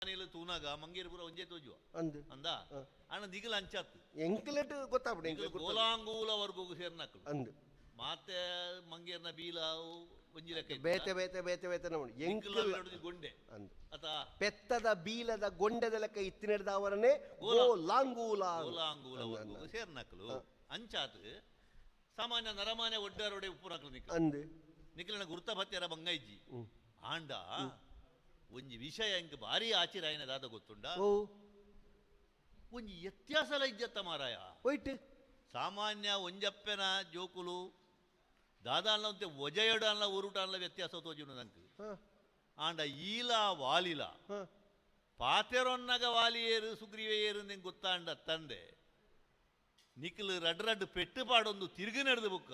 ತೂನಾಗ ಮಂಗೇರ್ಪುರ ಒಂಜೇ ತೋಜುವ ಅಂದ್ ಅಂದ ಅಣ್ಣ ದಿಗಲ ಅಂಚಾತ್ ಎಂಕಲೆಟ್ ಗೊತ್ತಾಪುಂಡು ಗೋಲಾಂಗೂಲ ವರ್ಗಗ್ ಸೇರ್ನಕುಲು ಅಂದ್ ಮಾತೆ ಮಂಗೇರ್ನ ಬೀಲ ಒಂಜಿ ಲೆಕ್ಕ ಬೇತೆ ಬೇತೆ ಬೇತೆ ಬೇತೆ ನಮೂನೆ ಎಂಕಲ ಗೊಂಡೆ ಅಂದ್ ಅತ ಪೆತ್ತದ ಬೀಲದ ಗೊಂಡೆದ ಲೆಕ್ಕ ಇತ್ತಿನೆಡ್ದಾವರನೆ ಗೋಲಾಂಗೂಲ ಗೋಲಾಂಗೂಲ ವರ್ಗಗ್ ಸೇರ್ನಕುಲು ಅಂಚಾತ್ ಸಾಮಾನ್ಯ ನರಮಾನ್ಯ ಒಡ್ಡಾರೋಡೆ ಉಪ್ಪುನಕುಲು ನಿಕ್ಕ ಅಂದ್ ನಿಕ್ಲೆನ ಗುರ್ತ ಭತ್ಯರ ಬಂಗ ಇಜ್ಜಿ ಆಂಡ ಒಂಜಿ ವಿಷಯ ಇಂಕ್ ಭಾರಿ ಆಚಿರಾಯನ ದಾದ ಗೊತ್ತುಂಡ ಒಂಜಿ ವ್ಯತ್ಯಾಸಲ ಇಜ್ಜತ್ತ ಮಾರಾಯ ಒಯ್ಟ್ ಸಾಮಾನ್ಯ ಒಂಜಪ್ಪೆನ ಜೋಕುಲು ದಾದಾನ್ಲ ಅಂತೆ ಒಜಯಡ ಅನ್ಲ ಊರುಟ ಅನ್ಲ ವ್ಯತ್ಯಾಸ ತೋಜುನು ನಂಕ್ ಆಂಡ ಈಲ ವಾಲಿಲ ಪಾತೆರೊನ್ನಗ ವಾಲಿಯೇರು ಸುಗ್ರೀವೇರು ನಿಂಗೆ ಗೊತ್ತಾಂಡ ತಂದೆ ನಿಕ್ಲು ರಡ್ ರಡ್ ಪೆಟ್ಟು ಪಾಡೊಂದು ತಿರುಗಿ ನಡೆದು ಬುಕ್ಕ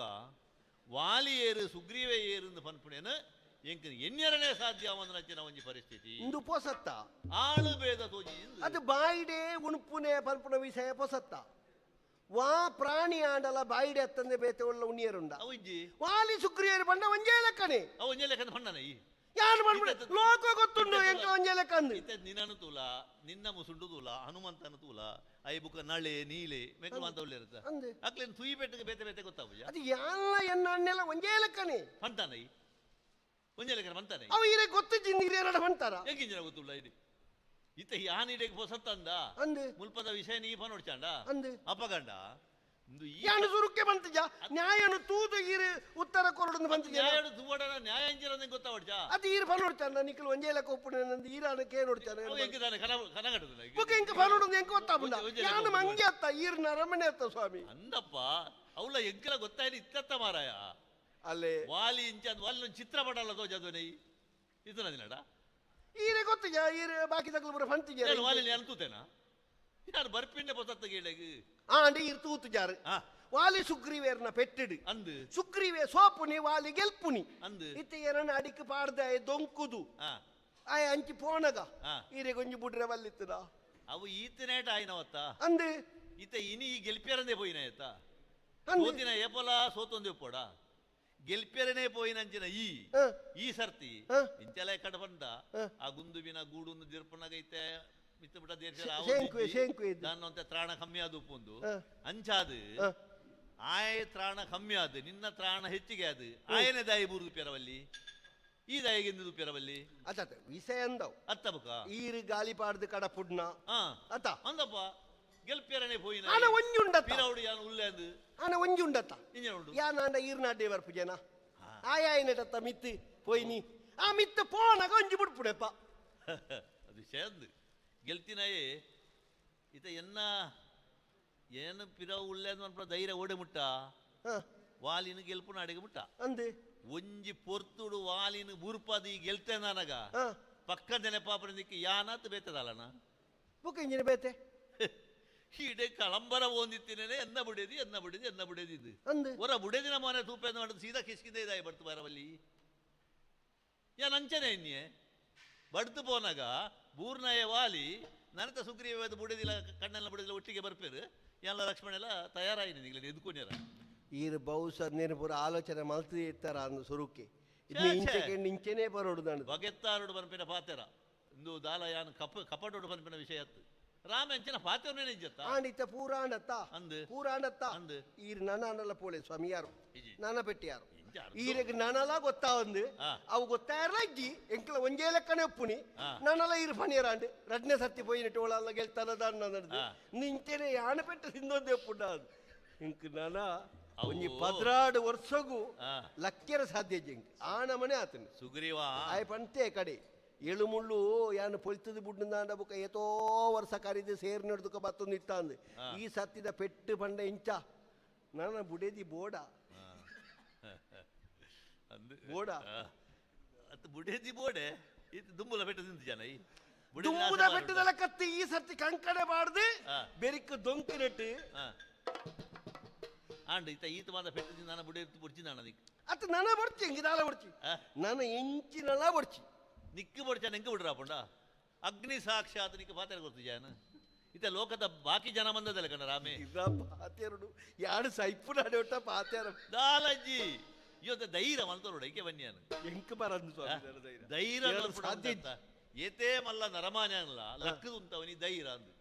ವಾಲಿಯೇರು ಸುಗ್ರೀವೇಯೇರು ಪನ್ಪುಣೇನು ಎಂಕ್ ಎನ್ನೆರನೇ ಸಾಧ್ಯ ಒಂದನಂಚಿನ ಒಂಜಿ ಪರಿಸ್ಥಿತಿ ಇಂದು ಪೊಸತ್ತ ಆಳು ಭೇದ ತೋಜಿ ಅದು ಬಾಯಿಡೆ ಉಣುಪುನೆ ಪನ್ಪುನ ವಿಷಯ ಪೊಸತ್ತ ವಾ ಪ್ರಾಣಿ ಆಂಡಲ ಬಾಯಿಡೆ ಅತ್ತಂದೆ ಬೇತೆ ಉಳ್ಳ ಉಣಿಯರುಂಡ ಅವಿಜ್ಜಿ ವಾಲಿ ಸುಗ್ರೀಯರು ಬಂಡ ಒಂಜೇ ಲೆಕ್ಕನೆ ಅವು ಒಂಜೇ ಲೆಕ್ಕನ ಪಣ್ಣನ ಈ ಯಾರು ಬಂದ್ಬಿಡ ಲೋಕ ಗೊತ್ತುಂಡು ಎಂಕ ಒಂಜೇ ಲೆಕ್ಕ ಅಂದು ಇತ್ತೆ ನಿನ್ನನು ತೂಲ ನಿನ್ನ ಮುಸುಂಡು ತೂಲ ಹನುಮಂತನ ತೂಲ I ಬುಕ್ಕ ನಳೆ ನೀಲೆ ಮೆಕ್ಕಲು ಅಂತ ಉಳ್ಳಿರುತ್ತ ಅಂದೆ ಅಕ್ಲೇನು ತುಯಿ ಪೆಟ್ಟಿಗೆ ಬೇತೆ ಬೇತೆ ಗೊತ್ತಾವುಜ ಅದು ಯಾಲ್ಲ ಎನ್ನ ಅಣ್ಣೆಲ್ಲ ಒಂಜೇ ಲೆಕ್ಕನೆ ಪಂತಾನ ಈ ಒಂಜೇ ಲೆಕ್ಕನ ಪಂತಾನೆ ಅವು ಇರೆ ಗೊತ್ತು ಜಿಂದಿರೇನಡ ಪಂತಾರ ಎಂಕಿಂಜನ ಗೊತ್ತುಳ್ಳ ಇದು ಇತ್ತ ಯಾನಿಡೆಗೆ ಪೊಸತ್ತಂದ ಅಂದು ಮುಲ್ಪದ ವಿಷಯ ನೀ ನೋಡ್ಚಾಂಡ ಅಂದು ಅಪ್ಪಗಂಡ ಯಾನು ಸುರುಕ್ಕೆ ಬಂತಿಜ ನ್ಯಾಯನು ತೂದು ಈರು ಉತ್ತರ ಕೊರಡು ಬಂತಿಜ ನ್ಯಾಯಡು ತೂವಡನ ನ್ಯಾಯ ಇಂಜಿರ ಗೊತ್ತಾವಡ್ಜ ಅದು ಈರು ಫಲ ನೋಡ್ಚಾನ ನಿಕ್ಕಲು ಒಂಜೇ ಲೆಕ್ಕ ಒಪ್ಪುಣ ನಂದು ಈರಾನ ಕೇ ನೋಡ್ಚಾನ ಅವು ಎಂಕ ತಾನೆ ಕನ ಕನಗಟ್ಟದ ಬುಕ್ಕ ಎಂಕ ಫಲ ನೋಡುದು ಎಂಕ ಗೊತ್ತಾಪುಂಡ ಯಾನು ಮಂಗೆ ಅತ್ತ ಈರು ನರಮನೆ ಅತ್ತ ಸ್ವಾಮಿ ಅಂದಪ್ಪ ಅವಳ ಎಂಕಲ ಗೊತ್ತಾಯ್ತು ಇತ್ತತ್ತ ಮಾರಾಯ ಅಲ್ಲೇ ವಾಲಿ ಇಂಚ ವಾಲಿ ಒಂದು ಚಿತ್ರ ಪಡಲ್ಲ ತೋಜದು ನೈ ಇದು ದಿನಡ ಈರೆ ಗೊತ್ತಿಜ ಈರು ಬಾಕಿ ತಗಲು ಪೂರ ಫಂತಿಜ ವಾಲಿ ನಾನು ತೂತೇನಾ ಯಾರು ಬರ್ಪಿಂಡೆ ಪೊಸತ್ತ ಗೀಳೆಗ್ ಆಂಡ ಈರು ತೂತು ಜಾರು ವಾಲಿ ಸುಗ್ರೀವೇರ್ನ ಪೆಟ್ಟಿಡು ಅಂದು ಸುಗ್ರೀವೆ ಸೋಪುನಿ ವಾಲಿ ಗೆಲ್ಪುನಿ ಅಂದು ಇತ್ತ ಏನನ್ನ ಅಡಿಕ್ ಪಾಡ್ದ ದೊಂಕುದು ಆಯ ಅಂಚಿ ಪೋಣಗ ಈರೆ ಗೊಂಜಿ ಬುಡ್ರೆ ವಲ್ಲಿತ್ತದ ಅವು ಈತನೇಟ ಆಯ್ನವತ್ತ ಅಂದು ಇತ್ತ ಇನಿ ಈ ಗೆಲ್ಪಿಯರನೇ ಪೋಯಿನ ಆಯ್ತ ಸೋತಿನ ಏಪಲ ಸೋತೊಂದು ಪೋಡ ಗೆಲ್ಪಿಯರನೇ ಪೋಯಿನಂಚಿನ ಈ ಈ ಸರ್ತಿ ಇಂಚಲ ಕಡ ಬಂದ ಆ ಗುಂದುವಿನ ಗೂಡುನ್ನು ದಿರ್ಪನಗೈತೆ ದಾನ್ನಂತೆ ತ್ರಾಣ ಕಮ್ಮಿ ಆದ ಉಪ್ಪುಂದು ಅಂಚಾದು ಆಯ ತ್ರಾಣ ಕಮ್ಮಿ ಆದ ನಿನ್ನ ತ್ರಾಣ ಹೆಚ್ಚಿಗೆ ಅದು ಆಯನೆ ದಾಯಿ ಬೂರು ಪೆರವಲ್ಲಿ ಈ ದಾಯಿಗೆ ಎಂದು ಪೆರವಲ್ಲಿ ಅತ್ತ ವಿಷಯ ಅಂದವು ಅತ್ತ ಬುಕ ಈರು ಗಾಲಿ ಪಾಡ್ದು ಕಡ ಪುಡ್ನ ಅತ್ತ ಅಂದಪ್ಪ ಗೆಲ್ಪಿಯರನೆ ಪೋಯಿನ ಆನ ಒಂಜಿ ಉಂಡತ್ತ ಪಿರೌಡು ಯಾನ್ ಉಲ್ಲೆ ಅಂದು ಆನ ಒಂಜಿ ಉಂಡತ್ತ ಇಂಜನ ಉಂಡು ಯಾನ್ ಆಂಡ ಈರ್ನಾಡ್ಡೆ ಬರ್ಪು ಜನ ಆಯಾಯನೆಟತ್ತ ಮಿತ್ತು ಪೋಯಿನಿ ಆ ಮಿತ್ತು ಪೋನಗ ಒಂಜಿ ಬಿಡ್ಪುಡೆಪ್ಪ ಅದು ವಿಷಯ ಅಂದು ಗೆಲ್ತಿನಾಯೇ ಇತ ಎನ್ನ ಏನು ಪಿರವು ಉಳ್ಳೆ ಅನ್ಪ ಧೈರ್ಯ ಓಡೆ ಮುಟ್ಟ ವಾಲಿನ ಗೆಲ್ಪುನ ಅಡಿಗೆ ಮುಟ್ಟ ಅಂದೆ ಒಂಜಿ ಪೊರ್ತುಡು ವಾಲಿನ ಬುರ್ಪದಿ ಗೆಲ್ತೆ ನನಗ ಪಕ್ಕ ನೆನಪಾಪನ ದಿಕ್ಕಿ ಯಾನಾತ್ ಬೇತದಲ್ಲನ ಬುಕ್ ಇಂಜಿನ ಬೇತೆ ಹೀಡೆ ಕಳಂಬರ ಓಂದಿತ್ತಿನೇ ಎನ್ನ ಬುಡೇದಿ ಎನ್ನ ಬುಡೇದಿ ಎನ್ನ ಬುಡೇದಿ ಇದು ಅಂದೆ ಹೊರ ಬುಡೇದಿನ ಮನೆ ತೂಪೆ ಮಾಡಿದ್ ಸೀದಾ ಕಿಸ್ಕಿಂದ ಇದಾಯಿ ಬರ್ತು ಬರವಲ್ಲಿ ಯಾನ್ ಅಂಚನೆ ಇನ್ನೆ ಬಡ್ದು ಪೋನಾಗ ಬೂರ್ನಾಯ ವಾಲಿ ನನತ ಸುಗ್ರೀವ ಬುಡದಿಲ್ಲ ಕಣ್ಣೆಲ್ಲ ಬುಡದಿಲ್ಲ ಒಟ್ಟಿಗೆ ಬರ್ಪೇರು ಎಲ್ಲ ಲಕ್ಷ್ಮಣ ಎಲ್ಲ ತಯಾರಾಯಿನಿ ನಿಗ್ಲೆ ಎದ್ಕೊನ್ಯಾರ ಈರು ಬಹುಶಃ ಪೂರ ಆಲೋಚನೆ ಮಲ್ತು ಇತ್ತಾರ ಅಂದು ಸುರುಕ್ಕೆ ಇಂಚೆ ಇಂಚೆನೇ ಬರೋಡು ನಾನು ಬಗೆತ್ತಾರೋಡು ಬನ್ಪಿನ ಪಾತೆರ ಇಂದು ದಾಲ ಯಾನ್ ಕಪ ಕಪಟೋಡು ಬನ್ಪಿನ ವಿಷಯ ಅತ್ತು ರಾಮ ಅಂಚಿನ ಪಾತೆರನೇ ನಿಜತ್ತ ಆಂಡಿತ್ತ ಪೂರಾಂಡತ್ತ ಅಂದು ಪೂರಾಂಡತ್ತ ಅಂದು ಈರು ನನ ಪೋಳೆ ಸ್ವಾಮಿ ಯಾರು ನನ ಪೆಟ್ಟಿ ಯಾರು ಈರೆಗ್ ನನಲ ಗೊತ್ತಾವಂದು ಅವು ಗೊತ್ತಾರಲ ಇಜ್ಜಿ ಎಂಕಲ ಒಂಜೇ ಲೆಕ್ಕನೆ ಒಪ್ಪುನಿ ನನಲ ಈರು ಫಣಿಯರಾಂಡ್ ರಡ್ನೆ ಸರ್ತಿ ಪೋಯಿನ ಟೋಳಲ್ಲ ಗೆಲ್ತಾನ ದಾನ್ನ ನಡೆದು ನಿಂಚೆನೆ ಯಾನ ಪೆಟ್ಟು ತಿಂದೊಂದೇ ಒಪ್ಪುಂಡ ಅದು ಇಂಕ್ ನನ ಒಂಜಿ 12 ವರ್ಷಗೂ ಲಕ್ಕೆರ ಸಾಧ್ಯ ಇಂಕ್ ಆಣ ಮನೆ ಆತನು ಸುಗ್ರೀವ ಆಯ್ ಪಂತೆ ಕಡೆ ಎಳುಮುಳ್ಳು ಯಾನು ಪೊಲ್ತದ ಬುಡ್ಡು ಬುಕ್ಕ ಏತೋ ವರ್ಷ ಕರಿದು ಸೇರ್ ನಡ್ದುಕ ಬತ್ತೊಂದು ಇತ್ತಾಂದು ಈ ಸತ್ತಿದ ಪೆಟ್ಟು ಪಂಡ ಇಂಚ ನನ್ನ ಬುಡೇದಿ ಬೋಡ ಬೋಡ ಅತ್ತು ಬುಡೇದಿ ಬೋಡೆ ಇದು ದುಂಬುಲ ಬೆಟ್ಟ ತಿಂದು ಜನ ಈ ದುಂಬುದ ಬೆಟ್ಟದ ಕತ್ತಿ ಈ ಸರ್ತಿ ಕಂಕಣೆ ಬಾಡ್ದು ಬೆರಿಕ್ ದೊಂಕು ನೆಟ್ಟು ಆಂಡ್ ಇತ್ತ ಈತ ಮಾದ ಪೆಟ್ಟು ನಾನು ಬುಡೇದಿ ಬುಡ್ಚಿ ನಾನು ಅದಕ್ಕೆ ಅತ್ತ ನನ್ನ ಬಡ್ಚಿ ಹಿಂಗಿದಾಲ ಬಡ್ಚಿ ನನ್ನ ಇಂಚಿನಲ್ಲ ಬಡ್ಚಿ ನಿಕ್ಕು ಬಡ್ಚ ನಿಂಗೆ ಬಿಡ್ರ ಪುಂಡ ಅಗ್ನಿ ಸಾಕ್ಷಾತ್ ನಿಕ್ಕು ಪಾತ್ರ ಗೊತ್ತು ಜಾನ ಇತ್ತ ಲೋಕದ ಬಾಕಿ ಜನ ಬಂದದಲ್ಲ ಕಣ ರಾಮೆ ಪಾತೆರಡು ಯಾರು ಸೈಪು ನಾಡೋಟ ಪಾತೆರ ದಾಲಜ್ಜಿ ಇವತ್ತು ಧೈರ್ಯ ಮಲ್ತೋಡು ಐಕೆ ಬನ್ನಿಯಾನು ಎಂಕ್ ಬರಂದು ಸ್ವಾಮಿ ಧೈರ್ಯ ಸಾಧ್ಯ ಏತೇ ಮಲ್ಲ ನರಮಾನ್ಯಲ್ಲ ಲಕ್ಕದು ಉಂಟವನಿ ಧೈರ್ಯ ಅಂದು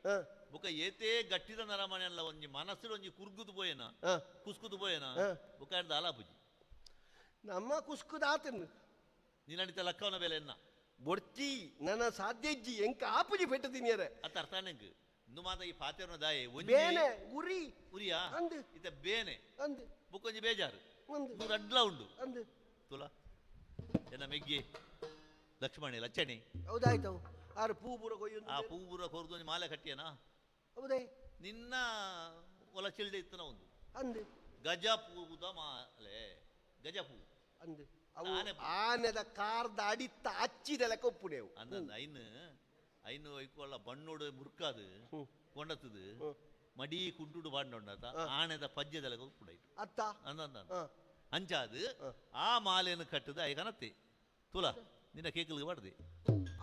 ಬುಕ ಏತೇ ಗಟ್ಟಿದ ನರಮಾನ್ಯಲ್ಲ ಒಂಜಿ ಮನಸ್ಸು ಒಂಜಿ ಕುರ್ಗುದು ಪೋಯನ ಕುಸ್ಕುದು ಪೋಯನ ಬುಕ ದಾಲಾಪುಜಿ ನಮ್ಮ ಕುಸ್ಕುದ ಆತನು ನೀನಡಿತ ಲಕ್ಕವನ ಬೆಲೆ ಎನ್ನ ಬೊಡ್ತಿ ನನ್ನ ಸಾಧ್ಯ ಇಜ್ಜಿ ಎಂಕ ಆಪುಜಿ ಪೆಟ್ಟು ತಿನ್ನಿಯರೆ ಅತ್ತ ಅರ್ಥ ನಂಗೆ ಇಂದು ಮಾತ ಈ ಪಾತೆರನ ದಾಯೆ ಬೇನೆ ಉರಿ ಉರಿಯಾ ಅಂದು ಇತ ಬೇನೆ ಅಂದು ಬುಕ್ಕೊಂಜಿ ಬೇಜಾರು ಒಂದು ಅಡ್ಲ ಉಂಡು ಅಂದು ತುಲಾ ಎನ್ನ ಮೆಗ್ಗಿ ಲಕ್ಷ್ಮಣಿ ಲಚ್ಚಣಿ ಹೌದಾಯ್ತು ಆರು ಪೂ ಪೂರ ಕೊಯ್ಯೊಂದು ಆ ಪೂ ಪೂರ ಕೊರ್ದು ಒಂಜಿ ಮಾಲೆ ಕಟ್ಟಿಯನಾ ಹೌದೇ ನಿನ್ನ ಒಲ ಚಿಲ್ಡೆ ಇತ್ತನ ಒಂದು ಅಂದು ಗಜ ಪೂದ ಮಾಲೆ ಗಜ ಪೂ ಅಂದು ಅವು ಆನೆದ ಕಾರ್ದ ಅಡಿತ್ತ ಅಚ್ಚಿದ ಲೆಕ್ಕ ಉಪ್ಪುಡೆವು ಅಂದ ಐನು ಐನು ಐಕೊಳ್ಳ ಬಣ್ಣೋಡು ಮುರ್ಕಾದು ಕೊಂಡತ್ತದು ಮಡಿ ಕುಂಟುಡು ಬಾಂಡೊಂಡತ ಆನೆದ ಪಜ್ಜದ ಲೆಕ್ಕ ಉಪ್ಪುಡಾಯ್ತು ಅತ್ತ ಅಂದ ಅಂಚಾದು ಆ ಮಾಲೆಯನ್ನು ಕಟ್ಟದ ಐಕನತ್ತೆ ತುಲಾ ನಿನ್ನ ಕೇಕಲ್ಗೆ ಬಾಡ್ದೆ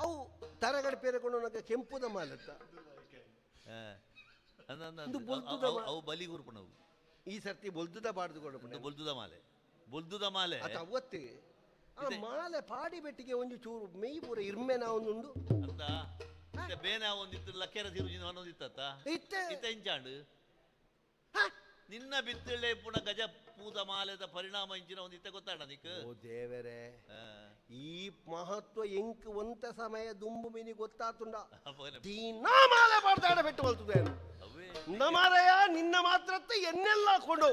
ಅವು ತರಗಡೆ ಪೇರೆಕೊಂಡು ನನಗೆ ಕೆಂಪುದ ಮಾಲತ್ತ ಅವು ಬಲಿ ಗುರುಪಣವು ಈ ಸರ್ತಿ ಬೊಲ್ದುದ ಬಾಡ್ದು ಬೊಲ್ದುದ ಮಾಲೆ ಬೊಲ್ದುದ ಮಾಲೆ ಅದು ಅವತ್ತು ಆ ಮಾಲೆ ಪಾಡಿ ಬೆಟ್ಟಿಗೆ ಒಂದು ಚೂರು ಮೇಯ್ ಪೂರ ಇರ್ಮೆನ ಒಂದುಂಡು ಅಂತ ಬೇನೆ ಒಂದಿತ್ತು ಲಕ್ಕೆರ ತಿರುಜಿನ ಒಂದಿತ್ತ ಇತ್ತೆ ಇತ್ತ ಇಂಚಾಂಡು ನಿನ್ನ ಬಿತ್ತಳೆ ಪುಣ ಗಜ ಪೂದ ಮಾಲೆದ ಪರಿಣಾಮ ಇಂಚಿನ ಒಂದಿತ್ತ ಗೊತ್ತಾಡ ನಿಕ್ ಓ ದೇವರೇ ಈ ಮಹತ್ವ ಎಂಕ್ ಒಂತ ಸಮಯ ದುಂಬು ಮಿನಿ ಗೊತ್ತಾತುಂಡ ದಿನಾ ಮಾಲೆ ಪಾಡ್ದಾಡ ಬೆಟ್ಟು ಬಲ್ತದೆ ನಮಾರಯ ನಿನ್ನ ಮಾತ್ರತ್ತ ಎನ್ನೆಲ್ಲ ಕೊಂಡು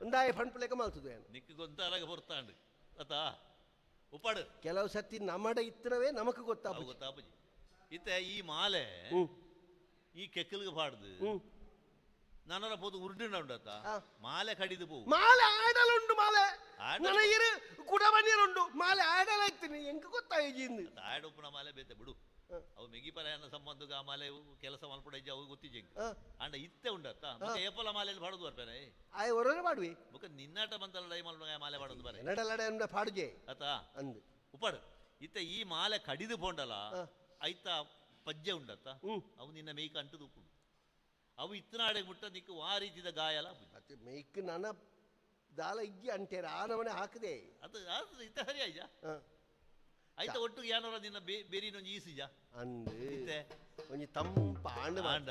ಒಂದಾಯ ಫಣ್ಪುಲೇಕ ಮಾಲ್ತದೆ ನಿಕ್ ಗೊಂತಾರಾಗ ಹೊರ್ತಾಂಡು ಅತಾ ಉಪ್ಪಾಡು ಕೆಲವು ಸತಿ ನಮಡ ಇತ್ತನವೇ ನಮಕ್ ಗೊತ್ತಾಪು ಗೊತ್ತಾಪುಜಿ ಇತ್ತೆ ಈ ಮಾಲೆ ಈ ಕೆಕ್ಕಲ್ಗೆ ಪಾಡ್ದು ನಾನರ ಪೋದು ಉರುಡಿನ ಉಂಡತ್ತ ಮಾಲೆ ಕಡಿದು ಪೋ ಮಾಲೆ ಆಡಲುಂಡು ಮಾಲೆ ನನ್ನ ಇರು ಕುಡ ಬನ್ನಿರುಂಡು ಮಾಲೆ ಆಡಲ ಇತ್ತೀನಿ ಎಂಕ್ ಗೊತ್ತಾಯಿ ಆಡೊಪ್ಪುನ ಮಾಲೆ ಬೇತೆ ಬಿಡು ಅವು ಮೆಗಿಪರಾಯನ ಸಂಬಂಧಕ್ಕೆ ಆ ಮಾಲೆ ಕೆಲಸ ಮಲ್ಪಡ ಇಜ್ಜಿ ಅವು ಗೊತ್ತಿಜ್ಜಿ ಅಂಡ ಇತ್ತೆ ಉಂಡತ್ತ ಮತ್ತೆ ಏಪಲ ಮಾಲೆಯಲ್ಲಿ ಪಾಡುದು ಬರ್ಪೇನೆ ಆಯ್ ಒರೊರೆ ಪಾಡುವೆ ಬೊಕ ನಿನ್ನಾಟ ಬಂತಲ್ಲ ಡೈ ಮಲ್ಪಡ ಮಾಲೆ ಪಾಡೊಂದು ಬರೆ ಎನ್ನಡಲಡೆ ಅಂಡ ಪಾಡುಜೆ ಅತ್ತ ಅಂದು ಉಪ್ಪಾಡು ಇತ್ತೆ ಈ ಮಾಲೆ ಕಡಿದು ಪೋಂಡಲ ಐತ ಪಜ್ಜೆ ಉಂಡತ್ತ ಅವು ನಿನ್ನ ಮೇಯ್ಕ ಅಂಟುದು ಉಪ್ಪುಂಡು ಅವು ಇತ್ತನಾಡೆ ಮುಟ್ಟ ನಿಕ್ಕು ಆ ರೀತಿದ ಗಾಯಲ ಅದು ಮೇಯ್ಕ್ ನನ್ನ ದಾಲ ಇಜ್ಜಿ ಅಂಟೇರ ಆ ನಮನೆ ಹಾಕದೆ ಅದು ಅದು ಇತ್ತ ಸರಿ ಆಯ್ಜ ಐತ ಒಟ್ಟು ಯಾನೋರ ನಿನ್ನ ಬೇರಿನೊಂಜಿ ಈಸಿಜ ಅಂದು ಇತ್ತೆ ಒಂಜಿ ತಂಪ ಆಂಡ ಆಂಡ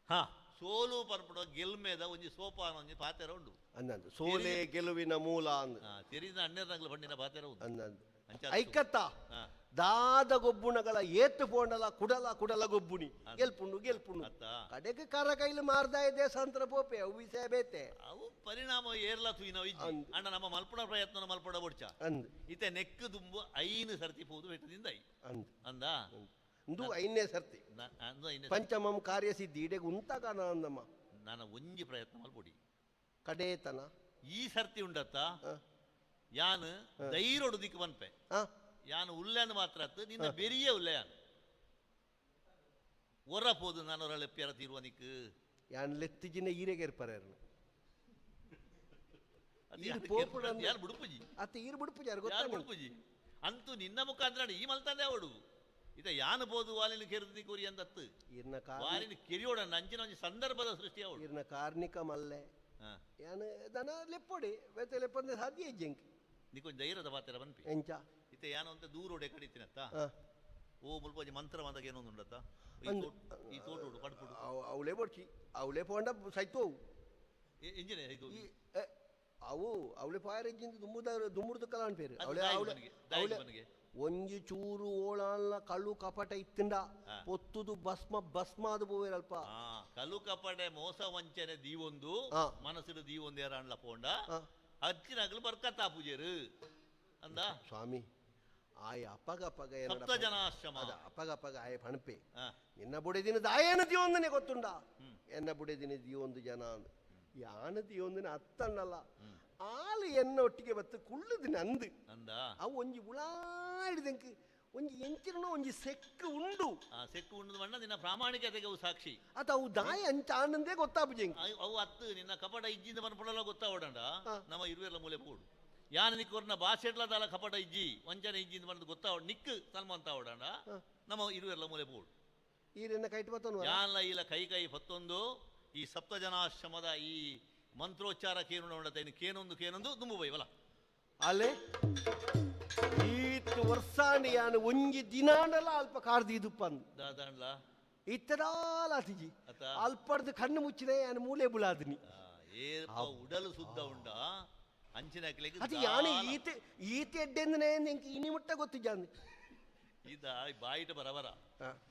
ಹಾ ಸೋಲು ಪರ್ಪಡ ಗೆಲ್ಮೇದ ಒಂಜಿ ಸೋಪಾನ ಒಂಜಿ ಪಾತೆರ ಉಂಡು ಅಂದಂದು ಸೋಲೆ ಗೆಲುವಿನ ಮೂಲ ಅಂದು ತೆರಿದ ಅಣ್ಣೆರ್ನಗ್ಲ ಬಣ್ಣಿನ ಪಾತೆರ ಉಂಡು ಅಂದಂದು ಐಕತ್ತ ದಾದ ಗೊಬ್ಬುಣಗಳ ಏತ್ತು ಪೋಂಡಲ ಕುಡಲ ಕುಡಲ ಗೊಬ್ಬುಣಿ ಗೆಲ್ಪುಂಡು ಗೆಲ್ಪುಂಡು ಕಡೆಗೆ ಕರ ಕೈಲಿ ಮಾರ್ದ ಇದೆ ಸಂತರ ಪೋಪೆ ಅವು ವಿಷಯ ಬೇತೆ ಅವು ಪರಿಣಾಮ ಏರ್ಲ ತುಯಿನವು ಇಜ್ಜಿ ಅಣ್ಣ ನಮ್ಮ ಮಲ್ಪುಣ ಪ್ರಯತ್ನ ಮಲ್ಪಡ ಬೊಡ್ಚ ಅಂದು ಇತ್ತೆ ನೆಕ್ಕು ದುಂಬು ಐನು ಸರ್ತಿ ಪೋದು ಬೆಟ್ಟದಿಂದ I ಅಂದು ಅಂದ ಇಂದು ಐನೇ ಸರ್ತಿ ಪಂಚಮಂ ಕಾರ್ಯಸಿದ್ಧಿ ಇಡೆಗೆ ಉಂತಾಗ ಅಂದಮ್ಮ ನಾನು ಒಂಜಿ ಪ್ರಯತ್ನ ಮಲ್ಪೊಡಿ ಕಡೇತನ ಈ ಸರ್ತಿ ಉಂಡತ್ತ ಯಾನು ಧೈರ್ಯೊಡು ದಿಕ್ಕು ಬನ್ಪೆ ಯಾನು ಉಲ್ಲೆಂದು ಮಾತ್ರ ಅತ್ತು ನಿನ್ನ ಬೆರಿಯೇ ಉಲ್ಲೆ ಯಾನು ಒರ ಪೋದು ನಾನು ಒರಳೆ ಪ್ಯರ ತೀರುವ ನಿಕ್ಕು ಯಾನ್ ಲೆತ್ತಿಜಿನ ಈರೆಗೆ ಇರ್ಪಾರೆ ಯಾರು ಬಿಡುಪುಜಿ ಅತ್ತ ಈರು ಬಿಡುಪುಜಿ ಯಾರು ಯಾರು ಬಿಡುಪುಜಿ ಅಂತೂ ನಿನ್ನ ಮುಖಾಂತರ ಈ ಮಲ್ತಂದೆ ಅವಡು ಇತ ಯಾನು ಬೋದು ವಾಲಿನ ಕೆರೆದು ನಿಕ್ಕುರಿ ಅಂತತ್ತು ಇರ್ನ ವಾಲಿನ ಕೆರಿಯೋಡ ನಂಚಿನ ಒಂಜಿ ಸಂದರ್ಭದ ಸೃಷ್ಟಿ ಅವಳು ಇರ್ನ ಕಾರ್ಣಿಕ ಮಲ್ಲೆ ಯಾನು ದನ ಲೆಪ್ಪೊಡಿ ಬೇತೆ ಲೆಪ್ಪಂದೆ ಸಾಧ್ಯ ಇಜ್ಜೆಂಕ್ ನಿಕ್ಕೊಂಜಿ ಧೈರ್ಯದ ಪಾತ್ರ ಬನ್ಪಿ ಎಂಚ ಇತ್ತೆ ಯಾನು ಅಂತ ದೂರೋಡೆ ಕಡಿತೀನತ್ತ ಓ ಮುಲ್ಪೊಂಜಿ ಮಂತ್ರ ಮಂದಾಗ ಏನೊಂದು ಉಂಡತ್ತ ಈ ತೋಟೋಡು ಪಡ್ಪುಡು ಅವಳೇ ಬೊಡ್ಚಿ ಅವಳೇ ಪೋಂಡ ಸೈತು ಇಂಜಿನ ಇದು ಅವು ಅವಳೆ ಪಾಯರ ಇಂಜಿನ ದುಮ್ಮುದ ದುಮ್ಮುರ್ದು ಕಲಾನ್ ಪೇರು ಅವಳೆ ಅವಳೆ ಅವಳೆ ಒಂಜಿ ಚೂರು ಓಳಾನ್ಲ ಕಳ್ಳು ಕಪಟ ಇತ್ತಿಂಡ ಪೊತ್ತುದು ಭಸ್ಮ ಭಸ್ಮ ಅದು ಪೋವೇರಲ್ಪ ಕಲ್ಲು ಕಪಟೆ ಮೋಸ ವಂಚನೆ ದೀವೊಂದು ಮನಸ್ಸಿಡು ದೀವೊಂದು ಯಾರನ್ಲ ಪೋಂಡ ಅಚ್ಚಿನಾಗಲು ಬರ್ಕತ್ತಾ ಪೂಜೆರು ಅಂದ ಸ್ವಾಮಿ ಆಯ ಅಪ್ಪಗ ಅಪ್ಪಗ ಸಪ್ತ ಜನಾಶ್ರಮ ಅದ ಅಪ್ಪಗ ಅಪ್ಪಗ ಆಯ ಪಣಪೆ ನಿನ್ನ ಬುಡೆದಿನ ದಾಯನ ದಿವೊಂದನೆ ಗೊತ್ತುಂಡ ಎನ್ನ ಬುಡೆದಿನ ದಿವೊಂದು ಜನ ಅಂದ ಯಾನ ದಿವೊಂದಿನ ಅತ್ತಣ್ಣಲ್ಲ ಆಲು ಎನ್ನ ಒಟ್ಟಿಗೆ ಬತ್ತು ಕುಳ್ಳುದಿನ ಅಂದು ಅಂದ ಅವು ಒಂಜಿ ಉಳಾಡಿದಂಕ ಒಂಜಿ ಎಂಚಿನ ಒಂಜಿ ಸೆಕ್ಕು ಉಂಡು ಸೆಕ್ಕು ಉಂಡು ಬಣ್ಣ ನಿನ್ನ ಪ್ರಾಮಾಣಿಕತೆಗೆ ಅವು ಸಾಕ್ಷಿ ಅತ ಅವು ದಾಯ ಅಂಚ ಆನಂದೇ ಗೊತ್ತಾಪುಜಿ ಅವು ಅತ್ತು ನಿನ್ನ ಕಪಟ ಇಜ್ಜಿಂದ ಮನ್ಪಡಲ ಗೊತ್ತಾವಡಂಡ ನಮ್ಮ ಇರುವೆಲ್ಲ ಮೂಲೆ ಪೋಡು ಯಾನ ನಿಕ್ಕೋರ್ನ ಭಾಷೆಡ್ಲದಾಲ ಕಪಟ ಇಜ್ಜಿ ವಂಚನೆ ಇಜ್ಜಿಂದ ಬಂದು ಗೊತ್ತಾವ ನಿಕ್ಕು ಸಲ್ಮಂತ ಅವಡಂಡ ನಮ್ಮ ಇರುವೆಲ್ಲ ಮೂಲೆ ಪೋಡು ಈರೆನ್ನ ಕೈಟ್ ಬತ್ತನು ಯಾನ್ಲ ಇಲ್ಲ ಕೈ ಕೈ ಹೊತ್ತೊಂದು ಈ ಸಪ್ತಜನಾಶ್ರಮದ ಈ ಮಂತ್ರೋಚ್ಚಾರ ಕೇನು ನೋಡತ್ತೆ ಕೇನೊಂದು ಕೇನೊಂದು ದುಂಬು ಬೈವಲ್ಲ ಅಲ್ಲೇ. ಈತ್ ವರ್ಷಾಂಡ ಯಾನು ಒಂಜಿ ದಿನಾಂಡಲ ಅಲ್ಪ ಕಾರ್ದೀದುಪ್ಪಂದು ದಾದಾಂಡ್ಲ ಇತ್ತದಾಲ ಅತಿಜಿ ಅತ ಅಲ್ಪಡ್ದು ಕಣ್ಣು ಮುಚ್ಚಿದೆ ಯಾನು ಮೂಲೆ ಬುಳಾದಿನಿ ಏಪ ಉಡಲು ಸುದ್ದ ಉಂಡ ಅಂಚಿನಕ್ಲೆಗ್ ಅದು ಯಾನು ಈತ ಈತ ಎಡ್ಡೆಂದನೆ ಎಂಕ್ ಇನಿ ಮುಟ್ಟ ಗೊತ್ತಿಜಾಂದು ಇದ ಬಾಯಿಟ ಬರಬರ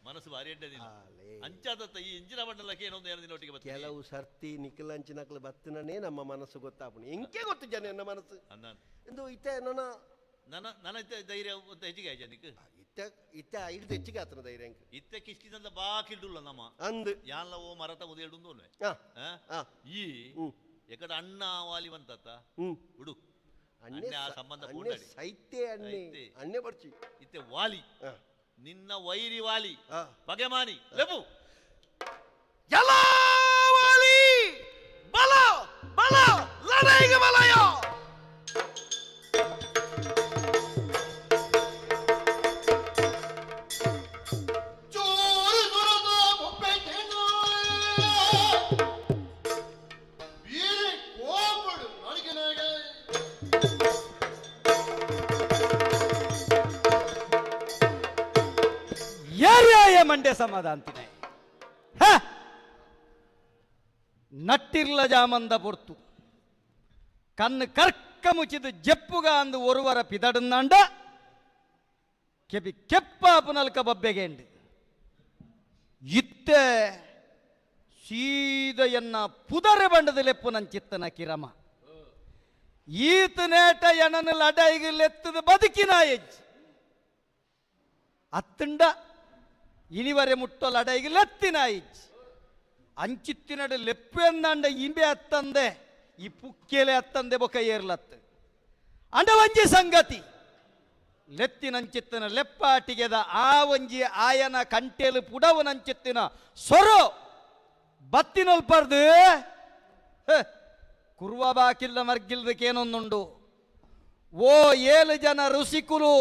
ಮನಸ್ಸು ಭಾರಿ ಎಡ್ಡೆ ನೀನು ಅಂಚಾದತ್ತ ಈ ಇಂಜಿನ ಬಂಡಲಕ್ಕೆ ಏನೊಂದು ಏನೋ ನಿನ್ನೊಟ್ಟಿಗೆ ಬರ್ತದೆ ಕೆಲವು ಸರ್ತಿ ನಿಖಿಲಂಚಿನಕ್ಲು ಬತ್ತಿನೇ ನಮ್ಮ ಮನಸ್ಸು ಗೊತ್ತಾಪುಣಿ ಎಂಕೆ ಗೊತ್ತಿಜಾನೆ ನನ್ನ ಮನಸ್ಸು ಅಂದಾನ್ ಎಂದು ಇತ್ತೆ ನನ್ನ ನನ್ನ ನನ್ನ ಇತ್ತೆ ಧೈರ್ಯ ಅಂತ ಹೆಚ್ಚಿಗೆ ಆಯ್ತು ನಿಕ್ ಇತ್ತೆ ಇತ್ತೆ ಐದು ಹೆಚ್ಚಿಗೆ ಆತನ ಧೈರ್ಯ ಎಂಕ್ ಇತ್ತೆ ಕಿಷ್ಕಿದಂತ ಬಾಕಿಲ್ಡುಲ್ಲ ನಮ್ಮ ಅಂದು ಯಾನ್ಲ ಓ ಮರತ ಉದೇಡುಂದು ಈ ಎಕಡ ಅಣ್ಣ ವಾಲಿವಂತತ್ತ ಬಿಡು ಅಣ್ಣೆ ಆ ಸಂಬಂಧ ಅಣ್ಣೆ ಸೈತೆ ಅಣ್ಣೆ ಅಣ್ಣೆ ಬರ್ಚಿ ಇತ್ತೆ ವಾಲಿ ನಿನ್ನ ವೈರಿ ವಾಲಿ ಪಗೆಮಾನಿ ಲೆಬು ಎಲ್ಲ ವಾಲಿ ಬಲ ಬಲ ಲಡೈಗೆ ಬಲಯ ಮಂಡ್ಯ ಸಮಾಧಾಂತಿನೇ ನಟ್ಟಿರ್ಲ ಜಾಮಂದ ಪೊರ್ತು ಕಣ್ಣು ಕರ್ಕ ಮುಚ್ಚಿದ ಜಪ್ಪುಗ ಅಂದು ಒರುವರ ಪಿದಡನ್ನಾಂಡ ಕೆಪಿ ಕೆಪ್ಪಾಪು ನಲ್ಕ ಬಬ್ಬೆಗೆಂಡು ಇತ್ತೆ ಸೀದೆಯನ್ನ ಪುದರೆ ಬಂಡದ ಲೆಪ್ಪು ನಂಚಿತ್ತನ ಕಿರಮ ಈತ ನೇಟ ಎಣನ ಲಡೈಗೆ ಲೆತ್ತದ ಬದುಕಿನ ಎಜ್ಜಿ ಅತ್ತಂಡ ಇನಿವರೆ ಮುಟ್ಟೋ ಲಡೈಗೆ ಲೆತ್ತಿನ ಇಜ್ಜಿ ಅಂಚಿತ್ತಿನಡು ಲೆಪ್ಪು ಎಂದಾಂಡ ಇಂಬೆ ಅತ್ತಂದೆ ಈ ಪುಕ್ಕೆಲೆ ಅತ್ತಂದೆ ಬೊಕ ಏರ್ಲತ್ತು ಅಂಡ ಒಂಜಿ ಸಂಗತಿ ಲೆತ್ತಿನಂಚಿತ್ತಿನ ಲೆಪ್ಪಾಟಿಗೆದ ಆ ಒಂಜಿ ಆಯನ ಕಂಟೇಲು ಪುಡವನಂಚಿತ್ತಿನ ಸೊರು ಬತ್ತಿನೊಲ್ಪರ್ದು ಕುರ್ವ ಬಾಕಿಲ್ದ ಮರ್ಗಿಲ್ದಕ್ಕೇನೊಂದುಂಡು ಓ ಏಳು ಜನ ಋಷಿಕುಲು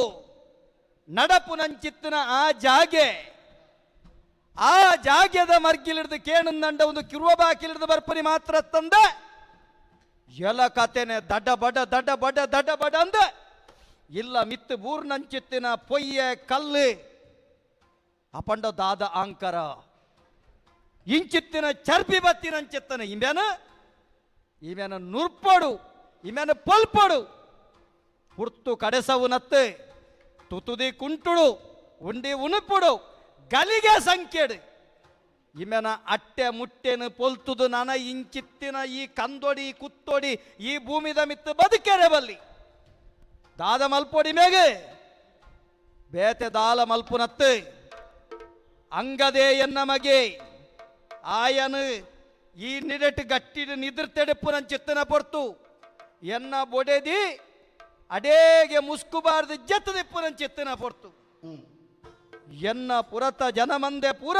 ನಡಪುನಂಚಿತ್ತಿನ ಆ ಜಾಗೆ ಆ ಜಾಗ್ಯದ ಮರ್ಗಿಲಿಡ್ದು ಕೇಣಂದಂಡ ಒಂದು ಕಿರುವ ಬಾಕಿಲಿಡ್ದು ಬರ್ಪನಿ ಮಾತ್ರ ತಂದೆ ಎಲ ಕತೆನೆ ದಡ ಬಡ ದಡ ಬಡ ದಡ ಬಡ ಅಂದೆ ಇಲ್ಲ ಮಿತ್ತು ಬೂರ್ನಂಚಿತ್ತಿನ ಪೊಯ್ಯೆ ಕಲ್ಲು ಅಪಂಡ ದಾದ ಆಂಕರ ಇಂಚಿತ್ತಿನ ಚರ್ಬಿ ಬತ್ತಿನಂಚಿತ್ತನ ಇಮ್ಯಾನ ಇಮ್ಯಾನ ನುರ್ಪಡು ಇಮ್ಯಾನ ಪಲ್ಪಡು ಪುರ್ತು ಕಡೆಸವು ನತ್ತೆ ತುತುದಿ ಕುಂಟುಡು ಉಂಡಿ ಉಣುಪುಡು ಗಲಿಗೆ ಸಂಖ್ಯೆಡು ಇಮೆನ ಅಟ್ಟೆ ಮುಟ್ಟೆನು ಪೊಲ್ತುದು ನನ ಇಂಚಿತ್ತಿನ ಈ ಕಂದೊಡಿ ಕುತ್ತೊಡಿ ಈ ಭೂಮಿದ ಮಿತ್ತು ಬದುಕೆರೆ ಬಲ್ಲಿ ದಾದ ಮಲ್ಪೊಡಿ ಮೇಗೆ ಬೇತೆ ದಾಲ ಮಲ್ಪುನತ್ತು ಅಂಗದೇ ಎನ್ನ ಮಗೆ ಆಯನು ಈ ನಿಡಟು ಗಟ್ಟಿಡು ನಿದ್ರತೆಡುಪ್ಪುನಂಚಿತ್ತನ ಪೊರ್ತು ಎನ್ನ ಬೊಡೆದಿ ಅಡೇಗೆ ಮುಸ್ಕುಬಾರ್ದು ಜತ್ತದಿಪ್ಪುನಂಚಿತ್ತನ ಪೊರ್ತು ಎನ್ನ ಪುರತ ಜನಮಂದೆ ಪೂರ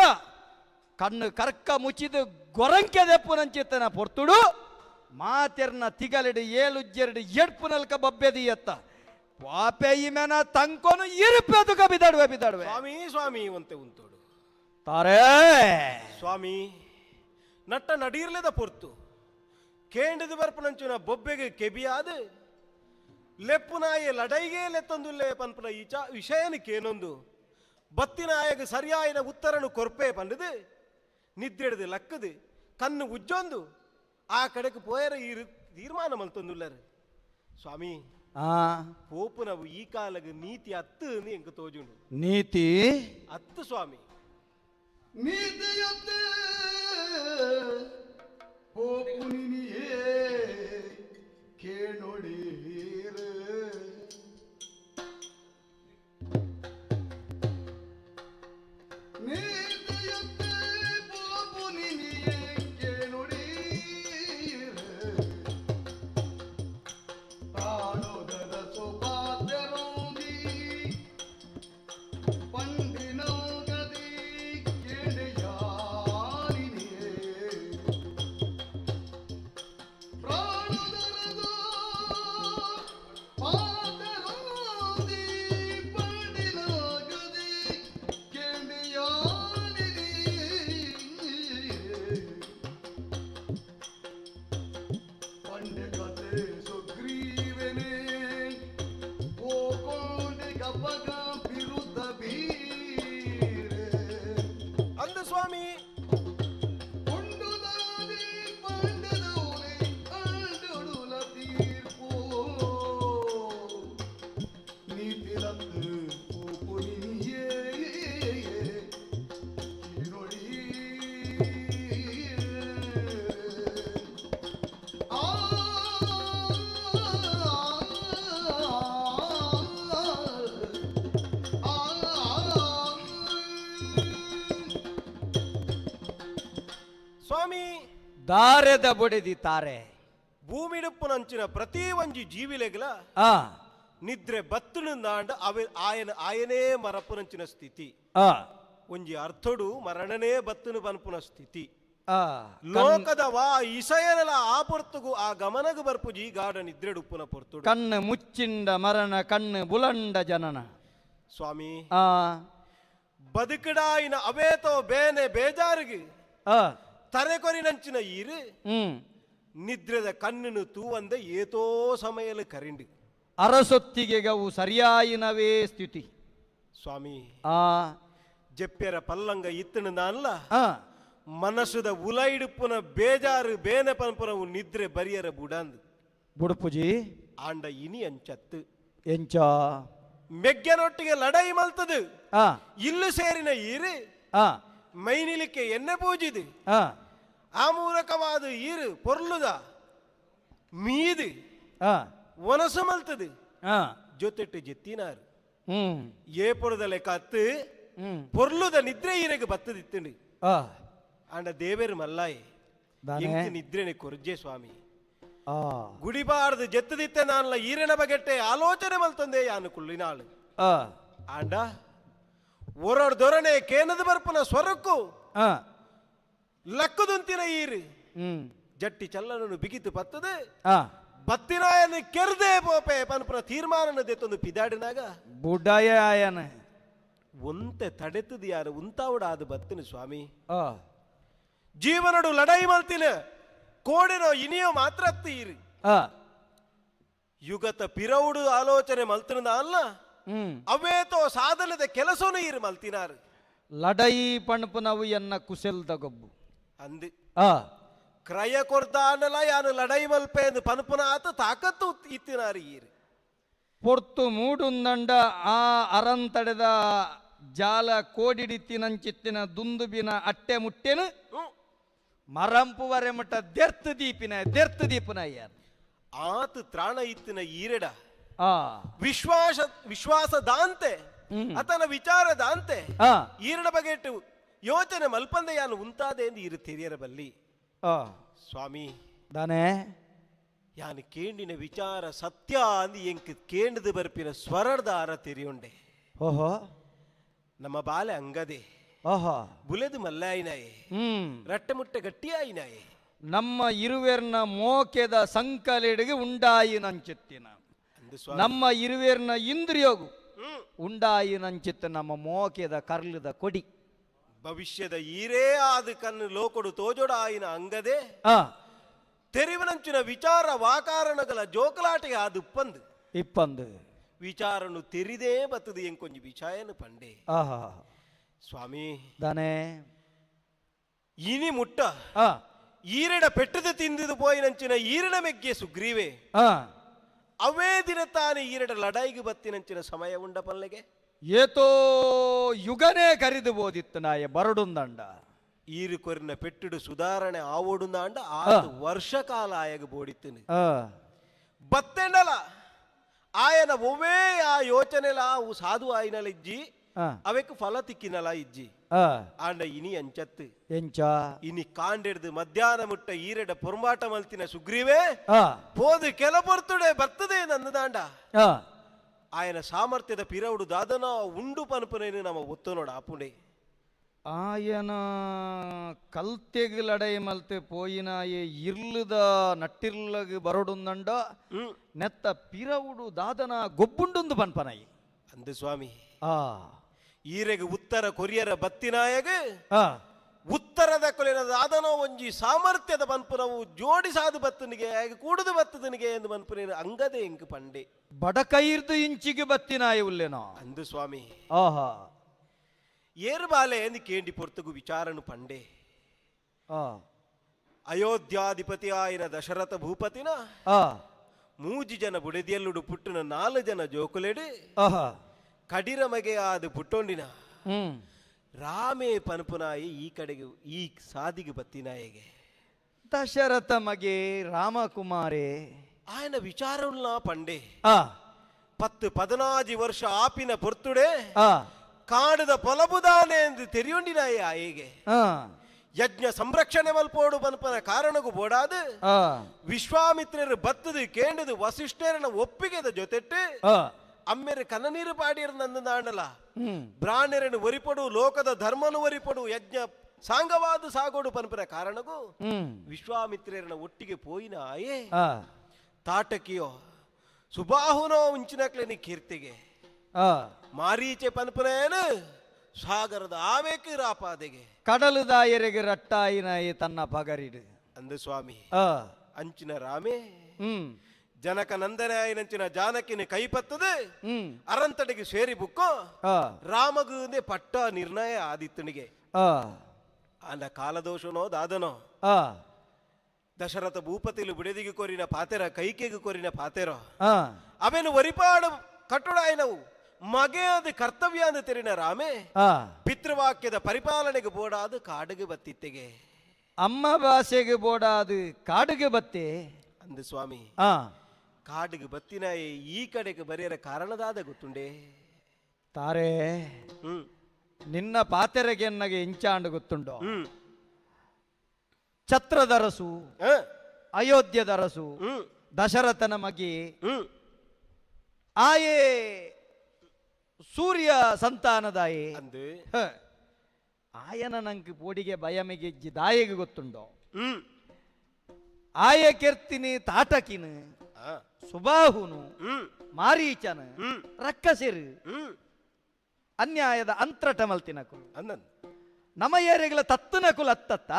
ಕಣ್ಣು ಕರ್ಕ ಮುಚ್ಚಿದು ಗೊರಂಕೆದೆಪ್ಪುನಂಚಿತ್ತನ ಪೊರ್ತುಡು ಮಾತೆರ್ನ ತಿಗಲಿಡು ಏಳುಜ್ಜೆರಡು ಎಡ್ಪುನಲ್ಕ ಬಬ್ಬೆದಿಯತ್ತ ಪಾಪೆ ಇಮೆನ ತಂಕೊನು ಇರುಪೆದುಕ ಬಿದಾಡುವೆ ಬಿದಾಡುವೆ ಸ್ವಾಮಿ ಸ್ವಾಮಿ ಒಂತೆ ಉಂತೋಡು ತಾರೆ ಸ್ವಾಮಿ ನಟ್ಟ ನಡೀರ್ಲೆದ ಪೊರ್ತು ಕೇಂಡದು ಬರ್ಪುನಂಚುನ ಬೊಬ್ಬೆಗೆ ಕೆಬಿಯಾದ ಲೆಪ್ಪುನಾಯ ಲಡೈಗೆ ಲೆತ್ತೊಂದುಲ್ಲೆ ಪನ್ಪುನ ಈ ಚಾ ವಿಷಯನ ಕೇನೊಂದು ಬತ್ತಿನಾಯಗ ಸರಿಯಾಯಿನ ಉತ್ತರನು ಕೊರ್ಪೆ ಪಂಡದು ನಿದ್ರೆಡ್ದು ಲಕ್ಕದು ಕಣ್ಣು ಉಜ್ಜೊಂದು ಆ ಕಡೆಗೆ ಪೋಯರ ಈ ತೀರ್ಮಾನ ಮಲ್ತೊಂದುಲ್ಲರು ಸ್ವಾಮಿ ಪೋಪುನವು ಈ ಕಾಲಗ ನೀತಿ ಅತ್ತು ಎಂಕ ತೋಜುಂಡು ನೀತಿ ಅತ್ತು ಸ್ವಾಮಿ ನೀತಿಯತ್ತೆ ಪೋಪುನಿನಿಯೇ ಕೇಳೊಡೀರು ನೀತಿಯತ್ತೆ ಪೋಪುನಿನಿಯೇ ಕೇಳೊಡೀರು ತಾಳೊದರ ಸೋಪಾದ್ಯರೋಗಿ ಪಂಡಿನೋಗದಿ ಕೇಳಿಯಾರಿನಿಯೇ ದಾರೆದ ಬೊಡೆದಿ ತಾರೆ ಭೂಮಿಡುಪ್ಪುನಂಚಿನ ಪ್ರತಿ ಒಂಜಿ ಜೀವಿಲೆಗ್ಲ ನಿದ್ರೆ ಬತ್ತುನು ನಾಂಡ ಅವೆ ಆಯನ ಆಯನೇ ಮರಪುನಂಚಿನ ಸ್ಥಿತಿ ಒಂಜಿ ಅರ್ಥಡು ಮರಣನೇ ಬತ್ತುನು ಪನ್ಪುನ ಸ್ಥಿತಿ ಲೋಕದ ವಾ ಇಸಯನಲ ಆ ಪೊರ್ತುಗು ಆ ಗಮನಗು ಬರ್ಪುಜಿ ಗಾಢ ನಿದ್ರೆಡುಪ್ಪುನ ಪೊರ್ತುಡು ಕಣ್ಣು ಮುಚ್ಚಿಂಡ ಮರಣ ಕಣ್ಣು ಬುಲಂಡ ಜನನ ಸ್ವಾಮಿ ಬದುಕಡಾಯಿನ ಅವೇತೋ ಬೇನೆ ಬೇಜಾರಿಗೆ ತರೆಕೊರಿನಂಚಿನ ಈರು ನಿದ್ರೆದ ಕಣ್ಣನ್ನು ತೂವಂದೆ ಏತೋ ಸಮಯಲು ಕರಿಂಡು ಅರಸೊತ್ತಿಗೆಗವು ಸರಿಯಾಯಿನವೇ ಸ್ಥಿತಿ ಸ್ವಾಮಿ ಜೆಪ್ಪೆರ ಪಲ್ಲಂಗ ಇತ್ತನು ನಾನ್ಲ ಮನಸ್ಸುದ ಉಲೈಡುಪ್ಪುನ ಬೇಜಾರು ಬೇನೆ ಪನ್ಪುನವು ನಿದ್ರೆ ಬರಿಯರ ಬುಡಂದು ಬುಡುಪುಜಿ ಆಂಡ ಇನಿ ಅಂಚತ್ತು ಎಂಚ ಮೆಗ್ಗನೊಟ್ಟಿಗೆ ಲಡೈ ಮಲ್ತದು ಇಲ್ಲು ಸೇರಿನ ಈರು ಮೈನಿಲಿಕ್ಕೆ ಎಣ್ಣೆ ಪೂಜಿದು ಆ ಮೂಲಕವಾದ ಈರು ಪೊರ್ಲುದ ಮೀದು ಒನಸು ಮಲ್ತದು ಜೊತೆಟ್ಟು ಜೆತ್ತಿನಾರು ಏ ಪೊರುದಲೆ ಕತ್ತು ಪೊರ್ಲುದ ನಿದ್ರೆ ಈರೆಗೆ ಬತ್ತದಿತ್ತಂಡು ಆಂಡ ದೇವೇರು ಮಲ್ಲಾಯಿ ಎಂಕ್ ನಿದ್ರೆನೆ ಕೊರ್ಜೆ ಸ್ವಾಮಿ ಗುಡಿಬಾರ್ದು ಜೆತ್ತದಿತ್ತೆ ನಾನ್ಲ ಈರೆನ ಬಗೆಟ್ಟೆ ಆಲೋಚನೆ ಮಲ್ತಂದೆ ಯಾನು ಕುಳ್ಳಿನಾಳು ಆಂಡ ಒರಡ್ ದೊರನೆ ಕೇನದ ಬರ್ಪುನ ಸ್ವರಕ್ಕೂ ಲಕ್ಕುದುಂತಿನ ಈರು ಜಟ್ಟಿ ಚಲ್ಲನನ್ನು ಬಿಗಿತು ಪತ್ತದು ಬತ್ತಿನಾಯನ ಕೆರ್ದೆ ಪೋಪೆ ಪನ್ಪುನ ತೀರ್ಮಾನನ ದೆತ್ತೊಂದು ಪಿದಾಡಿನಾಗ ಬುಡಯ ಆಯನ ಒಂತೆ ತಡೆತದು ಯಾರು ಉಂತಾವಡ ಅದು ಬತ್ತಿನ ಸ್ವಾಮಿ ಜೀವನಡು ಲಡೈ ಮಲ್ತಿನ ಕೋಡಿನೋ ಇನಿಯೋ ಮಾತ್ರ ಈರು ಯುಗತ ಪಿರೌಡು ಆಲೋಚನೆ ಮಲ್ತಿನ ಅಲ್ಲ ಅವೇತೋ ಸಾಧನದ ಕೆಲಸನು ಈರು ಮಲ್ತಿನಾರು ಲಡೈ ಪಣಪುನವು ಎನ್ನ ಕುಸೆಲ್ದ ಗೊಬ್ಬು ಅಂದು ಕ್ರಯ ಕೊರ್ದಾನಲ ಯಾನು ಲಡೈ ಮಲ್ಪೆ ಎಂದು ಪನ್ಪುನ ಆತ ತಾಕತ್ತು ಇತ್ತಿನಾರು ಈರು ಪೊರ್ತು ಮೂಡುಂದಂಡ ಆ ಅರಂತಡೆದ ಜಾಲ ಕೋಡಿಡಿತ್ತಿನಂಚಿತ್ತಿನ ದುಂದುಬಿನ ಅಟ್ಟೆ ಮುಟ್ಟೆನು ಮರಂಪುವರೆ ಮುಟ್ಟ ದೆರ್ತು ದೀಪಿನ ದೆರ್ತು ದೀಪನ ಯಾರು ಆತ ತ್ರಾಣ ಇತ್ತಿನ ಈರೆಡ ವಿಶ್ವಾಸ ವಿಶ್ವಾಸದಾಂತೆ ಆತನ ವಿಚಾರದಾಂತೆ ಈರಡ ಬಗೆಟ್ಟು ಯೋಚನೆ ಮಲ್ಪಂದೆ ಯಾನು ಉಂತಾದೆ ಎಂದು ಈರು ತೆರಿಯರ ಬಲ್ಲಿ ಸ್ವಾಮಿ ದಾನೆ ಯಾನು ಕೇಂಡಿನ ವಿಚಾರ ಸತ್ಯ ಅಂದು ಎಂಕ್ ಕೇಂಡದು ಬರ್ಪಿನ ಸ್ವರದ ಆರ ತೆರಿಯುಂಡೆ ಓಹೋ ನಮ್ಮ ಬಾಲೆ ಅಂಗದೆ ಓಹೋ ಬುಲೆದು ಮಲ್ಲಾಯಿನಾಯೆ ರಟ್ಟೆ ಮುಟ್ಟೆ ಗಟ್ಟಿಯಾಯಿನಾಯೆ ನಮ್ಮ ಇರುವೆರ್ನ ಮೋಕೆದ ಸಂಕಲಿಡಿಗೆ ಉಂಡಾಯಿನಂಚಿತ್ತಿನ ನಮ್ಮ ಇರುವೆರ್ನ ಇಂದ್ರಿಯೋಗು ಉಂಡಾಯಿನಂಚಿತ್ತ ನಮ್ಮ ಮೋಕೆದ ಕರ್ಲದ ಕೊಡಿ ಭವಿಷ್ಯದ ಈರೇ ಆದ ಕಣ್ಣು ಲೋಕೊಡು ತೋಜೋಡ ಆಯಿನ ಅಂಗದೆ ತೆರಿವನಂಚಿನ ವಿಚಾರ ವಾಕಾರಣಗಳ ಜೋಕಲಾಟಿಗೆ ಅದು ಇಪ್ಪಂದು ಇಪ್ಪಂದು ವಿಚಾರನು ತೆರಿದೇ ಬತ್ತದು ಎಂಕೊಂಜಿ ವಿಚಾಯನು ಪಂಡೆ ಸ್ವಾಮಿ ದಾನೆ ಇನಿ ಮುಟ್ಟ ಈರೆಡ ಪೆಟ್ಟದ ತಿಂದಿದು ಪೋಯಿನಂಚಿನ ಈರಣ ಮೆಗ್ಗೆ ಸುಗ್ರೀವೆ ಅವೇ ದಿನ ತಾನೇ ಈರಡ ಲಡಾಯಿಗೆ ಬತ್ತಿನಂಚಿನ ಸಮಯ ಉಂಡ ಪಲ್ಲೆಗೆ ಏತೋ ಯುಗನೇ ಕರಿದು ಬೋದಿತ್ತು ನಾಯ ಬರಡುಂದಂಡ ಈರು ಕೊರಿನ ಪೆಟ್ಟುಡು ಸುಧಾರಣೆ ಆವೋಡುಂದಾಂಡ ಆರು ವರ್ಷ ಕಾಲ ಆಯಗ ಬೋಡಿತ್ತನು ಬತ್ತೆಂಡಲ ಆಯನ ಒವ್ವೇ ಆ ಯೋಚನೆಲ ಅವು ಸಾಧು ಆಯ್ನಲ ಇಜ್ಜಿ ಅವೆಕ್ ಫಲ ತಿಕ್ಕಿನಲ ಇಜ್ಜಿ ಆಂಡ ಇನಿ ಅಂಚತ್ತು ಎಂಚ ಇನಿ ಕಾಂಡೆಡ್ದು ಮಧ್ಯಾಹ್ನ ಮುಟ್ಟ ಈರೆಡ ಪೊರ್ಮಾಟ ಮಲ್ತಿನ ಸುಗ್ರೀವೇ ಪೋದು ಕೆಲ ಪೊರ್ತುಡೆ ಬರ್ತದೆ ನಂದದಾಂಡ ಆಯನ ಸಾಮರ್ಥ್ಯದ ಪಿರೌಡು ದಾದನ ಉಂಡು ಪನ್ಪನೇನು ನಮ್ಮ ಒತ್ತು ನೋಡ ಆಪುಂಡೆ ಆಯನ ಕಲ್ತೆಗ್ ಲಡೈ ಮಲ್ತೆ ಪೋಯಿನಾಯೆ ಇರ್ಲದ ನಟ್ಟಿರ್ಲಗ್ ಬರೋಡುಂದಂಡ ನೆತ್ತ ಪಿರವುಡು ದಾದನ ಗೊಬ್ಬುಂಡುಂದು ಪನ್ಪನಾಯಿ ಅಂದು ಸ್ವಾಮಿ ಈರೆಗೆ ಉತ್ತರ ಕೊರಿಯರ ಬತ್ತಿನಾಯಗ ಉತ್ತರದ ಕೊಲೆನ ದಾದನೋ ಒಂಜಿ ಸಾಮರ್ಥ್ಯದ ಪನ್ಪುನವು ಜೋಡಿಸಾದು ಬತ್ತನಿಗೆ ಆಗ ಕೂಡುದು ಬತ್ತದನಿಗೆ ಎಂದು ಪನ್ಪುನೇನು ಅಂಗದೆ ಇಂಕ್ ಪಂಡೆ ಬಡಕೈರ್ದು ಇಂಚಿಗೆ ಬತ್ತಿನಾಯ ಉಲ್ಲೇನೋ ಅಂದು ಸ್ವಾಮಿ ಆಹಾ ಏರು ಬಾಲೆ ಎಂದು ಕೇಂಡಿ ಪೊರ್ತುಗು ವಿಚಾರನು ಪಂಡೆ ಅಯೋಧ್ಯಾಧಿಪತಿ ಆಯಿನ ದಶರಥ ಭೂಪತಿನ ಮೂಜಿ ಜನ ಬುಡೆದಿಯಲ್ಲುಡು ಪುಟ್ಟುನ ನಾಲು ಜನ ಜೋಕುಲೆಡು ಕಡಿರ ಮಗೆಯಾದ ಪುಟ್ಟೊಂಡಿನ ರಾಮೇ ಪನ್ಪುನಾಯಿ ಈ ಕಡೆಗೆ ಈ ಸಾದಿಗೆ ಬತ್ತಿನಾಯಿಗೆ ದಶರಥ ಮಗೆ ರಾಮಕುಮಾರೇ ఆయన ವಿಚಾರನ್ನ ಪಂಡೆ 10-15 ವರ್ಷ ಆಪಿನ ಪೊರ್ತುಡೆ ಕಾಡದ ಪೊಲಬುದಾನೆ ಎಂದು ತೆರಿಯೊಂಡಿನಾಯ ಆಯೆಗೆ ಯಜ್ಞ ಸಂರಕ್ಷಣೆ ಮಲ್ಪೋಡು ಪನ್ಪನ ಕಾರಣಗೂ ಬೋಡಾದು ವಿಶ್ವಾಮಿತ್ರರು ಬತ್ತದು ಕೇಂಡದು ವಸಿಷ್ಠರನ ಒಪ್ಪಿಗೆದ ಜೊತೆಟ್ಟು ಅಮ್ಮೆರು ಕನ್ನನೀರು ಪಾಡಿಯರು ನಂದು ನಾಡಲ ಬ್ರಾಹ್ಮಣರನ್ನು ಒರಿಪಡು ಲೋಕದ ಧರ್ಮನು ಒರಿಪಡು ಯಜ್ಞ ಸಾಂಗವಾದ ಸಾಗೋಡು ಪನ್ಪನ ಕಾರಣಗೂ ವಿಶ್ವಾಮಿತ್ರರನ್ನ ಒಟ್ಟಿಗೆ ಪೋಯಿನ ಆಯೇ ತಾಟಕಿಯೋ ಸುಬಾಹುನೋ ಉಂಚಿನಕ್ಲೇನಿ ಕೀರ್ತಿಗೆ ಮಾರೀಚೆ ಪನ್ಪನೇನು ಸಾಗರದ ಆಮೇಕೆ ರಾಪಾದೆಗೆ ಕಡಲುದಾಯರಿಗೆ ರಟ್ಟಾಯಿನಾಯಿ ತನ್ನ ಪಗರಿಡು ಅಂದು ಸ್ವಾಮಿ ಅಂಚಿನ ರಾಮೇ ಜನಕ ನಂದನಾಯನಂಚಿನ ಜಾನಕಿನ ಕೈಪತ್ತದೆ ಅರಂತಡೆಗೆ ಸೇರಿ ಬುಕ್ಕೋ ರಾಮಗುಂದೆ ಪಟ್ಟ ನಿರ್ಣಯ ಆದಿತ್ತನಿಗೆ ಆಂಡ ಕಾಲದೋಷನೋ ದಾದನೋ ದಶರಥ ಭೂಪತಿಲು ಬಿಡದಿಗೆ ಕೊರಿನ ಪಾತೆರ ಕೈಕೆಗೆ ಕೊರಿನ ಪಾತೆರೋ ಅವೇನು ಒರಿಪಾಡು ಕಟ್ಟುಡಾಯನವು ಮಗೆ ಅದು ಕರ್ತವ್ಯ ಅಂದ ತೆರಿನ ರಾಮೇ ಪಿತೃವಾಕ್ಯದ ಪರಿಪಾಲನೆಗೆ ಬೋಡಾದು ಕಾಡಿಗೆ ಬತ್ತಿತ್ತೆಗೆ ಅಮ್ಮ ಭಾಷೆಗೆ ಬೋಡಾದು ಕಾಡಿಗೆ ಬತ್ತೆ ಅಂದು ಸ್ವಾಮಿ ಕಾಡಿಗೆ ಬತ್ತಿನ ಈ ಕಡೆಗೆ ಬರೆಯರ ಕಾರಣದಾದ ಗೊತ್ತುಂಡೆ ತಾರೆ ನಿನ್ನ ಪಾತೆರೆಗೆ ಎನ್ನಗೆ ಇಂಚಾಂಡು ಗೊತ್ತುಂಡು ಛತ್ರದರಸು ಅಯೋಧ್ಯದರಸು ದಶರಥನ ಮಗಿ ಆಯೇ ಸೂರ್ಯ ಸಂತಾನದಾಯೇ ಆಯನ ನಂಗೆ ಪೋಡಿಗೆ ಬಯಮಿಗೆ ದಾಯಿಗೆ ಗೊತ್ತುಂಡೋ ಆಯ ಕೆರ್ತಿನಿ ತಾಟಕಿನ ಸುಬಾಹುನು ಮಾರೀಚನ ರಕ್ಕಸಿರು ಅನ್ಯಾಯದ ಅಂತ್ರಟ ಮಲ್ತಿನಕುಲು ನಮ್ಮ ಏರಿಗಳ ತತ್ತನಕುಲು ಅತ್ತತ್ತ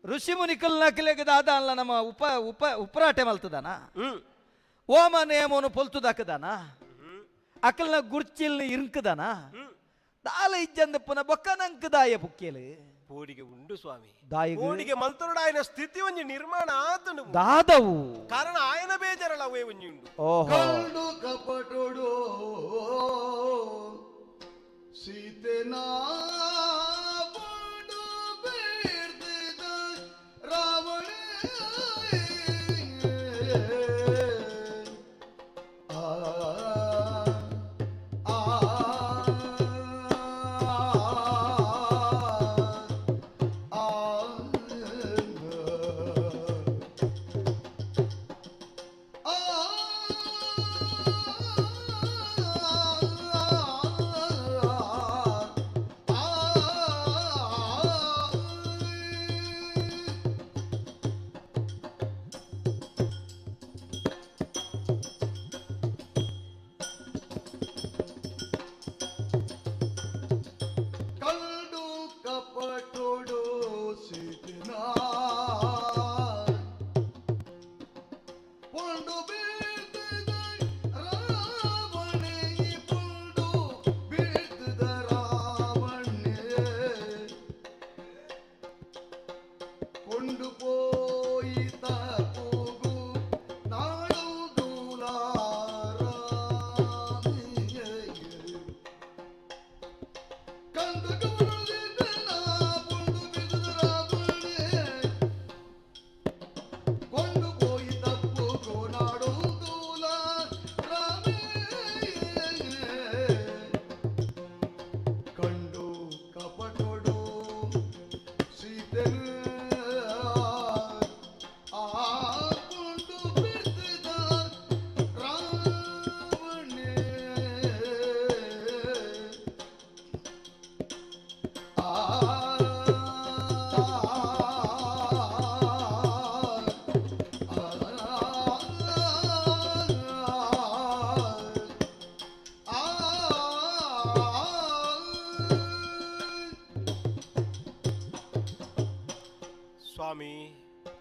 ಋಷಿ ಮುನಿಕಲ್ ನಕಲೆಗೆ ದಾದ ಅಲ್ಲ ನಮ್ಮ ಉಪ ಉಪ ಉಪರಾಟೆ ಮಲ್ತದಾನ ಓಮ ನೇಮೋನು ಪೊಲ್ತುದಾಕದಾನ ಅಕಲ್ನ ಗುರ್ಚಿಲ್ನ ಇರ್ಕದಾನ ದಾಲ ಇಜ್ಜಂದ ಪುನ ಬೊಕ್ಕನಂಕದಾಯ ಪುಕ್ಕೇಲು ಪೋಡಿಗೆ ಉಂಡು ಸ್ವಾಮಿ ಪೋಡಿಗೆ ಮಲ್ತೊರಡ ಸ್ಥಿತಿ ಒಂಜಿ ನಿರ್ಮಾಣ ಆತನು ದಾದವು ಕಾರಣ ಆಯನ ಬೇಜಾರಲ್ಲ ಅವೇ ಒಂಜಿ ಉಂಡು ಓಹೋ ಕಂಡು ಕಪಟೊಡು ಸೀತೆನಾ ಪಂಡು ಬೀರ್ದಿದ ರಾವಣ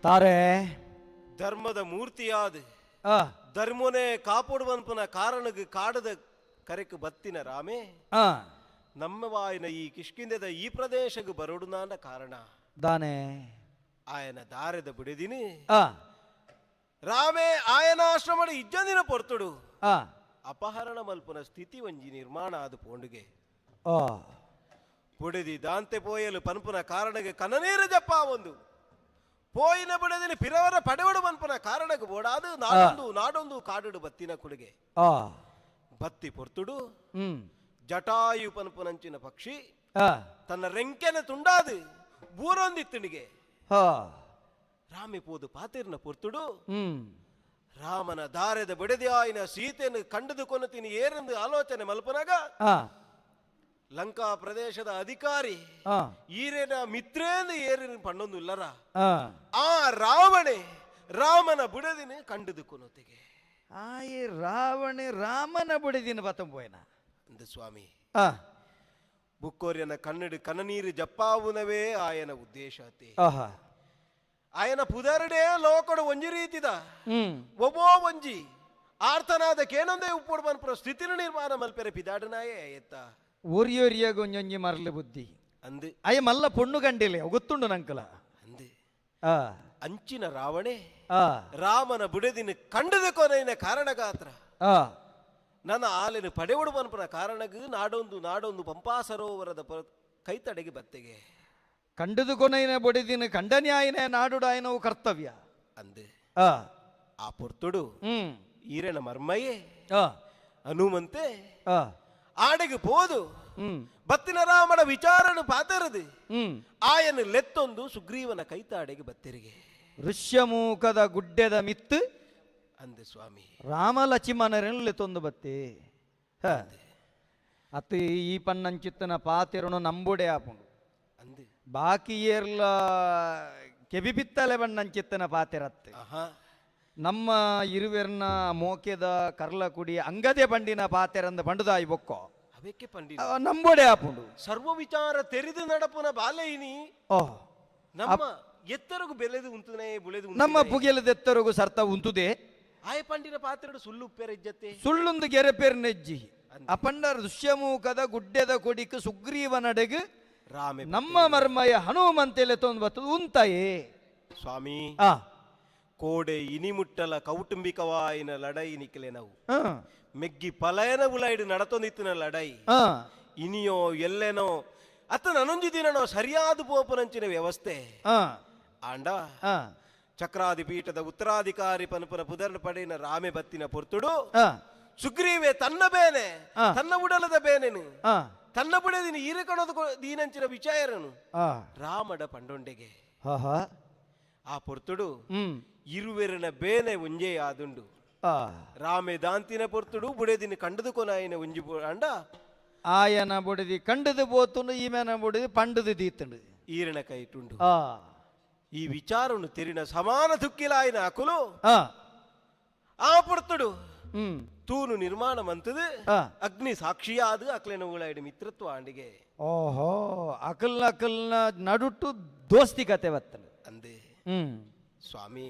ತಾರೆ ಧರ್ಮದ ಮೂರ್ತಿಯಾದ ಧರ್ಮನೇ ಕಾಪುಡುವನ್ಪನ ಕಾರಣಕ್ಕೆ ಕಾಡದ ಕರೆக்கு ಬತ್ತಿನ ರಾಮೇ ನಮ್ಮ ವಾಯಿನ ಈ ಕಿಷ್ಕಿಂದದ ಈ ಪ್ರದೇಶಕ್ಕೆ ಬರೋಡುನಾನ ಕಾರಣ ದಾನೆ ಆಯನ ದಾರದ ಬಿಡಿದಿನಿ ರಾಮೇ ಆಯನ ಆಶ್ರಮದ ಇಜ್ಜಂದಿನ ಪೊರ್ತುಡು ಅಪಹರಣ ಮಲ್ಪನ ಸ್ಥಿತಿ ಒಂಜಿ ನಿರ್ಮಾಣ ಆದ ಪೋಂಡುಗೆ ಪುಡಿದಿ ದಾಂತೆ ಪೋಯಲು ಪನ್ಪುನ ಕಾರಣಕ್ಕೆ ಕನನೀರು ಜಪ್ಪ ಒಂದು ಪೋಯಿನ ಬಿಡದಿನ ಪಿರವರ ಪಡೆವಡು ಪನ್ಪುನ ಕಾರಣಕ್ಕೆ ಬೋಡಾದು ನಾಡೊಂದು ನಾಡೊಂದು ಕಾಡುಡು ಬತ್ತಿನ ಕುಡುಗೆ ಬತ್ತಿ ಪೊರ್ತುಡು ಜಟಾಯು ಪನ್ಪುನಂಚಿನ ಪಕ್ಷಿ ತನ್ನ ರೆಂಕೆನ ತುಂಡಾದು ಬೂರೊಂದಿತ್ತಣಿಗೆ ರಾಮೆ ಪೋದು ಪಾತಿರ್ನ ಪೊರ್ತುಡು ರಾಮನ ದಾರೆದ ಬಿಡದಿಯಾಯಿನ ಸೀತೆಯನ್ನು ಕಂಡದು ಕೊನತೀನಿ ಏರೆಂದು ಆಲೋಚನೆ ಮಲ್ಪನಾಗ ಲಂಕಾ ಪ್ರದೇಶದ ಅಧಿಕಾರಿ ಈರೇನ ಮಿತ್ರೇಂದು ಏರಿನ ಪಣ್ಣೊಂದು ಇಲ್ಲರ ಆ ರಾವಣೆ ರಾಮನ ಬುಡದಿನ ಕಂಡದು ಕೊನೊತಿಗೆ ಆಯೆ ರಾವಣೆ ರಾಮನ ಬುಡದಿನ ಬತ್ತಂಬೋಯನ ಅಂದ ಸ್ವಾಮಿ ಬುಕ್ಕೋರ್ಯನ ಕನ್ನಡ ಕಣ್ಣನೀರು ಜಪ್ಪಾವುನವೇ ಆಯನ ಉದ್ದೇಶ ಆಯನ ಪುದರಡೆ ಲೋಕಡು ಒಂಜಿ ರೀತಿದ ಒಬ್ಬೋ ಒಂಜಿ ಆರ್ತನಾದ ಕೇನೊಂದೇ ಉಪ್ಪುಡು ಬನ್ಪುರ ಸ್ಥಿತಿನ ನಿರ್ಮಾಣ ಮಲ್ಪೆರೆ ಪಿದಾಡನಾಯೇ ಎತ್ತ ಒರಿಯೊರಿಯಾಗ ಒಂಜೊಂಜಿ ಮರಲು ಬುದ್ಧಿ ಅಂದು ಅಯ್ಯ ಮಲ್ಲ ಪೊಣ್ಣು ಕಂಡಿಲ್ಲ ಗೊತ್ತುಂಡು ನಂಕಲ ಅಂದು ಅಂಚಿನ ರಾವಣೆ ರಾಮನ ಬುಡದಿನ ಕಂಡದ ಕೊನೆಯ ಕಾರಣಗಾತ್ರ ನನ್ನ ಆಲಿನ ಪಡೆವಡು ಬನ್ಪುರ ಕಾರಣಗು ನಾಡೊಂದು ನಾಡೊಂದು ಪಂಪಾ ಸರೋವರದ ಕೈತಡೆಗೆ ಬತ್ತೆಗೆ ಕಂಡದು ಕೊನೆಯ ಬೊಡಿದಿನ ಕಂಡನ್ಯಾಯನ ನಾಡುಡಾಯನವು ಕರ್ತವ್ಯ ಅಂದು ಆ ಪೊರ್ತುಡು ಈರನ ಮರ್ಮಯೇ ಹನುಮಂತೆ ಆಡೆಗೆ ಪೋದು ಬತ್ತಿನ ರಾಮನ ವಿಚಾರನು ಪಾತರದು ಆಯನ ಲೆತ್ತೊಂದು ಸುಗ್ರೀವನ ಕೈತಾಡೆಗೆ ಬತ್ತಿರಿಗೆ ಋಷ್ಯಮೂಕದ ಗುಡ್ಡೆದ ಮಿತ್ತು ಅಂದೆ ಸ್ವಾಮಿ ರಾಮ ಲಕ್ಷ್ಮಣರನ್ನು ಲೆತ್ತೊಂದು ಬತ್ತಿ ಅತ್ತು ಈ ಪನ್ನಂಚಿತ್ತನ ಪಾತಿರನು ನಂಬುಡೆ ಆಪುಂಡು ಅಂದು ಬಾಕಿ ಏರ್ಲ ಕೆಬಿ ಬಿತ್ತಲೆ ಬಣ್ಣಂಚಿತ್ತನ ಪಾತಿರತ್ತೆ ನಮ್ಮ ಇರುವೆರ್ನ ಮೋಕೆದ ಕರ್ಲಕುಡಿ ಅಂಗದೆ ಬಂಡಿನ ಪಾತೆರಂದ ಬಂಡುದಾಯಿ ಬೊಕ್ಕೋ ಅವೆಕ್ಕೆ ಪಂಡಿ ನಂಬೋಡೆ ಆಪುಂಡು ಸರ್ವ ವಿಚಾರ ತೆರೆದು ನಡಪುನ ಬಾಲೈನಿ ನಮ್ಮ ಎತ್ತರಗು ಬೆಲೆದು ಉಂತುನೆ ಬುಳೆದು ನಮ್ಮ ಪುಗೆಲದೆತ್ತರಗು ಸರ್ತ ಉಂತುದೆ ಆಯ ಪಂಡಿನ ಪಾತ್ರೆಡು ಸುಳ್ಳು ಪೆರೆಜ್ಜತೆ ಸುಳ್ಳೊಂದು ಗೆರೆ ಪೆರ್ನೆಜ್ಜಿ ಅಪಂಡ ಋಷ್ಯಮೂಕದ ಗುಡ್ಡೆದ ಕೊಡಿಕ್ ಸುಗ್ರೀವನಡೆಗು ರಾಮೆ ನಮ್ಮ ಮರ್ಮಯ ಹನುಮಂತೆಲೆ ತೊಂದು ಬರ್ತದೆ ಉಂತಾಯೇ ಸ್ವಾಮಿ ಕೋಡೆ ಇನಿಮುಟ್ಟಲ ಕೌಟುಂಬಿಕವಾಯಿನ ಲಡೈ ನಿಕ್ಕಲೆ ನಾವು ಮೆಗ್ಗಿ ಪಲಯನ ಉಲಾಯ್ಡು ನಡತೊಂದಿತ್ತಿನ ಲಡೈ ಇನಿಯೋ ಎಲ್ಲೆನೋ ಅತ್ತ ನನೊಂಜಿ ದಿನನೋ ಸರಿಯಾದ ಪೋಪನಂಚಿನ ವ್ಯವಸ್ಥೆ ಆಂಡ ಚಕ್ರಾದಿಪೀಠದ ಉತ್ತರಾಧಿಕಾರಿ ಪನುಪನ ಪುದರ್ನ ಪಡೆಯಿನ ರಾಮೆ ಬತ್ತಿನ ಪೊರ್ತುಡು ಸುಗ್ರೀವೆ ತನ್ನ ಬೇನೆ ತನ್ನ ಉಡಲದ ಬೇನೆನು ತನ್ನ ಬುಡದಿನ ಈರಕಣದ ದೀನಂಚಿನ ವಿಚಾರನು ರಾಮಡ ಪಂಡೊಂಡೆಗೆ ಆ ಪೊರ್ತುಡು ಇರುವೆರನ ಬೇನೆ ಒಂಜೇ ಆದುಂಡು ರಾಮೆ ದಾಂತಿನ ಪೊರ್ತುಡು ಬುಡೆದಿನ ಕಂಡದು ಕೊನಾಯಿನ ಒಂಜಿ ಅಂಡ ಆಯನ ಬುಡದಿ ಕಂಡದು ಪೋತುಂಡು ಈಮೆನ ಬುಡದಿ ಪಂಡದು ದೀತುಂಡು ಈರಣ ಕೈಟುಂಡು ಈ ವಿಚಾರನು ತೆರಿನ ಸಮಾನ ದುಕ್ಕಿಲಾಯಿನ ಅಕುಲು ಆ ಪೊರ್ತುಡು ತೂನು ನಿರ್ಮಾಣ ಮಂತದು ಅಗ್ನಿ ಸಾಕ್ಷಿಯಾದ ಅಕ್ಲೆನ ಉಳಾಯ್ಡು ಮಿತ್ರತ್ವ ಆಂಡಿಗೆ ಓಹೋ ಅಕಲ್ನ ಅಕಲ್ನ ನಡುಟ್ಟು ದೋಸ್ತಿ ಕತೆ ಬತ್ತಲು ಅಂದೆ ಸ್ವಾಮಿ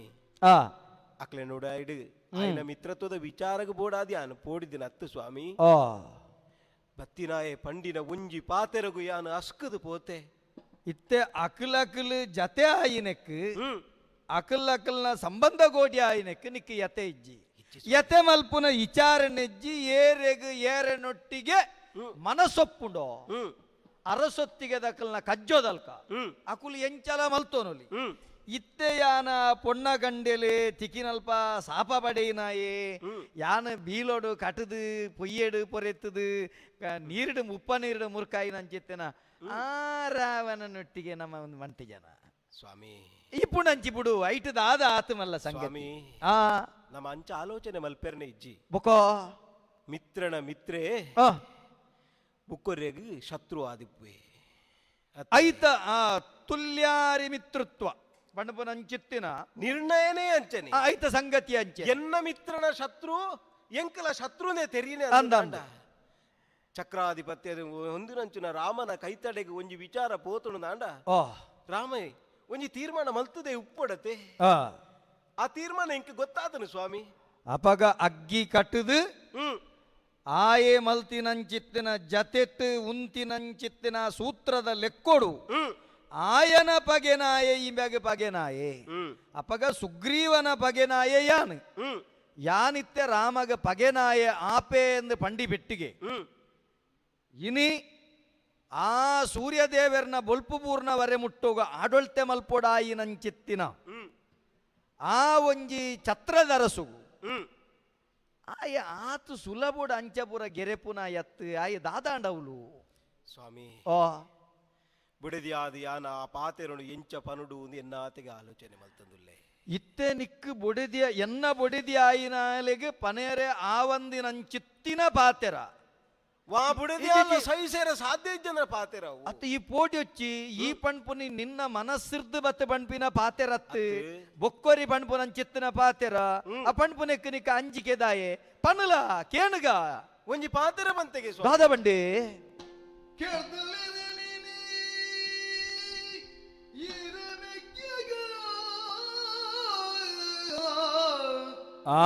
ಅಕ್ಲೆ ನೋಡಾಯ್ಡು ಆಯ್ನ ಮಿತ್ರತ್ವದ ವಿಚಾರಗ ಬೋಡಾದಿ ಆನು ಪೋಡಿದಿನ ಅತ್ತು ಸ್ವಾಮಿ ಬತ್ತಿನಾಯೆ ಪಂಡಿನ ಒಂಜಿ ಪಾತೆರಗು ಯಾನು ಅಸ್ಕದು ಪೋತೆ ಇತ್ತೆ ಅಕಲ್ ಅಕಲ್ ಜತೆ ಆಯಿನಕ್ ಅಕಲ್ ಅಕಲ್ನ ಸಂಬಂಧ ಗೋಡಿ ಆಯಿನಕ್ ನಿಕ್ಕ ಯತೆ ಇಜ್ಜಿ ಯತೆ ಮಲ್ಪುನ ವಿಚಾರನೆಜ್ಜಿ ಏರೆಗು ಏರೆನೊಟ್ಟಿಗೆ ಮನಸೊಪ್ಪುಂಡೋ ಅರಸೊತ್ತಿಗೆ ದಕಲ್ನ ಕಜ್ಜೋದಲ್ಕ ಅಕುಲು ಎಂಚಲ ಮಲ್ತೋನೊಲಿ ಇತ್ತೆ ಯಾನ ಪೊಣ್ಣ ಗಂಡೆಲೆ ತಿಕ್ಕಿನಲ್ಪ ಸಾಪ ಪಡೆಯಿನಾಯೇ ಯಾನ ಬೀಲೋಡು ಕಟದು ಪೊಯ್ಯೇಡು ಪೊರೆತ್ತದು ನೀರಿಡು ಉಪ್ಪ ನೀರಿಡು ಮುರ್ಕಾಯಿ ನಂಚಿತ್ತೇನ ಆ ರಾವಣನೊಟ್ಟಿಗೆ ನಮ್ಮ ಒಂದು ಮಂಟಿ ಜನ ಸ್ವಾಮಿ ಇಪ್ಪುಣಂಚಿ ಬಿಡು ಐಟದ ಆದ ಆತಮಲ್ಲ ಸಂಗತಿ ಆ ನಮ್ಮ ಅಂಚ ಆಲೋಚನೆ ಮಲ್ಪೆರ್ನೆ ಇಜ್ಜಿ ಬೊಕೋ ಮಿತ್ರನ ಮಿತ್ರೇ ಬುಕ್ಕೊರೆಗ್ ಶತ್ರು ಆದಿಪ್ಪೆ ಐತ ಆ ತುಲ್ಯಾರಿ ಮಿತ್ರತ್ವ ಬಣ್ಣಪುನಂಚಿತ್ತಿನ ನಿರ್ಣಯನೇ ಅಂಚನೆ ಐತ ಸಂಗತಿ ಅಂಚೆ ಎನ್ನ ಮಿತ್ರನ ಶತ್ರು ಎಂಕಲ ಶತ್ರುನೇ ತೆರೀನೆ ಅಂದ ಚಕ್ರಾಧಿಪತ್ಯ ಹೊಂದಿನಂಚಿನ ರಾಮನ ಕೈತಡೆಗೆ ಒಂಜಿ ವಿಚಾರ ಪೋತುಣು ನಾಂಡ ರಾಮ ಒಂಜಿ ತೀರ್ಮಾನ ಮಲ್ತದೆ ಉಪ್ಪಡತೆ ಆ ತೀರ್ಮಾನ ಎಂಕ ಗೊತ್ತಾದನು ಸ್ವಾಮಿ ಅಪಗ ಅಗ್ಗಿ ಕಟ್ಟುದು ಆಯೆ ಮಲ್ತಿನಂಚಿತ್ತಿನ ಜತೆತ್ತು ಉಂತಿನಂಚಿತ್ತಿನ ಸೂತ್ರದ ಲೆಕ್ಕೊಡು ಆಯನ ಪಗೆನಾಯೆ ಇಂಬ್ಯಾಗ ಪಗೆನಾಯೆ ಅಪಗ ಸುಗ್ರೀವನ ಪಗೆನಾಯೆ ಯಾನು ಯಾನಿತ್ತೆ ರಾಮಗ ಪಗೆನಾಯೆ ಆಪೆ ಎಂದು ಪಂಡಿ ಬೆಟ್ಟಿಗೆ ಇನಿ ಆ ಸೂರ್ಯದೇವರನ ಬೊಲ್ಪು ಪೂರ್ಣ ವರೆ ಮುಟ್ಟೋಗ ಆಡೊಳ್ತೆ ಮಲ್ಪೊಡಾಯಿನಂಚಿತ್ತಿನ ಆ ಒಂಜಿ ಛತ್ರದರಸುಗು ಆಯ ಆತು ಸುಲಭೋಡ ಅಂಚಪುರ ಗೆರೆಪುನ ಎತ್ತು ಆಯ ದಾದಾಂಡವ್ಲು ಸ್ವಾಮಿ ಓ ಬುಡದಿಯಾದ ಯಾನ ಆ ಪಾತೆರನು ಎಂಚ ಪನುಡು ಎನ್ನಾತೆಗೆ ಆಲೋಚನೆ ಮಲ್ತಂದುಲ್ಲೆ. ಇತ್ತೆ ನಿಕ್ಕು ಬೊಡೆದಿಯ ಎನ್ನ ಬೊಡೆದಿ ಆಯಿನಾಲೆಗೆ ಪನೇರೆ ಆವಂದಿನಂಚಿತ್ತಿನ ಪಾತೆರ ವಾ ಬುಡದಿಯಾಲ ಸಹಿಸೇರ ಸಾಧ್ಯ ಇಜ್ಜನ ಪಾತೆರ ಅತ್ತ ಈ ಪೋಟಿ ಹೊಚ್ಚಿ ಈ ಪಣ್ಪುನಿ ನಿನ್ನ ಮನಸ್ಸಿರ್ದು ಬತ್ತ ಪಣ್ಪಿನ ಪಾತೆರತ್ತು ಬೊಕ್ಕೊರಿ ಪಣ್ಪುನಂಚಿತ್ತಿನ ಪಾತೆರ ಆ ಪಣ್ಪುನೆಕ್ಕು ನಿಕ್ಕ ಅಂಜಿಕೆ ದಾಯೆ ಪಣುಲ ಕೇಣುಗ ಒಂಜಿ ಪಾತೆರ ಬಂತೆಗೆ ದಾದ ಬಂಡಿ ಆ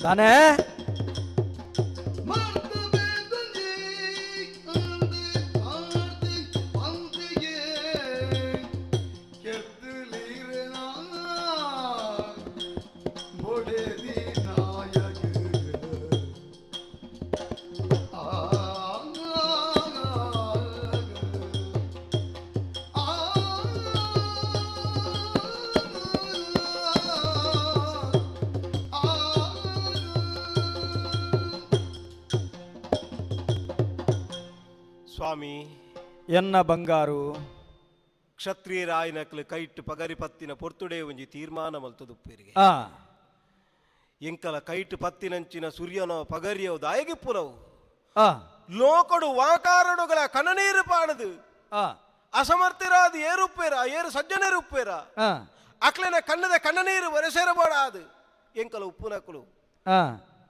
ತಾನೇ ಸ್ವಾಮಿ ಎನ್ನ ಬಂಗಾರು ಕ್ಷತ್ರಿಯರಾಯನಕ್ಲು ಕೈಟ್ಟು ಪಗರಿ ಪತ್ತಿನ ಪೊರ್ತುಡೆ ಒಂಜಿ ತೀರ್ಮಾನ ಮಲ್ತದುಪ್ಪೇರಿಗೆ ಎಂಕಲ ಕೈಟ್ಟು ಪತ್ತಿನಂಚಿನ ಸೂರ್ಯನೋ ಪಗರಿಯೋ ದಾಯಗಿಪ್ಪುನವು ಲೋಕಡು ವಾಕಾರಡುಗಳ ಕಣನೀರು ಪಾಣದು ಅಸಮರ್ಥರಾದ ಏರುಪ್ಪೇರ ಏರು ಸಜ್ಜನರುಪ್ಪೇರ ಅಕ್ಲೆನ ಕಣ್ಣದ ಕಣ್ಣನೀರು ಒರೆಸೇರಬೋಡಾದು ಎಂಕಲ ಉಪ್ಪುನಕುಲು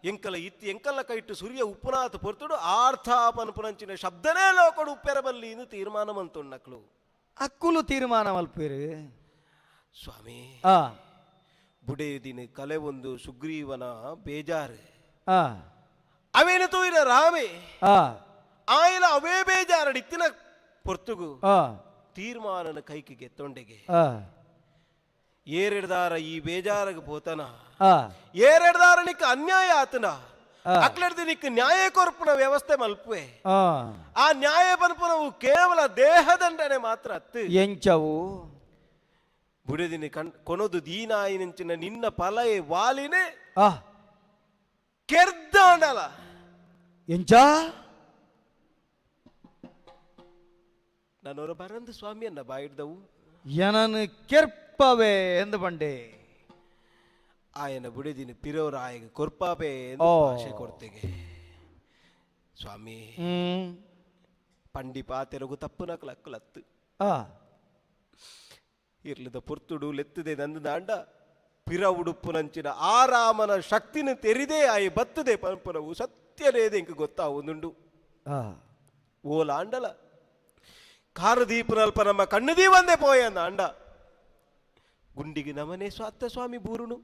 ಎಂಕಲ ಇತ್ತಿ ಎಂಕಲ್ಲ ಕೈಟ್ಟು ಸೂರ್ಯ ಉಪ್ಪುನಾಥ ಪೊರ್ತುಡು ಆರ್ಥ ಪನ್ಪುನಂಚಿನ ಶಬ್ದನೇ ಲೋಕಡು ಉಪ್ಪೆರಬಲ್ಲಿ ಎಂದು ತೀರ್ಮಾನ ಮಂತುಣ್ಣಕ್ಲು ಅಕ್ಕುಲು ತೀರ್ಮಾನ ಮಲ್ಪೇರು ಸ್ವಾಮಿ. ಬುಡೇದಿನ ಕಲೆ ಒಂದು ಸುಗ್ರೀವನ ಬೇಜಾರು ಅವೇನು ತೂಯಿನ ರಾಮೆ ಆಯಿಲ ಅವೇ ಬೇಜಾರಡಿ ಇತ್ತಿನ ಪೊರ್ತುಗು ತೀರ್ಮಾನನ ಕೈಕಿಗೆ ತೊಂಡೆಗೆ ಏರೆಡ್ದಾರ ಈ ಬೇಜಾರಗ ಪೋತನ ಏರೆಡ್ದಾರ ನಿಕ್ಕ ಅನ್ಯಾಯ ಆತನ ಅಕ್ಲೆಡ್ದು ನಿಕ್ಕ ನ್ಯಾಯ ಕೊರ್ಪುನ ವ್ಯವಸ್ಥೆ ಮಲ್ಪುವೆ ಆ ನ್ಯಾಯ ಪನ್ಪುನವು ಕೇವಲ ದೇಹದಂಡನೆ ಮಾತ್ರ ಅತ್ತು ಎಂಚವು ಬುಡದಿನಿ ಕಣ್ ಕೊನೊದು ದೀನಾಯಿನಂಚಿನ ನಿನ್ನ ಪಲಯೆ ವಾಲಿನೇ ಕೆರ್ದಾಂಡಲ ಎಂಚ ನಾನೊರ ಬರಂದು ಸ್ವಾಮಿಯನ್ನ ಬಾಯಿಡ್ದವು ಏನನು ಕೆರ್ಪವೇ ಎಂದು ಬಂಡೆ ಆಯನ ಬುಡಿದಿನ ಪಿರೋರ ಆಯಗ ಕೊರ್ಪಾಪೆ ಎಂದು ಭಾಷೆ ಕೊಡ್ತೆಗೆ ಸ್ವಾಮಿ. ಪಂಡಿ ಪಾತೆರಗು ತಪ್ಪು ನಕಲಕ್ಕಲತ್ತು ಇರ್ಲದ ಪೊರ್ತುಡು ಲೆತ್ತದೆ ನಂದು ದಾಂಡ ಪಿರ ಉಡುಪು ನಂಚಿನ ಆರಾಮನ ಶಕ್ತಿನ ತೆರಿದೇ ಆಯಿ ಬತ್ತದೆ ಪಂಪನವು ಸತ್ಯನೇದೆ ಇಂಕ ಗೊತ್ತಾವುದುಂಡು ಓಲಾಂಡಲ ಕಾರು ದೀಪನಲ್ಪ ನಮ್ಮ ಕಣ್ಣು ದೀವಂದೇ ಪೋಯಂದ ಅಂಡ ಗುಂಡಿಗೆ ನಮನೆ ಸ್ವಾತ್ತ ಸ್ವಾಮಿ ಬೂರುನು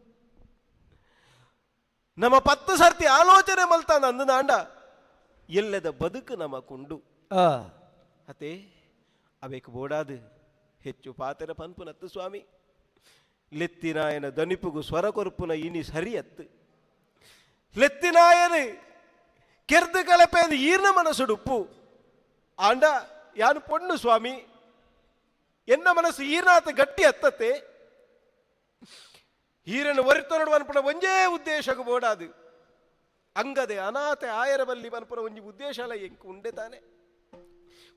ನಮ್ಮ ಪತ್ತು ಸರ್ತಿ ಆಲೋಚನೆ ಮಲ್ತಾನ ಅಂದ ಎಲ್ಲದ ಬದುಕು ನಮ್ಮ ಕುಂಡು ಅತೆ ಅವೇಕು ಬೋಡಾದು ಹೆಚ್ಚು ಪಾತೆರ ಪನ್ಪುನತ್ತು ಸ್ವಾಮಿ. ಲೆತ್ತಿನಾಯನ ದನಿಪುಗು ಸ್ವರ ಕೊರುಪುನ ಇನಿ ಸರಿಯತ್ತು ಲೆತ್ತಿನಾಯನು ಕೆರ್ದು ಕಲಪೆಂದು ಈರ್ನ ಮನಸ್ಸುಡುಪ್ಪು ಆಂಡ ಯಾನು ಪೊಣ್ಣು ಸ್ವಾಮಿ ಎನ್ನ ಮನಸ್ಸು ಈರ್ನಾತ ಗಟ್ಟಿ ಹತ್ತತ್ತೆ ಹೀರನ್ನು ಒರಿತೊರಡು ಅನ್ಪುಣ ಒಂಜೇ ಉದ್ದೇಶಕ್ಕೆ ಬೋಡಾದು ಅಂಗದೆ ಅನಾಥೆ ಆಯರ ಬಲ್ಲಿ ಅನ್ಪುಣ ಒಂಜಿ ಉದ್ದೇಶ ಅಲ್ಲ ಎಂಕು ಉಂಡೆ ತಾನೆ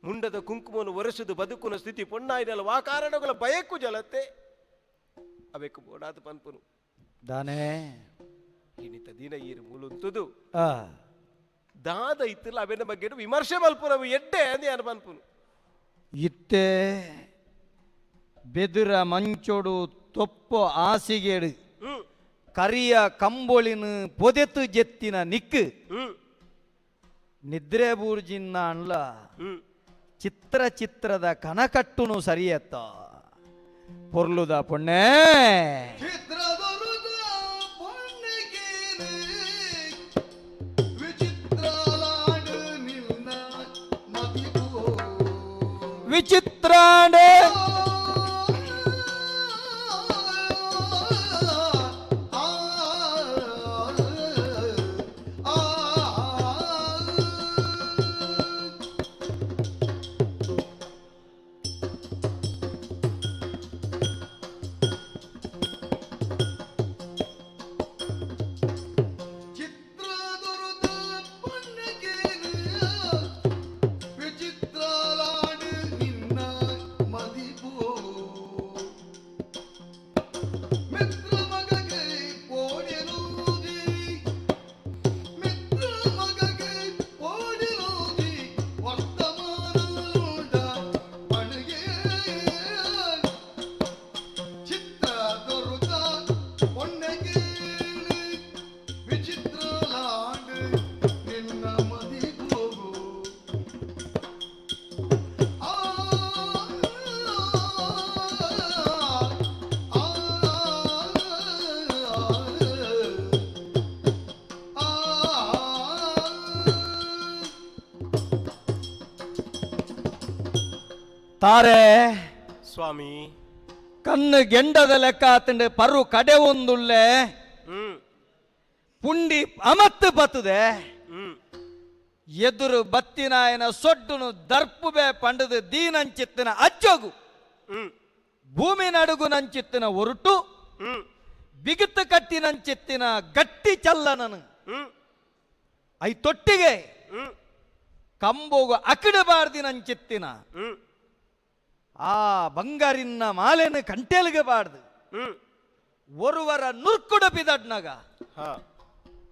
ಮುಂಡದ ಕುಂಕುಮವನ್ನು ಒರೆಸುದು ಬದುಕುನ ಸ್ಥಿತಿ ಪೊಣ್ಣಾಯಿನಲ್ಲ ವಾ ಕಾರಣಗಳ ಬಯಕು ಜಲತ್ತೆ ಅವೆಕ್ಕು ಬೋಡಾದು ಪನ್ಪುನು ದಾನೆ ಇನಿತ ದಿನ ಈರು ಮೂಲುಂತುದು ದಾದ ಇತ್ತಿಲ್ಲ ಅವೆನ ಬಗ್ಗೆ ವಿಮರ್ಶೆ ಮಲ್ಪುನವು ಎಡ್ಡೆ ಅಂದೆ ಯಾನು ಪನ್ಪುನು ಇತ್ತೆ ಬೆದುರ ಮಂಚೊಡು ತೊಪ್ಪು ಆಸಿಗೇಡು ಕರಿಯ ಕಂಬೊಳಿನ ಪೊದೆತು ಜೆತ್ತಿನ ನಿಕ್ಕು ನಿದ್ರೆ ಬೂರ್ಜಿನ್ನ ಅನ್ಲ ಚಿತ್ರ ಚಿತ್ರದ ಕನಕಟ್ಟುನು ಸರಿಯತ್ತ ಪೊರ್ಲುದ ಪೊಣ್ಣೆ ವಿಚಿತ್ರಾಂಡೆ ತಾರೆ ಸ್ವಾಮಿ ಕಣ್ಣು ಗೆಂಡದ ಲೆಕ್ಕ ಆತಂಡೆ ಪರು ಕಡೆ ಒಂದುಳ್ಳೆ ಪುಂಡಿ ಅಮತ್ತು ಬತ್ತದೆ ಎದುರು ಬತ್ತಿನಾಯನ ಸೊಡ್ಡುನು ದರ್ಪುಬೆ ಪಂಡದು ದೀನಂಚಿತ್ತಿನ ಅಜ್ಜಗು ಭೂಮಿ ನಡುಗು ನಂಚಿತ್ತಿನ ಒರಟು ಬಿಗಿತು ಕಟ್ಟಿನಂಚಿತ್ತಿನ ಗಟ್ಟಿ ಚಲ್ಲನನು I ತೊಟ್ಟಿಗೆ ಕಂಬೋಗು ಅಕಿಡಬಾರ್ದಿನಂಚಿತ್ತಿನ ಆ ಬಂಗಾರಿನ ಮಾಲೆನ ಕಂಟೆಲ್ಗೆ ಬಾರ್ದು ಒರುವರ ನುರ್ಕುಡ ಬಿದಡ್ನಗ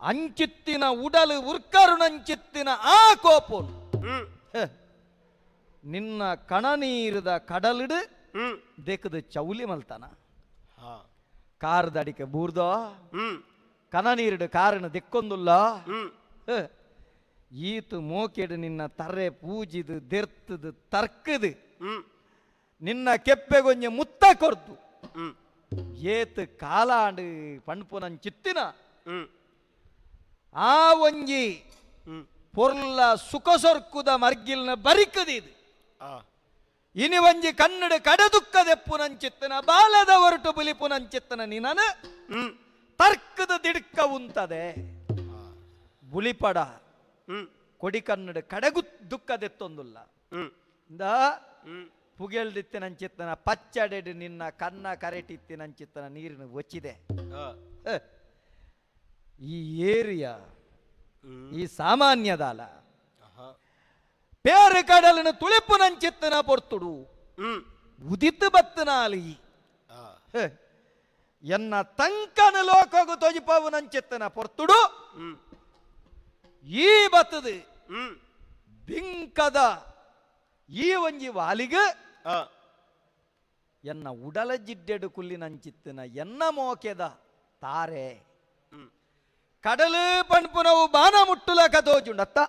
ಅಂಚಿತ್ತಿನ ಉಡಲು ಉರ್ಕರುಣಂಚಿತ್ತಿನ ಆ ಕೋಪೋನು ನಿನ್ನ ಕಣನೀರದ ಕಡಲಿಡು ದೇಕದ ಚೌಲಿ ಮಲ್ತಾನ ಕಾರದಡಿಕೆ ಬೂರ್ದೋ ಕಣನೀರಿಡು ಕಾರಣ ದಿಕ್ಕೊಂದುಲ್ಲ ಈತು ಮೋಕೆಡು ನಿನ್ನ ತರೆ ಪೂಜಿದು ದೆರ್ತದು ತರ್ಕದು ನಿನ್ನ ಕೆಪ್ಪೆಗೊಂಜೆ ಮುತ್ತ ಕೊರ್ದು ಏತು ಕಾಲಾಂಡು ಪಣ್ಪುನಂಚಿತ್ತಿನ ಆ ಒಂಜಿ ಪೊರ್ಲ ಸುಖ ಸೊರ್ಕುದ ಮರ್ಗಿಲ್ನ ಬರಿಕದಿದು ಇನಿ ಒಂಜಿ ಕನ್ನಡ ಕಡದುಕ್ಕದೆಪ್ಪುನಂಚಿತ್ತನ ಬಾಲದ ಹೊರಟು ಬುಲಿಪುನಂಚಿತ್ತನ ನಿನನ ತರ್ಕದ ದಿಡ್ಕ ಉಂತದೆ ಬುಲಿಪಡ ಕೊಡಿ ಕನ್ನಡ ಕಡಗು ದುಕ್ಕದೆತ್ತೊಂದುಲ್ಲ ಇಂದ ಪುಗೆಲ್ದಿತ್ತಿನಂಚಿತ್ತನ ಪಚ್ಚಡೆಡು ನಿನ್ನ ಕನ್ನ ಕರೆಟಿತ್ತಿನಂಚಿತ್ತನ ನೀರಿನ ಒಚ್ಚಿದೆ ಈ ಏರಿಯಾ ಈ ಸಾಮಾನ್ಯದಾಲ ಪೇರು ಕಡಲಿನ ತುಳಿಪುನಂಚಿತ್ತನ ಪೊರ್ತುಡು ಉದಿತು ಬತ್ತನಾಲಿ ಎನ್ನ ತಂಕನ ಲೋಕಗು ತೊಜಿಪವುನಂಚಿತ್ತನ ಪೊರ್ತುಡು ಈ ಬತ್ತದು ಬಿಂಕದ ಈ ಒಂಜಿ ವಾಲಿಗ ಎನ್ನ ಉಡಲ ಜಿಡ್ಡೆಡು ಕುಲ್ಲಿನಂಚಿತ್ತಿನ ಎನ್ನ ಮೋಕೆದ ತಾರೆ ಕಡಲು ಪಣ್ಪುನವು ಬಾನ ಮುಟ್ಟುಲಕ ತೋಜುಂಡತ್ತ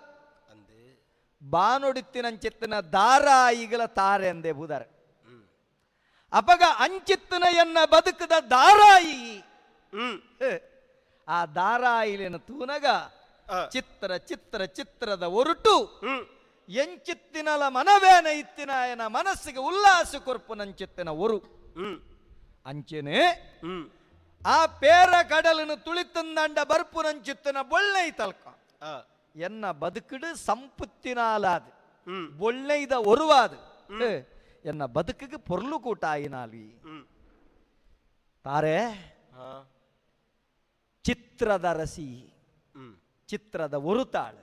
ಬಾನೊಡಿತ್ತಿನಂಚಿತ್ತಿನ ದಾರಾಯಿಗಳ ತಾರೆ ಅಂದೆ ಬುದಾರ ಅಪಗ ಅಂಚಿತ್ತಿನ ಎನ್ನ ಬದುಕದ ದಾರಾಯಿ ಆ ದಾರಾಯಿಲಿನ ತೂನಗ ಚಿತ್ರ ಚಿತ್ರ ಚಿತ್ರದ ಒರಟು ಎಂಚಿತ್ತಿನಲ ಮನವೇನ ಇತ್ತಿನ ಎನ ಮನಸ್ಸಿಗೆ ಉಲ್ಲಾಸ ಕೊರ್ಪುನಂಚಿತ್ತಿನ ಒರು ಅಂಚೆನೆ ಆ ಪೇರ ಕಡಲನ್ನು ತುಳಿತಂದಂಡ ಬರ್ಪುನಂಚಿತ್ತಿನ ಬೊಳ್ಳೆ ತಲ್ಕ ಎನ್ನ ಬದುಕಿಡು ಸಂಪತ್ತಿನಾಲಾದ ಬೊಳ್ಳೆಯ್ದ ಒರುವಾದ ಎನ್ನ ಬದುಕಿಗೆ ಪೊರ್ಲು ಕೂಟಾಯಿನಾಲಿ ತಾರೆ ಚಿತ್ರದ ರಸಿ ಚಿತ್ರದ ಒರುತಾಳು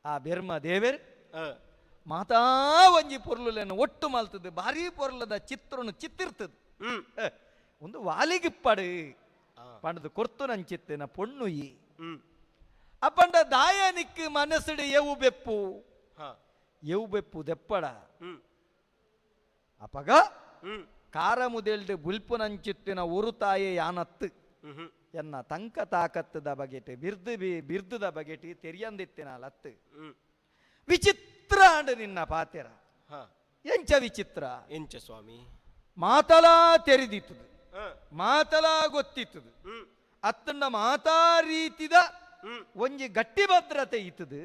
ಆ ಬೆರ್ಮ ದೇವೇರ್ ಮಾತಾ ಒಂಜಿ ಪೊರ್ಲುಲೆನ ಒಟ್ಟು ಮಲ್ತದೆ ಭಾರಿ ಪೊರ್ಲದ ಚಿತ್ರನು ಚಿತ್ತಿರ್ತದೆ ಒಂದು ವಾಲಿಗಿಪ್ಪಡು ಪಣದು ಕೊರ್ತು ನಂಚಿತ್ತಿನ ಪೊಣ್ಣು ಈ ಅಪ್ಪಂಡ ದಾಯನಿಕ್ ಮನಸ್ಸುಡು ಎವು ಬೆಪ್ಪು ಎವು ಬೆಪ್ಪು ದೆಪ್ಪಡ ಅಪಗ ಕಾರ ಮುದೆಲ್ಡು ಬುಲ್ಪುನಂಚಿತ್ತಿನ ಉರುತಾಯೆ ಯಾನತ್ತು ಎನ್ನ ತಂಕ ತಾಕತ್ತದ ಬಗೆಟ್ ಬಿರ್ದು ಬಿರ್ದುದ ಬಗೆಟ್ ತೆರಿಯಂದಿತ್ತಿನ ಲತ್ತು ವಿಚಿತ್ರ ಅಂಡ್ ನಿನ್ನ ಪಾತೆರ ಎಂಚ ವಿಚಿತ್ರ ಎಂಚ ಸ್ವಾಮಿ ಮಾತಲಾ ತೆರೆದಿತ್ತದು ಮಾತಲಾ ಗೊತ್ತಿತ್ತದು ಅತ್ತನ್ನ ಮಾತಾ ರೀತಿದ ಒಂಜಿ ಗಟ್ಟಿ ಭದ್ರತೆ ಇತ್ತದು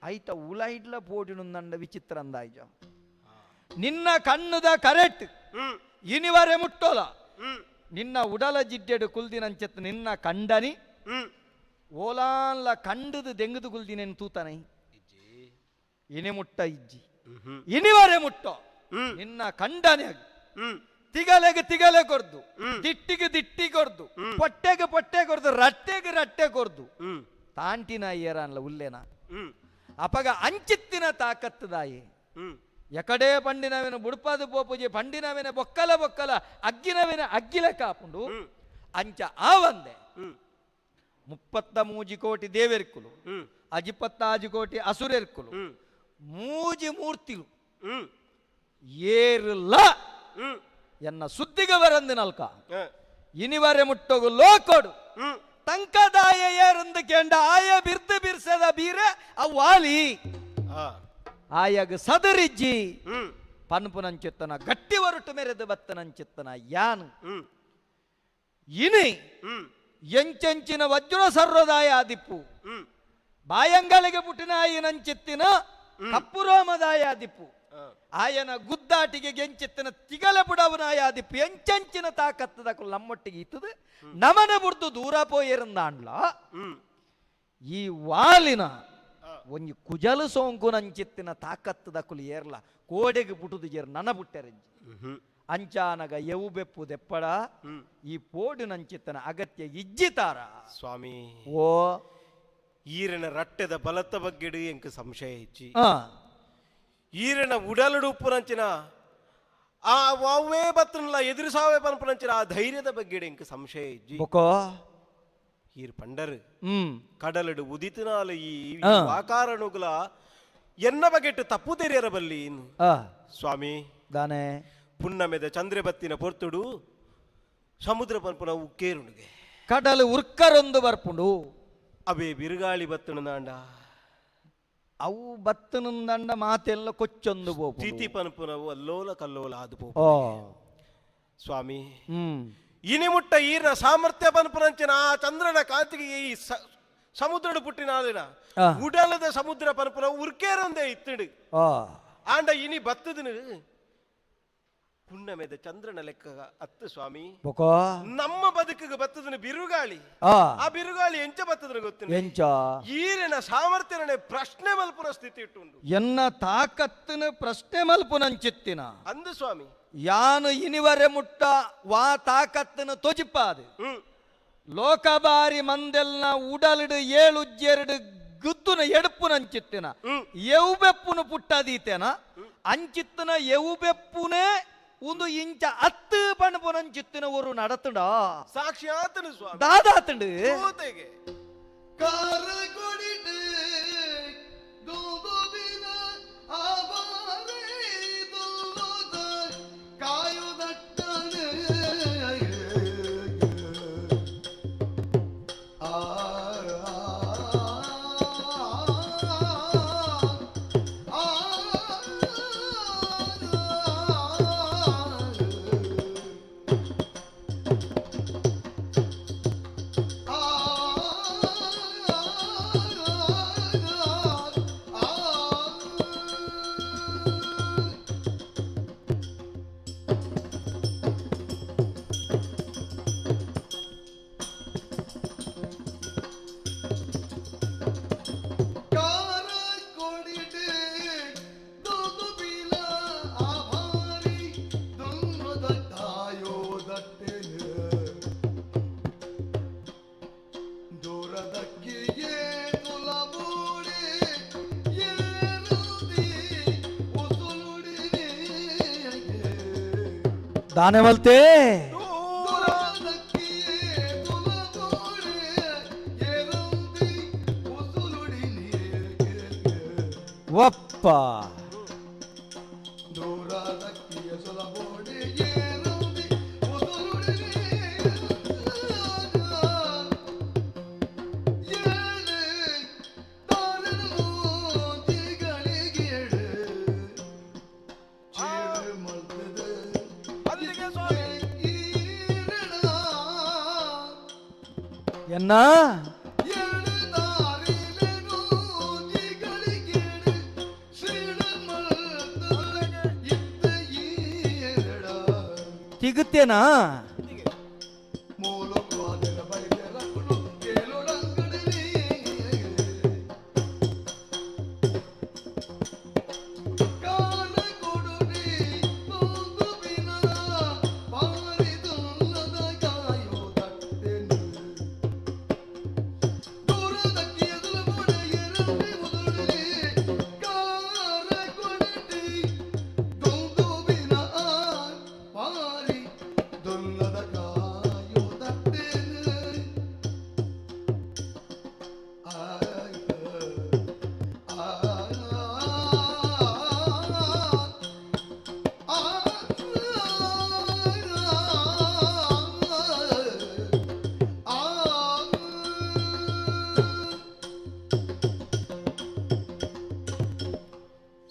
ಐತ ಉಲೈಡ್ಲ ಪೋಡಿನು ವಿಚಿತ್ರ ಅಂದಾಯ್ಜ ನಿನ್ನ ಕಣ್ಣುದ ಕರೆಕ್ಟ್ ಇನಿವರೆ ಮುಟ್ಟೋಲ ನಿನ್ನ ಉಡಲ ಜಿಡ್ಡೆಡು ಕುಲ್ದಿನಂಚತ್ ನಿನ್ನ ಕಂಡನಿ ಓಲಾನ್ಲ ಕಂಡದು ದೆಂಗದು ಕುಲ್ದಿನೇನು ತೂತಾನೆ ಇನಿ ಮುಟ್ಟ ಇಜ್ಜಿ ಇನಿವರೆ ಮುಟ್ಟೋ ನಿನ್ನ ಕಂಡನೆ ತಿಗಲೆಗೆ ತಿಗಲೆ ಕೊರ್ದು ದಿಟ್ಟಿಗೆ ದಿಟ್ಟಿ ಕೊರ್ದು ಪೊಟ್ಟೆಗೆ ಪೊಟ್ಟೆ ಕೊರ್ದು ರಟ್ಟೆಗೆ ರಟ್ಟೆ ಕೊರ್ದು ತಾಂಟಿನ ಏರನ್ಲ ಉಲ್ಲೇನ ಅಪಗ ಅಂಚಿತ್ತಿನ ತಾಕತ್ತದಾಯಿ ಎಕಡೆ ಪಂಡಿನವೇನು ಬುಡ್ಪಾದ ಪೋಪುಜಿ ಪಂಡಿನವೇನ ಬೊಕ್ಕಲ ಬೊಕ್ಕಲ ಅಗ್ಗಿನವೇನ ಅಗ್ಗಿಲ ಕಾಪುಂಡು ಅಂಚ ಆವಂದೆ 33 ಕೋಟಿ ದೇವೆರ್ಕುಲು 25 ಕೋಟಿ ಅಸುರೆರ್ಕುಲು ಮೂಜಿ ಮೂರ್ತಿಲು ಏರುಲ ಎನ್ನ ಸುದ್ದಿಗೆ ಬರಂದು ನಲ್ಕ ಇನಿವರೆ ಮುಟ್ಟೋಗು ಲೋಕೋಡು ತಂಕದಾಯ ಏರಂದು ಕೇಂಡ ಆಯ ಬಿರ್ದು ಬಿರ್ಸದ ಬೀರೆ ಅವಾಲಿ ಆಯಾಗ ಸದರಿಜ್ಜಿ ಪನ್ಪುನಂಚಿತ್ತನ ಗಟ್ಟಿ ಹೊರಟು ಮೆರೆದು ಬತ್ತನಂಚಿತ್ತನ ಯಾನು ಇನಿ ಎಂಚೆಂಚಿನ ವಜ್ರ ಸರ್ವದಾಯ ಆದಿಪ್ಪು ಬಾಯಂಗಳಿಗೆ ಪುಟಿನಾಯಿನಂಚಿತ್ತಿನ ಕಪ್ಪುರೋಮದಾಯ ಆದಿಪ್ಪು ಆಯನ ಗುದ್ದಾಟಿಗೆ ಗೆಂಚಿತ್ತಿನ ತಿಗಲ ಬುಡವನಾಯ ಆದಿಪ್ಪು ಎಂಚೆಂಚಿನ ತಾಕತ್ತದ ನಮ್ಮೊಟ್ಟಿಗೆ ಇತ್ತದು ನಮನ ಬುಡ್ದು ದೂರ ಪೋಯಿರಂದಾಂಡ್ಲ ಈ ವಾಲಿನ ಒಂಜಿ ಕುಜಲು ಸೋಂಕುನಂಚಿತ್ತಿನ ತಾಕತ್ತದ ಕುಲಿ ಏರ್ಲ ಕೋಡೆಗೆ ಪುಟುದು ಜೇರ್ ನನ ಬುಟ್ಟೆರಂಜಿ ಅಂಚಾನಗ ಎವು ಬೆಪ್ಪು ದೆಪ್ಪಡ ಈ ಪೋಡಿನಂಚಿತ್ತನ ಅಗತ್ಯ ಇಜ್ಜಿತಾರ ಸ್ವಾಮಿ ಓ ಈರನ ರಟ್ಟೆದ ಬಲತ್ತ ಬಗ್ಗೆಡು ಎಂಕ್ ಸಂಶಯ ಹೆಚ್ಚಿ ಈರನ ಉಡಲುಡುಪ್ಪುನಂಚಿನ ಆ ವಾವೇ ಬತ್ತನಲ್ಲ ಎದುರಿಸಾವೇ ಪನ್ಪುನಂಚಿನ ಆ ಧೈರ್ಯದ ಬಗ್ಗೆಡು ಎಂಕ್ ಸಂಶಯ ಹೆಚ್ಚಿ ಈರ್ ಪಂಡರು ಕಡಲಡು ಉದಿತನಾಲ ಈ ಆಕಾರನುಗುಲ ಎನ್ನ ಬಗೆಟ್ಟು ತಪ್ಪು ತೆರೆಯರಬಲ್ಲಿ ಸ್ವಾಮಿ ದಾನೆ ಪುಣ್ಣಮೆದ ಚಂದ್ರೆ ಬತ್ತಿನ ಪೊರ್ತುಡು ಸಮುದ್ರ ಪನ್ಪುನ ಉಕ್ಕೇರುಣಿಗೆ ಕಡಲು ಉರ್ಕರೊಂದು ಬರ್ಪುಂಡು ಅವೇ ಬಿರುಗಾಳಿ ಬತ್ತನು ನಾಂಡ ಅವು ಬತ್ತನಂದಂಡ ಮಾತೆಲ್ಲ ಕೊಚ್ಚೊಂದು ಸ್ಥಿತಿ ಪನ್ಪುನವು ಅಲ್ಲೋಲ ಕಲ್ಲೋಲ ಅದು ಪೋ ಸ್ವಾಮಿ ಇನಿ ಮುಟ್ಟ ಈರ್ನ ಸಾಮರ್ಥ್ಯ ಪನ್ಪುನಂಚಿನ ಆ ಚಂದ್ರನ ಕಾಂತಿಗೆ ಈ ಸಮುದ್ರಡು ಪುಟ್ಟಿನಾಲಿನ ಉಡಲದ ಸಮುದ್ರ ಪನ್ಪುನ ಉರ್ಕೇರೊಂದೇ ಇತ್ತಡು ಆಂಡ ಇನಿ ಬತ್ತದನು ಪುಣ್ಣಮೆದ ಚಂದ್ರನ ಲೆಕ್ಕ ಅತ್ತು ಸ್ವಾಮಿ ನಮ್ಮ ಬದುಕಿಗೆ ಬತ್ತದನು ಬಿರುಗಾಳಿ ಆ ಬಿರುಗಾಳಿ ಎಂಚ ಬತ್ತದನು ಗೊತ್ತಿಲ್ಲ ಎಂಚ ಈರಿನ ಸಾಮರ್ಥ್ಯನೇ ಪ್ರಶ್ನೆ ಮಲ್ಪುನ ಸ್ಥಿತಿ ಇಟ್ಟುಂಡು ಎನ್ನ ತಾಕತ್ತಿನ ಪ್ರಶ್ನೆ ಮಲ್ಪುನಂಚಿತ್ತಿನ ಅಂದು ಸ್ವಾಮಿ ಯಾನು ಇನಿವರೆ ಮುಟ್ಟ ವಾ ತಾಕತ್ತಿನ ತೊಜಿಪಾದು ಲೋಕಬಾರಿ ಮಂದೆಲ್ನ ಉಡಲಿಡು ಏಳುಜ್ಜೆರಡು ಗುದ್ದುನ ಎಡುಪುನಂಚಿತ್ತಿನ ಎವುಬೆಪ್ಪುನು ಪುಟ್ಟದೀತೇನ ಅಂಚಿತ್ತಿನ ಎವುಬೆಪ್ಪುನೇ ಒಂದು ಇಂಚ ಅತ್ತು ಪಣಪುನಂಚಿತ್ತಿನ ஒரு நடத்துடா ಸಾಕ್ಷಿ ಆತನು ಸ್ವಾಮಿ ದಾದಾತಂಡು ದಾನೆ ಮಲ್ತೆ ಒಪ್ಪ ಎನ್ನ ತಿಗುತ್ತೇನಾ?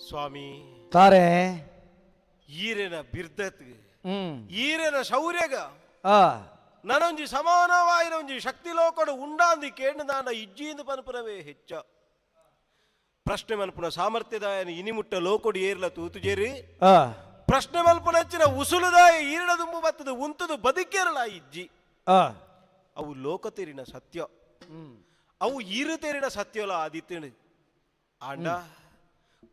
ಸ್ವಾಮಿ ತಾರೆ ಈರೆನ ಬಿರ್ದತ್ ಈರೆನ ಶೌರ್ಯಗ ನನೊಂಜಿ ಸಮಾನವಾಯಿನ ಒಂಜಿ ಶಕ್ತಿ ಲೋಕಡು ಉಂಡಾಂದಿ ಕೇಂದ್ರ ದಾಂಡ ಇಜ್ಜಿಂದು ಪನ್ಪುನವೇ ಹೆಚ್ಚ ಪ್ರಶ್ನೆ ಮನ್ಪುನ ಸಾಮರ್ಥ್ಯದಾಯನ ಇನಿಮುಟ್ಟ ಲೋಕೊಡು ಏರ್ಲ ತೂತುಜೇರಿ ಪ್ರಶ್ನೆ ಮಲ್ಪುನಚ್ಚಿನ ಉಸುಲುದಾಯ ಈರಡ ದುಂಬು ಬತ್ತದು ಉಂತದು ಬದುಕೇರಲ ಇಜ್ಜಿ ಅವು ಲೋಕ ತೇರಿನ ಸತ್ಯ ಅವು ಈರು ತೇರಿನ ಸತ್ಯಲ ಆದಿತ್ತೇನು ಆಂಡ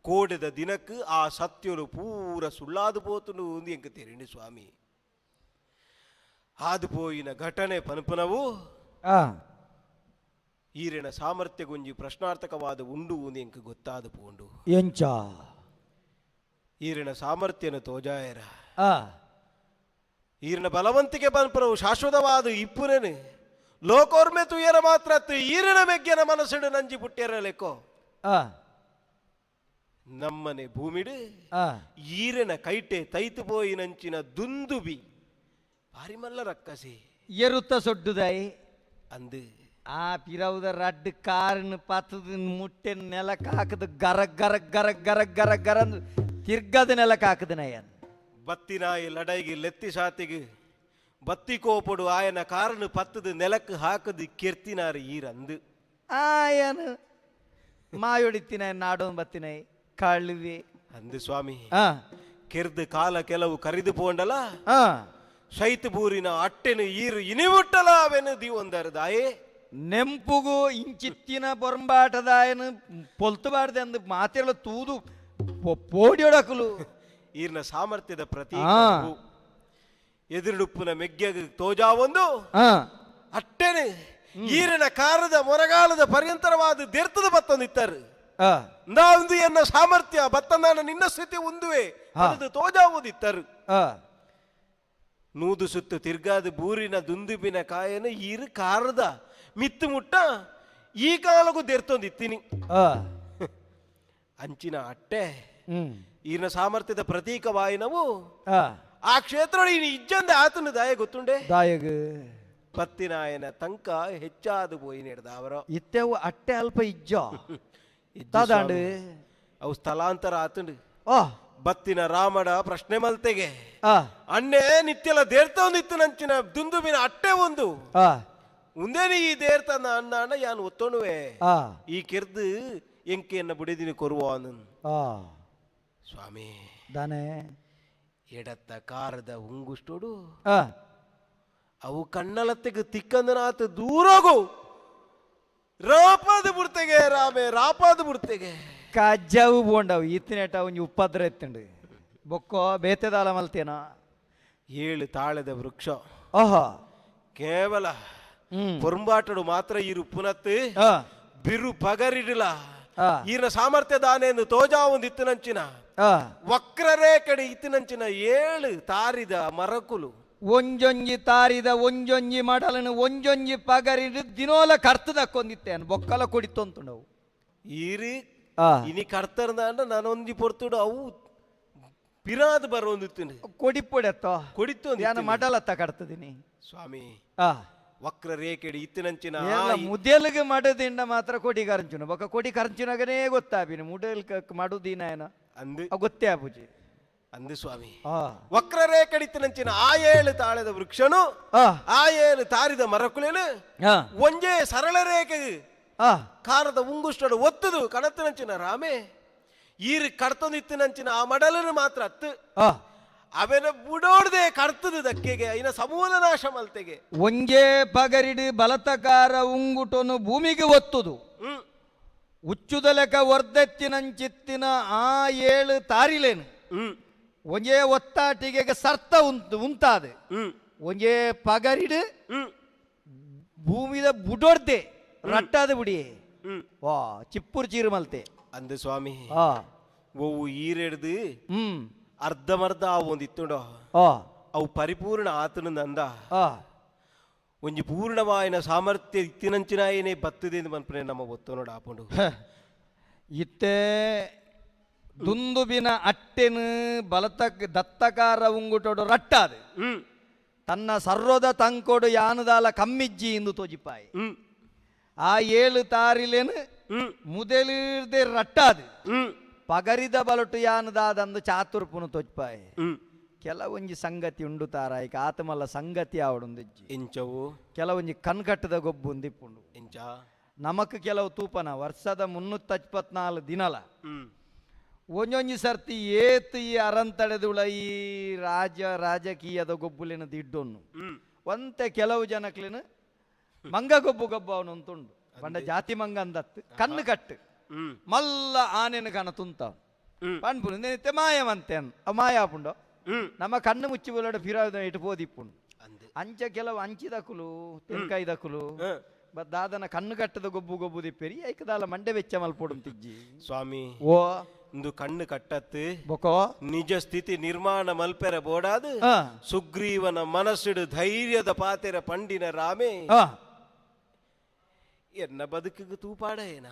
ಕೋಡೆದ ದಿನಕ್ಕೆ ಆ ಸತ್ಯಲು ಪೂರ ಸುಳ್ಳಾದು ಪೋತುಂಡು ಎಂಕ ತೆರಿಂಡು ಸ್ವಾಮಿ ಆದು ಪೋಯಿನ ಘಟನೆ ಪನ್ಪುನವು ಈರಿನ ಸಾಮರ್ಥ್ಯ ಗುಂಜಿ ಪ್ರಶ್ನಾರ್ಥಕವಾದ ಉಂಡು ಎಂಕ ಗೊತ್ತಾದ ಪೋಂಡು ಎಂಚ ಈರಿನ ಸಾಮರ್ಥ್ಯನ ತೋಜಾಯರ ಈರಿನ ಬಲವಂತಿಕೆ ಪನ್ಪುನವು ಶಾಶ್ವತವಾದ ಇಪ್ಪುನೇನು ಲೋಕೋರ್ಮೆ ತುಯರ ಮಾತ್ರ ಈರಿನ ಮೆಗ್ಗೆನ ಮನಸ್ಸಿಡು ನಂಜಿ ಪುಟ್ಟಿಯರ ಲೆಕ್ಕೋ ನಮ್ಮನೆ ಭೂಮಿಡು ಈರನ ಕೈಟೆ ತೈತು ಪೋಯಿನಂಚಿನ ದುಂದುಬಿ ಬಾರಿಮಲ್ಲ ರಕ್ಕಸಿ ಎರುತ್ತ ಸೊಡ್ಡುದಾಯಿ ಅಂದು ಆ ಪಿರವುದ ರಡ್ಡು ಕಾರನ್ನು ಪತ್ತದ ಮುಟ್ಟೆ ನೆಲಕ್ಕೆ ಹಾಕದು ಗರ ಗರ ಗರ ಗರ ಗರ ಗರ ತಿರ್ಗದ ನೆಲಕ್ಕೆ ಹಾಕದ ನಯನ್ ಬತ್ತಿನಾಯಿ ಲಡೈಗೆ ಲೆತ್ತಿ ಸಾತಿಗೆ ಬತ್ತಿ ಕೋಪಡು ಆಯನ ಕಾರನ್ನು ಪತ್ತದ ನೆಲಕ್ಕೆ ಹಾಕದು ಕೆರ್ತಿನಾರು ಈರಂದು ಆಯನು ಮಾಯೊಡಿತ್ತಿನ ನಾಡೋನ್ ಬತ್ತಿನಾಯಿ ಕಳುವೆ ಅಂದು ಸ್ವಾಮಿ ಕೆರ್ದು ಕಾಲ ಕೆಲವು ಕರಿದು ಪೋಂಡಲ ಶೈತಬೂರಿನ ಅಟ್ಟೆನು ಈರು ಇನಿಮುಟ್ಟಲ ಅವೆನು ದೀವೊಂದರದಾಯೇ ನೆಂಪುಗು ಇಂಚಿತ್ತಿನ ಬೊರಂಬಾಟದಾಯನು ಪೊಲ್ತುಬಾರ್ದೆ ಅಂದು ಮಾತೆಲ್ಲ ತೂದು ಪೋಡಿಯೊಡಕಲು ಈರ್ನ ಸಾಮರ್ಥ್ಯದ ಪ್ರತೀಕ ಎದುರುಡುಪ್ಪುನ ಮೆಗ್ಗೆಗ ತೋಜಾವೊಂದು ಅಟ್ಟೆನು ಈರಿನ ಕಾರದ ಮೊರಗಾಲದ ಪರ್ಯಂತರವಾದ ದೆರ್ತದ ಬತ್ತೊಂದಿತ್ತರು ನಾವೊಂದು ಎನ್ನ ಸಾಮರ್ಥ್ಯ ಬತ್ತಂದಾನ ನಿನ್ನ ಸ್ಥಿತಿ ಉಂದುವೆ ಅದು ತೋಜಾವುದಿತ್ತರು ನೂದು ಸುತ್ತು ತಿರ್ಗಾದ ಬೂರಿನ ದುಂದುಬಿನ ಕಾಯನ ಈರು ಕಾರದ ಮಿತ್ತು ಮುಟ್ಟ ಈ ಕಾಲಕ್ಕೂ ದೆರ್ತೊಂದಿತ್ತೀನಿ ಅಂಚಿನ ಅಟ್ಟೆ ಈರಿನ ಸಾಮರ್ಥ್ಯದ ಪ್ರತೀಕವಾಯಿನವು ಆ ಕ್ಷೇತ್ರ ಇಜ್ಜಂದೆ ಆತನ ದಾಯ ಗೊತ್ತುಂಡೆ ದಾಯಗ ಪತ್ತಿನಾಯನ ತಂಕ ಹೆಚ್ಚಾದ ಪೋಯಿ ನೆಡ್ದ ಅವರ ಇತ್ತೆವು ಅಟ್ಟೆ ಅಲ್ಪ ಇಜ್ಜ ತಾದಾಂಡು ಅವು ಸ್ಥಳಾಂತರ ಆತಂಡು ಬತ್ತಿನ ರಾಮಡ ಪ್ರಶ್ನೆ ಮಲ್ತೆಗೆ ಅಣ್ಣೆ ನಿತ್ಯಲ ದೇರ್ತ ಒಂದಿತ್ತು ನಂಚಿನ ದುಂದುಬಿನ ಅಟ್ಟೆ ಒಂದು ಉಂದೇನಿ ಈ ದೇರ್ತನ ಅಣ್ಣ ಅಣ್ಣ ಯಾನು ಒತ್ತೊಣುವೆ ಈ ಕೆರ್ದು ಎಂಕೆಯನ್ನ ಬುಡಿದಿನಿ ಕೊರುವ ಸ್ವಾಮಿ ದಾನೆ ಎಡತ್ತ ಕಾರದ ಉಂಗುಷ್ಟೋಡು ಅವು ಕಣ್ಣಲತ್ತೆಗೆ ತಿಕ್ಕಂದನಾತ ದೂರೋಗು ರಾಪಾದ ಬುಡ್ತೆಗೆ ರಾಮೆ ರಾಪಾದ ಬುಡ್ತೆಗೆ ಕಜ್ಜಾವು ಬೋಂಡವು ಇತ್ತಿನೇಟ ಒಂಜಿ ಉಪ್ಪದ್ರ ಎತ್ತುಂಡು ಬೊಕ್ಕೋ ಬೇತೆದಾಲ ಮಲ್ತೇನ ಏಳು ತಾಳದ ವೃಕ್ಷ ಓಹೋ ಕೇವಲ ಪೊರಂಬಾಟಡು ಮಾತ್ರ ಇರು ಪುನತ್ತು ಬಿರು ಪಗರಿಡಲ ಈನ ಸಾಮರ್ಥ್ಯ ದಾನೆಂದು ತೋಜಾ ಒಂದು ಇತ್ತಿನಂಚಿನ ವಕ್ರರೇಖೆ ಇತ್ತಿನಂಚಿನ ಏಳು ತಾರಿದ ಮರಕುಲು ಒಂಜೊಂಜಿ ತಾರಿದ ಒಂಜೊಂಜಿ ಮಡಲನು ಒಂಜೊಂಜಿ ಪಗರಿಡು ದಿನೋಲ ಕರ್ತದಕ್ಕೊಂದಿತ್ತೇನು ಬೊಕ್ಕಲ ಕೊಡಿತೊಂತು ನಾವು ಈರಿ ಇನಿ ಕರ್ತರ್ದಾಂಡ ನಾನೊಂಜಿ ಪೊರ್ತುಡು ಅವು ಪಿರಾದ್ ಬರೋಂದಿತ್ತಿನಿ ಕೊಡಿಪೊಡೆತ್ತ ಕೊಡಿತ್ತು ಯಾನ ಮಡಲತ್ತ ಕಡ್ತದಿನಿ ಸ್ವಾಮಿ. ವಕ್ರ ರೇಖೆಡಿ ಇತ್ತಿನಂಚಿನ ಮುದೆಲ್ಗೆ ಮಾಡದಿಂದ ಮಾತ್ರ ಕೊಡಿ ಕರಂಚುನ ಬೊಕ ಕೊಡಿ ಕರಂಚುನಾಗನೇ ಗೊತ್ತಾಪಿನ ಮುದೆಲ್ ಮಾಡುದಿನ ಏನ ಅಂದು ಗೊತ್ತೇ ಆಪುಜಿ ಅಂದು ಸ್ವಾಮಿ. ವಕ್ರ ರೇಖೆಡಿತ್ತಿನಂಚಿನ ಆ ಏಳು ತಾಳೆದ ವೃಕ್ಷನು ಆ ಏಳು ತಾರಿದ ಮರಕುಲೇನು ಒಂಜೇ ಸರಳ ರೇಖೆ ಕಾರದ ಉಂಗುಷ್ಟಡು ಒತ್ತದು ಕಣತ್ತಿನಂಚಿನ ರಾಮೆ ಈರು ಕಡ್ತೊಂದಿತ್ತಿನಂಚಿನ ಆ ಮಡಲನು ಮಾತ್ರ ಅತ್ತು ಅವೆನ ಬುಡೋಡ್ದೆ ಕಡ್ತದು ದಕ್ಕೆಗೆ ಐನ ಸಮೂಲ ನಾಶ ಮಲ್ತೆಗೆ ಒಂಜೇ ಪಗರಿಡು ಬಲತಕಾರ ಉಂಗುಟೊನು ಭೂಮಿಗೆ ಒತ್ತುದು ಉಚ್ಚುದಲೆಕ ವರ್ಧೆತ್ತಿನಂಚಿತ್ತಿನ ಆ ಏಳು ತಾರಿಲೇನು ಒಂಜೇ ಒತ್ತಾಟಿಗೆ ಸರ್ತ ಉಂಟಾದೆ ಒಂಜೇ ಪಗರಿಡು ಭೂಮಿದ ಬುಡೋಡ್ದೆ ರಟ್ಟಾದ ಬುಡಿಯೇ ವಾ ಚಿಪ್ಪುರು ಚೀರು ಮಲ್ತೆ ಅಂದು ಸ್ವಾಮಿ. ಓವು ಈರೆಡ್ದು ಅರ್ಧಮರ್ಧ ಒಂದಿತ್ತುಂಡೋ ಅವು ಪರಿಪೂರ್ಣ ಆತನು ನಂದ ಒಂಜಿ ಪೂರ್ಣವಾಯಿನ ಸಾಮರ್ಥ್ಯ ಇತ್ತಿನಂಚಿನಾಯನೇ ಬತ್ತದೆ ಮನ್ಪನೆ ನಮ್ಮ ಒತ್ತು ನೋಡ ಆಪುಂಡು. ಇತ್ತೆ ದುಂದುಬಿನ ಅಟ್ಟೆನು ಬಲತ ದತ್ತಕಾರ ಉಂಗುಟೋಡು ರಟ್ಟಾದೆ ತನ್ನ ಸರ್ವದ ತಂಕೋಡು ಯಾನದಾಲ ಕಮ್ಮಿಜ್ಜಿ ಎಂದು ತೋಜಿಪಾಯಿ ಆ ಏಳು ತಾರಿಲೇನು ಮುದೆಲಿರ್ದೆ ರಟ್ಟಾದೆ ಪಗರಿದ ಬಲಟು ಯಾನದಾದಂದು ಚಾತುರ್ಪುನು ತೋಜ್ಪಾಯಿ. ಕೆಲವೊಂಜಿ ಸಂಗತಿ ಉಂಡು ತಾರಾಯಿಕ ಆತಮಲ್ಲ ಸಂಗತಿ ಆವಡೊಂದಿಜ್ಜಿ ಇಂಚವು ಕೆಲವೊಂಜಿ ಕಣ್ಕಟ್ಟದ ಗೊಬ್ಬು ಒಂದಿಪ್ಪುಂಡು ಇಂಚ ನಮಕ್ ಕೆಲವು ತೂಪನ ವರ್ಷದ 324 ದಿನಲ ಒಂಜೊಂಜಿ ಸರ್ತಿ ಏತ್ ಈ ಅರಂತಡೆದುಳ ಈ ರಾಜಕೀಯದ ಗೊಬ್ಬುಲಿನ ದಿಡ್ಡೊನ್ನು ಒಂತೆ ಕೆಲವು ಜನಕ್ಲಿನ ಮಂಗ ಗೊಬ್ಬು ಗೊಬ್ಬು ಅವನು ಅಂತುಂಡು ಪಂಡ ಜಾತಿ ಮಂಗ ಅಂದತ್ತು ಕಣ್ಣು ಕಟ್ಟು ಮಲ್ಲ ಆನೆನ ಕಣ ತುಂತ ಪಣ್ಪುನು ನಿತ್ಯ ಮಾಯವಂತೆ ಮಾಯಾಪುಂಡು ನಮ್ಮ ಕಣ್ಣು ಮುಚ್ಚಿ ಬುಲಡ ಫಿರಾದ ಇಟ್ಟು ಪೋದಿಪ್ಪುಂಡು ಅಂಚ ಕೆಲವು ಅಂಚಿದಕುಲು ತೆನ್ಕಾಯಿದಕುಲು ದಾದನ ಕಣ್ಣು ಕಟ್ಟದ ಗೊಬ್ಬು ಗೊಬ್ಬು ದಿಪ್ಪೇರಿ ಐಕದಾಲ ಮಂಡೆ ವೆಚ್ಚ ಮಲ್ಪೊಡು ತಿಜ್ಜಿ ಸ್ವಾಮಿ. ಓ ಇಂದು ಕಣ್ಣು ಕಟ್ಟತ್ತು ಬೊಕೋ ನಿಜ ಸ್ಥಿತಿ ನಿರ್ಮಾಣ ಮಲ್ಪೆರ ಬೋಡಾದು ಸುಗ್ರೀವನ ಮನಸ್ಸುಡು ಧೈರ್ಯದ ಪಾತೆರ ಪಂಡಿನ ರಾಮೇ ಎನ್ನ ಬದುಕಿಗೆ ತೂಪಾಡ ಏನ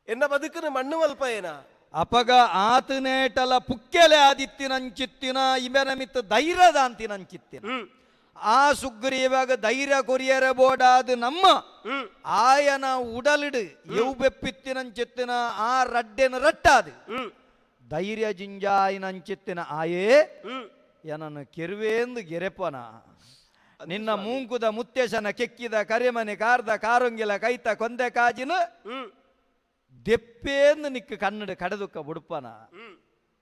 ಎನ್ನ ಬದುಕಿನ ಮಣ್ಣು ಮಲ್ಪ ಏನ ಅಪಗ ಆತನೇಟಲ ಪುಕ್ಕೆಲೆ ಆದಿತ್ತಿನಂಚಿತ್ತಿನ ಇಬೆನಮಿತ್ತ ಧೈರ್ಯದ ಅಂತಿನಂಚಿತ್ತಿನ ಆ ಸುಗ್ರೀವಾಗ ಧೈರ್ಯ ಕೊರಿಯರ ಬೋಡಾದು ನಮ್ಮ ಆಯನ ಉಡಲಿಡು ಎವು ಬೆಪ್ಪಿತ್ತಿನಂಚಿತ್ತಿನ ಆ ರಡ್ಡೆನ ರಟ್ಟಾದು ಧೈರ್ಯ ಜಿಂಜಾಯಿನಂಚಿತ್ತಿನ ಆಯೇ ಏನನ್ನು ಕೆರುವೇಂದು ಗೆರೆಪನ ನಿನ್ನ ಮೂಂಕುದ ಮುತ್ತೇಶನ ಕೆಕ್ಕಿದ ಕರೆಮನೆ ಕಾರ್ದ ಕಾರೊಂಗಿಲ ಕೈತ ಕೊಂದೆ ಕಾಜಿನ ದೆಪ್ಪೇಂದು ನಿಕ್ಕ ಕನ್ನಡ ಕಡದುಕ್ಕ ಬುಡುಪನ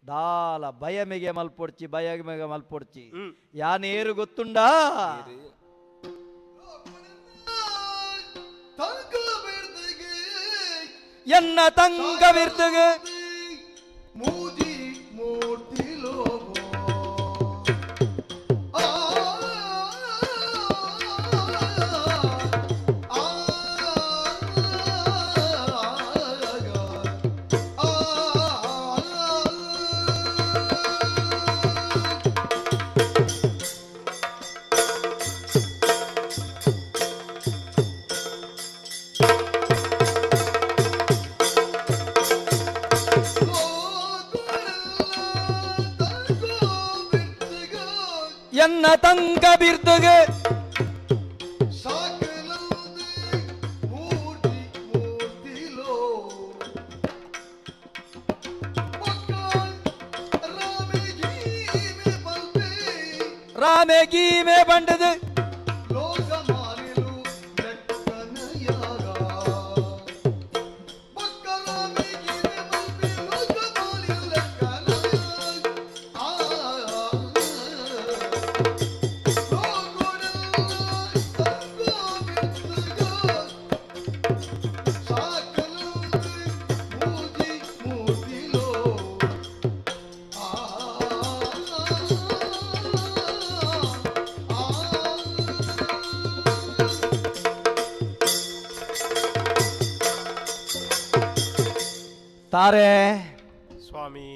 ದಾಲ ಭಯಮೆಗೆ ಮಲ್ಪೊಡ್ಚಿ ಭಯಮೆಗೆ ಮಲ್ಪೊಡ್ಚಿ ಯಾನೇರು ಗೊತ್ತುಂಡಾ ಎನ್ನ ತಂಗವಿರ್ದುಗೆ ಮೂಜಿ ಮೂರ್ತಿ ಲೋಗೋ ಎನ್ನ ತಂಗ ಬಿರ್ದುಗೆ ರಾಮೆ ಗೀಮೆ ಬಂಡದು ತಾರೆ ಸ್ವಾಮಿ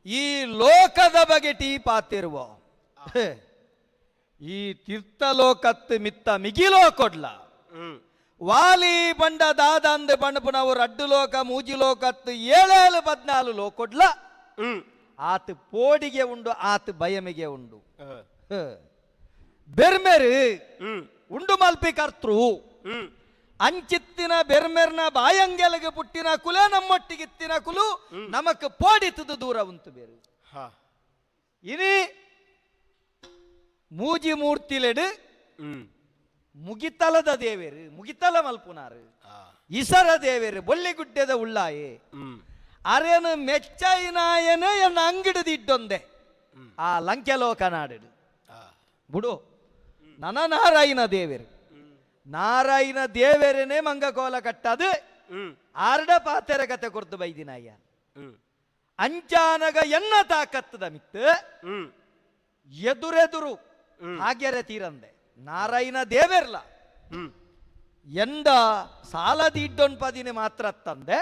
ಈ ಲೋಕದ ಬಗೆ ಟೀಪಾತಿರುವ ಈ ತೀರ್ಥಲೋಕತ್ತು ಮಿತ್ತ ಮಿಗಿಲೋ ಕೊಡ್ಲ ವಾಲಿ ಬಂಡ ದಾದಂದು ಪಣಪುನವು ರಡ್ಡು ಲೋಕ ಮೂಜಿ ಲೋಕತ್ತು ಏಳೇಳು 14 ಲೋಕೊಡ್ಲ ಆತ ಪೋಡಿಗೆ ಉಂಡು ಆತ ಬಯಮಿಗೆ ಉಂಡು ಬೆರ್ಮೆರು ಉಂಡು ಮಲ್ಪಿ ಕರ್ತೃ ಅಂಚಿತ್ತಿನ ಬೆರ್ಮೆರ್ನ ಬಾಯಂಗೆಲಗೆ ಪುಟ್ಟಿನ ಕುಲ ನಮ್ಮೊಟ್ಟಿಗಿತ್ತಿನ ಕುಲು ನಮಕ್ ಪೋಡಿತದು ದೂರ ಉಂಟು ಬೇರು ಇನಿ ಮೂಜಿ ಮೂರ್ತಿಲೆಡು ಮುಗಿತಲದ ದೇವೇರು ಮುಗಿತಲ ಮಲ್ಪುನಾರು ಇಸರ ದೇವೇರು ಬೊಳ್ಳಿಗುಡ್ಡೆದ ಉಳ್ಳಾಯೆ ಅರೇನು ಮೆಚ್ಚೈನಾಯನ ಎನ್ನ ಅಂಗಿಡದಿಡ್ಡೊಂದೆ ಆ ಲಂಕೆಲೋಕ ನಾಡು ಬುಡು ನನ ನಾರಾಯಣ ದೇವೇರು ನಾರಾಯಣ ದೇವೇರನೇ ಮಂಗಕೋಲ ಕಟ್ಟದು ಆರ್ಡ ಪಾತೆರ ಕತೆ ಕೊರ್ದು ಬೈದಿನಾಯ ಅಂಚಾನಗ ಎನ್ನ ತಾಕತ್ತದ ಮಿತ್ತು ಎದುರೆದುರು ಹಾಗ್ಯರೆ ತೀರಂದೆ ನಾರಾಯಣ ದೇವೇರ್ಲ ಎಂದ ಸಾಲದಿಡ್ಡೊನ್ ಪದಿನಿ ಮಾತ್ರ ತಂದೆ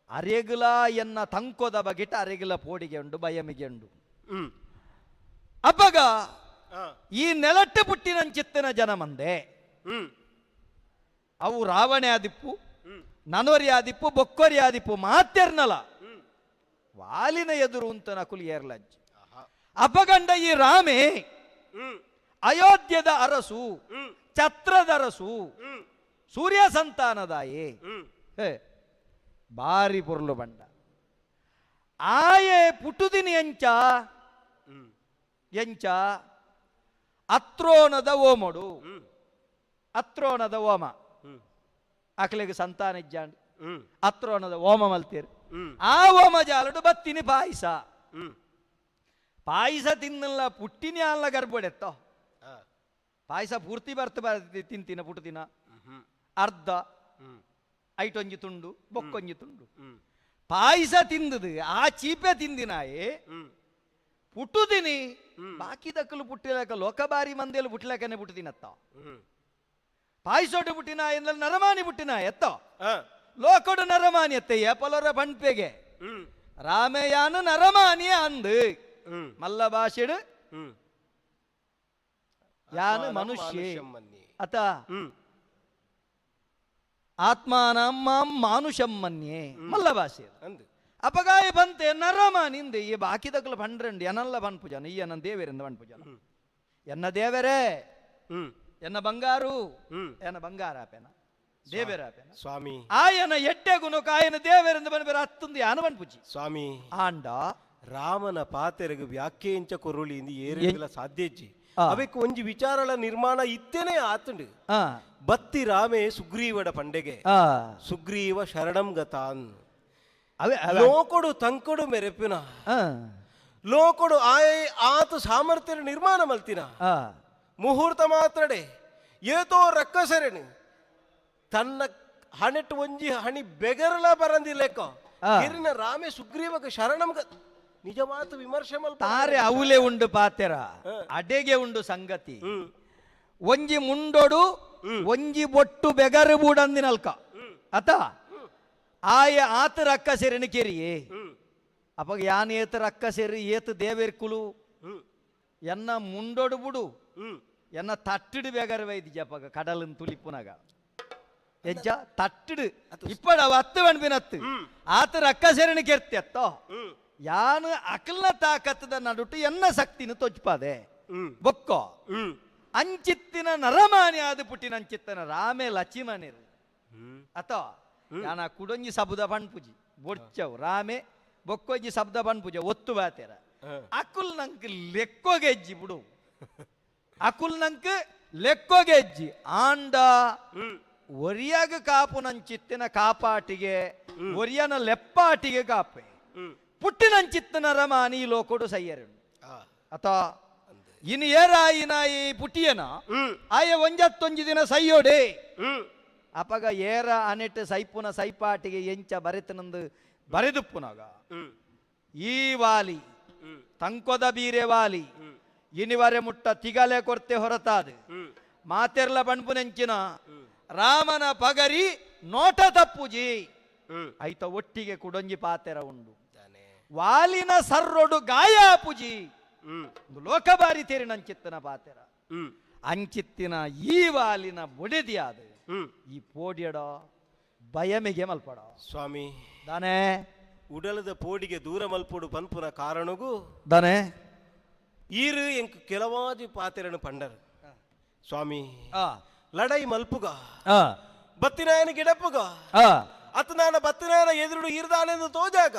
ಅರೆಗುಲ ಎನ್ನ ತಂಕೋದ ಬಗಿಟ ಅರೆಗುಲ ಪೋಡಿಗೆ ಉಂಡು ಬಯಮಿಗೆ ಉಂಡು ಅಪ್ಪಗ ಈ ನೆಲಟ್ಟು ಪುಟ್ಟಿನಂಚಿತ್ತಿನ ಜನ ಮಂದೆ ಅವು ರಾವಣೆ ಆದಿಪ್ಪು ನನೋರಿ ಆದಿಪ್ಪು ಬೊಕ್ಕೋರಿ ಆದಿಪ್ಪು ಮಾತೆರ್ನಲ ವಾಲಿನ ಎದುರು ಉಂತ ನಕುಲು ಏರ್ಲಜ್ಜಿ ಅಪಗಂಡ ಈ ರಾಮೆ ಅಯೋಧ್ಯದ ಅರಸು ಛತ್ರದ ಅರಸು ಸೂರ್ಯ ಸಂತಾನದಾಯೇ ಬಾರಿ ಪೊರ್ಲು ಬಂಡ ಆಯೆ ಪುಟುದಿನಿ ಎಂಚ ಎಂಚ ಅತ್ರೋಣದ ಓಮಡು ಅತ್ರೋಣದ ಓಮ ಅಕ್ಲೆಗೆ ಸಂತಾನ ಇಜ್ಜಾಂಡ್ ಅತ್ರೋಣದ ಓಮ ಮಲ್ತೀರ್ ಆ ಓಮ ಜಾಲಡು ಬತ್ತಿನಿ ಪಾಯಸ ಪಾಯಸ ತಿನ್ನಲ್ಲ ಪುಟ್ಟಿನಿ ಅಲ್ಲ ಗರ್ಭಡೆತ್ತೋ ಪಾಯಸ ಪೂರ್ತಿ ಬರ್ತ ತಿಂತಿನ ಪುಟ್ಟುದಿನ ಅರ್ಧ ಐಟೊಂಜಿ ತುಂಡು ಬೊಕ್ಕೊಂಜಿ ತುಂಡು ಪಾಯಸ ತಿಂದದು ಆ ಚೀಪೆ ತಿಂದಿನಾಯೇ ಪುಟ್ಟುದಿನಿ ಬಾಕಿ ದಕ್ಕಲು ಪುಟ್ಟಿಲಕ ಲೋಕಬಾರಿ ಮಂದಿಯಲ್ಲಿ ಪುಟ್ಲಕನೆ ಪುಟ್ಟುದಿನತ್ತ ಪಾಯಸೋಡು ಪುಟ್ಟಿನ ಎಂದ್ರೆ ನರಮಾನಿ ಪುಟ್ಟಿನ ಎತ್ತ ಲೋಕಡು ನರಮಾನಿ ಎತ್ತ ಏಪಲರ ಪಂಪೆಗೆ ರಾಮೇಯಾನು ನರಮಾನಿಯ ಅಂದು ಮಲ್ಲ ಭಾಷೆಡು ಯಾನು ಮನುಷ್ಯ ಅತ ಆತ್ಮಾನಂ ಮಾನುಷಂ ಮನ್ಯೆ ಮಲ್ಲ ಭಾಷೆ ಅಪಗಾಯ ಬಂತೆ ನರಮಾನಿಂದ ಈ ಬಾಕಿದಕ್ಕಲು ಪಂಡ್ರಂಡು ಎನಲ್ಲ ಪನ್ಪುಜನ ಈ ಎನ್ನ ದೇವರಿಂದ ಪನ್ಪುಜನ ಎನ್ನ ದೇವರೇ ಎನ್ನ ಬಂಗಾರು ಎನ್ನ ಬಂಗಾರ ಆಪೇನ ದೇವರ ಆಪೇನ ಸ್ವಾಮಿ ಆಯನ ಎಡ್ಡೆ ಗುಣಕ ಆಯನ ದೇವರಿಂದ ಬನ್ಬೇರ ಅತ್ತಂದು ಯಾನ ಪನ್ಪುಜಿ ಸ್ವಾಮಿ ಆಂಡ ರಾಮನ ಪಾತೆರಗು ವ್ಯಾಖ್ಯೆಂಚ ಕೊರುಳಿ ಇಂದು ಏರಿಲ್ಲ ಸಾಧ್ಯಜ್ಜಿ ಅವಕ್ಕೆ ಒಂಜಿ ವಿಚಾರಳ ನಿರ್ಮಾಣ ಇತ್ತೇನೆ ಆತಂಡು ಬತ್ತಿ ರಾಮೇ ಸುಗ್ರೀವಡ ಪಂಡೆಗೆ ಸುಗ್ರೀವ ಶರಣಂ ಗತಾನ್ ಲೋಕೊಡು ತಂಕೊಡು ಮೆರೆಪಿನ ಲೋಕೊಡು ಆಯ್ ಆತ ಸಾಮರ್ಥ್ಯ ನಿರ್ಮಾಣ ಮಲ್ತಿನ ಮುಹೂರ್ತ ಮಾತ್ರಡೆ ಏತೋ ರಕ್ಕಸರಣಿ ತನ್ನ ಹಣೆಟ್ಟು ಒಂಜಿ ಹಣಿ ಬೆಗರಲ ಬರಂದಿಲ್ಲೆಕ್ಕ ಕಿರಿನ ರಾಮೇ ಸುಗ್ರೀವಕ ಶರಣಂ ನಿಜವಾದ ವಿಮರ್ಶೆ ತಾರೆ ಅವಲೆ ಉಂಡು ಪಾತೆರ ಅಡೆಗೆ ಉಂಡು ಸಂಗತಿ ಒಂಜಿ ಮುಂಡೊಡು ಒಂಜಿ ಬೊಟ್ಟು ಬೆಗರು ಬೂಡಂದಿನಲ್ಕ ಅತ ಆಯ ಆತ ರಕ್ಕ ಸೇರಿನ ಕೆರಿಯೇ ಅಪ್ಪ ಯಾನ್ ಏತ ರಕ್ಕ ಸೇರಿ ಏತ ದೇವೇರ್ಕುಲು ಎನ್ನ ಮುಂಡೊಡು ಬುಡು ಎನ್ನ ತಟ್ಟಿಡು ಬೆಗರು ವೈದ್ಯ ಜಪಗ ಕಡಲನ್ ತುಲಿಪುನಗ ಎಜ್ಜ ತಟ್ಟಿಡು ಇಪ್ಪಡ ಅವ ಅತ್ತು ಬಣ್ಬಿನತ್ತು ಆತ ರಕ್ಕ ಸೇರಿನ ಕೆರ್ತಿ ಅತ್ತೋ ಯಾನು ಅಕಲ್ನ ತಾಕತ್ತದ ನಡುಟು ಎನ್ನ ಶಕ್ತಿನ ತೊಜ್ಪಾದೆ ಬೊಕ್ಕೋ ಅಂಚಿತ್ತಿನ ನರಮಾನಿ ಆದ ಪುಟ್ಟಿನ ಅಂಚಿತ್ತನ ರಾಮೇ ಲಚಿಮನಿರು ಅತೋ ಯಾನ ಕುಡೊಂಜಿ ಶಬ್ದ ಪಣ್ಪುಜಿ ಬೊಡ್ಚವು ರಾಮೆ ಬೊಕ್ಕೊಂಜಿ ಶಬ್ದ ಪಣ್ಪುಜ ಒತ್ತು ಬಾತೆರ ಅಕುಲ್ ನಂಕ್ ಲೆಕ್ಕೋಗೆಜ್ಜಿ ಬಿಡು ಅಕುಲ್ ನಂಕ್ ಲೆಕ್ಕೋಗೆಜ್ಜಿ ಆಂಡ ಒರಿಯಾಗ ಕಾಪು ನಂಚಿತ್ತಿನ ಕಾಪಾಟಿಗೆ ಒರಿಯನ ಲೆಪ್ಪಾಟಿಗೆ ಕಾಪೆ ಪುಟ್ಟಿನಂಚಿತ್ತನ ರಮಾನಿ ಲೋಕೊಡು ಸಯ್ಯರು ಅಥವಾ ಇನ್ನು ಏರಾಯಿನ ಈ ಪುಟ್ಟಿಯನ ಆಯ ಒಂಜತ್ತೊಂಜಿ ದಿನ ಸೈಯೋಡೆ ಅಪಗ ಏರ ಅನೆಟ್ ಸೈಪುನ ಸೈಪಾಟಿಗೆ ಎಂಚ ಬರೆತನಂದು ಬರೆದುಪ್ಪುನಾಗ ಈ ವಾಲಿ ತಂಕೊದ ಬೀರೆ ವಾಲಿ ಇನಿವರೆ ಮುಟ್ಟ ತಿಗಲೆ ಕೊರ್ತೆ ಹೊರತಾದ ಮಾತೆರ್ಲ ಬಣ್ಪುನೆಂಚಿನ ರಾಮನ ಪಗರಿ ನೋಟ ತಪ್ಪುಜಿ ಐತ ಒಟ್ಟಿಗೆ ಕುಡೊಂಜಿ ಪಾತೆರ ಉಂಡು ವಾಲಿನ ಸರ್ರೊಡು ಗಾಯ ಪುಜಿ ಲೋಕಬಾರಿ ತೇರಿನ ಅಂಚಿತ್ತನ ಪಾತೆರ ಅಂಚಿತ್ತಿನ ಈ ವಾಲಿನ ಬುಡೆದಿಯಾದ ಈ ಪೋಡಿಯಡ ಭಯಮಿಗೆ ಮಲ್ಪಡ ಸ್ವಾಮಿ ದಾನೆ ಉಡಲದ ಪೋಡಿಗೆ ದೂರ ಮಲ್ಪೊಡು ಪನ್ಪುನ ಕಾರಣಗೂ ದಾನೆ ಈರು ಎಂಕ್ ಕೆಲವಾಜಿ ಪಾತೆರನು ಪಂಡರು ಸ್ವಾಮಿ ಲಡೈ ಮಲ್ಪುಗ ಬತ್ತಿನಾಯನ ಗಿಡಪ್ಪುಗ ಅತ್ ನಾನ ಬತ್ತಿನಾಯನ ಎದುರುಡು ಈರ್ದಾನೆಂದು ತೋಜಾಗ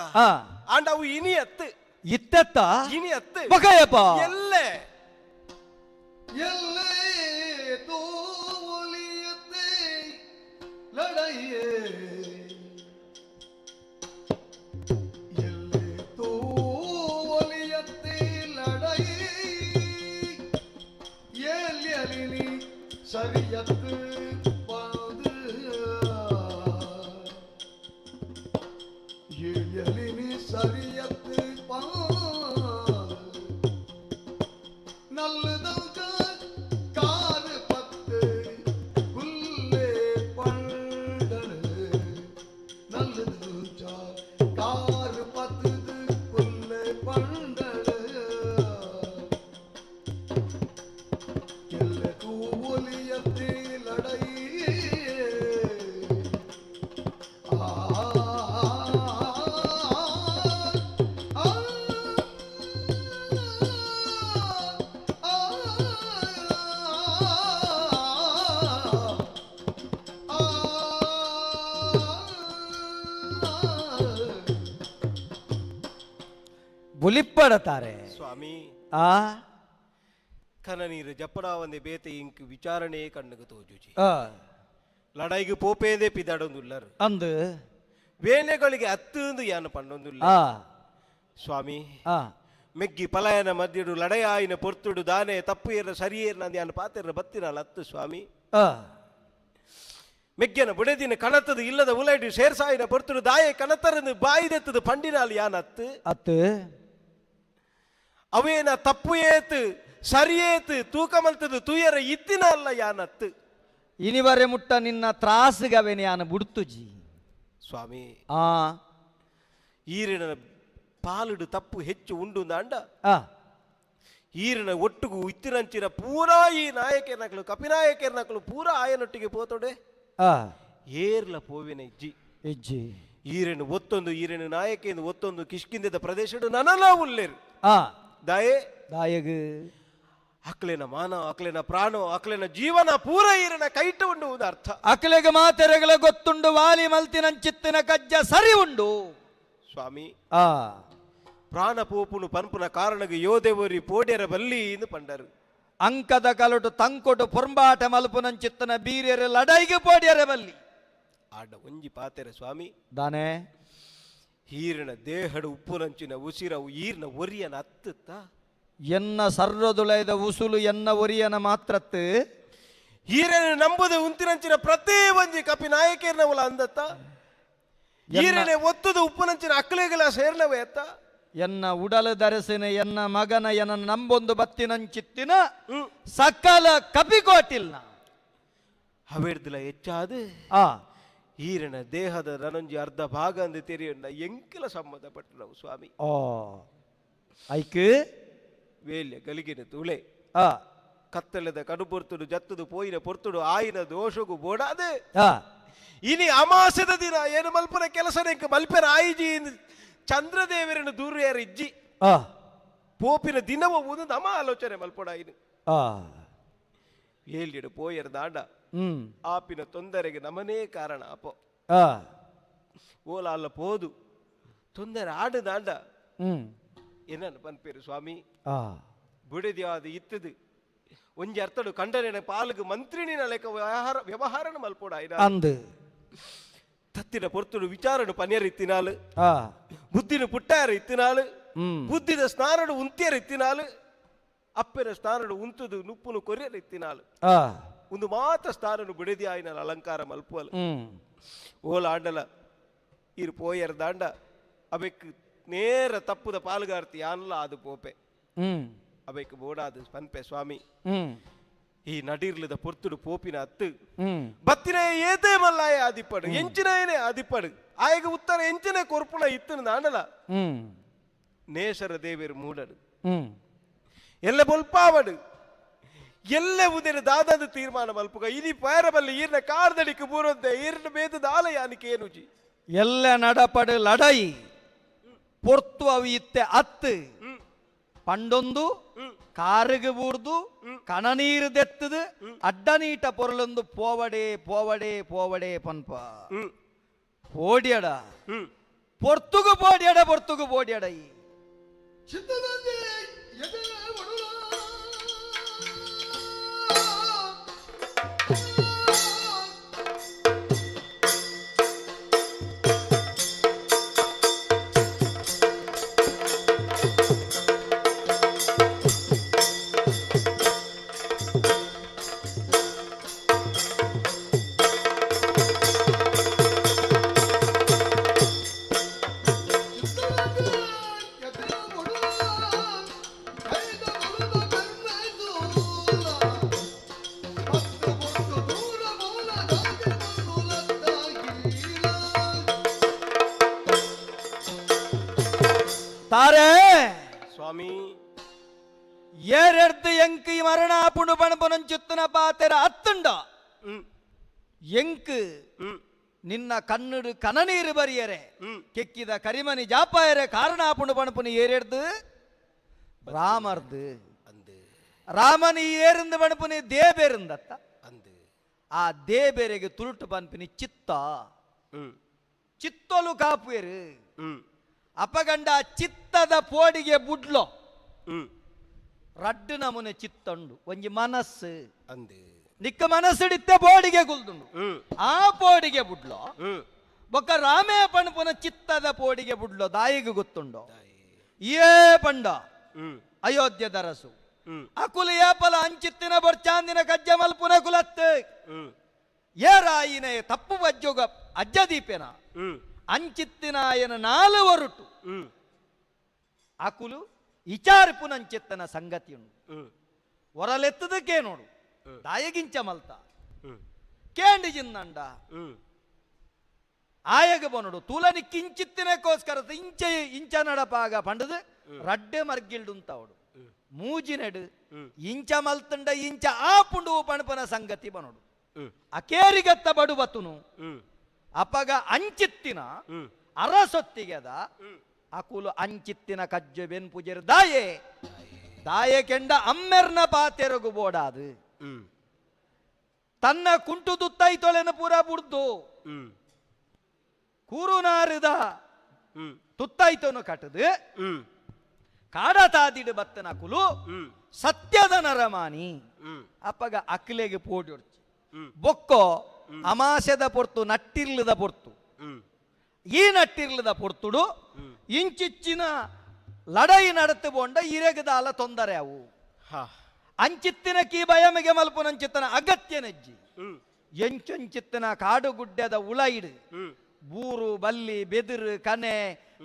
ಆಂಡ ಅವು ಇನಿ ಅತ್ತು ಇತ್ತೆತ್ತ ಇನಿ ಅತ್ತು ಬಕಯಪ್ಪ ಎಲ್ಲೆ ಎಲ್ಲೆ ತೋಲಿಯತ್ತೆ ಲಡೈಯೇ ಎಲ್ಲೆ ತೋಲಿಯತ್ತೆ ಲಡೈ ಎಲ್ಲಿ ಸರಿಯತ್ತು ಬಂದು ಎಲ್ಲಿ ಸರಿಯತ್ತು ಬಂದು நல்லதங்க காரு பத்து குல்லே பண்டனு நல்லது காரு பத்து குல்லே பண்டனு எல்ல தூவலியத்தே லடையே ஆ ಬುಲಿಪ್ಪಡತಾರೆ ಸ್ವಾಮಿ ಆ ಕನ ನೀರು ಜಪ್ಪಡಾವಂದೆ ಬೇತೆ ಇಂಕ್ ವಿಚಾರಣೆ ಕಣ್ಣುಗೆ ತೋಜುಜಿ ಲಡೈಗೆ ಪೋಪೇದೆ ಪಿದಾಡೊಂದುಲ್ಲರು ಅಂದು ವೇಳೆಗಳಿಗೆ ಅತ್ತಂದು ಯಾನು ಪಣ್ಣೊಂದುಲ್ಲ ಸ್ವಾಮಿ ಮೆಗ್ಗಿ ಪಲಾಯನ ಮಧ್ಯಡು ಲಡಯಾಯಿನ ಪೊರ್ತುಡು ದಾನೆ ತಪ್ಪು ಏರ ಸರಿಯೇರ ನಂದು ಯಾನು ಪಾತೆರ ಬತ್ತಿನಾಲ ಅತ್ತು ಸ್ವಾಮಿ ಮೆಗ್ಗೆನ ಬುಡೆದಿನ ಕಣತದು ಇಲ್ಲದ ಉಲೈಡು ಸೇರ್ಸಾಯಿನ ಪೊರ್ತುಡು ದಾಯೆ ಕಣತರಂದು ಬಾಯಿದೆತ್ತದು ಪಂಡಿನಾಲ್ ಯಾನ್ ಅತ್ತು ಅತ್ತು ಅವೇನ ತಪ್ಪು ಏತು ಸರಿಯೇತು ತೂಕ ಮಲ್ತದು ತೂಯರ ಇತ್ತಿನ ಅಲ್ಲ ಯಾನತ್ತು ಇನಿವರೆ ಮುಟ್ಟ ನಿನ್ನ ತ್ರಾಸಿಗವೇನೆ ಯಾನು ಬುಡ್ತುಜಿ ಸ್ವಾಮಿ ಆ ಈರಿನ ಪಾಲುಡು ತಪ್ಪು ಹೆಚ್ಚು ಉಂಡು ಅಂಡ ಈರಿನ ಒಟ್ಟುಗು ಇತ್ತಿನಂಚಿನ ಪೂರಾ ಈ ನಾಯಕರ್ನಕಲು ಕಪಿನಾಯಕರ್ನಕಲು ಪೂರಾ ಆಯನೊಟ್ಟಿಗೆ ಪೋತೊಡೆ ಏರ್ಲ ಪೋವಿನ ಇಜ್ಜಿ ಇಜ್ಜಿ ಈರೇನು ಒತ್ತೊಂದು ಈರೇನು ನಾಯಕೇನು ಒತ್ತೊಂದು ಕಿಷ್ಕಿಂದದ ಪ್ರದೇಶಡು ನನಲ ಉಲ್ಲೇರು ದಾಯೆ ದಾಯಗು ಅಕ್ಲೇನ ಮಾನ ಅಕ್ಲೇನ ಪ್ರಾಣೋ ಅಕ್ಲೇನ ಜೀವನ ಪೂರ ಈರನ ಕೈಟ ಉಂಡು ಅರ್ಥ ಅಕ್ಲೆಗೆ ಮಾತೆರೆಗಳ ಗೊತ್ತುಂಡು ವಾಲಿ ಮಲ್ತಿನಂಚಿತ್ತಿನ ಕಜ್ಜ ಸರಿ ಉಂಡು ಸ್ವಾಮಿ ಪ್ರಾಣ ಪೋಪುನು ಪನ್ಪುನ ಕಾರಣಗೆ ಯೋಧೆವರಿ ಪೋಡ್ಯರ ಬಲ್ಲಿ ಎಂದು ಪಂಡರು ಅಂಕದ ಕಲಟು ತಂಕೊಟು ಪೊರ್ಂಬಾಟ ಮಲ್ಪುನಂಚಿತ್ತನ ಬೀರ್ಯರ ಲಡೈಗೆ ಪೋಡ್ಯರ ಬಲ್ಲಿ ಆಡ ಒಂಜಿ ಪಾತೆರೆ ಸ್ವಾಮಿ ದಾನೆ ಈರಿನ ದೇಹಡು ಉಪ್ಪುನಂಚಿನ ಉಸಿರವು ಈರಿನ ಒರಿಯನ ಅತ್ತುತ್ತ ಎನ್ನ ಸರ್ರದುಳೈದ ಉಸುಲು ಎನ್ನ ಒರಿಯನ ಮಾತ್ರತ್ತು ಈರನ ನಂಬುದು ಉಂತಿನಂಚಿನ ಪ್ರತಿ ಒಂಜಿ ಕಪಿ ನಾಯಕೇರ್ನವಲ ಅಂದತ್ತ ಈರನೆ ಒತ್ತುದು ಉಪ್ಪುನಂಚಿನ ಅಕ್ಲೆಗಳ ಸೇರ್ನವೇ ಅತ್ತ ಎನ್ನ ಉಡಲ ದರಸಿನ ಎನ್ನ ಮಗನ ಎನ್ನ ನಂಬೊಂದು ಬತ್ತಿನಂಚಿತ್ತಿನ ಸಕಲ ಕಪಿಕೋಟಿಲ್ನ ಅವೆಡ್ದಿಲ ಹೆಚ್ಚಾದ ಈರನ ದೇಹದ ನನೊಂಜಿ ಅರ್ಧ ಭಾಗ ಅಂದು ತೆರೆಯನ್ನ ಎಂಕಲ ಸಂಬಂಧಪಟ್ಟವು ಸ್ವಾಮಿ ಓ ಐಕ್ ವೇಲ್ಯ ಗಲಿಗಿನ ತುಳೆ ಕತ್ತಲೆದ ಕಡು ಪೊರ್ತುಡು ಜತ್ತುದು ಪೋಯಿನ ಪೊರ್ತುಡು ಆಯಿನ ದೋಷಗು ಬೋಡಾದೆ ಇನಿ ಅಮಾಸದ ದಿನ ಏನು ಮಲ್ಪನ ಕೆಲಸ ಮಲ್ಪೆರ ಆಯಿಜಿ ಚಂದ್ರದೇವರನ್ನು ದೂರ ಇಜ್ಜಿ ಪೋಪಿನ ದಿನವ ಒಂದು ನಮ್ಮ ಆಲೋಚನೆ ಮಲ್ಪೊಡಾಯಿನು ಏಳಿಡು ಪೋಯರ್ ದಾಂಡ ಆಪಿನ ತೊಂದರೆಗೆ ನಮನೇ ಕಾರಣ ಅಪೋ ಓಲ ಅಲ್ಲ ಪೋದು ತೊಂದರೆ ಆಡು ದಾಂಡ ಏನನ್ನು ಪನ್ಪೇರು ಸ್ವಾಮಿ ಬುಡಿದ್ಯಾದ ಇತ್ತದು ಒಂಜಿ ಅರ್ಥಡು ಕಂಡನೇನ ಪಾಲ್ಗು ಮಂತ್ರಿಣಿನ ಲೆಕ್ಕ ವ್ಯವಹಾರ ವ್ಯವಹಾರನ ಮಲ್ಪೊಡಾಯಿನ ಅಂದು ತತ್ತಿನ ಪೊರ್ತುಡು ವಿಚಾರನು ಪನ್ಯರ್ ಇತ್ತಿನಾಲು ಬುದ್ಧಿನ ಪುಟ್ಟಾರ ಇತ್ತಿನಾಲು ಬುದ್ಧಿದ ಸ್ನಾನಡು ಉಂತಿಯರ್ ಇತ್ತಿನಾಲು ಅಪ್ಪೆನ ಸ್ನಾನಡು ಉಂತುದು ನುಪ್ಪುನು ಕೊರಿಯರ್ ಇತ್ತಿನಾಲು ಒಂದು ಮಾತ್ರ ಸ್ನಾನನು ಬಿಡದಿ ಆಯ್ನ ಅಲಂಕಾರ ಮಲ್ಪುವಲ್ ಓಲ ಆಂಡಲ ಇರು ಪೋಯರ್ ದಾಂಡ ಅವೆಕ್ ನೇರ ತಪ್ಪುದ ಪಾಲುಗಾರ್ತಿ ಯಾನ್ಲ ಅದು ಪೋಪೆ ಅವೆಕ್ ಬೋಡಾದು ಪನ್ಪೆ ಸ್ವಾಮಿ ಈ ನಡಿರ್ಲದ ಪೊರ್ತುಡು ಪೋಪಿನ ಅತ್ತು ಬತ್ತಿನ ಏತೇ ಮಲ್ಲಾಯ ಆದಿಪ್ಪಡು ಎಂಚಿನ ಆದಿಪ್ಪಡು ಆಯಗ ಉತ್ತರ ಎಂಚಿನ ಕೊರ್ಪುಣ ಇತ್ತನು ನಾಡಲ ನೇಸರ ದೇವರು ಮೂಡಡು ಎಲ್ಲ ಬೊಲ್ಪಾವಡು ಎಲ್ಲ ಉದೇನ ದಾದಾದ ತೀರ್ಮಾನ ಮಲ್ಪುಗ ಇನಿ ಪೈರಬಲ್ಲಿ ಈರ್ನ ಕಾರ್ದಡಿக்கு ಬೂರೊದ್ದೆ ಈರ್ನ ಬೇದ ದಾಲ ಯಾನಿಕೆ ಏನುಜಿ ಎಲ್ಲ ನಡಪಡು ಲಡೈ ಪೊರ್ತು ಅವು ಇತ್ತೆ ಅತ್ತು ಪಂಡೊಂದು ಕಾರಿಗೆ ಬೂರ್ದು ಕಣನೀರು ದೆತ್ತದು ಅಡ್ಡನೀಟ ಪೊರಲೊಂದು ಪೋವಡೆ ಪೋವಡೆ ಪೋವಡೆ ಪನ್ಪ ಪೋಡ್ಯಡ ಪೊರ್ತುಗು ಪೋಡ್ಯಡ ಪೊರ್ತುಗು ಪೋಡ್ಯಡ ಈ ತಾರೆ ಸ್ವಾಮಿ ಏರೆಡ್ದು ಎಂಕ್ ಈ ಮರಣ ಪುಣು ಪಣಪುನಂಚುತ್ತನ ಪಾತೆರ ಅತ್ತುಂಡ ಎಂಕ್ ನಿನ್ನ ಕಣ್ಣುಡು ಕನನೀರು ಬರಿಯರೆ ಕೆಕ್ಕಿದ ಕರಿಮನಿ ಜಾಪಾಯರೆ ಕಾರಣ ಪುಣು ಪಣಪುನು ಏರೆಡ್ದು ರಾಮರ್ದು ರಾಮನಿ ಏರಿಂದ ಪಣಪುನಿ ದೇಬೇರಿಂದತ್ತ ಆ ದೇಬೇರೆಗೆ ತುಳುಟು ಪನ್ಪಿನಿ ಚಿತ್ತ ಚಿತ್ತೊಲು ಕಾಪುಯರು ಅಪಗಂಡ ಚಿತ್ತದ ಪೋಡಿಗೆ ಬುಡ್ಲೋ ರಡ್ಡು ನಮೂನೆ ಚಿತ್ತಂಡು ಒಂಜಿ ಮನಸ್ಸು ನಿಕ್ಕ ಮನಸ್ಸಿಡಿತ್ತೆ ಬೋಡಿಗೆ ಗುಲ್ದುಂಡು ಆ ಪೋಡಿಗೆ ಬುಡ್ಲೋ ಬೊಕ್ಕ ರಾಮೇ ಪಣಪುನ ಚಿತ್ತದ ಪೋಡಿಗೆ ಬುಡ್ಲೋ ದಾಯಿಗೆ ಗೊತ್ತುಂಡು ಏ ಪಂಡ ಅಯೋಧ್ಯದ ಅರಸು ಅಕುಲ ಏಪಲ ಅಂಚಿತ್ತಿನ ಬೊರ್ಚಾಂದಿನ ಕಜ್ಜ ಮಲ್ಪುನ ಕುಲತ್ತು ಏ ರಾಯಿನೇ ತಪ್ಪು ಬಜ್ಜೋಗ ಅಜ್ಜ ದೀಪೇನ ಅಂಚಿತ್ತಿನಾಯನ ನಾಲು ಒರುಟು ಅಕುಲು ಇಚಾರ್ಪುನಂಚಿತ್ತನ ಸಂಗತಿಯುಂಡು ಹೊರಲೆತ್ತದಕ್ಕೆ ನೋಡು ದಾಯಗಿಂಚ ಮಲ್ತ ಕೇಂಡಿ ಜಿನ್ನಂಡ ಆಯಗ ಬನೋಡು ತೂಲನಿ ಕಿಂಚಿತ್ತಿನಕ್ಕೋಸ್ಕರ ಇಂಚ ಇಂಚ ನಡಪಾಗ ಪಂಡದು ರಡ್ಡೆ ಮರ್ಗಿಲ್ಡುಂತಾವಡು ಮೂಜಿನೆಡು ಇಂಚ ಮಲ್ತಂಡ ಇಂಚ ಆಪುಂಡು ಪಣಪನ ಸಂಗತಿ ಬನೋಡು ಅಕೇರಿಗತ್ತ ಬಡು ಬತ್ತುನು ಅಪಗ ಅಂಚಿತ್ತಿನ ಅರಸೊತ್ತಿಗೆದ ಅಕುಲು ಅಂಚಿತ್ತಿನ ಕಜ್ಜೆ ಬೆನ್ ಪೂಜೆರು ದಾಯೆ ದಾಯೆ ಕೆಂಡ ಅಮ್ಮೆರ್ನ ಪಾತೆರಗು ಬೋಡಾದು ತನ್ನ ಕುಂಟು ತುತ್ತೈತೊಳೆನ ಪೂರ ಬುಡ್ದು ಕೂರುನಾರದ ತುತ್ತೈತೋನು ಕಟ್ಟದು ಕಾಡ ತಾದಿಡು ಬತ್ತನ ಅಕುಲು ಸತ್ಯದ ನರಮಾನಿ ಅಪ್ಪಗ ಅಕ್ಲೆಗೆ ಪೋಡಿ ಬೊಕ್ಕೋ ಅಮಾಸೆದ ಪೊರ್ತು ನಟ್ಟಿರ್ಲದ ಪೊರ್ತು ಈ ನಟ್ಟಿರ್ಲದ ಪೊರ್ತುಡು ಇಂಚಿಚ್ಚಿನ ಲಡೈ ನಡತು ಬೋಂಡ ಇರೆಗದಾಲ ತೊಂದರೆ ಅವು ಅಂಚಿತ್ತಿನ ಕೀ ಬಯಮಿಗೆ ಮಲ್ಪುನಂಚಿತ್ತನ ಅಗತ್ಯ ನೆಜ್ಜಿ ಎಂಚೊಂಚಿತ್ತಿನ ಕಾಡುಗುಡ್ಡೆದ ಉಳೈಡು ಬೂರು ಬಲ್ಲಿ ಬೆದಿರು ಕನೆ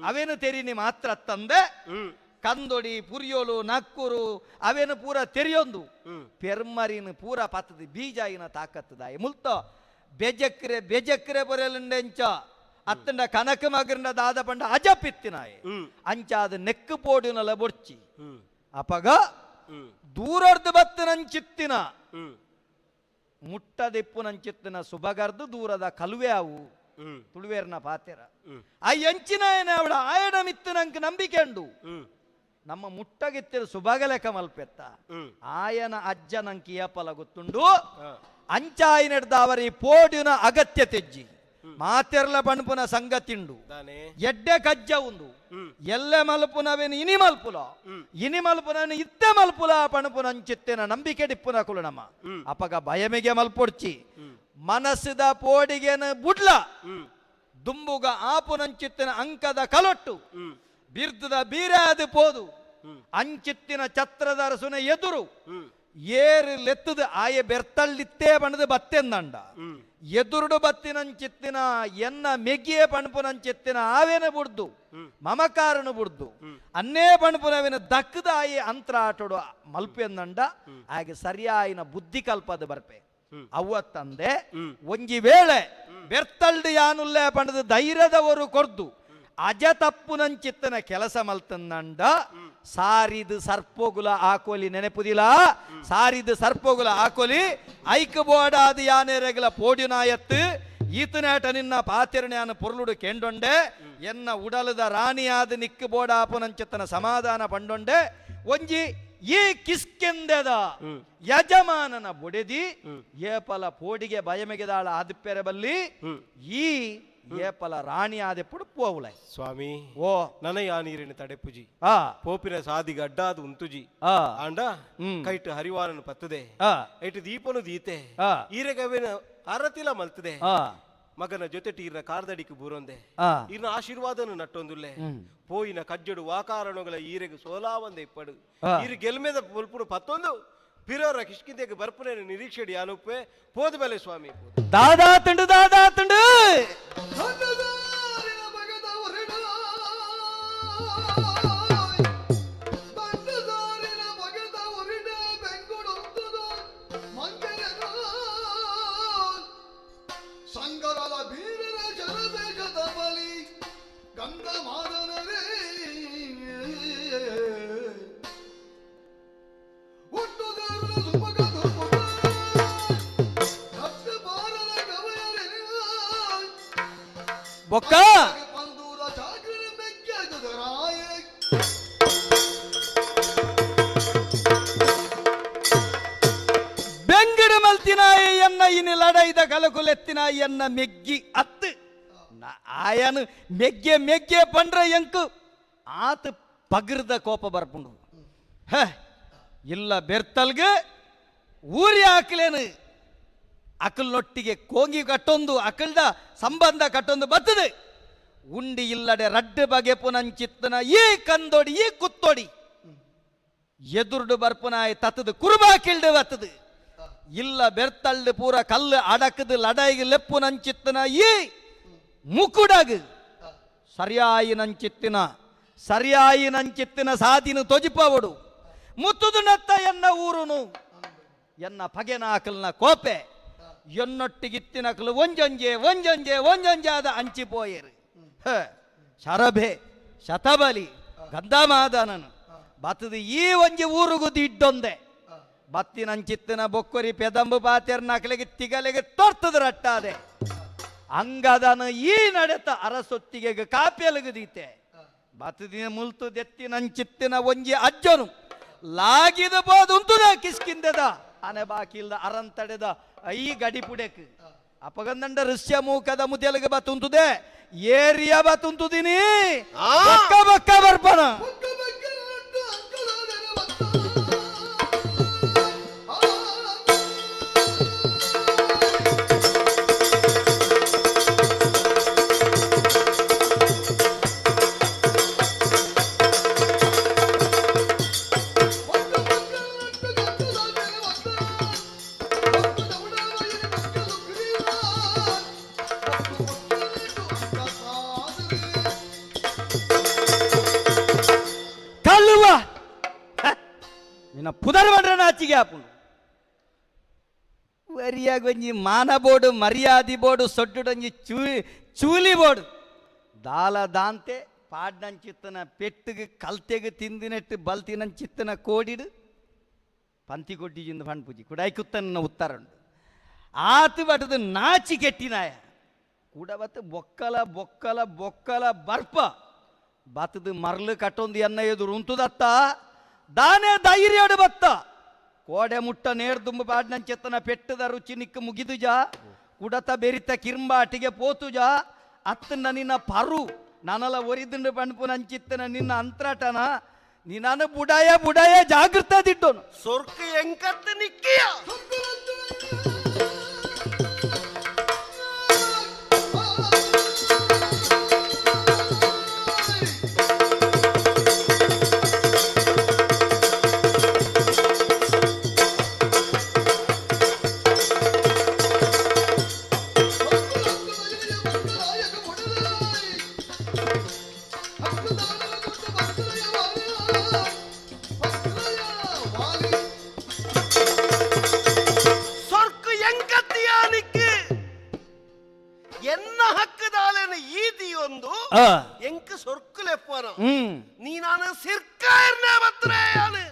ಅವೇನು ತೆರಿನಿ ಮಾತ್ರ ತಂದೆ ಕಂದೊಡಿ ಪುರಿಯೋಲು ನಕ್ಕೂರು ಅವೇನು ಪೂರ ತೆರಿಯೊಂದು ಪೆರ್ಮರಿನ ಪೂರ ಪತ್ತದ ಬೀಜಾಯಿನ ತಾಕತ್ತದಾಯಿ ಮುಲ್ತ ಬೆಜಕ್ರೆ ಬೆಜಕ್ರೆ ಬೊರೆಲುಂಡೆಂಚ ಅತ್ತಂಡ ಕನಕ ಮಗರಂಡ ದಾದ ಪಂಡ ಅಜಪಿತ್ತಿನಾಯೆ ಅಂಚಾದ ನೆಕ್ಕು ಪೋಡಿನಲ ಬೊರ್ಚಿ ಅಪಗ ದೂರರ್ದು ಬತ್ತಿನಂಚಿತ್ತಿನ ಮುಟ್ಟದಿಪ್ಪುನಂಚಿತ್ತಿನ ಸುಬಗರ್ದು ದೂರದ ಕಲುವೆ ಅವು ತುಳುವೇರ್ನ ಪಾತೆರ ಆ ಎಂಚಿನ ಅವಳ ಆಯಣ ಮಿತ್ತಿನಂಕ ನಂಬಿಕೆ ಉಂಡು ನಮ್ಮ ಮುಟ್ಟಗಿತ್ತಿರ ಸುಬಗಲೆಕ ಮಲ್ಪೆತ್ತ ಆಯನ ಅಜ್ಜ ನಂಗೆ ಏಪಲ ಗೊತ್ತುಂಡು ಅಂಚಾಯಿನೆಡ್ದ ಅವರಿ ಪೋಡಿನ ಅಗತ್ಯ ತೆಜ್ಜಿ ಮಾತೆರ್ಲ ಪಣಪುನ ಸಂಗತಿಂಡು ಎಡ್ಡೆ ಕಜ್ಜ ಉಂದು ಎಲ್ಲೆ ಮಲ್ಪುನವೇನು ಇನಿ ಮಲ್ಪುಲ ಇನಿ ಮಲ್ಪುನ ಇತ್ತೆ ಮಲ್ಪುಲ ಪಣಪುನ ಅಂಚಿತ್ತಿನ ನಂಬಿಕೆ ಡಿಪ್ಪುನ ಕುಲು ನಮ್ಮ ಅಪಗ ಭಯಮಿಗೆ ಮಲ್ಪೊಡ್ಚಿ ಮನಸ್ಸಿದ ಪೋಡಿಗೆನ ಬುಡ್ಲ ದುಂಬುಗ ಆಪುನಂಚಿತ್ತಿನ ಅಂಕದ ಕಲೊಟ್ಟು ಬಿರ್ದದ ಬೀರಾದ ಪೋದು ಅಂಚಿತ್ತಿನ ಛತ್ರದ ಅರಸುನ ಎದುರು ಏರು ಲೆತ್ತದ ಆಯೆ ಬೆರ್ತಳ್ಳಿತ್ತೇ ಬಣ್ಣದ ಬತ್ತೆಂದಂಡ ಎದುರುಡು ಬತ್ತಿನಂಚಿತ್ತಿನ ಎನ್ನ ಮೆಗ್ಗಿಯೇ ಪಣಪುನಂಚಿತ್ತಿನ ಆವೇನ ಬುಡ್ದು ಮಮಕಾರನು ಬುಡ್ದು ಅನ್ನೇ ಪಣಪುನವಿನ ದಕ್ಕದ ಆಯೆ ಅಂತರ ಆಟೋಡು ಮಲ್ಪೆಂದಂಡ ಹಾಗೆ ಸರಿಯಾಯಿನ ಬುದ್ಧಿ ಕಲ್ಪದ ಬರ್ಪೆ ಅವ್ವ ತಂದೆ ಒಂಜಿ ವೇಳೆ ಬೆರ್ತಳ್ಳಿ ಯಾನುಲ್ಲೇ ಪಣದ ಧೈರ್ಯದವರು ಕೊರ್ದು ಅಜ ತಪ್ಪುನಂಚಿತ್ತನ ಕೆಲಸ ಮಲ್ತಂದಂಡ ಸಾರಿದು ಸರ್ಪೋಗುಲ ಆಕೋಲಿ ನೆನಪುದಿಲ್ಲ ಸಾರಿದು ಸರ್ಪೋಗುಲ ಆಕೋಲಿ ಐಕ್ ಬೋಡಾದ ಯಾನೇರೆಗಲ ಪೋಡಿನಾಯತ್ತು ಈತನಾಟ ನಿನ್ನ ಪಾತಿರಣ್ಯಾನ ಪೊರ್ಲುಡು ಕೆಂಡೊಂಡೆ ಎನ್ನ ಉಡಲದ ರಾಣಿಯಾದ ನಿಕ್ಕು ಬೋಡಾಪುನಂಚತನ ಸಮಾಧಾನ ಪಂಡೊಂಡೆ ಒಂಜಿ ಈ ಕಿಸ್ಕೆಂದೆದ ಯಜಮಾನನ ಬೊಡೆದಿ ಏಪಲ ಪೋಡಿಗೆ ಬಯಮೆಗೆದಾಳ ಆದಿಪ್ಪೆರೆ ಬಲ್ಲಿ ಈ ಏಪಲ ರಾಣಿ ಆದೆಪ್ಪುಡು ಪೋವುಲೈ ಸ್ವಾಮಿ ಓ ನನಯ ನೀರಿನ ತಡೆಪುಜಿ ಆ ಪೋಪಿನ ಸಾದಿಗೆ ಅಡ್ಡಾದ ಉಂತುಜಿ ಆ ಆಂಡ ಕೈಟ್ ಹರಿವಾರನು ಪತ್ತದೆ ಐಟು ದೀಪನು ದೀತೆ ಆ. ಈರೆಗವಿನ ಅರತಿಲ ಮಲ್ತದೆ ಆ ಮಗನ ಜೊತೆ ಈರ್ನ ಕಾರ್ದಡಿக்கு ಬೂರೊಂದೆ ಆ ಈರ್ನ ಆಶೀರ್ವಾದನು ನಟ್ಟೊಂದುಲ್ಲೆ ಪೋಯಿನ ಕಜ್ಜಡು ವಾಕಾರಣಗಳ ಈರೆಗೆ ಸೋಲಾವಂದೆ ಇಪ್ಪಡು ಆ. ಈರು ಗೆಲ್ಮೆದ ಪುಲ್ಪುಡು ಪತ್ತೊಂದು ಪಿರೋರ ಕಿಷ್ಕಿಂದೆಗೆ ಬರ್ಪುನೆ ನಿರೀಕ್ಷೆಡಿ ಅನುಪ್ಪೆ ಪೋದ ಬೆಲೆ ಸ್ವಾಮಿ ಪೋದು. ದಾದಾ ತುಂಡು ದಾದಾ ತುಂಡು ಸಂಗರದ ಬೀರರ ಶರಬೇಷದ ಬಲಿ ಗಂಧ ಮಾದನರೇ ಒಟ್ಟುದಾರನ ಸುಮಗ ದುರ್ಮುಖ ಕಟ್ಟು ಬಾರರ ಗವಯರೇ ಬೊಕ್ಕ ಬಂದೂರ ಜಾಗ್ರನ ಮೆಚ್ಚದರಾಯ ಬೆಂಗಡು ಮಲ್ತಿನಾಯ ಎನ್ನ ಇನಿ ಲಡೈದ ಕಲಕುಲೆತ್ತಿನಾಯ ಎನ್ನ ಮೆಗ್ಗಿ ಅತ್ತು ಆಯನು ಮೆಗ್ಗೆ ಮೆಗ್ಗೆ ಪಂಡ್ರ ಎಂಕು ಆತ ಪಗರ್ದ ಕೋಪ ಬರ್ಪುಂಡು ಹೇ ಇಲ್ಲ ಬೆರ್ತಲ್ಗ ಊರಿ ಹಾಕ್ಲೇನು ಅಕಲ್ನೊಟ್ಟಿಗೆ ಕೋಂಗಿ ಕಟ್ಟೊಂದು ಅಕಲ್ದ ಸಂಬಂಧ ಕಟ್ಟೊಂದು ಬರ್ತದೆ ಉಂಡಿ ಇಲ್ಲಡೆ ರಡ್ಡು ಬಗೆ ಪುನಂಚಿತ್ತನ ಈ ಕಂದೊಡಿ ಈ ಕುತ್ತೊಡಿ ಎದುರುಡು ಬರ್ಪುನಾಯ ತತ್ತದು ಕುರುಬಾಕಿಲ್ಡು ಬರ್ತದೆ ಇಲ್ಲ ಬೆರ್ತಳ್ಳು ಪೂರ ಕಲ್ಲು ಅಡಕದು ಲಡಾಯಿಗೆ ಲೆಪ್ಪು ನಂಚಿತ್ತನ ಈ ಮುಕುಡಗು ಸರಿಯಾಯಿ ನಂಚಿತ್ತಿನ ಸರಿಯಾಯಿ ನಂಚಿತ್ತಿನ ಸಾದಿನ ತೊಜಿಪವಡು ಮುತ್ತುದು ನತ್ತ ಎನ್ನ ಊರುನು ಎನ್ನ ಪಗೆನಾಕಲ್ನ ಕೋಪೆ ಎನ್ನೊಟ್ಟಿಗಿತ್ತಿನಕಲು ಒಂಜೊಂಜೆ ಒಂಜೊಂಜೆ ಒಂಜೊಂಜೆ ಆದ ಅಂಚಿಪೋಯರು ಹ ಶರಭೆ ಶತಬಲಿ ಗಂಧಮಾದನನು ಬತ್ತದು ಈ ಒಂಜಿ ಊರುಗುದು ಇಡ್ಡೊಂದೆ ಬತ್ತಿನಂಚಿತ್ತಿನ ಬೊಕ್ಕೊರಿ ಪೆದಂಬು ಪಾತೆರ್ನಕಲಿಗೆ ತಿಗಲಿಗೆ ತೊರ್ತದ ರಟ್ಟಾದೆ ಅಂಗದನು ಈ ನಡೆತ ಅರಸೊತ್ತಿಗೆ ಕಾಪಿಯಲಗದೀತೆ ಬತ್ತದಿನ ಮುಲ್ತು ದೆತ್ತಿನಂಚಿತ್ತಿನ ಒಂಜಿ ಅಜ್ಜನು ಲಾಗಿದ ಬೋದುಂತುದ ಕಿಸ್ಕಿಂದದ ಅನೆ ಬಾಕಿಲ್ದ ಅರಂತಡೆದ I ಗಡಿಪುಡೆಕ್ ಅಪಗಂದಂಡ ಋಷ್ಯ ಮೂಕದ ಮುದೆಲಗ ಬತ್ತುಂತುದೆ ಏರಿಯ ಬತ್ತುಂತುದಿನಿ ಬಕ್ಕ ಬಕ್ಕ ಬರ್ಪಣ ಕಳ್ಳುವ ನಿನ್ನ ಪುದರ್ ಬಂದ್ರೆ ನಾಚಿಗೆ ಆಪುಂಡು ವರಿಯಾಗೊಂಜಿ ಮಾನ ಬೋಡು ಮರ್ಯಾದಿ ಬೋಡು ಸೊಡ್ಡುಡೊಂಜಿ ಚೂ ಚೂಲಿ ಬೋಡು ದಾಲ ದಾಂತೆ ಪಾಡ್ನಂಚಿತ್ತನ ಪೆಟ್ಟಿಗೆ ಕಲ್ತೆಗೆ ತಿಂದಿನೆಟ್ಟು ಬಲ್ತಿನಂಚಿತ್ತನ ಕೋಡಿಡು ಪಂತಿ ಕೊಟ್ಟಿಜಿಂದ ಪಣ್ಪುಜಿ ಕುಡಾಯಿ ಕುತ್ತನ್ನ ಉತ್ತರಂಡು ಆತು ಬಟದು ನಾಚಿ ಕೆಟ್ಟಿನಾಯ ಕೂಡ ಬತ್ತು ಬೊಕ್ಕಲ ಬೊಕ್ಕಲ ಬೊಕ್ಕಲ ಬರ್ಪ ಬತ್ತದು ಮರ್ಲು ಕಟ್ಟೊಂದು ಎನ್ನ ಎದುರು ಉಂತುದತ್ತ ದಾನೆ ಧೈರ್ಯಡು ಬತ್ತ ಕೋಡೆ ಮುಟ್ಟ ನೇರ್ದುಂಬ ಪಾಡ್ನಂಚೆತ್ತನ ಪೆಟ್ಟದ ರುಚಿ ನಿಕ್ಕ ಮುಗಿದುಜ ಕುಡತ ಬೆರಿತ ಕಿರ್ಂಬಾಟಿಗೆ ಪೋತುಜ ಅತ್ತನ ನಿನ್ನ ಪರು ನನಲ ಒರಿದುಂಡು ಪಣ್ಪು ನಂಚಿತ್ತನ ನಿನ್ನ ಅಂತರಾಟನ ನಿನ್ನನು ಬುಡಾಯ ಬುಡಾಯ ಜಾಗೃತ ದಿಟ್ಟೋನು ಸೊರ್ಕ ಎಂಕತ್ತ ನಿಕ್ಕಿಯ ಎನ್ನ ಹಕ್ಕದಾಲೇನ ಈದಿಯೊಂದು ಎಂಕ್ ಸೊರ್ಕುಲೆಪ್ಪನ ನೀನಾನ ಸಿರ್ಕಾರ್ನ ಬತ್ರೇಯಾನು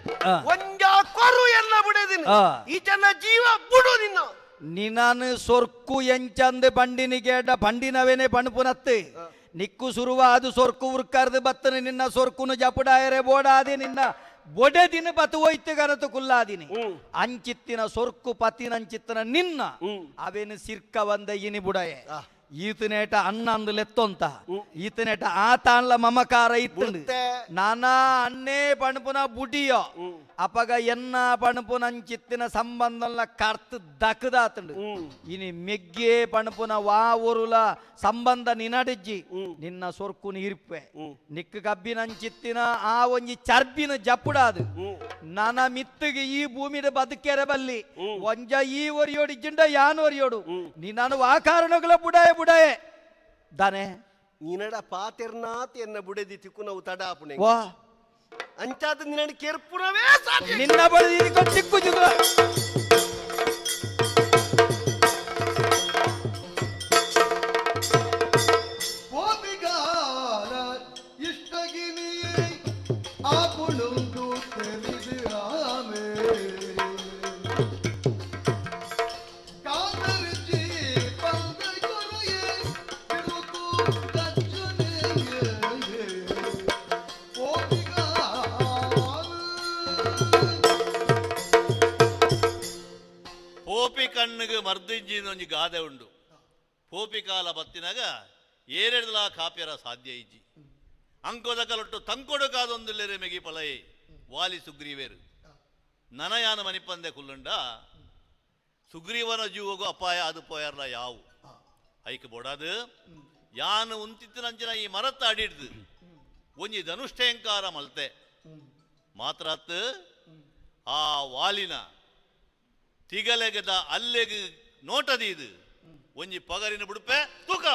ಒಂಜಾ ಕೊರು ಎಲ್ಲ ಬುಡೆದಿನ ಈ ಜನ ಜೀವ ಬುಡು ನಿನ್ನ ನಿನಾನು ಸೊರ್ಕು ಎಂಚಂದು ಬಂಡಿನಿಗೇಡ ಬಂಡಿನವೇನೆ ಬಣ್ಪುನತ್ತೆ ನಿಕ್ಕು ಸುರುವ ಅದು ಸೊರ್ಕು ಉರ್ಕಾರ್ದು ಬತ್ತನ ನಿನ್ನ ಸೊರ್ಕುನು ಜಪುಡಾಯರೆ ಬೋಡಾದೆ ನಿನ್ನ ಬೊಡೆದಿನ ಬತು ಹೋಯ್ತು ಗನತು ಕುಲ್ಲಾದಿನಿ ಅಂಚಿತ್ತಿನ ಸೊರ್ಕು ಪತಿನಂಚಿತ್ತಿನ ನಿನ್ನ ಅವೇನು ಸಿರ್ಕ ಬಂದ ಇನಿ ಬುಡಯೆ ಈತನೇಟ ಅಣ್ಣಂದು ಲೆತ್ತೊಂತ ಈತನೇಟ ಆತಾನ್ಲ ಮಮಕಾರ ಇತ್ತು ನಾನಾ ಅಣ್ಣೇ ಪಣಪುನ ಬುಡಿಯೋ ಅಪಗ ಎನ್ನ ಪಣಪುನಂಚಿತ್ತಿನ ಸಂಬಂಧಂಲ ಕರ್ತು ದಕ್ಕದಾತಂಡು ಇನಿ ಮೆಗ್ಗೆ ಪಣಪುನ ವಾ ಊರುಲ ಸಂಬಂಧ ನಿನಡಿಜ್ಜಿ ನಿನ್ನ ಸೊರ್ಕುನ ಇರ್ಪೆ ನಿಕ್ಕ ಕಬ್ಬಿನಂಚಿತ್ತಿನ ಆ ಒಂಜಿ ಚರ್ಬಿನ ಜಪ್ಪುಡಾದು ನನ ಮಿತ್ತಿಗೆ ಈ ಭೂಮಿದ ಬದುಕೆರೆ ಬಲ್ಲಿ ಒಂಜ ಈ ಒರಿಯೋಡು ಜಿಂಡ ಯಾನ್ ಒರಿಯೋಡು ನೀನು ಆ ಕಾರಣಗಳ ಬುಡಾಯ ಬುಡಾಯೆ ದಾನೆ ನಿನಡ ಪಾತೆರ್ನಾತ್ ಎನ್ನ ಬುಡೆದಿ ತಿಕ್ಕು ನಾವು ತಡಾಪುಣೆ ವಾ ಅಂಚಾದ ನಿನ್ನ ಕೆರ್ಪುನವೇ ಸಾಧ್ಯ ನಿನ್ನ ಬಳಿ ಚಿಕ್ಕು ಚಿಕ್ಕ ಕಣ್ಣಿಗೆ ಮರ್ದಿಂಜಿನ ಒಂಜಿ ಗಾದೆ ಉಂಡು ಪೋಪಿ ಕಾಲ ಬತ್ತಿನಾಗ ಏರೆಡ್ದಲ ಕಾಪ್ಯರ ಸಾಧ್ಯ ಇಜ್ಜಿ ಅಂಕೋದ ಕಲೊಟ್ಟು ತಂಕೊಡು ಕಾದೊಂದುಲ್ಲೆರೆ ಮೆಗಿ ಪಲಯೆ ವಾಲಿ ಸುಗ್ರೀವೇರು ನನಯಾನ ಮನಿಪಂದೆ ಕುಲ್ಲುಂಡ ಸುಗ್ರೀವನ ಜೀವಗೂ ಅಪಾಯ ಅದು ಪೋಯರ್ಲ ಯಾವು ಐಕ್ ಬೋಡಾದು ಯಾನು ಉಂತಿತ್ತಿನಂಚಿನ ಈ ಮರತ್ತ ಅಡಿಡ್ದು ಒಂಜಿ ಧನುಷ್ಠೇಂಕಾರ ಮಲ್ತೆ ಮಾತ್ರಾತ್ ಆ ವಾಲಿನ ತಿಗಲೆಗದ ಅಲ್ಲೆಗ್ ನೋಟದೀದು ಒಂಜಿ ಪಗರಿನ ಬಿಡುಪೆ ತುಕ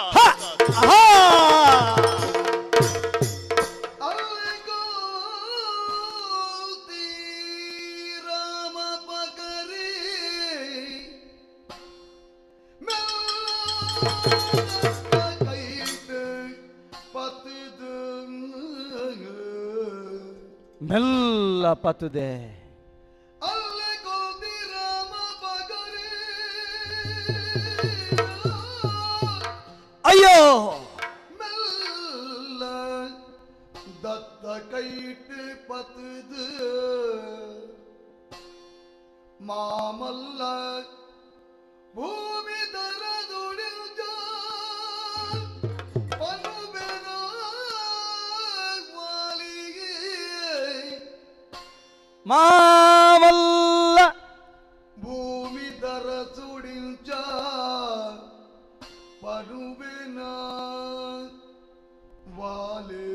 ಮೆಲ್ಲ ಪತುದೆ ಅಯ್ಯೋ ಮೆಲ್ಲ ದತ್ತ ಕೈಟ್ ಪತದು ಮಾಮಲ್ಲ ಭೂಮಿ ದರದುಡಿಲ್ಜ ಪನುಬೆನ ವಾಲಿಗೆ ಮಾಮಲ್ಲ ಭೂಮಿ ದರ ಸುಡಿಂಚ ಪನುಬೆನ ವಾಲೆ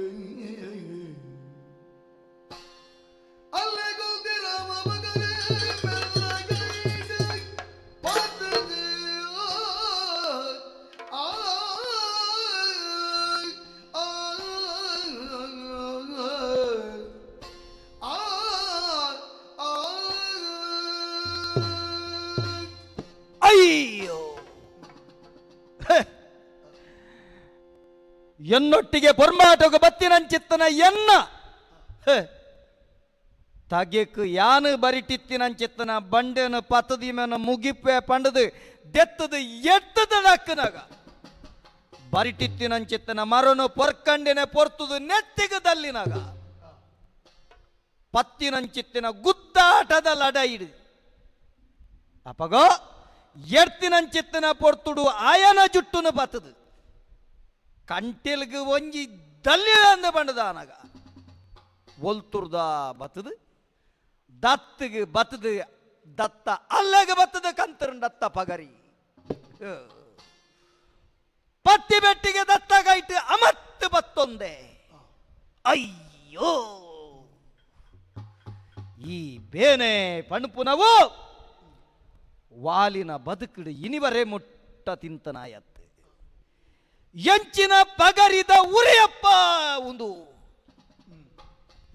ಅಲ್ಲೆಗೋದಿ ರಾಮ ಮಗನೇ ಮೆಲ್ಲಗೈದೆ ಪತದೆ ಆ ಆ ಆ ಆ ಅಯ್ಯೋ ಎನ್ನೊಟ್ಟಿಗೆ ಪೊರ್ಮಾಟೋಗ ಬತ್ತಿನಂಚಿತ್ತನ ಎನ್ನ ತಗೆಕ್ ಯಾನು ಬರಿಟಿತ್ತಿನಂಚಿತ್ತನ ಬಂಡೆನ ಪತದಿಮೆನ ಮುಗಿಪೆ ಪಂಡದು ದೆತ್ತದು ಎತ್ತದ ನಕ್ಕನಾಗ ಬರಿಟಿತ್ತಿನಂಚಿತ್ತನ ಮರನು ಪೊರ್ಕಂಡಿನ ಪೊರ್ತುದು ನೆತ್ತಿಗದಲ್ಲಿನಾಗ ಪತ್ತಿನಂಚಿತ್ತಿನ ಗುದ್ದಾಟದ ಲಡೈಡು ಅಪಗೋ ಎರ್ತಿನಂಚಿತ್ತನ ಪೊರ್ತುಡು ಆಯನ ಜುಟ್ಟುನು ಬತ್ತದು ಕಂಟೆಲ್ಗ್ ಒಂಜಿ ದಲ್ಲಿದ ಬಂಡದಾನಗ ಒಲ್ತುರ್ದ ಬತ್ತದು ದತ್ತಿಗೆ ಬತ್ತದು ದತ್ತ ಅಲ್ಲಗೆ ಬತ್ತದು ಕಂತರು ದತ್ತ ಪಗರಿ ಪತ್ತಿ ಬೆಟ್ಟಿಗೆ ದತ್ತ ಗೈಟ್ ಅಮತ್ತು ಬತ್ತೊಂದೆ ಅಯ್ಯೋ ಈ ಬೇನೆ ಪಣಪುನವು ವಾಲಿನ ಬದುಕಿಡು ಇನಿವರೆ ಮುಟ್ಟ ತಿಂತನಾಯತ್ತೆ ಎಂಚಿನ ಪಗರಿದ ಉರಿಯಪ್ಪ ಒಂದು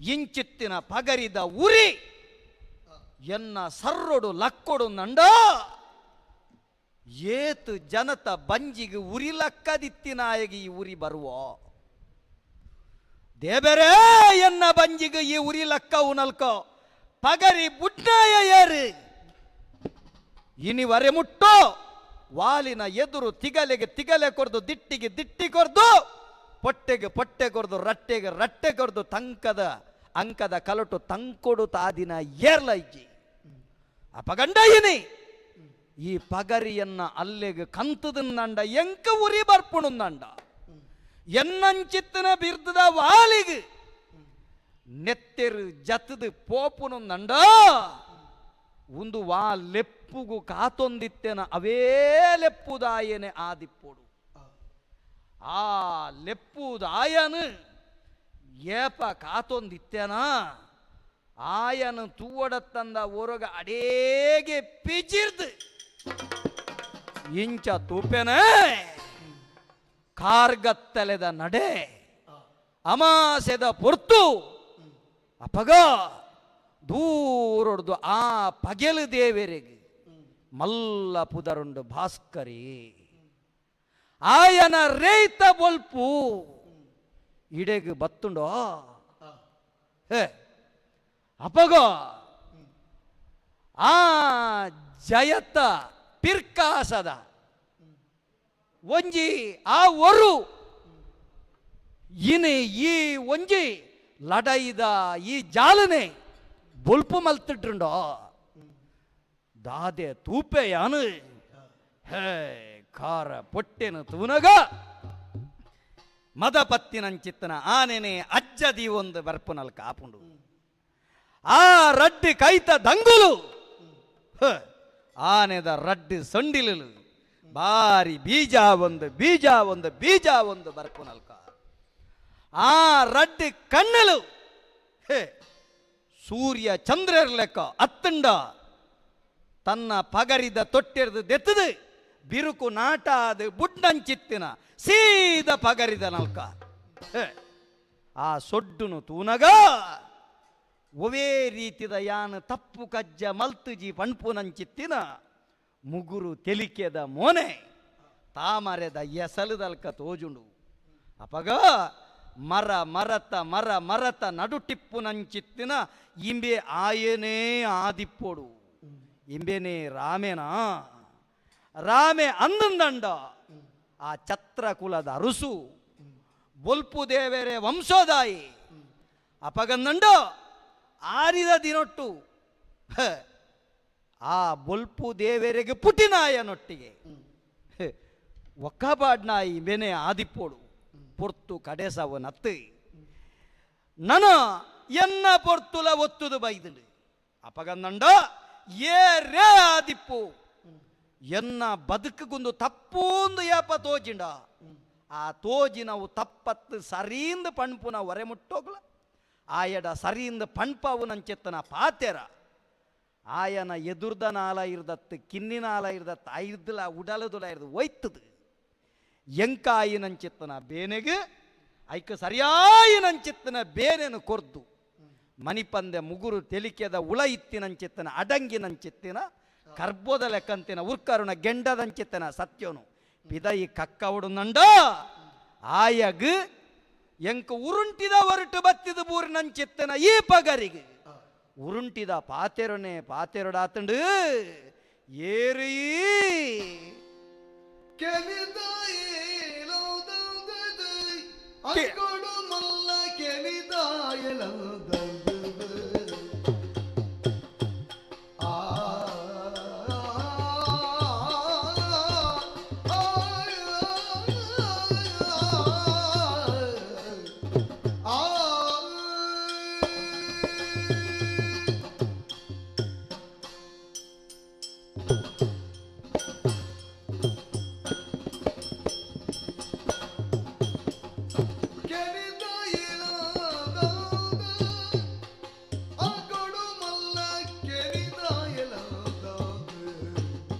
ಇಂಚಿತ್ತಿನ ಪಗರಿದ ಉರಿ ಎನ್ನ ಸರ್ರೊಡು ಲಕ್ಕೊಡು ನಂಡ ಏತು ಜನತ ಬಂಜಿಗೆ ಉರಿಲಕ್ಕದಿತ್ತಿನಾಯಗೆ ಈ ಉರಿ ಬರುವ ದೇಬರೇ ಎನ್ನ ಬಂಜಿಗೆ ಈ ಉರಿಲಕ್ಕ ಉನಲ್ಕ ಪಗರಿ ಬುಡ್ನಾಯ ಏರು ಇನಿವರೆ ಮುಟ್ಟೋ ವಾಲಿನ ಎದುರು ತಿಗಲೆಗೆ ತಿಗಲೆ ಕೊರ್ದು ದಿಟ್ಟಿಗೆ ದಿಟ್ಟಿ ಕೊರ್ದು ಪೊಟ್ಟೆಗೆ ಪೊಟ್ಟೆ ಕೊರ್ದು ರಟ್ಟೆಗೆ ರಟ್ಟೆ ಕೊರ್ದು ತಂಕದ ಅಂಕದ ಕಲಟು ತಂಕೊಡು ತಾದಿನ ಏರ್ಲ ಇಜ್ಜಿ ಅಪಗಂಡ ಇನಿ ಈ ಪಗರಿಯನ್ನ ಅಲ್ಲೆಗೆ ಕಂತದನ್ನಂಡ ಎಂಕ ಉರಿ ಬರ್ಪುಣುಂದಂಡ ಎನ್ನಂಚಿತ್ತನ ಬಿರ್ದದ ವಾಲಿಗೆ ನೆತ್ತೆರು ಜತದ ಪೋಪುನುಂದಂಡ ಒಂದು ವಾ ಲೆಪ್ಪುಗು ಕಾತೊಂದಿತ್ತೇನ ಅವೇ ಲೆಪ್ಪುದಾಯನೆ ಆದಿಪ್ಪೋಡು ಆ ಲೆಪ್ಪುದಾಯನು ಏಪ ಕಾತೊಂದಿತ್ತೇನ ಆಯನು ತೂವಡತ್ತಂದ ಒರಗ ಅಡೇಗೆ ಪಿಜಿರ್ದು ಇಂಚ ತೂಪೆನೆ ಕಾರ್ಗತ್ತಲೆದ ನಡೆ ಅಮಾಸೆದ ಪೊರ್ತು ಅಪಗ ದೂರೊಡ್ದು ಆ ಪಗೆಲು ದೇವರಿಗೆ ಮಲ್ಲ ಪುದರುಂಡು ಭಾಸ್ಕರಿ ಆಯನ ರೇತ ಬೊಲ್ಪು ಇಡೆಗ್ ಬತ್ತುಂಡೋ ಹೇ ಅಪಗ ಆ ಜಯತ ಪಿರ್ಕಾಸದ ಒಂಜಿ ಆ ಒರು ಇನಿ ಈ ಒಂಜಿ ಲಡೈದ ಈ ಜಾಲನೆ ಬೊಲ್ಪು ಮಲ್ತಿಟ್ರುಂಡೋ ದಾದೆ ತೂಪೆಯಾನು ಹೇ ಖಾರ ಪೊಟ್ಟೆನು ತೂನಗ ಮದಪತ್ತಿನಂಚಿತ್ತನ ಆನೆನೆ ಅಜ್ಜದಿ ಒಂದು ಬರ್ಪುನಲ್ ಕಾಪುಂಡು ಆ ರಡ್ಡಿ ಕೈತ ದಂಗುಲು ಆನೆದ ರಡ್ಡಿ ಸೊಂಡಿಲು ಬಾರಿ ಬೀಜ ಒಂದು ಬೀಜ ಒಂದು ಬೀಜ ಒಂದು ಬರ್ಪುನಲ್ಕ ಆ ರಡ್ಡಿ ಕಣ್ಣಲು ಹೇ ಸೂರ್ಯ ಚಂದ್ರರ್ ಲೆಕ್ಕ ಅತ್ತಂಡ ತನ್ನ ಪಗರಿದ ತೊಟ್ಟಿರ್ದು ದೆತ್ತದು ಬಿರುಕು ನಾಟಾದ ಬುಡ್ನಂಚಿತ್ತಿನ ಸೀದ ಪಗರಿದ ನಲ್ಕ ಆ ಸೊಡ್ಡುನು ತೂನಗ ಒವೇ ರೀತಿದ ಯಾನ ತಪ್ಪು ಕಜ್ಜ ಮಲ್ತುಜಿ ಪಣ್ಪುನಂಚಿತ್ತಿನ ಮುಗುರು ತೆಲಿಕೆದ ಮೋನೆ ತಾಮರೆದ ಎಸಲದಲ್ಕ ತೋಜುಂಡು ಅಪಗ ಮರ ಮರತ ಮರ ಮರತ ನಡುಟಿಪ್ಪುನಂಚಿತ್ತಿನ ಇಂಬೆ ಆಯನೇ ಆದಿಪ್ಪೋಡು ಇಂಬೆನೇ ರಾಮೇನಾ ರಾಮೆ ಅಂದಂದಂಡ ಆ ಛತ್ರಕುಲದ ಅರುಸು ಬೊಲ್ಪು ದೇವರೇ ವಂಶೋದಾಯಿ ಅಪಗಂದಂಡ ಆರಿದ ದಿನೊಟ್ಟು ಆ ಬೊಲ್ಪು ದೇವರಿಗೆ ಪುಟಿನಾಯನೊಟ್ಟಿಗೆ ಒಕ್ಕಬಾಡ್ನಾಯಿ ಬೆನೆ ಆದಿಪ್ಪೋಡು ಪೊರ್ತು ಕಡೆಸವನತ್ತು ನನ ಎನ್ನ ಪೊರ್ತುಲ ಒತ್ತುದು ಬೈದುಂಡು ಅಪಗಂದಂಡ ಏ ರೇ ಆದಿಪ್ಪು ಎನ್ನ ಬದುಕುಗೊಂದು ತಪ್ಪೂಂದು ಯಾಪ ತೋಜಿಂಡ ಆ ತೋಜಿನವು ತಪ್ಪತ್ತು ಸರೀಂದ ಪಣ್ಪುನ ಒರೆ ಮುಟ್ಟೋಗ್ಲ ಆಯಡ ಸರೀಂದ ಪಣ್ಪವು ನಂಚೆತ್ತನ ಪಾತೆರ ಆಯನ ಎದುರ್ದ ನಾಲ ಇರ್ದತ್ತು ಕಿನ್ನಿನಾಲ ಇರ್ದತ್ತು ಐರ್ದಲ ಉಡಲದುಲ ಇರ್ದು ಒಯ್ತದು ಎಂಕಾಯಿನಂಚಿತ್ತನ ಬೇನೆಗೆ ಐಕ ಸರಿಯಾಯಿನಂಚಿತ್ತನ ಬೇನೆನು ಕೊರ್ದು ಮನಿಪಂದೆ ಮುಗುರು ತೆಲಿಕೆದ ಉಳ ಇತ್ತಿನಂಚಿತ್ತನ ಅಡಂಗಿನಂಚಿತ್ತಿನ ಕರ್ಬೋದ ಲೆಕ್ಕಂತಿನ ಉರ್ಕರುಣ ಗೆಂಡದಂಚಿತ್ತನ ಸತ್ಯೋನು ಪಿದಯಿ ಕಕ್ಕವಡು ನಂಡ ಆಯಗ್ ಎಂಕ ಉರುಂಟಿದ ಹೊರಟು ಬತ್ತಿದ ಬೂರಿನಂಚಿತ್ತನ ಈ ಪಗರಿಗೆ ಉರುಂಟಿದ ಪಾತೆರೊನೆ ಪಾತೆರೊಡಾತಂಡು ಏರಿ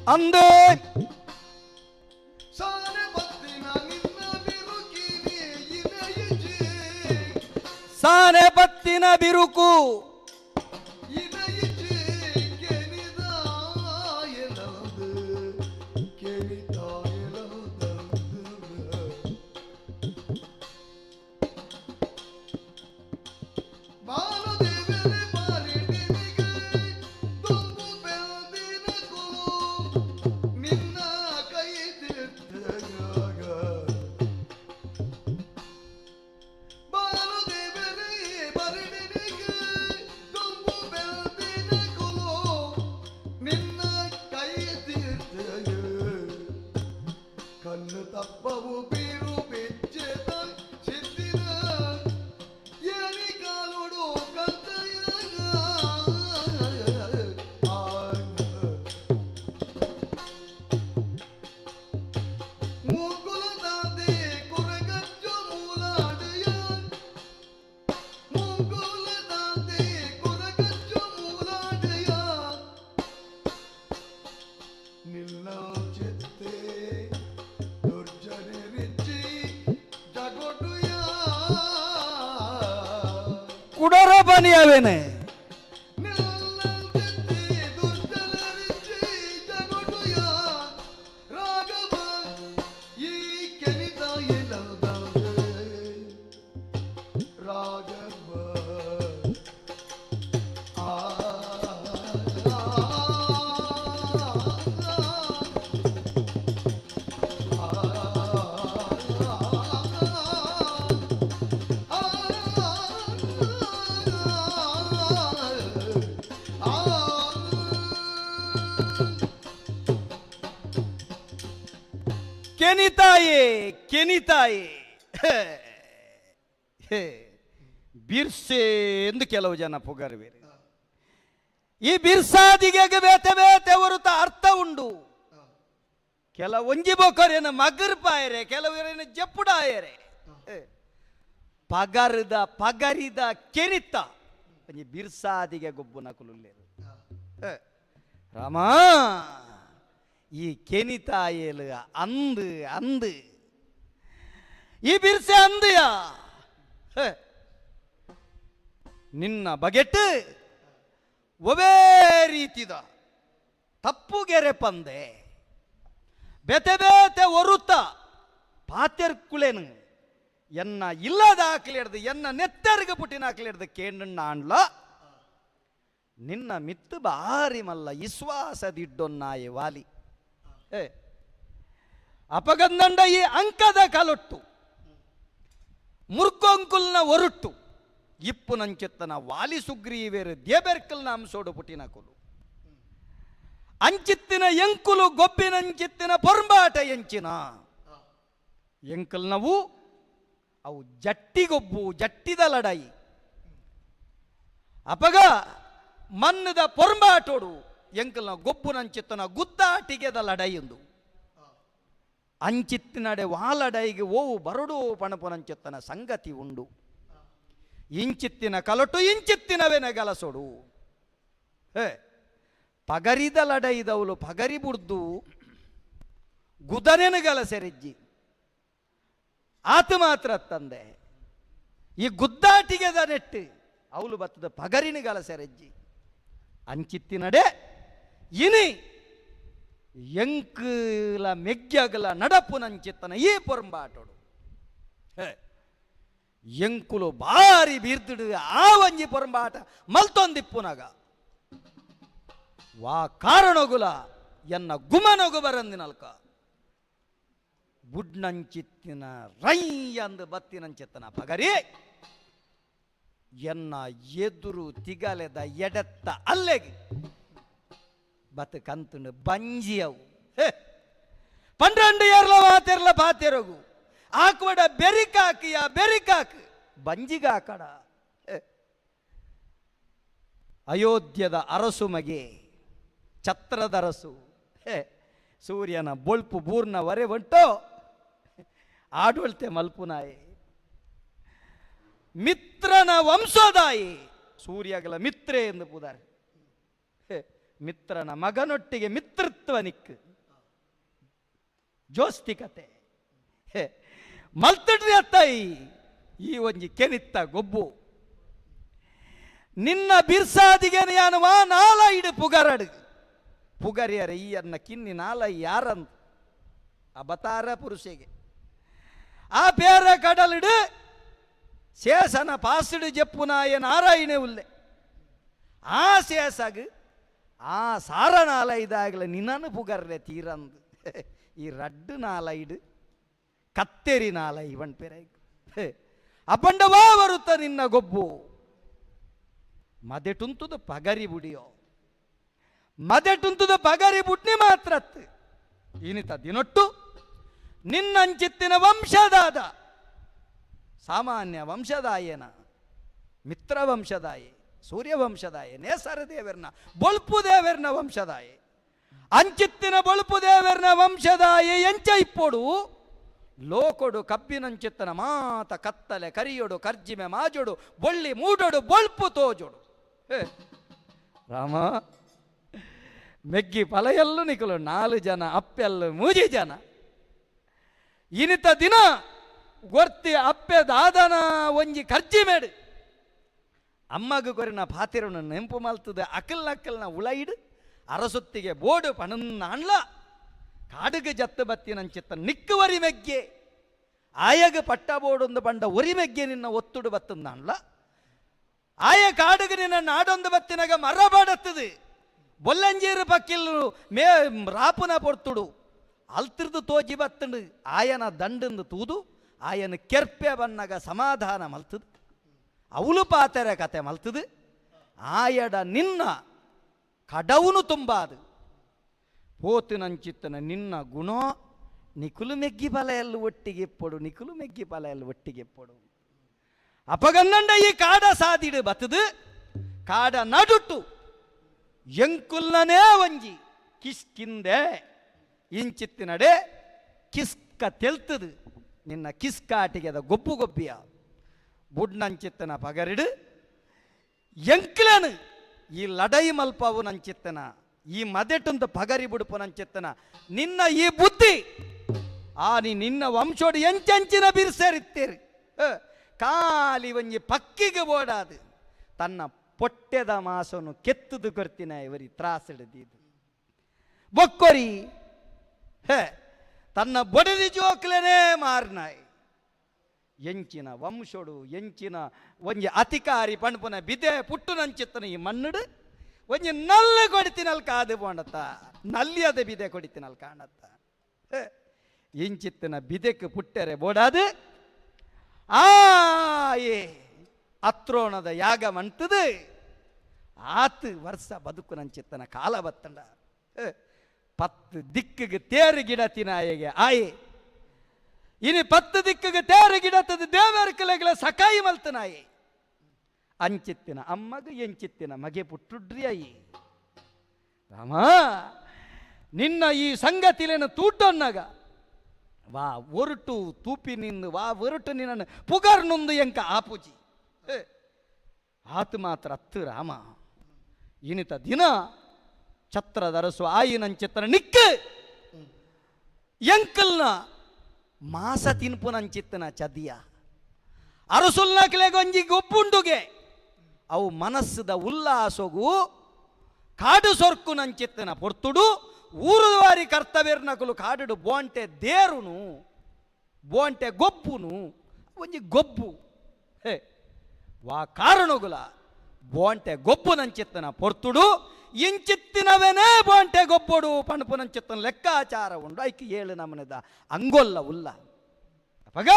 ಅಂದೇ ಸಾನೆ ಬತ್ತಿನ ಬಿರುಕು ತಪ್ಪವು ಬೀರು ಬೆಚ್ಚೆದ ಸಿದ್ಧಿನ ಏನಿ ಕಾಲೋಡು ಕಂದಯ ಮೂಕುಲ ದಾದೆ ಕೊರಗಜ್ಜು ಮೂಲಾಡೆಯ ಮೂಕುಲ ದಾದೆ ಕೊರಗಜ್ಜು ಮೂಲಾಡೆಯ ನಿಲ್ಲ ಚಿತ್ತೆ ದುರ್ಜನರಿಚ್ಚಿ ಜಗೊಟುಯ ಕುಡರ ಬನಿಯವೇನೆ ನಿಲ್ಲ ಚಿತ್ತೆ ದುರ್ಜನರಿಚ್ಚಿ ಜಗೊಟುಯ ರಾಘವ ಈ ಕೆನಿದ ಇಲ್ಲದಂತೆ ರಾಘವ ಆ ಕೆನಿತಾಯೇ ಕೆನಿತಾಯೇ ಹೇ ಬಿರ್ಸೆ ಎಂದು ಕೆಲವು ಜನ ಪುಗರುವೇರು. ಈ ಬಿರ್ಸಾದಿಗೆ ಬೇತೆ ಬೇತೆ ಹೊರತ ಅರ್ಥ ಉಂಡು. ಕೆಲವೊಂಜಿ ಬೊಕರೇನ ಮಗರ್ಪಾಯರೆ, ಕೆಲವರೇನ ಜಪ್ಪುಡಾಯರೆ. ಪಗರದ ಪಗರಿದ ಕೆರಿತ ಒಂಜಿ ಬಿರ್ಸಾದಿಗೆ ಗೊಬ್ಬು ನಕುಲುಲ್ಲೇರು. ರಾಮ ಈ ಕೆನಿತಾಯೇಲು ಅಂದು ಅಂದು ಈ ಬಿರ್ಸೆ ಅಂದೆಯ ನಿನ್ನ ಬಗೆಟ್ ಒವೇ ರೀತಿದ ತಪ್ಪುಗೆರೆ ಪಂದೆ ಬೇತೆ ಬೇತೆ ಒರುತ್ತ ಪಾತೆರ್ಕುಲೇನು ಎನ್ನ ಇಲ್ಲದ ಹಾಕ್ಲಿಡ್ದು ಎನ್ನ ನೆತ್ತರ್ಗ ಪುಟ್ಟಿನ ಹಾಕ್ಲಿಡ್ದು ಕೇಂದ್ರಣ್ಣ ಆಂಡ್ಲ ನಿನ್ನ ಮಿತ್ತು ಬಾರಿ ಮಲ್ಲ ವಿಶ್ವಾಸದಿಡ್ಡೊನ್ನಾಯೆ ವಾಲಿ. ಏ ಅಪಗಂದಂಡ ಈ ಅಂಕದ ಕಲೊಟ್ಟು ಮುರ್ಕೊಂಕುಲ್ನ ಒರುಟ್ಟು ಇಪ್ಪು ನಂచెತ್ತನ ವಾಲಿ ಸುಗ್ರೀವೇರು ದೇಬೆರ್ಕಲ್ನ ಅಂಸೋಡು ಪುಟ್ಟಿನ ಕುಲು ಅಂಚಿತ್ತಿನ ಎಂಕುಲು ಗೊಬ್ಬಿನಂಚಿತ್ತಿನ ಪೊರ್ಂಬಾಟ ಎಂಚಿನ ಎಂಕಲ್ನವು ಅವು ಜಟ್ಟಿಗೊಬ್ಬು ಜಟ್ಟಿದ ಲಡಾಯಿ. ಅಪಗ ಮನ್ನದ ಪೊರ್ಂಬಾಟೋಡು ಎಂಕಲ್ನ ಗೊಬ್ಬುನಂಚಿತ್ತನ ಗುದ್ದಾಟಿಗೆದ ಲಡಾಯಿ ಎಂದು ಅಂಚಿತ್ತಿನಡೆ ವಾಲಡೈಗೆ ಓವು ಬರಡು ಪಣಪುನಂಚಿತ್ತನ ಸಂಗತಿ ಉಂಡು. ಇಂಚಿತ್ತಿನ ಕಲಟು ಇಂಚಿತ್ತಿನವೆನ ಗಲಸೊಡು. ಹೇ ಪಗರಿದ ಲಡೈದವಳು ಪಗರಿ ಬುಡ್ದು ಗುದನೆನ ಗಲಸೆರಿಜ್ಜಿ ಆತ ಮಾತ್ರ ತಂದೆ ಈ ಗುದ್ದಾಟಿಗೆ ನೆಟ್ಟು ಅವಳು ಬತ್ತದ ಪಗರಿನ ಗಲಸೆರೆಜ್ಜಿ ಅಂಚಿತ್ತಿನಡೆ ಇನಿ ಎಂಕಲ ಮೆಗ್ಗಗಲ ನಡಪು ನಂಚಿತ್ತನ ಈ ಪೊರಂಬಾಟೋಡು. ಎಂಕುಲು ಬಾರಿ ಬೀರ್ತಿಡು ಆ ಒಂಜಿ ಪೊರಂಬಾಟ ಮಲ್ತೊಂದಿಪ್ಪುನಗ ವಾ ಕಾರಣಗುಲ ಎನ್ನ ಗುಮನಗು ಬರಂದಿನಲ್ಕ ಬುಡ್ನಂಚಿತ್ತಿನ ರೈ ಅಂದು ಬತ್ತಿನಂಚಿತ್ತನ ಪಗರಿ ಎನ್ನ ಎದುರು ತಿಗಲೆದ ಎಡೆತ್ತ ಅಲ್ಲೆಗೆ ಬತ್ ಕಂತುಂಡು ಬಂಜಿಯವು. ಪನ್ನೆಂಡು ಏರ್ಲ ಮಾತೆರ್ಲ ಪಾತೆರಗು ಆಕ್ವಡ ಬೆರಿಕಾಕಿಯ ಬೆರಿಕಾಕ್ ಬಂಜಿಗಾಕಡ. ಅಯೋಧ್ಯದ ಅರಸು ಮಗೆ ಛತ್ರದರಸು ಸೂರ್ಯನ ಬೊಳ್ಪು ಬೂರ್ನ ವರೆ ಹೊಂಟೋ ಆಡೊಳ್ತೆ ಮಲ್ಪುನಾಯಿ ಮಿತ್ರನ ವಂಶೋದಾಯಿ ಸೂರ್ಯಗಳ ಮಿತ್ರೇ ಎಂದು ಪೂದಾರೆ. ಮಿತ್ರನ ಮಗನೊಟ್ಟಿಗೆ ಮಿತ್ರತ್ವ ನಿಕ್ಕು ಜೋಸ್ತಿಕತೆ ಮಲ್ತಡ್ರಿ ಅತ್ತಾಯಿ ಈ ಒಂಜಿ ಕೆನಿತ್ತ ಗೊಬ್ಬು ನಿನ್ನ ಬಿರ್ಸಾದಿಗೆ ಯಾನುವ ನಾಲ ಇಡು ಪುಗರಡು ಪುಗರಿಯರ ಈ ಅನ್ನ ಕಿನ್ನಿ ನಾಲ ಯಾರಂತ ಅಬತಾರ ಪುರುಷೆಗೆ ಆ ಪೇರ ಕಡಲಿಡು ಶೇಷನ ಪಾಸಿಡು ಜಪ್ಪುನಾಯ ನಾರಾಯಣೆ ಉಲ್ಲೆ ಆ ಶೇಷಗ ಆ ಸಾರ ನಾಲ ಇದಾಗಲ ನಿನ್ನನ್ನು ಪುಗರ್ರೆ ತೀರಂದು ಈ ರಡ್ಡು ನಾಲ ಇಡು ಕತ್ತೆರಿ ನಾಲ ಇವನ್ ಪೆರೆ ಅಪಂಡವಾ ಬರುತ್ತ ನಿನ್ನ ಗೊಬ್ಬು ಮದೆಟುಂತುದು ಪಗರಿ ಬುಡಿಯೋ ಮದೆಟುಂತುದು ಪಗರಿ ಬುಟ್ನಿ ಮಾತ್ರ ಇನಿತ ದಿನೊಟ್ಟು ನಿನ್ನಂಚಿತ್ತಿನ ವಂಶದಾದ ಸಾಮಾನ್ಯ ವಂಶದಾಯನ ಮಿತ್ರವಂಶದಾಯೆ ಸೂರ್ಯವಂಶದಾಯೆ ನೇಸರ ದೇವರ್ನ ಬೊಳ್ಪು ದೇವರ್ನ ವಂಶದಾಯೆ ಅಂಚಿತ್ತಿನ ಬೊಳ್ಪು ದೇವರ್ನ ವಂಶದಾಯೆ ಎಂಚ ಇಪ್ಪೊಡು ಲೋಕೊಡು ಕಬ್ಬಿನಂಚಿತ್ತನ ಮಾತ ಕತ್ತಲೆ ಕರಿಯೊಡು ಕರ್ಜಿಮೆ ಮಾಜೊಡು ಬೊಳ್ಳಿ ಮೂಡೊಡು ಬೊಳ್ಪು ತೋಜೊಡು. ರಾಮ ಮೆಗ್ಗಿ ಪಲೆಯಲ್ಲು ನಿಕಲು 4 ಜನ ಅಪ್ಪೆಲ್ಲು 3 ಜನ ಇನಿತ ದಿನ ಗೊರ್ತಿ ಅಪ್ಪೆ ದಾದನ ಒಂಜಿ ಕರ್ಜಿ ಮೇಡು ಅಮ್ಮಗು ಕೊರಿನ ಪಾತಿರನು ನೆಂಪು ಮಲ್ತದೆ ಅಕಲ್ ಅಕ್ಕಲ್ನ ಉಳೈಡು ಅರಸುತ್ತಿಗೆ ಬೋಡು ಪಣನ್ನಾಣ್ಲ ಕಾಡುಗೆ ಜತ್ತು ಬತ್ತಿನಂಚಿತ್ತ ನಿಕ್ಕುವರಿ ಮೆಗ್ಗೆ ಆಯಗ ಪಟ್ಟ ಬೋಡೊಂದು ಬಂಡ ಒರಿ ಮೆಗ್ಗೆ ನಿನ್ನ ಒತ್ತುಡು ಬತ್ತಂದಾಣ್ಲ ಆಯ ಕಾಡುಗೆ ನಿನ್ನ ನಾಡೊಂದು ಬತ್ತಿನಾಗ ಮರ ಬಾಡತ್ತದೆ ಬೊಲ್ಲಂಜೀರು ಪಕ್ಕಿಲ್ಲು ಮೇ ರಾಪುನ ಪೊರ್ತುಡು ಅಲ್ತಿರ್ದು ತೋಜಿ ಬತ್ತಂಡು ಆಯನ ದಂಡಂದು ತೂದು ಆಯನ ಕೆರ್ಪೆ ಬನ್ನಗ ಸಮಾಧಾನ ಮಲ್ತದು ಅವಳು ಪಾತೆರೆ ಕತೆ ಮಲ್ತದು ಆಯಡ ನಿನ್ನ ಕಡವುನು ತುಂಬಾದು ಪೋತಿನಂಚಿತ್ತನ ನಿನ್ನ ಗುಣ ನಿಕುಲು ಮೆಗ್ಗಿ ಬಲೆಯಲ್ಲು ಒಟ್ಟಿಗೆ ಇಪ್ಪಡು ನಿಕುಲು ಮೆಗ್ಗಿ ಬಲೆಯಲ್ಲು ಒಟ್ಟಿಗೆ ಇಪ್ಪಡು. ಅಪಗನ್ನಂಡ ಈ ಕಾಡ ಸಾದಿಡು ಬತ್ತದು ಕಾಡ ನಡುಟು ಎಂಕುಲ್ನನೇ ಒಂಜಿ ಕಿಸ್ಕಿಂದೆ ಇಂಚಿತ್ತಿನಡೆ ಕಿಸ್ಕ ತೆಲ್ತದು ನಿನ್ನ ಕಿಸ್ಕಾಟಿಗೆದ ಗೊಬ್ಬು ಗೊಬ್ಬಿಯ ಬುಡ್ನಂಚಿತ್ತನ ಪಗರಿಡು ಎಂಕ್ಲನು ಈ ಲಡೈ ಮಲ್ಪವು ನಂಚಿತ್ತನ ಈ ಮದೆಟುಂತ ಪಗರಿ ಬುಡುಪು ನಂಚಿತ್ತನ ನಿನ್ನ ಈ ಬುದ್ಧಿ ಆ ನೀ ನಿನ್ನ ವಂಶೋಡು ಎಂಚಂಚಿನ ಬಿರ್ಸೇರಿತ್ತೇರಿ ಖಾಲಿ ಒಂಜಿ ಪಕ್ಕಿಗೆ ಬೋಡಾದು ತನ್ನ ಪೊಟ್ಟೆದ ಮಾಸನು ಕೆತ್ತದು ಕೊರ್ತಿನ ಇವರಿ ತ್ರಾಸಿಡದಿದ್ದು ಬೊಕ್ಕೊರಿ ಹೇ ತನ್ನ ಬೊಡದಿ ಜೋಕ್ಲೇನೆ ಮಾರ್ನಾಯ್ ಎಂಚಿನ ವಂಶೋಡು ಎಂಚಿನ ಒಂಜಿ ಅಧಿಕಾರಿ ಪಣಪುನ ಬಿದೆ ಪುಟ್ಟು ನಂಚಿತ್ತನ ಈ ಮಣ್ಣುಡು ಒಂಜಿ ನಲ್ಲ ಕೊಡಿತಿನಲ್ ಕಾದು ಪೋಂಡತ್ತ ನಲ್ಲಿಯದ ಬಿದೆ ಕೊಡಿತಿನಲ್ ಕಾಣತ್ತ ಇಂಚಿತ್ತನ ಬಿದೆಕ್ ಪುಟ್ಟರೆ ಬೋಡಾದು ಆ ಏ ಅತ್ರೋಣದ ಯಾಗ ಮಂತದು ಆತು ವರ್ಷ ಬದುಕು ನಂಚಿತ್ತನ ಕಾಲ ಬತ್ತಂಡ 10 ದಿಕ್ಕಿಗೆ ತೇರು ಗಿಡತಿನಾಯಗೆ ಆಯೆ ಇನಿ 10 ದಿಕ್ಕಿಗೆ ತೇರು ಗಿಡತದ ದೇವರ ಕಲೆಗಳ ಸಕಾಯಿ ಮಲ್ತನಾಯೆ ಅಂಚಿತ್ತಿನ ಅಮ್ಮಗ ಎಂಚಿತ್ತಿನ ಮಗೆ ಪುಟ್ಟುಡ್ರಿ ಅಯ್ಯಿ. ರಾಮ ನಿನ್ನ ಈ ಸಂಗತಿಲೇನ ತೂಟೊನ್ನಗ ವಾ ಒರಟು ತೂಪಿ ನಿಂದು ವಾ ಒರಟು ನಿನ್ನ ಪುಗರ್ನೊಂದು ಎಂಕ ಆಪುಜಿ ಆತು ಮಾತ್ರ ಅತ್ತು ರಾಮ ಇನಿತ ದಿನ ಛತ್ರದರಸು ಆಯಿನಂಚಿತ್ತನ ನಿಕ್ಕ ಎಂಕಲ್ನ ಮಾಸ ತಿನ್ಪುನಂಚಿತ್ತನ ಚದಿಯ ಅರಸುಲ್ನಕ್ಲೆಗೊಂಜಿ ಗೊಬ್ಬುಂಡುಗೆ ಅವು ಮನಸ್ಸದ ಉಲ್ಲಾಸೊಗು ಕಾಡು ಸೊರ್ಕು ನಂಚಿತ್ತನ ಪೊರ್ತುಡು ಊರುವಾರಿ ಕರ್ತವ್ಯರ್ನಕಲು ಕಾಡುಡು ಬೋಂಟೆ ದೇರುನು ಬೋಂಟೆ ಗೊಬ್ಬುನು ಒಂಜಿ ಗೊಬ್ಬು ಹೇ ವಾ ಕಾರಣಗುಲ ಬೋಂಟೆ ಗೊಬ್ಬು ನಂಚಿತ್ತನ ಪೊರ್ತುಡು ಇಂಚಿತ್ತಿನವೇನೇ ಬೋಂಟೆ ಗೊಬ್ಬಡು ಪಣಪು ನಂಚಿತ್ತನ ಲೆಕ್ಕಾಚಾರ ಉಂಡು ಐಕ್ 7 ನಮನದ ಅಂಗೊಲ್ಲ ಉಲ್ಲ ಅಪಗ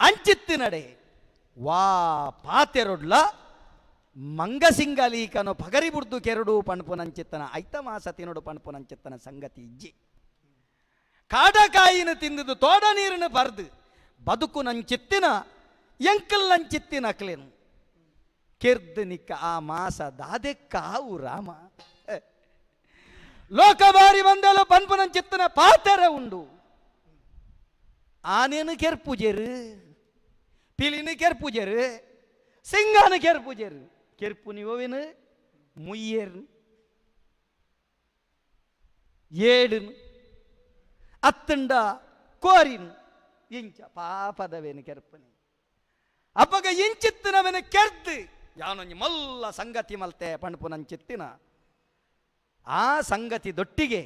ಅಂಚಿತ್ತಿನಡೆ ವಾ ಪಾತೆರೊಡ್ಲ ಮಂಗಸಿಂಗಲೀಕನು ಪಗರಿ ಬುಡ್ದು ಕೆರಡು ಪಣಪು ನಂಚಿತ್ತನ ಐತ ಮಾಸ ತಿನ್ನಡು ಪಣಪು ನಂಚಿತ್ತನ ಸಂಗತಿ ಇಜ್ಜಿ ಕಾಡಕಾಯಿನ ತಿಂದಿದ್ದು ತೋಡ ನೀರನ್ನು ಬರ್ದು ಬದುಕು ನಂಚಿತ್ತಿನ ಎಂಕಲ್ ನಂಚಿತ್ತಿನ ಅಕ್ಲೇನು ಕೆರ್ದು ನಿಕ್ಕ ಆ ಮಾಸ ದಾದೆ ಕಾವು ರಾಮ ಲೋಕ ಬಾರಿ ಬಂದಲು ಪನ್ಪು ನಂಚಿತ್ತನ ಪಾತೆರೆ ಉಂಡು ಆನೇನು ಕೆರ್ಪುಜೇರು ಪಿಲಿನ ಕೆರ್ಪುಜೇರು ಸಿಂಗಾನ ಕೆರ್ಪುಜೇರು ಕೆರ್ಪು ನೀವೇನು ಮುಯ್ಯೇರ್ನು ಏಡುನು ಅತ್ತಂಡ ಕೋರಿನು ಇಂಚ ಪಾಪದವೇನು ಕೆರ್ಪುನಿ ಅಪ್ಪಗ ಇಂಚಿತ್ತಿನವೇನು ಕೆರ್ದು ಯಾನೊಂಜಿ ಮಲ್ಲ ಸಂಗತಿ ಮಲ್ತೆ ಪಣಪು ನಂಚಿತ್ತಿನ ಆ ಸಂಗತಿ ದೊಟ್ಟಿಗೆ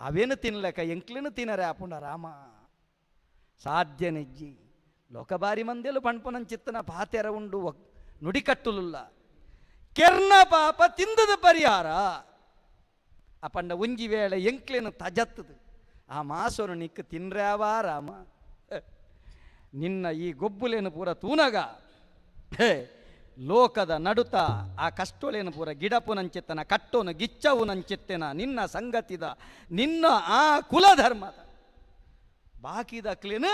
ಅವೇನು ತಿನ್ಲಕ ಎಂಕ್ಲೇನು ತಿನ್ನರೆ ಅಪುಂಡ ರಾಮ ಸಾಧ್ಯ ನೆಜ್ಜಿ ಲೋಕಬಾರಿ ಮಂದೆಲು ಪಣಪು ನಂಚಿತ್ತನ ಪಾತೆರ ಉಂಡು ನುಡಿಕಟ್ಟುಲುಲ್ಲ ಕೆರ್ನ ಪಾಪ ತಿಂದದ ಪರಿಹಾರ ಅಪಂಡ ಒಂಜಿ ವೇಳೆ ಎಂಕ್ಲೇನು ತಜತ್ತದು ಆ ಮಾಸೋನು ನಿಕ್ಕು ತಿನ್ರ್ಯಾವಾ ರಾಮ ನಿನ್ನ ಈ ಗೊಬ್ಬುಲೇನು ಪೂರ ತೂನಗ ಹೇ ಲೋಕದ ನಡುತ ಆ ಕಷ್ಟೋಲೇನು ಪೂರ ಗಿಡಪು ನಂಚಿತ್ತನ ಕಟ್ಟೋನು ಗಿಚ್ಚವು ನಂಚಿತ್ತೆನ ನಿನ್ನ ಸಂಗತಿದ ನಿನ್ನ ಆ ಕುಲಧರ್ಮದ ಬಾಕಿದಕ್ಲಿನ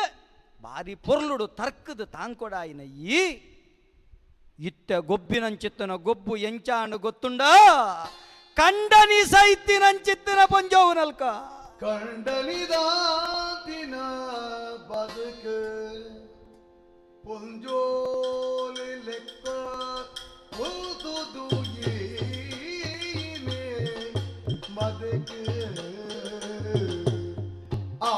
ಬಾರಿ ಪೊರ್ಲುಡು ತರ್ಕದ ತಾಂಕೊಡಾಯಿನ ಈ ಇತ್ತ ಗೊಬ್ಬಿನಂಚಿತ್ತನ ಗೊಬ್ಬು ಎಂಚಾಂಡು ಗೊತ್ತುಂಡ ಕಂಡನಿ ಸೈತಿನಂಚಿತ್ತನ ಪೊಂಜೋವು ನಲ್ಕ ಕಂಡನಿದಾತಿನ ಬದುಕು ಪೊಂಜೋಲಿ ಲೆಕ್ಕ ಉಲ್ದುದು ಏನೇ ಮದಕ್ಕೆ ಆ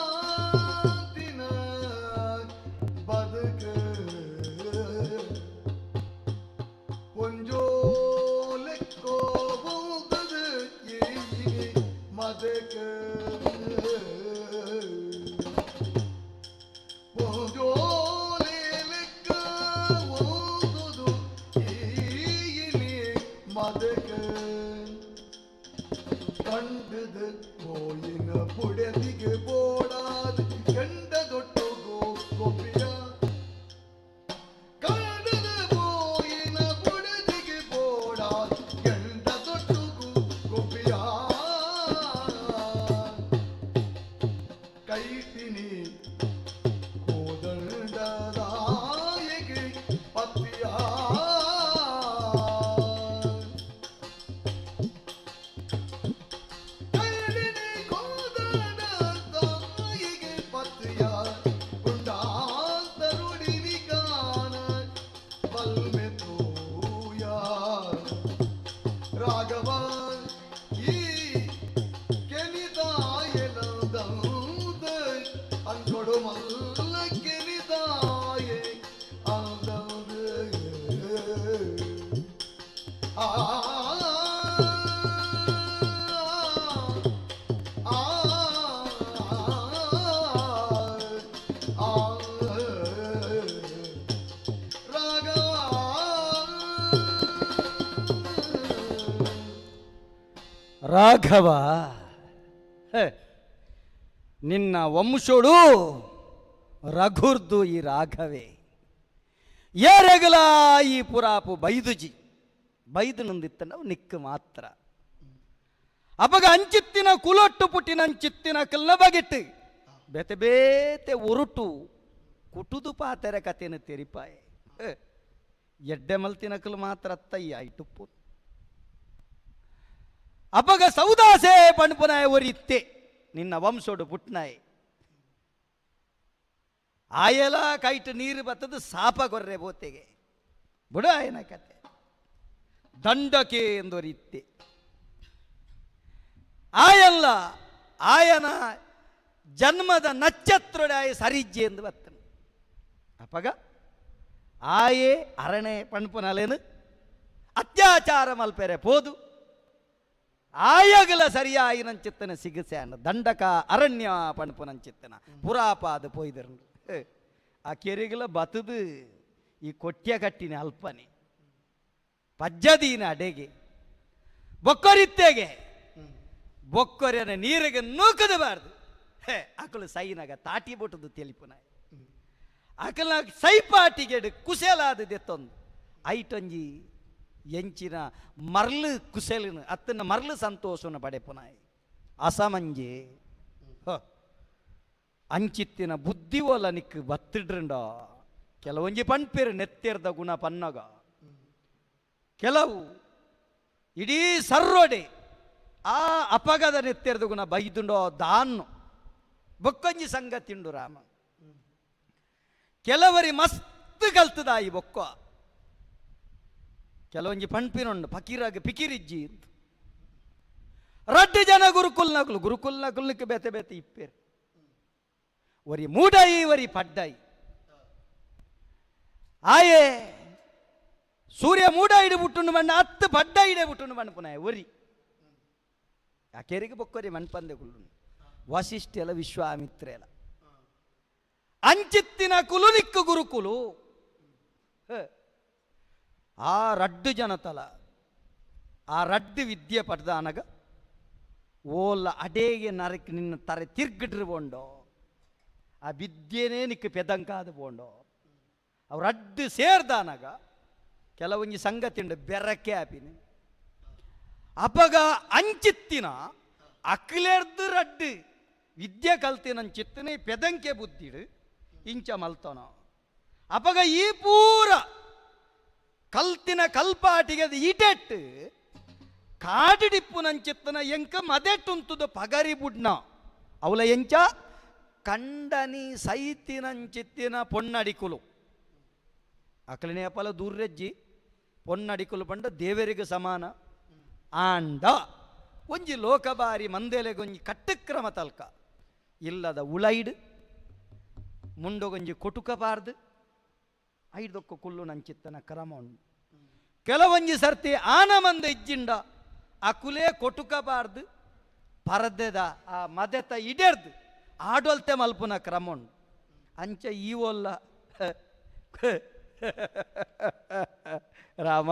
ಕಂಡನಿದಾತಿನ ಬದುಕು ಪೊಂಜೋಲೆಕ್ಕೋ ಬೌದದು ಏಯಿಗೆ ಮದಕ ಪೊಂಜೋಲೆಕ್ಕ ಓದುದು ಏಯಿನಿ ಮದಕ ಕಂಡದು ಕೋಯಿನ ಪುಡೆದಿಗೆ ಬೋಡಾದ ಕೆಂಡ ದೊಟ್ಟುಗೋ ಗೊಬ್ಬಿಯ ಕಂಡದ ಬೋಯಿನ ಪುಡೆದಿಗೆ ಬೋಡಾದ ಕೆಂಡ ದೊಟ್ಟುಗು ಗೊಬ್ಬಿಯ ಕೈತಿನಿ ಕೋದಂಡದಾಯಿಗೆ ಪತ್ತಿಯ ಕೈಲಿನಿ ಕೋದಂಡದಾಯಿಗೆ ಪತ್ತಿಯ ಉಂಡಾಂತರುಡಿವಿ ಕಾನ ಬಲ್ಮೆ ತೂಯ ರಾಘವ ಈ ಕೆನಿದಾಯೆಲಂದಂದ ಅಂಕೊಡು ಮಲ್ಲ ಕೆನಿದಾಯೆ ಅಂದಂದ ಆ ಆ ಆ ರಾಘವ ರಾಘವ ಹೇ, ನಿನ್ನ ವಂಶೋಡು ರಘುರ್ದು ಈ ರಾಘವೇ ಏರೆಗಲ ಈ ಪುರಾಪು ಬೈದುಜಿ ಬೈದು ನಂದಿತ್ತ ನಾವು ನಿಕ್ಕ ಮಾತ್ರ ಅಪಗ ಅಂಚಿತ್ತಿನ ಕುಲೊಟ್ಟು ಪುಟ್ಟಿನ ಅಂಚಿತ್ತಿನ ಕಲ್ಲ ಬಗೆಟ್ಟು ಬೇತೆ ಬೇತೆ ಉರುಟು ಕುಟುದು ಪಾತೆರ ಕತೆನ ತೆರಿಪಾಯೆ ಹೇ, ಎಡ್ಡೆ ಮಲ್ತಿನ ಕಲ್ಲು ಮಾತ್ರ ಅತ್ತಯ್ಯ ಇಟ್ಟುಪ್ಪು ಅಪಗ ಸೌದಾಸೆ ಪಣಪುನಾಯ ಒರಿತ್ತೆ ನಿನ್ನ ವಂಶೋಡು ಪುಟ್ನಾಯೆ ಆಯಲ ಕೈಟ್ ನೀರು ಬತ್ತದು ಸಾಪ ಕೊರ್ರೆ ಬೋತೆಗೆ ಬುಡ ಆಯನ ಕತೆ ದಂಡಕೆ ಎಂದೊರಿತ್ತೆ ಆಯಲ್ಲ ಆಯನ ಜನ್ಮದ ನಕ್ಷತ್ರೊಡೆ ಆಯ ಸರಿಜ್ಜೆ ಎಂದು ಬತ್ತನು ಅಪಗ ಆಯೇ ಅರಣೆ ಪಣ್ಪುನಲೇನು ಅತ್ಯಾಚಾರ ಮಲ್ಪೆರೆ ಪೋದು ಆಯಗಲ ಸರಿಯಾಯಿನಂಚಿತ್ತನ ಸಿಗಸ್ಯಾನ ದಂಡಕ ಅರಣ್ಯ ಪಣಪುನಂಚಿತ್ತನ ಪುರಾಪಾದ ಪೋಯ್ದರು ಆ ಕೆರೆಗಲ ಬತದು ಈ ಕೊಟ್ಯ ಕಟ್ಟಿನ ಅಲ್ಪನೆ ಪಜ್ಜದೀನ ಅಡೆಗೆ ಬೊಕ್ಕರಿತ್ತೆಗೆ ಬೊಕ್ಕೊರೆನ ನೀರಿಗೆ ನೂಕದಬಾರ್ದು ಹೇ ಅಕಲು ಸೈನಾಗ ತಾಟಿ ಬೊಟ್ಟದು ತೆಲಿಪುನ ಅಕಲ ಸೈಪಾಟಿಗೆಡು ಕುಸೆಲಾದ ದೆತ್ತೊಂದು ಐಟೊಂಜಿ ಎಂಚಿನ ಮರ್ಲು ಕುಸೆಲಿನ ಅತ್ತನ ಮರ್ಲು ಸಂತೋಷನ ಪಡೆಪುನಾಯ್ ಅಸಮಂಜೆ ಹ ಅಂಚಿತ್ತಿನ ಬುದ್ಧಿ ಓಲ ನಿಕ್ ಬತ್ತಿಡ್ರಂಡ ಕೆಲವೊಂಜಿ ಪಣ್ಪೇರು ನೆತ್ತೆರ್ದ ಗುಣ ಪನ್ನಗ ಕೆಲವು ಇಡೀ ಸರ್ರೋಡೆ ಆ ಅಪಗದ ನೆತ್ತೆರ್ದ ಗುಣ ಬೈದುಂಡೋ ದಾನ್ನು ಬೊಕ್ಕೊಂಜಿ ಸಂಗತಿಂಡು ರಾಮ ಕೆಲವರಿ ಮಸ್ತ್ ಕಲ್ತದ ಈ ಬೊಕ್ಕ ಕೆಲವೊಂಜಿ ಪಣ್ಪಿನುಂಡು ಫಕೀರಾಗ ಪಿಕಿರಿಜ್ಜಿ ಅಂತ ರಡ್ಡು ಜನ ಗುರುಕುಲ್ ನಕಲು ಗುರುಕುಲ್ ನಕುಲ್ನಕ್ಕೆ ಬೇತೆ ಬೇತೆ ಇಪ್ಪೇರು ಒರಿ ಮೂಡಾಯಿ ಒರಿ ಪಡ್ಡಾಯಿ ಆಯೆ ಸೂರ್ಯ ಮೂಡ ಇಡು ಮಣ್ಣ ಹತ್ತು ಪಡ್ಡ ಇಡೆ ಬಿಟ್ಟುಂಡು ಮಣ್ಣ ಪುನಃ ಒರಿ ಆ ಕೆರೆಗೆ ಬೊಕ್ಕೊರಿ ಮಣ್ಪಂದೆ ಕುಲ್ಲು ವಸಿಷ್ಠ ಎಲ್ಲ ವಿಶ್ವಾಮಿತ್ರ ಎಲ್ಲ ಅಂಚಿತ್ತಿನ ಕುಲು ನಿಕ್ಕು ಗುರುಕುಲು. ಆ ರಡ್ಡು ಜನತಲ ಆ ರಡ್ಡು ವಿದ್ಯೆ ಪಡೆದ ಅನಗ ಓಲ್ಲ ಅಡೇಗೆ ನರಕ್ ನಿನ್ನ ತರೆ ತಿರ್ಗಿಟ್ಟಿರ್ಬೋಂಡೋ, ಆ ವಿದ್ಯೆನೇ ನಿಕ್ಕು ಪೆದಂಕಾದ ಪೋಂಡೋ. ಅವ್ರು ಅಡ್ಡು ಸೇರ್ದಾನಗ ಕೆಲವೊಂಜಿ ಸಂಗತಿ ಉಂಡು ಬೆರಕೆ ಆಪಿನಿ. ಅಪಗ ಅಂಚಿತ್ತಿನ ಅಕ್ಲೆರ್ದು ರಡ್ಡು ವಿದ್ಯೆ ಕಲ್ತಿನಂಚಿತ್ತನೆ ಪೆದಂಕೆ ಬುದ್ಧಿಡು ಇಂಚ ಮಲ್ತನ. ಅಪಗ ಈ ಪೂರ ಕಲ್ತಿನ ಕಲ್ಪಾಟಿಗೆ ಈಟೆಟ್ಟು ಕಾಡಿಡಿಪ್ಪುನಂಚಿತ್ತನ ಎಂಕ ಮದೆಟ್ಟುಂತುದು ಪಗರಿ ಬುಡ್ನ ಅವಲ ಎಂಚ ಕಂಡನಿ ಸೈತಿನಂಚಿತ್ತಿನ ಪೊನ್ನಡಿಕುಲು ಅಕಲಿನೇ ಅಪಲ ದೂರ್ರೆಜ್ಜಿ ಪೊನ್ನಡಿಕುಲು ಪಂಡ ದೇವರಿಗೆ ಸಮಾನ. ಆಂಡ ಒಂಜಿ ಲೋಕಬಾರಿ ಮಂದೆಲೆಗೊಂಜಿ ಕಟ್ಟುಕ್ರಮ ತಲ್ಕ ಇಲ್ಲದ ಉಳೈಡು ಮುಂಡೊಗೊಂಜಿ ಕೊಟುಕಬಾರ್ದು ಐದೊಕ್ಕ ಕುಲ್ಲು ನಂಚಿತ್ತನ ಕ್ರಮ ಉಂಡು. ಕೆಲವೊಂಜಿ ಸರ್ತಿ ಆನ ಮಂದ ಇಜ್ಜಿಂಡ ಅಕುಲೇ ಕೊಟುಕಬಾರ್ದು ಪರದೆದ ಆ ಮದೆತ ಇಡೆರ್ದು ಆಡೊಲ್ತೆ ಮಲ್ಪುನ ಕ್ರಮ ಉಂಡು. ಅಂಚ ಈ ಒಲ್ಲ ರಾಮ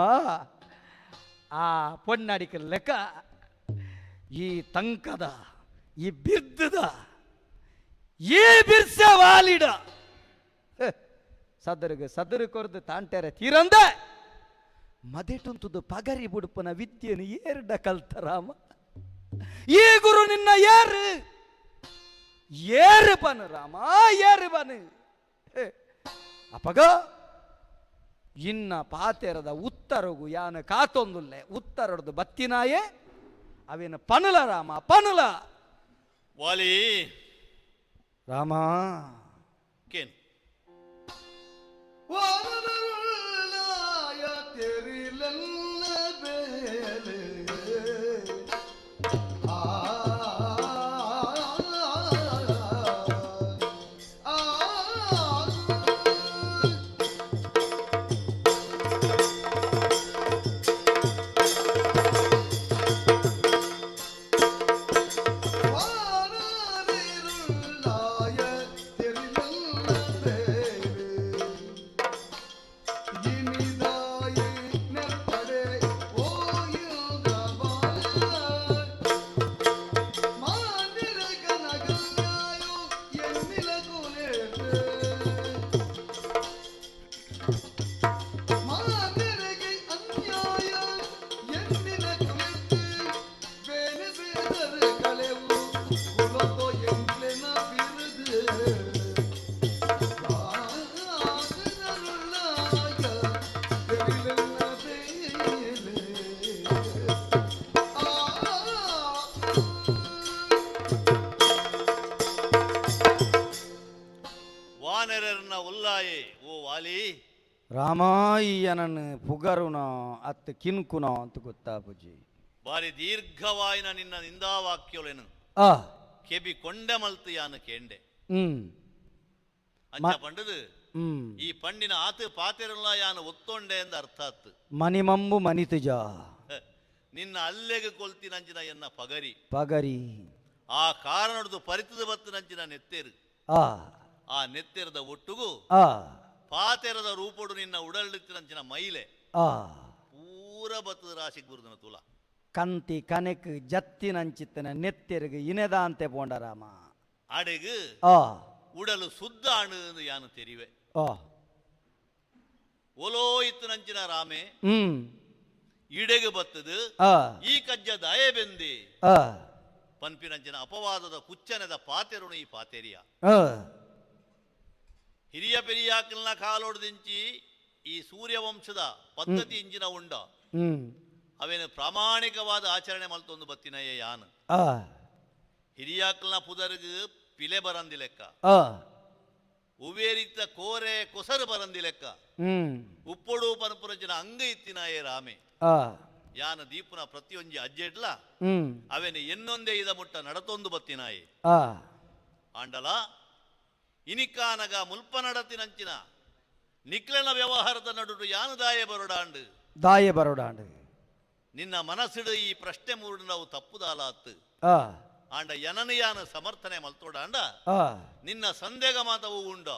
ಆ ಪೊನ್ನಡಿಕ ಲೆಕ್ಕ ಈ ತಂಕದ ಈ ಬಿರ್ದದ ಈ ಬಿರ್ಸ ವಾಲಿಡ ಸದರಿಗೆ ಸದರು ಕೊರ್ದು ತಾಂಟೆರೆ ತೀರಂದ ಮದೆಟುಂತುದು ಪಗರಿ ಬುಡುಪನ ವಿದ್ಯೆನು ಏರ್ಡ ಕಲ್ತ ರಾಮ. ಈ ಗುರು ನಿನ್ನ ಏರು ಏರು ಬನು ರಾಮ ಏರು ಬನು. ಅಪಗ ಇನ್ನ ಪಾತೆರದ ಉತ್ತರಗು ಯಾನ ಕಾತೊಂದುಲ್ಲೆ ಉತ್ತರದು ಬತ್ತಿನಾಯೇ ಅವೇನು ಪನುಲ ರಾಮ ಪನುಲ ವಾಲಿ ರಾಮ ಕೇನ್ ರಾಮಾಯಣನ ಪುಗರುನೋ ಅತ್ತ ಕಿನ್ಕುನೋ ಅಂತ ಗೊತ್ತಾಪುಜಿ. ಬಾರಿ ದೀರ್ಘವಾಯಿನ ನಿನ್ನ ನಿಂದಾವಾಕ್ಯೊಲೆನು ಕೆಬಿ ಕೊಂಡೆ ಮಲ್ತು ಯಾನು ಕೇಂಡೆ ಅಂಚ ಪಂಡದು ಈ ಪಂಡಿನ ಆತು ಪಾತೆರಲ್ಲ ಯಾನು ಒತ್ತೊಂಡೆ ಎಂದು ಅರ್ಥಾತ್. ಮನಿಮಂಬು ಮನಿತುಜ ನಿನ್ನ ಅಲ್ಲೆಗೆ ಕೊಲ್ತಿನಂಚಿನ ಎನ್ನ ಪಗರಿ ಪಗರಿ ಆ ಕಾರಣದ್ದು ಪರಿತದ ಬತ್ತಿನಂಚಿನ ನೆತ್ತೇರು ಆ ನೆತ್ತೆರದ ಒಟ್ಟುಗು ಪಾತೆರದ ರೂಪೊಡು ನಿನ್ನ ಉಡಲಿತ್ತಿನಂಚಿನ ಮೈಲೆ ಪೂರ ಬತ್ತದ ರಾಶಿ ಗುರುದನ ತುಲ ಕಂತಿ ಕನೆಕ್ ಜತ್ತಿನಂಚಿತ್ತನ ನೆತ್ತೆರಗು ಇನೆದಾಂತೆ ಪೋಂಡ ರಾಮ ಅಡೆಗು ಉಡಲು ಸುದ್ದ ಅಣು ಯಾನು ತೆರಿವೆ ಒಲೋ ಇತ್ತನಂಚಿನ ರಾಮೆ ಇಡೆಗು ಬತ್ತದು ಈ ಕಜ್ಜ ದಯೆ ಬೆಂದಿ ಪನ್ಪಿನಂಚಿನ ಅಪವಾದದ ಕುಚ್ಚನದ ಪಾತೆರುನು ಈ ಪಾತೆರಿಯ ಹಿರಿಯ ಪೆರಿಯಾಕಲ್ನ ಕಾಲೊಡ್ದಿಂಚಿ ಈ ಸೂರ್ಯವಂಶದ ಪದ್ಧತಿ ಇಂಜಿನ ಉಂಡ ಅವೇನು ಪ್ರಾಮಾಣಿಕವಾದ ಆಚರಣೆ ಮಲ್ತೊಂದು ಬತ್ತಿನಯ್ಯ ಯಾನು ಹಿರಿಯಾಕಲ್ನ ಪುದರ್ಗು ಪಿಲೆ ಬರಂದಿ ಲೆಕ್ಕ ಉವೇರಿತ ಕೋರೆ ಕೊಸರು ಬರಂದಿ ಲೆಕ್ಕ ಉಪ್ಪೊಡು ಪನ್ಪುರಂಚಿನ ಅಂಗ ಇತ್ತಿನಾಯೇ ರಾಮೆ ಯಾನ ದೀಪುನ ಪ್ರತಿಯೊಂಜಿ ಅಜ್ಜೆಡ್ಲ ಅವೇನು ಎನ್ನೊಂದೇ ಇದ ಮುಟ್ಟ ನಡತೊಂದು ಬತ್ತಿನಾಯೆ ಆಂಡಲ ಇನಿಕಾನಗ ಮುಲ್ಪ ನಡತಿನಂಚಿನ ನಿಕ್ಲನ ವ್ಯವಹಾರದ ನಡುಡು ಯಾನು ದಾಯೆ ಬರೋಡಾಂಡು ದಾಯೆ ಬರೋಡಾಂಡು ನಿನ್ನ ಮನಸ್ಸಿಡು ಈ ಪ್ರಶ್ನೆ ಮೂಡು ನಾವು ತಪ್ಪುದಾಲಾತ್ ಆಂಡ ಯನನಿಯಾನ ಸಮರ್ಥನೆ ಮಲ್ತೋಡಾಂಡ ನಿನ್ನ ಸಂದೇಹ ಮಾತವು ಉಂಡ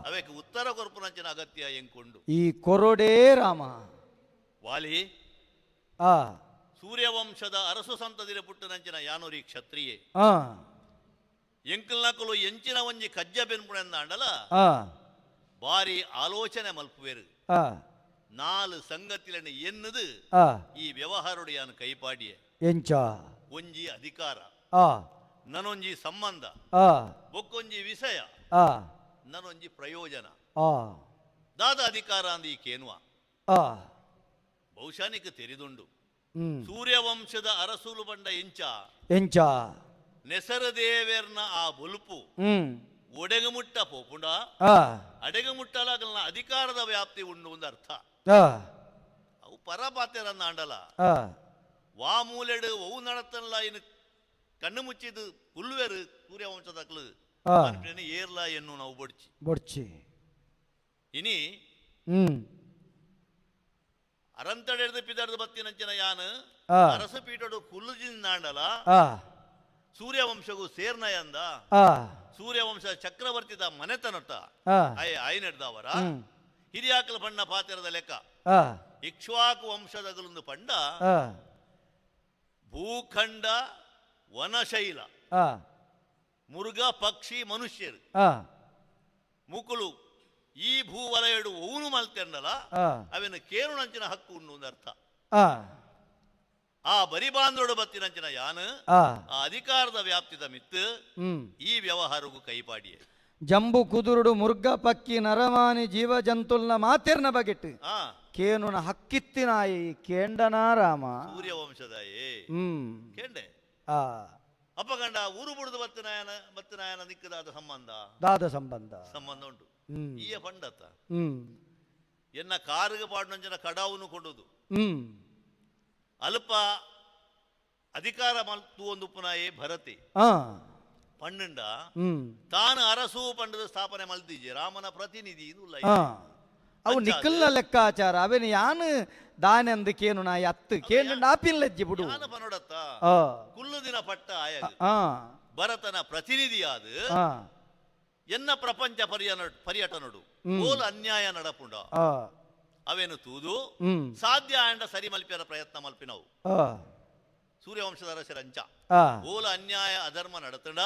ಅವೆಕ್ ಉತ್ತರ ಕೊರ್ಪುನಂಚಿನ ಅಗತ್ಯ ಎಂಕೊಂಡು ಈ ಕೊರೊಡೇ ರಾಮ ವಾಲಿ ಸೂರ್ಯವಂಶದ ಅರಸು ಸಂತದಿರ ಪುಟ್ಟನಂಚಿನ ಯಾನೂರಿ ಕ್ಷತ್ರಿಯೆ ಎಂಕಲ್ನಕಲು ಎಂಚಿನ ಒಂಜಿ ಕಜ್ಜ ಬೆನ್ಪುಣಂದಾಂಡಲ ಬಾರಿ ಆಲೋಚನೆ ಮಲ್ಪುವೇರು ನಾಲು ಸಂಗತಿಲನ್ನು ಎನ್ನುದು ಈ ವ್ಯವಹಾರೊಡೆಯಾನು ಕೈಪಾಡಿಯೆ ಎಂಚ ಒಂಜಿ ಅಧಿಕಾರ ನನೊಂಜಿ ಸಂಬಂಧ ಬೊಕ್ಕೊಂಜಿ ವಿಷಯ ನನೊಂಜಿ ಪ್ರಯೋಜನ ದಾದ ಅಧಿಕಾರ ಅಂದ ಈ ಕೇನುವ ಬಹುಶಃ ನಿಕ್ ತೆರಿದುಂಡು ಸೂರ್ಯವಂಶದ ಅರಸುಲು ಬಂಡ ಎಂಚ ಎಂಚ ನೆಸರದೇವೆರ್ನ ಆ ಬೊಲುಪು ಒಡೆಗಮುಟ್ಟ ಪೋಪುಂಡ ಅಡೆಗಮುಟ್ಟಲಾಗಲ್ನ ಅಧಿಕಾರದ ವ್ಯಾಪ್ತಿ ಉಂಡು ಒಂದು ಅರ್ಥ ಅವು ಪರಪಾತೆರನ್ನ ಆಂಡಲ ವಾ ಮೂಲೆಡು ಒವು ನಡತಲ್ಲ ಇನ್ನು ಕಣ್ಣು ಮುಚ್ಚಿದು ಕುಲ್ವೇರು ಸೂರ್ಯವಂಶದಕ್ಲು ಏರ್ಲ ಎನ್ನು ನಾವು ಬೊಡ್ಚಿ ಬೊಡ್ಚಿ ಇನಿ ಅರಂತಡೆದು ಪಿದರ್ದು ಬತ್ತಿನಂಚಿನ ಯಾನು ಅರಸು ಪೀಠಡು ಕುಲ್ಲುಜಿಂದಾಂಡಲ ಸೂರ್ಯವಂಶಗೂ ಸೇರ್ನಯಂದ ಸೂರ್ಯವಂಶ ಚಕ್ರವರ್ತಿದ ಮನೆತನೊಟ್ಟ ಆಯ್ನೆಡ್ದವರ ಹಿರಿಯಾಕಲ ಬಣ್ಣ ಪಾತಿರದ ಲೆಕ್ಕ ಇಕ್ಷ್ವಾಕು ವಂಶದಗಲೊಂದು ಪಂಡ ಭೂಖಂಡ ವನಶೈಲ ಮುರುಘ ಪಕ್ಷಿ ಮನುಷ್ಯರು ಮುಕುಲು ಈ ಭೂವಲಯಡು ಓನು ಮಲ್ತೆಂಡಲ ಅವೆನ ಕೇರುಣಂಚಿನ ಹಕ್ಕು ಉಂಡು ಒಂದು ಅರ್ಥ ಆ ಬರಿಬಾಂದ್ರೋಡು ಬತ್ತಿನಂಚಿನ ಯಾನು ಆ ಅಧಿಕಾರದ ವ್ಯಾಪ್ತಿದ ಮಿತ್ತು ಈ ವ್ಯವಹಾರಕ್ಕೂ ಕೈಪಾಡಿಯೆ ಜಂಬು ಕುದುರುಡು ಮುರ್ಗ ಪಕ್ಕಿ ನರಮಾನಿ ಜೀವ ಜಂತುಲ್ನ ಮಾತಿರ್ನ ಬಗೆಟ್ಟು ಕೇನುನ ಹಕ್ಕಿತ್ತಿನಾಯಿ ಕೇಂಡನಾ ರಾಮ ಸೂರ್ಯವಂಶದಾಯೇ ಕೇಂಡೆ ಅಪ್ಪಗಂಡ ಊರು ಬುಡುದು ಬತ್ತಿನಾಯನ ಬತ್ತಿನಾಯನ ನಿಕ್ಕದಾದ ಸಂಬಂಧ ದಾದ ಸಂಬಂಧ ಸಂಬಂಧ ಉಂಟು ಈಯ ಪಂಡತ್ತ ಎನ್ನ ಕಾರಿಗೆ ಪಾಡುನಂಚಿನ ಕಡಾವನ್ನು ಕೊಡುದು ಅಲ್ಪ ಅಧಿಕಾರ ಮಲ್ತು ಒಂದು ಪುನಾಯೇ ಭರತಿ ಪಣ್ಣುಂಡ ತಾನು ಅರಸು ಪಂಡದ ಸ್ಥಾಪನೆ ಮಲ್ತಿಜೆ ರಾಮನ ಪ್ರತಿನಿಧಿ ಅವು ನಿಕ್ಕಲ್ಲ ಲೆಕ್ಕಾಚಾರ ಅವೇನು ಯಾನು ದಾನೆಂದು ಕೇನು ನಾ ಅತ್ತು ಕೇನು ನಾಪಿಲ್ಲಜ್ಜಿ ಬಿಡು ಪನೋಡತ್ತ ಕುಲ್ಲು ದಿನ ಪಟ್ಟ ಆಯ ಭರತನ ಪ್ರತಿನಿಧಿಯಾದ ಎನ್ನ ಪ್ರಪಂಚ ಪರ್ಯಟನಡು ಓಲ್ ಅನ್ಯಾಯ ನಡಪುಂಡ ಅವೇನು ತೂದು ಸಾಧ್ಯ ಆಂಡ ಸರಿ ಮಲ್ಪಿಯರ ಪ್ರಯತ್ನ ಮಲ್ಪಿನವು ಸೂರ್ಯವಂಶದ ಅರಸರ ಅಂಚ ಓಲ ಅನ್ಯಾಯ ಅಧರ್ಮ ನಡತಂಡ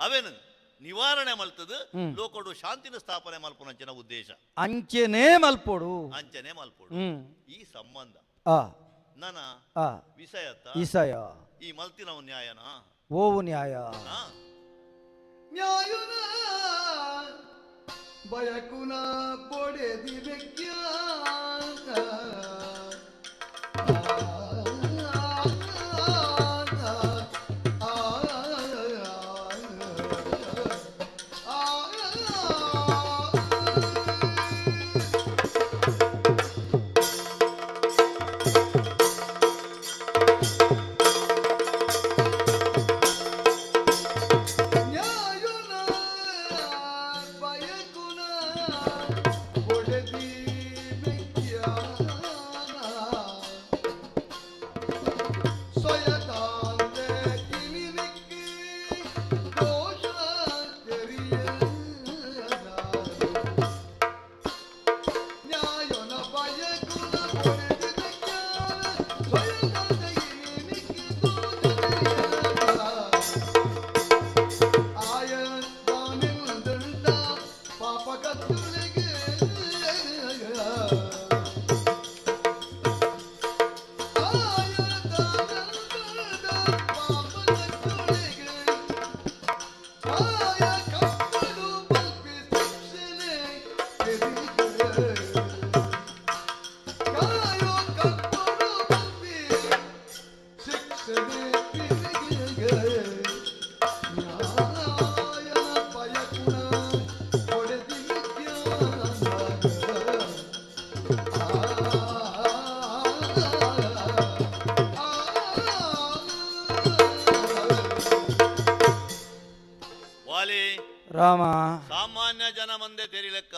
ಅವೇನು ನಿವಾರಣೆ ಮಲ್ತದು ಲೋಕಡು ಶಾಂತಿನ ಸ್ಥಾಪನೆ ಮಲ್ಪುನಂಚಿನ ಉದ್ದೇಶ ಅಂಚೆನೇ ಮಲ್ಪೋಡು ಅಂಚನೆ ಮಲ್ಪೋಡು ಈ ಸಂಬಂಧ ನನ್ನ ವಿಷಯ ವಿಷಯ ಈ ಮಲ್ತಿನವು ನ್ಯಾಯನ ಓವು ನ್ಯಾಯ ನ್ಯಾಯನ ಬಯಕುನ ಪೊಡೆದಿ ರಾಮ ಸಾಮಾನ್ಯ ಜನ ಮಂದೆ ತೆರಿಲೆಕ್ಕ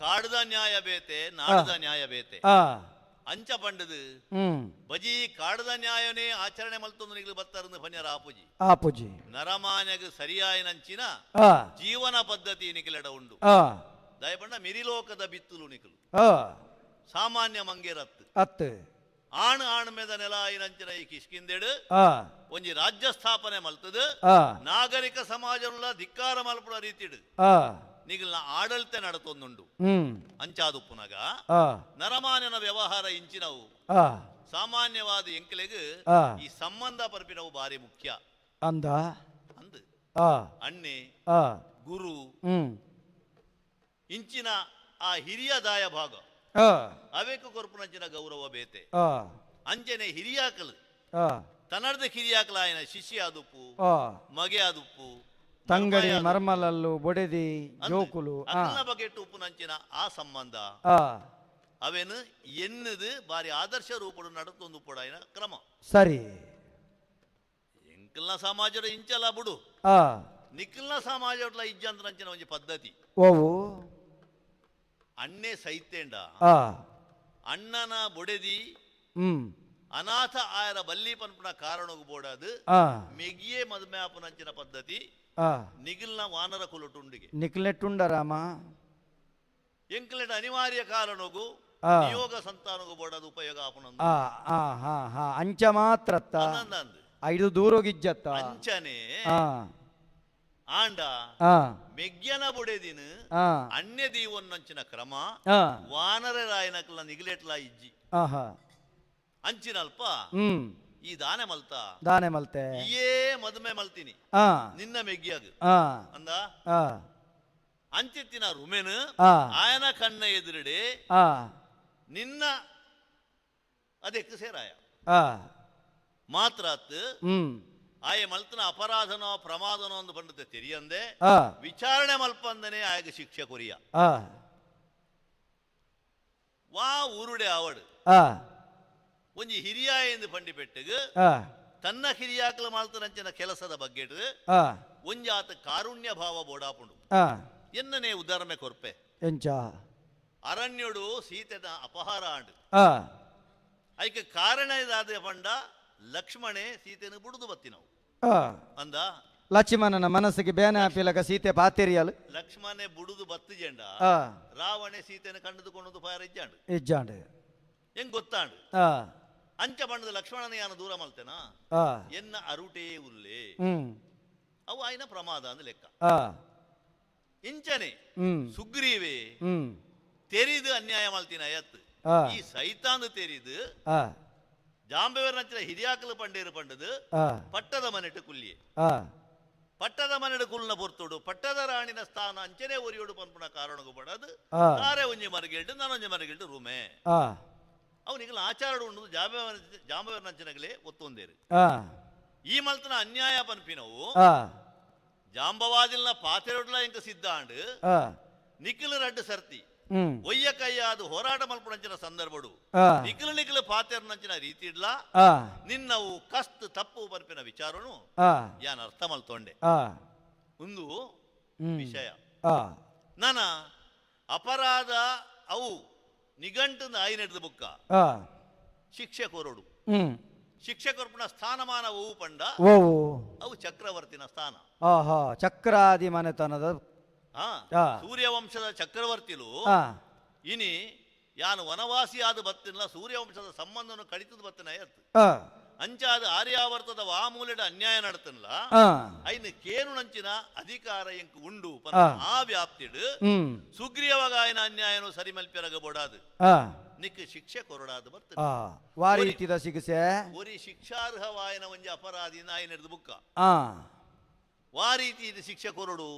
ಕಾಡದ ನ್ಯಾಯ ಬೇತೆ ನಾಡದ ನ್ಯಾಯ ಬೇತೆ. ಅಂಚ ಪಂಡದು ಬಜಿ ಕಾಡದ ನ್ಯಾಯನೇ ಆಚರಣೆ ಮಲ್ತೊಂದು ನಿಗಲು ಬತ್ತರಂದು ಪನ್ಯರ ಆಪುಜಿ ಆಪುಜಿ ನರಮಾನ್ಯಗ ಸರಿಯಾಯನಂಚಿನ ಜೀವನ ಪದ್ಧತಿ ನಿಕಲೆಡ ಉಂಡು. ದಯಪಂಡ ಮಿರಿಲೋಕದ ಬಿತ್ತುಲು ನಿಕಲು ಸಾಮಾನ್ಯ ಮಂಗೇರತ್ತು ಅತ್ತು ಆಣ್ ಆಣ್ ಮೇದ ನೆಲ ಐನಂಚಿನ ಈ ಕಿಷ್ಕಿಂದೆಡು ಒಂಜಿ ರಾಜ್ಯ ಸ್ಥಾಪನೆ ಮಲ್ತದು ನಾಗರಿಕ ಸಮಾಜ ಧಿಕ್ಕಾರ ಮಲ್ಪುನ ರೀತಿಡು ನಿಗಲ್ನ ಆಡಳಿತ ನಡತೊಂದುಂಡು. ಅಂಚಾದುಪ್ಪುನಗ ನರಮಾನ್ಯನ ವ್ಯವಹಾರ ಇಂಚಿನವು ಸಾಮಾನ್ಯವಾದ ಎಂಕಲೆಗ್ ಈ ಸಂಬಂಧ ಪರ್ಪಿನವು ಬಾರಿ ಮುಖ್ಯ ಅಂದ ಅಂದು ಅಣ್ಣೆ ಗುರು ಇಂಚಿನ ಆ ಹಿರಿಯ ದಾಯ ಭಾಗ ಅವೇಕ ಕೊರ್ಪುನಂಚಿನ ಗೌರವ ಬೇತೆ ಅಂಚನೆ ಹಿರಿಯಾಕಲು ತನ್ನರ್ದ ಕಿರಿಯಾಕಲಾಯನ ಶಿಷ್ಯ ಆದುಪ್ಪು ಮಗೆ ಆದುಪ್ಪು ತಂಗಡಿ ಮರ್ಮಲಲ್ಲು ಬೊಡೆದಿ ಜೋಕುಲು ಅನ್ನ ಬಗೆಟ್ಟು ಉಪ್ಪುನಂಚಿನ ಆ ಸಂಬಂಧ ಅವೇನು ಎನ್ನದು ಬಾರಿ ಆದರ್ಶ ರೂಪಡು ನಡತೊಂದು ಪೊಡಾಯಿನ ಕ್ರಮ ಸರಿ. ಎಂಕಲ್ನ ಸಮಾಜದ ಇಂಚಲ ಬುಡು ನಿಕ್ಕಲ್ನ ಸಮಾಜ ಇಜ್ಜಂತನಂಚಿನ ಒಂಜಿ ಪದ್ಧತಿ ಓವು ಅಣ್ಣೆ ಸೈತೇಂಡ ಅಣ್ಣನ ಬೊಡೆದಿ ಅನಾಥ ಆಯರ ಬಲ್ಲಿ ಪನ್ಪುನ ಕಾರಣಗು ಬೋಡಾದು ಮೆಗಿಯೇ ಮದುವೆ ಆಪುನಂಚಿನ ಪದ್ಧತಿ ನಿಗಿಲ್ನ ವಾನರ ಕುಲಟುಂಡಿಗೆ ನಿಕ್ಲೆಟ್ಟುಂಡ ರಾಮ ಎಂಕ್ಲೆಟ್ ಅನಿವಾರ್ಯ ಕಾರಣಗು ನಿಯೋಗ ಸಂತಾನಗು ಬೋಡಾದು ಉಪಯೋಗ ಆಪುನಂದು ಅಂಚ ಮಾತ್ರ ಐದು ದೂರೋಗಿಜ್ಜತ್ತ ಅಂಚನೆ ಆಂಡ ಮೆಗ್ಯನ ಬೊಡೆದಿನ ಅನ್ಯ ದೀವನ್ನಂಚಿನ ಕ್ರಮ ವಾನರ ರಾಯನಕಲ ನಿಗ್ಲೆಟ್ಲ ಇಜ್ಜಿ ಅಂಚಿನಲ್ಪ ಈ ದಾನೆ ಮಲ್ತ ದಾನೆ ಮಲ್ತೆ ಏ ಮದುವೆ ಮಲ್ತೀನಿ ನಿನ್ನ ಮೆಗ್ಗಿಯಾಗ ಅಂದ ಅಂಚಿತ್ತಿನ ರುಮೆನ್ ಆಯನ ಕಣ್ಣ ಎದುರುಡೆ ನಿನ್ನ ಅದಕ್ಕೆ ಸೇರಾಯ ಮಾತ್ರ ಆಯ ಮಲ್ತನ ಅಪರಾಧನೋ ಪ್ರಮಾದನೋ ಒಂದು ಬಂಡತೆ ತೆರಿಯಂದೆ ವಿಚಾರಣೆ ಮಲ್ಪಂದನೆ ಆಯಗ ಶಿಕ್ಷೆ ಕೊರಿಯ ವಾ ಊರುಡೆ ಆವಡು ಒಂಜಿ ಹಿರಿಯ ಎಂದು ಪಂಡಿಪೆಟ್ಟಿಗೆ ತನ್ನ ಹಿರಿಯಾಕಲ ಮಾಲ್ತನಂಚಿನ ಕೆಲಸದ ಬಗ್ಗೆ ಒಂಜಿ ಆತ ಕಾರುಣ್ಯ ಭಾವ ಬೋಡಾಪುಂಡು ಎನ್ನನೇ ಉದಾಹರಣೆ ಕೊರ್ಪೆ ಎಂಚ ಅರಣ್ಯಡು ಸೀತೆದ ಅಪಹಾರ ಆಂಡು ಐಕೆ ಕಾರಣ ಇದಾದ ಪಂಡ ಲಕ್ಷ್ಮಣೆ ಸೀತೆಯನ್ನು ಬುಡುದು ಬತ್ತಿನವು ಅಂದ ಲಕ್ಷ್ಮಣನ ಮನಸ್ಸಿಗೆ ಬೇನೆ ಆಪಿಲಕ ಸೀತೆ ಪಾತೆರಿಯಲು ಲಕ್ಷ್ಮಣೆ ಬುಡುದು ಬತ್ತು ಜೆಂಡ ರಾವಣೆ ಸೀತೆಯನ್ನು ಕಂಡುಕೊಂಡು ಫಾರ ಇಜ್ಜಾಂಡು ಇಜ್ಜಾಂಡು ಹೆಂಗ್ ಗೊತ್ತಾಂಡು ಅಂಚ ಬಣ್ಣದ ಲಕ್ಷ್ಮಣನ ಯಾನ ದೂರ ಮಲ್ತೇನಾ ಎನ್ನ ಅರುಟೇ ಉಲ್ಲೆ ಅವು ಆಯ್ನ ಪ್ರಮಾದ ಅಂದ ಲೆಕ್ಕ ಇಂಚನೆ ಸುಗ್ರೀವೆ ತೆರಿದು ಅನ್ಯಾಯ ಮಲ್ತಿನ ಎತ್ತು ಈ ಸೈತಾಂದು ತೆರಿದು ಜಾಂಬೆವರನಂಚಿನ ಹಿರಿಯಾಕಲು ಪಂಡೇರು ಪಂಡದು ಪಟ್ಟದ ಮನೆಟು ಕುಲ್ಲಿಯೆ ಪಟ್ಟದ ಮನೆಡು ಕುಲ್ನ ಪೊರ್ತುಡು ಪಟ್ಟದ ರಾಣಿನ ಸ್ಥಾನ ಅಂಚನೆ ಒರಿಯೋಡು ಪನ್ಪುನ ಕಾರಣಗೂ ಪಡದು ತಾರೆ ಒಂಜಿ ಮರಗಿಲ್ಡು ನಾನೊಂಜಿ ಮರಗಿಲ್ಡು ರೂಮೆ ಅವನಿಗೆ ಆಚಾರಡು ಉಂಡು ಜಾಂಬೆವರನಂಚಿನಗಲೇ ಒತ್ತೊಂದೇರು ಈ ಮಲ್ತನ ಅನ್ಯಾಯ ಪನ್ಪಿನವು ಜಾಂಬವಾದಿಲ್ನ ಪಾತೆರೊಡ್ಲ ಇಂಕ ಸಿದ್ಧಾಂಡು ನಿಖಿಲ ರಡ್ಡು ಸರ್ತಿ ಒಯ್ಯ ಕೈಯಾದ ಹೋರಾಟ ಮಲ್ಪುಣಂಚಿನ ಸಂದರ್ಭಡು ನಿಖಿಲ ನಿಖಿಲ ಪಾತೆರನಂಚಿನ ರೀತಿ ಇಡ್ಲ ನಿನ್ನವು ಕಸ್ತ್ ತಪ್ಪು ಬರ್ಪಿನ ವಿಚಾರನು ಯಾನ್ ಅರ್ಥ ಮಲ್ತೊಂಡೆ ಒಂದು ವಿಷಯ ನಾನ ಅಪರಾಧ ಅವು ನಿಘಂಟು ಆಯ್ನೆಡ್ದು ಬುಕ್ಕ ಶಿಕ್ಷೆ ಕೊರಡು ಶಿಕ್ಷೆ ಕೊರ್ಪುನ ಸ್ಥಾನಮಾನ ಓವು ಪಂಡ ಅವು ಚಕ್ರವರ್ತಿನ ಸ್ಥಾನ ಚಕ್ರಾದಿ ಮನೆತನದ ಸೂರ್ಯವಂಶದ ಚಕ್ರವರ್ತಿಲು ಇನಿ ಯಾನು ವನವಾಸಿಯಾದ ಬತ್ತಿನ ಸೂರ್ಯವಂಶದ ಸಂಬಂಧವನ್ನು ಕಡಿತದ ಬತ್ತಿನ ಎತ್ತು ಅಂಚಾದ ಆರ್ಯಾವರ್ತದ ವಾಮೂಲೆಡ ಅನ್ಯಾಯ ನಡತನ್ಲ ಐನು ಕೇನು ನಂಚಿನ ಅಧಿಕಾರ ಎಂಕ್ ಉಂಡು ಆ ವ್ಯಾಪ್ತಿಡು ಸುಗ್ರೀವಾಗ ಆಯನ ಅನ್ಯಾಯನು ಸರಿಮಲ್ಪಿರಗ ಬೋಡಾದು ನಿಕ್ ಶಿಕ್ಷೆ ಕೊರಡಾದು ಬರ್ತದೆ ವಾರೀತಿದ ಶಿಕ್ಷೆ ಒರಿ ಶಿಕ್ಷಾರ್ಹವಾಯನ ಒಂಜಿ ಅಪರಾಧಿ ನಾಯಿನೆಡ್ದು ಬುಕ್ಕ ವಾ ರೀತಿ ಇದು ಶಿಕ್ಷೆ ಕೊರಡು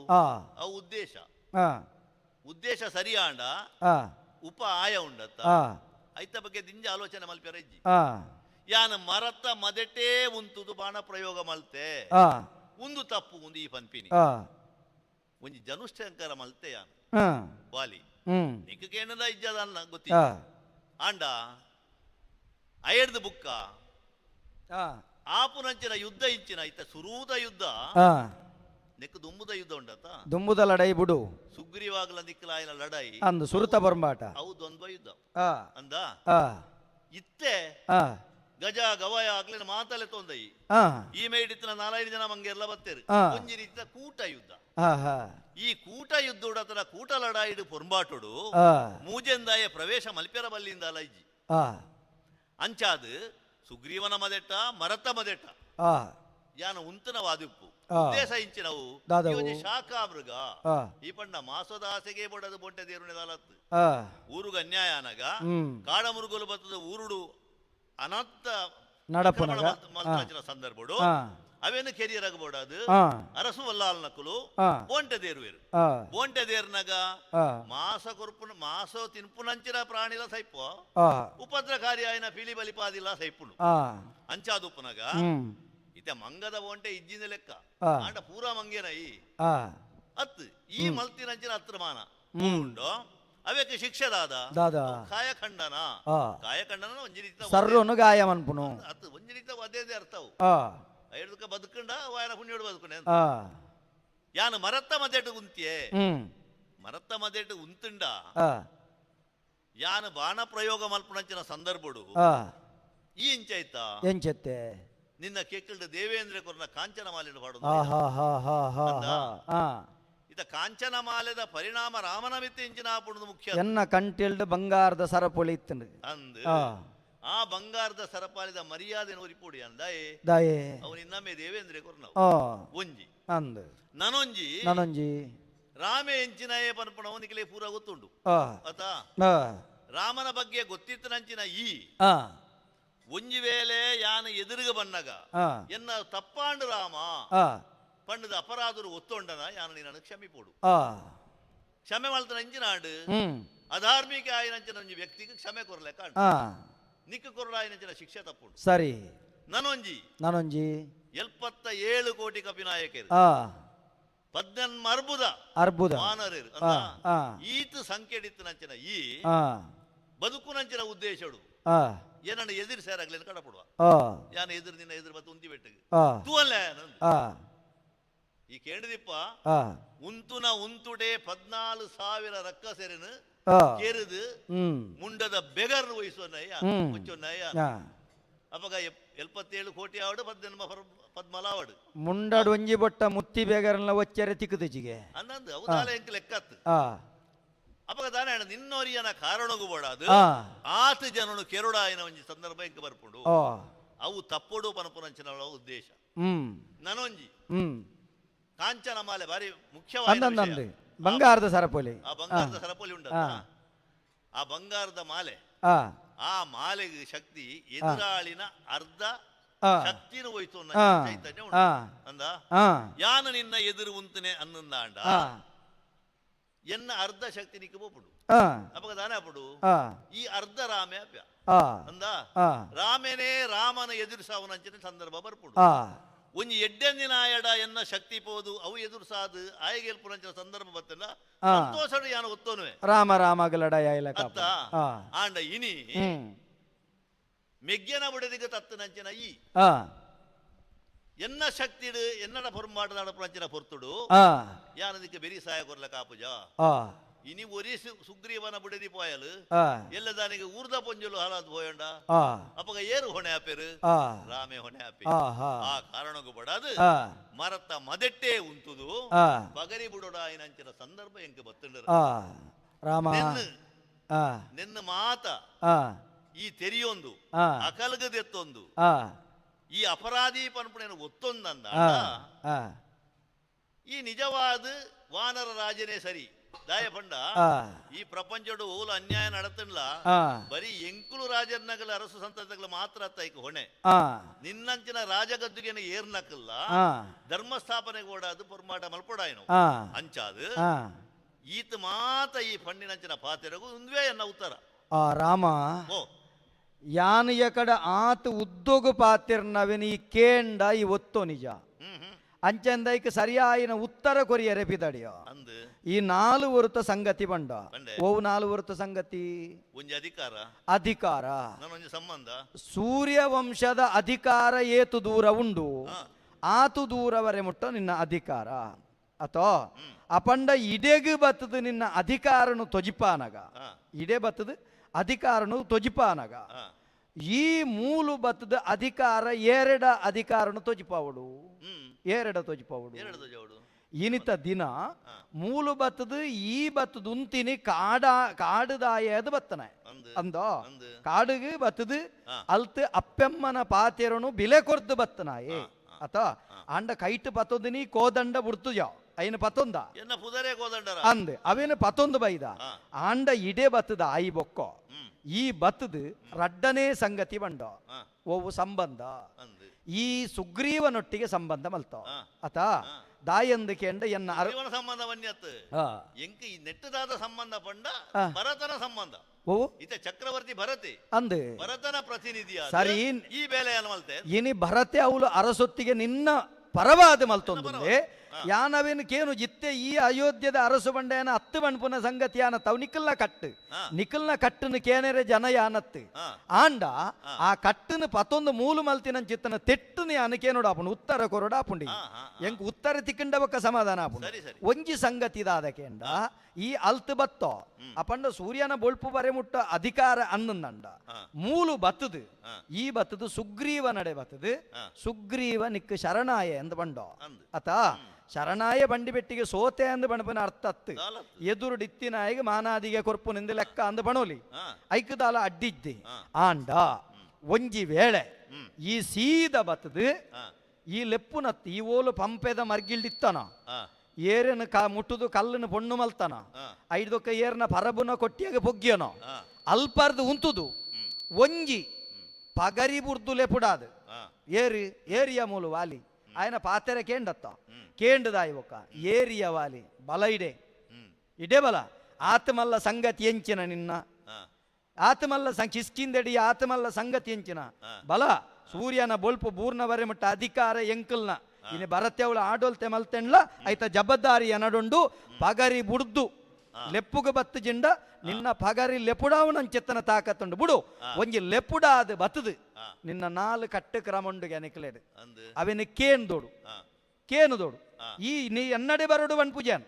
ಅವು ಉದ್ದೇಶ ಉದ್ದೇಶ ಸರಿಯಾಂಡ ಉಪ ಆಯ ಉಂಡತ್ತ ಐತ ಬಗ್ಗೆ ದಿಂಜ ಆಲೋಚನೆ ಮಲ್ಪೆರ ಇಜ್ಜಿ ಯಾನ ಮರತ್ತ ಮದೆಟೇ ಉಂತುದು ಬಾಣ ಪ್ರಯೋಗ ಮಲ್ತೆ ಒಂದು ತಪ್ಪು ಒಂದು ಈ ಪನ್ಪಿನಿ ಒಂಜಿ ಜನುಷ್ಠಂಕರ ಮಲ್ತೆ ಯಾನು ವಾಲಿ ನಿಕ್ಕ ಕೇನದ ಇಜ್ಜದ ಅಲ್ಲ ಗೊತ್ತಿ ಆಂಡ ಅಯರ್ದು ಬುಕ್ಕ ಆಪುನಂಚಿನ ಯುದ್ಧ ಇಂಚಿನ ಇತ್ತ ಸುರೂದ ಯುದ್ಧ ನೆಕ್ ದುಂಬುದ ಯುದ್ಧ ಉಂಡತ್ತ ದುಂಬುದ ಲಡಾಯಿ ಬುಡು ಸುಗ್ರೀವಾಗಲ ನಿಕ್ಕಲಾಯನ ಲಡಾಯಿ ಅಂದು ಸುರುತ ಬೊಂಬಾಟ ಅವು ದ್ವಂದ್ವ ಯುದ್ಧ ಅಂದ ಇತ್ತೆ ಗಜ ಗವಯ ಆಗ್ಲಿನ ಮಾತಲೆ ತೊಂದೈ ಈ ಮೇಡಿತ್ತಿನ 4-5 ಜನ ಮಂಗೆಲ್ಲ ಬತ್ತೇರು ಒಂಜಿ ರೀತಿಯ ಕೂಟ ಯುದ್ಧ. ಈ ಕೂಟ ಯುದ್ಧ ಕೂಟ ಲಡಾಯಿಡು ಪೊರ್ಂಬಾಟುಡು ಮೂಜೆಂದಾಯ ಪ್ರವೇಶ ಮಲ್ಪೆರ ಬಲ್ಲಿಂದ ಅಲ್ಲ ಇಜ್ಜಿ. ಅಂಚಾದು ಸುಗ್ರೀವನ ಮದೆಟ್ಟ ಮರತ ಮದೆಟ್ಟ ಯಾನ ಉಂತನ ವಾದಿಪ್ಪು ಉದ್ದೇಶ ಇಂಚಿನವು ಶಾಖಾ ಮೃಗ ಈ ಪಂಡ ಮಾಸದ ಆಸೆಗೆ ಬಡದು ಬೊಂಟೆ ದೇರುನೆದಾಲತ್ತು ಊರುಗ ಅನ್ಯಾಯ ಅನಗ ಕಾಡ ಮುರುಗಲು ಬತ್ತದ ಊರುಡು ಅನಂತ ಸಂದರ್ಭಡು ಅವೇನು ಕೆರಿಯರಾಗಬೋಡದು ಅರಸು ವಲ್ಲಾಲ್ನಕುಲು ಬೋಂಟೆ ದೇರುವೇರು. ಬೋಂಟೆ ದೇರ್ನಾಗ ಮಾಸ ಕೊರ್ಪುನ ಮಾಸ ತಿನ್ಪುನಂಚಿನ ಪ್ರಾಣಿಲ ಸೈಪು ಉಪದ್ರಕಾರಿ ಆಯ್ನ ಪಿಲಿ ಬಲಿಪಾದಿಲ್ಲ ಸೈಪುನು ಅಂಚಾದುಪ್ಪುನಗ ಇತ್ತೆ ಮಂಗದ ಬೋಂಟೆ ಇಜ್ಜಿನ ಲೆಕ್ಕ ಆಂಡ ಪೂರಾ ಮಂಗೇನೈ ಅತ್ ಈ ಮಲ್ತಿನಂಚಿನ ಅತ್ರಮಾನ ಉಂಡು ಅವೆಕ್ಕೆ ಶಿಕ್ಷೆ ದಾದ ಕಾಯಖಂಡನ ಕಾಯಖಂಡನ ಒಂಜಿ ರೀತಿ ಸರ್ವನು ಗಾಯ ಮನ್ಪುನು ಅತ್ ಒಂಜಿ ರೀತಿ ಅದೇ ಅರ್ಥವು ಐದಕ್ಕ ಬದುಕಂಡ ವಾಯನ ಪುಣ್ಯೋಡು ಬದುಕುಂಡೆ ಯಾನು ಮರತ್ತ ಮದೆಟು ಉಂತಿಯೇ ಮರತ್ತ ಮದೆಟು ಉಂತುಂಡ ಯಾನು ಬಾಣ ಪ್ರಯೋಗ ಮಲ್ಪುನಂಚಿನ ಸಂದರ್ಭಡು ಈ ಇಂಚೈತ ಎಂಚತ್ತೆ ನಿನ್ನ ಕೇಕಲ್ಡ ದೇವೇಂದ್ರ ಕೊರ್ನ ಕಾಂಚನ ಮಾಲಿನ ಪಾಡು ಇತ ಕಾಂಚನ ಮಾಲೆದ ಪರಿಣಾಮ ರಾಮನ ಮಿತ್ತ ಇಂಚಿನ ಆಪುಣದು ಮುಖ್ಯ ಎನ್ನ ಕಂಟಿಲ್ಡ್ ಬಂಗಾರದ ಸರಪೊಳಿ ಇತ್ತು ಅಂದು ಆ ಬಂಗಾರದ ಸರಪಾಲಿದ ಮರ್ಯಾದೆ ಒರಿಪೋಡಿ ಅಂದಾಯೇ ದಾಯೇ ಅವನು ಇನ್ನೊಮ್ಮೆ ದೇವೇಂದ್ರ ಕೊರ್ನವು ಒಂಜಿ ಅಂದು ನನೊಂಜಿ ನನೊಂಜಿ ರಾಮೆ ಎಂಚಿನಯೇ ಪನ್ಪುಣವು ನಿಕಲೆ ಪೂರ ಗೊತ್ತುಂಡು ಅತ ರಾಮನ ಬಗ್ಗೆ ಗೊತ್ತಿತ್ತನಂಚಿನ ಈ ಒಂಜಿ ವೇಳೆ ಯಾನು ಎದುರುಗ ಬನ್ನಗ ಎನ್ನ ತಪ್ಪಾಂಡು ರಾಮ ಪಂಡದ ಅಪರಾಧರು ಒತ್ತೊಂಡನ ಯಾನು ನೀನು ಕ್ಷಮಿಪೋಡು ಕ್ಷಮೆ ಮಲ್ತನ ಅಂಚಿನಾಡು ಅಧಾರ್ಮಿಕ ಆಯಿನಂಚಿನ ಒಂಜಿ ವ್ಯಕ್ತಿಗೆ ಕ್ಷಮೆ ಕೊರಲೆಕ್ಕ ನಿಕ್ಕ ಕೊರಡಾಯಿನಂಚಿನ ಶಿಕ್ಷೆ ತಪ್ಪುಂಡು ಸರಿ. ನನೊಂಜಿ ನನೊಂಜಿ 77 ಕೋಟಿ ಕಪಿನಾಯಕರು 18 ಅರ್ಬುದ ಅರ್ಬುದ ವಾನರರು ಈತ ಸಂಕೇಡಿತ್ತನಂಚಿನ ಈ ಬದುಕುನಂಚಿನ ಉದ್ದೇಶಡು ಏನನ್ನ ಎದುರು ಸೇರಾಗ್ಲಿ ಕಡಪಡುವ ಯಾನ ಎದುರು ನಿನ್ನ ಎದುರು ಮತ್ತೆ ಉಂತಿ ಬೆಟ್ಟಿಗೆ ತೂವಲ್ಲ ಈ ಕೇಳಿದಿಪ್ಪ ಉಂತುನ ಉಂತುಡೆ 14,000 ರಕ್ಕ ಸೇರಿನ ಕೇರಿದು ಮುಂಡದ ಬೆಗರ್ ವಹಿಸುವನಯ್ಯ ಮುಚ್ಚೊನ್ನಯ್ಯ ಅಪಗ 77 ಕೋಟಿ ಆವಡು 18 ಪದ್ಮಲಾವಡು ಮುಂಡಡು ಒಂಜಿ ಬೊಟ್ಟ ಮುತ್ತಿ ಬೇಗರನ್ನ ಒಚ್ಚರೆ ತಿಕ್ಕುದಿಜಿಗೆ ಅನ್ನಂದು ಅವು ದಾಲ ಎಂಕ್ ಲೆಕ್ಕತ್ತು ಅಪಗ ದಾನ ನಿನ್ನೋರಿಯನ ಕಾರಣಗೂ ಬೋಡಾದು ಆತ ಜನನು ಕೆರುಡಾಯನ ಒಂಜಿ ಸಂದರ್ಭ ಎಂಕ್ ಬರ್ಪುಂಡು ಅವು ತಪ್ಪೊಡು ಪನಪುನಂಚಿನ ಉದ್ದೇಶ. ನನೊಂಜಿ ಕಾಂಚನ ಮಾಲೆ ಬಾರಿ ಮುಖ್ಯವಾದ ಬಂಗಾರದ ಸರಪೊಲಿ ಆ ಬಂಗಾರದ ಸರಪೊಲಿ ಉಂಟು ಆ ಬಂಗಾರದ ಮಾಲೆ ಆ ಮಾಲೆಗೆ ಶಕ್ತಿ ಎದುರಾಳಿನ ಅರ್ಧ ಶಕ್ತಿನ ಹೋಯ್ತು ಚೈತನ್ಯ ಉಂಟು ಅಂದ ಯಾನು ನಿನ್ನ ಎದುರು ಉಂತನೆ ಅನ್ನಂದಾಂಡ ಎನ್ನ ಅರ್ಧ ಶಕ್ತಿ ನಿಕ್ಕ ಪೋಪುಡು ಅಪಗ ದಾನೆ ಅಪುಡು ಈ ಅರ್ಧ ರಾಮೆ ಅಪ್ಯ ಅಂದ ರಾಮೇನೇ ರಾಮನ ಎದುರಿಸವನಂಚಿನ ಸಂದರ್ಭ ಬರ್ಪುಡು ಒಂಜಿ ಎಡ್ಡೆಂದಿನ ಆಯಡ ಎನ್ನ ಶಕ್ತಿ ಪೋದು ಅವು ಎದುರುಸಾದು ಆಯಗೆಲ್ಪುನಂಚಿನ ಸಂದರ್ಭ ಬತ್ತಲ್ಲ ಸಂತೋಷಡು ಯಾನು ಒತ್ತೋನುವೆ ರಾಮ ರಾಮಗಲಡ ಅತ್ತ ಆಂಡ ಇನಿ ಮೆಗ್ಗೆನ ಬುಡದಿಗ ತತ್ತನಂಚಿನ ಈ ಎನ್ನ ಶಕ್ತಿಡು ಎನ್ನಡ ಪೊರ್ಮಾಟದ ನಡಪುನಂಚಿನ ಪೊರ್ತುಡು ಯಾನದಿಕ್ಕೆ ಬೆರಿ ಸಹಾಯ ಕೊರ್ಲ ಕಾಪುಜ ಇನಿ ಒರಿ ಸುಗ್ರೀವನ ಬುಡದಿ ಪೋಯಲು ಎಲ್ಲ ದಾನಿಗೆ ಊರ್ದ ಪೊಂಜಲು ಹಾಲಾದ್ ಪೋಯಂಡ ಅಪಗ ಏರು ಹೊಣೆ ಆಪೇರು ರಾಮೆ ಹೊಣೆ ಆಪೆ ಆ ಕಾರಣಕ್ಕೂ ಬಡಾದು ಮರತ್ತ ಮದೆಟ್ಟೆ ಉಂತುದು ಬಗರಿ ಬುಡೋಡ ನಂಚಿನ ಸಂದರ್ಭ ಎಂಕ ಬತ್ತಂಡರು ರಾಮ ನಿನ್ನ ಮಾತ ಈ ತೆರಿಯೊಂದು ಅಕಲ್ಗದೆತ್ತೊಂದು ಈ ಅಪರಾಧಿ ಪನ್ಪುಣೆಯನ್ನು ಒತ್ತೊಂದಂದ ಈ ನಿಜವಾದ ವಾನರ ರಾಜನೇ ಸರಿ ದಾಯಪಂಡ ಈ ಪ್ರಪಂಚಡು ಓಲು ಅನ್ಯಾಯ ನಡತಲ್ಲ ಬರೀ ಎಂಕುಲು ರಾಜರ್ನಗಲ ಅರಸು ಸಂತತಿಗಳ ಮಾತ್ರ ಅತ್ತ ಹೊಣೆ ನಿನ್ನಂಚಿನ ರಾಜಗದ್ದುಗೆನ ಏರ್ನಕಲ್ಲ ಧರ್ಮ ಸ್ಥಾಪನೆ ಕೂಡ ಅದು ಪೊರ್ಮಾಟ ಮಲ್ಪೊಡಾಯನು ಅಂಚಾದು ಈತ ಮಾತ ಈ ಪಣ್ಣಿನಂಚಿನ ಪಾತೆರಗು ಉಂದ್ವೇ ಎನ್ನ ಉತ್ತರ. ರಾಮ ಯಾನು ಯಕಡ ಆತ ಉದ್ದೋಗು ಪಾತಿರ್ನವಿನ ಈ ಕೇಂಡ ಈ ಒತ್ತೋ ನಿಜ ಅಂಚಂದೈಕ್ ಸರಿಯಾಯಿನ ಉತ್ತರ ಕೊರಿಯರೆ ಪಿದಡಿಯೋ ಈ ನಾಲು ವರುತ ಸಂಗತಿ ಬಂಡ ಓವು ನಾಲು ವರುತ ಸಂಗತಿ ಅಧಿಕಾರ ಅಧಿಕಾರ ಸಂಬಂಧ ಸೂರ್ಯವಂಶದ ಅಧಿಕಾರ ಏತು ದೂರ ಉಂಡು ಆತು ದೂರವರೆ ಮುಟ್ಟ ನಿನ್ನ ಅಧಿಕಾರ ಅಥೋ ಅಪಂಡ ಇಡೆಗು ಬತ್ತದು ನಿನ್ನ ಅಧಿಕಾರನು ತೊಜಿಪಾನಗ ಇಡೆ ಬತ್ತದು ಅಧಿಕಾರನು ತೊಜಿಪಾನಗ ಈ ಮೂಲು ಬತ್ತದ ಅಧಿಕಾರ ಏರೆಡ ಅಧಿಕಾರನು ತೋಜಿಪಾವಡು ಏರೆಡ ತೋಜಿಪಾವಡು ಇನಿತ ದಿನ ಮೂಲು ಬತ್ತದ ಈ ಬತ್ತದ ಉಂತಿನಿ ಕಾಡ ಕಾಡುದಾಯದ ಬತ್ತನ ಅಂದೋ ಕಾಡುಗೆ ಬತ್ತದ ಅಲ್ತ್ ಅಪ್ಪೆಮ್ಮನ ಪಾತೆರನು ಬಿಲೆ ಕೊರ್ದು ಬತ್ತನಾಯೇ ಅತ ಅಂಡ ಕೈಟ್ ಪತ್ತೊಂದಿನಿ ಕೋದಂಡ ಬುಡ್ತು ಜಾವ್ ಐನ ಪತ್ತೊಂದ ಅಂದ್ ಅವೇನು ಪತ್ತೊಂದು ಬೈದ ಆಂಡ ಇಡೇ ಬತ್ತದ ಆಯಿ ಬೊಕ್ಕೋ ಈ ಬತ್ತದ ರಡ್ಡನೇ ಸಂಗತಿ ಬಂಡ ಓವು ಸಂಬಂಧ ಈ ಸುಗ್ರೀವನೊಟ್ಟಿಗೆ ಸಂಬಂಧ ಮಲ್ತೋ ಅತ ದಾಯಂದು ಕೇಂಡ ಎನ್ನ ಸಂಬಂಧ ನೆಟ್ಟದಾದ ಸಂಬಂಧ ಪಂಡ ಭರತನ ಸಂಬಂಧ ಇತ ಚಕ್ರವರ್ತಿ ಭರತೆ ಅಂದು ಭರತನ ಪ್ರತಿನಿಧಿ ಸರಿ ಈ ಬೇಲೆ ಇನಿ ಭರತೆ ಅವಳು ಅರಸೊತ್ತಿಗೆ ನಿನ್ನ ಪರವಾದ ಮಲ್ತೊಂದುಂದೆ ಯಾನವೇನು ಕೇನು ಜಿತ್ತೆ ಈ ಅಯೋಧ್ಯದ ಅರಸು ಬಂಡೆಯನ ಹತ್ತು ಬಣ್ಪುನ ಸಂಗತಿಯಾನ ತಾವು ನಿಖಲ್ನ ಕಟ್ಟು ನಿಖಲ್ನ ಕಟ್ಟನು ಕೇನೆರೆ ಜನ ಯಾನತ್ತು ಆಂಡ ಆ ಕಟ್ಟನು ಪತ್ತೊಂದು ಮೂಲು ಮಲ್ತಿನ ಚಿತ್ತನ ತೆಟ್ಟುನ ಯಾನ ಕೇನೋಡು ಆಪುಂಡು ಉತ್ತರ ಕೊರಡು ಆಪುಂಡಿ ಎಂಕ್ ಉತ್ತರ ತಿಕ್ಕಂಡ ಬೊಕ್ಕ ಸಮಾಧಾನ ಆಪುಂಡು ಒಂಜಿ ಸಂಗತಿ ದಾದ ಕೇಂಡ ಈ ಅಲ್ತು ಬತ್ತೋ ಅಪಂಡ ಸೂರ್ಯನ ಬೊಳ್ಪು ಬರೆ ಮುಟ್ಟ ಅಧಿಕಾರ ಅನ್ನಂದಂಡ ಮೂಲು ಬತ್ತದು ಈ ಬತ್ತದು ಸುಗ್ರೀವ ನಡೆ ಬತ್ತದು ಸುಗ್ರೀವ ನಿಕ್ಕು ಶರಣಾಯ ಎಂದು ಬಂಡೋ ಅತ ಶರಣಾಯ ಬಂಡಿ ಬೆಟ್ಟಿಗೆ ಸೋತೆ ಅಂದು ಬಣಪನ ಅರ್ಥ ಅತ್ತು ಎದುರು ಡಿತ್ತಿನಾಯಿಗೆ ಮಾನಾದಿಗೆ ಕೊರ್ಪು ನಿಂದ ಲೆಕ್ಕ ಅಂದು ಬಣೋಲಿ ಐಕದಾಲ ಅಡ್ಡಿದ್ದಿ ಆಂಡ ಒಂಜಿ ವೇಳೆ ಈ ಸೀದ ಬತ್ತದು ಈ ಲೆಪ್ಪುನತ್ತು ಈ ಓಲು ಪಂಪೆದ ಮರ್ಗಿಲ್ಡಿತ್ತನ ಏರನ ಕಾ ಮುಟ್ಟುದು ಕಲ್ಲನ್ನು ಪೊಣ್ಣು ಮಲ್ತನ ಐದೊಕ್ಕ ಏರ್ನ ಪರಬುನ ಕೊಟ್ಟಿಯಾಗ ಪೊಗ್ಗಿಯನೋ ಅಲ್ಪರ್ದು ಉಂತುದು ಒಂಜಿ ಪಗರಿ ಬುರ್ದು ಲೆಪುಡಾದು ಏರಿ ಏರಿಯ ಮೂಲು ವಾಲಿ ఆయన ಪಾತೆರೆ ಕೇಂಡತ್ತ ಕೇಂಡದಾಯಿ ಒಕ್ಕ ಏರಿಯ ವಾಲಿ ಬಲ ಇಡೆ ಇಡೆ ಬಲ ಆತ್ಮಲ್ಲ ಸಂಗತಿ ಎಂಚಿನ ನಿನ್ನ ಆತ್ಮಲ್ಲ ಕಿಸ್ಕಿಂದಡಿ ಆತ್ಮಲ್ಲ ಸಂಗತಿ ಎಂಚಿನ ಬಲ ಸೂರ್ಯನ ಬೊಲ್ಪು ಬೂರ್ನವರೆ ಮಟ್ಟ ಅಧಿಕಾರ ಎಂಕಲ್ನ ಇನ್ನು ಭರತೆ ಅವಳು ಆಡೋಲ್ತೆ ಮಲ್ತೆಂಡ್ಲ ಐತ ಜಬದ್ದಾರಿ ಎನಡುಂಡು ಪಗರಿ ಬುಡ್ದು ಲೆಪ್ಪುಗ ಬತ್ತು ಜಿಂಡ ನಿನ್ನ ಪಗರಿ ಲೆಪುಡಾವನಂಚೆತ್ತನ ತಾಕತ್ತುಂಡು ಬುಡು ಒಂಜಿ ಲೆಪುಡಾದ ಬತ್ತದು ನಿನ್ನ ನಾಲು ಕಟ್ಟು ಕ್ರಮುಂಡು ಎನಕ್ಲೇಡು ಅವೆನ ಕೇಂದೋಡು ಕೇನುದೋಡು ಈ ನೀ ಎನ್ನಡೆ ಬರಡು ಬನ್ಪುಜಾನ್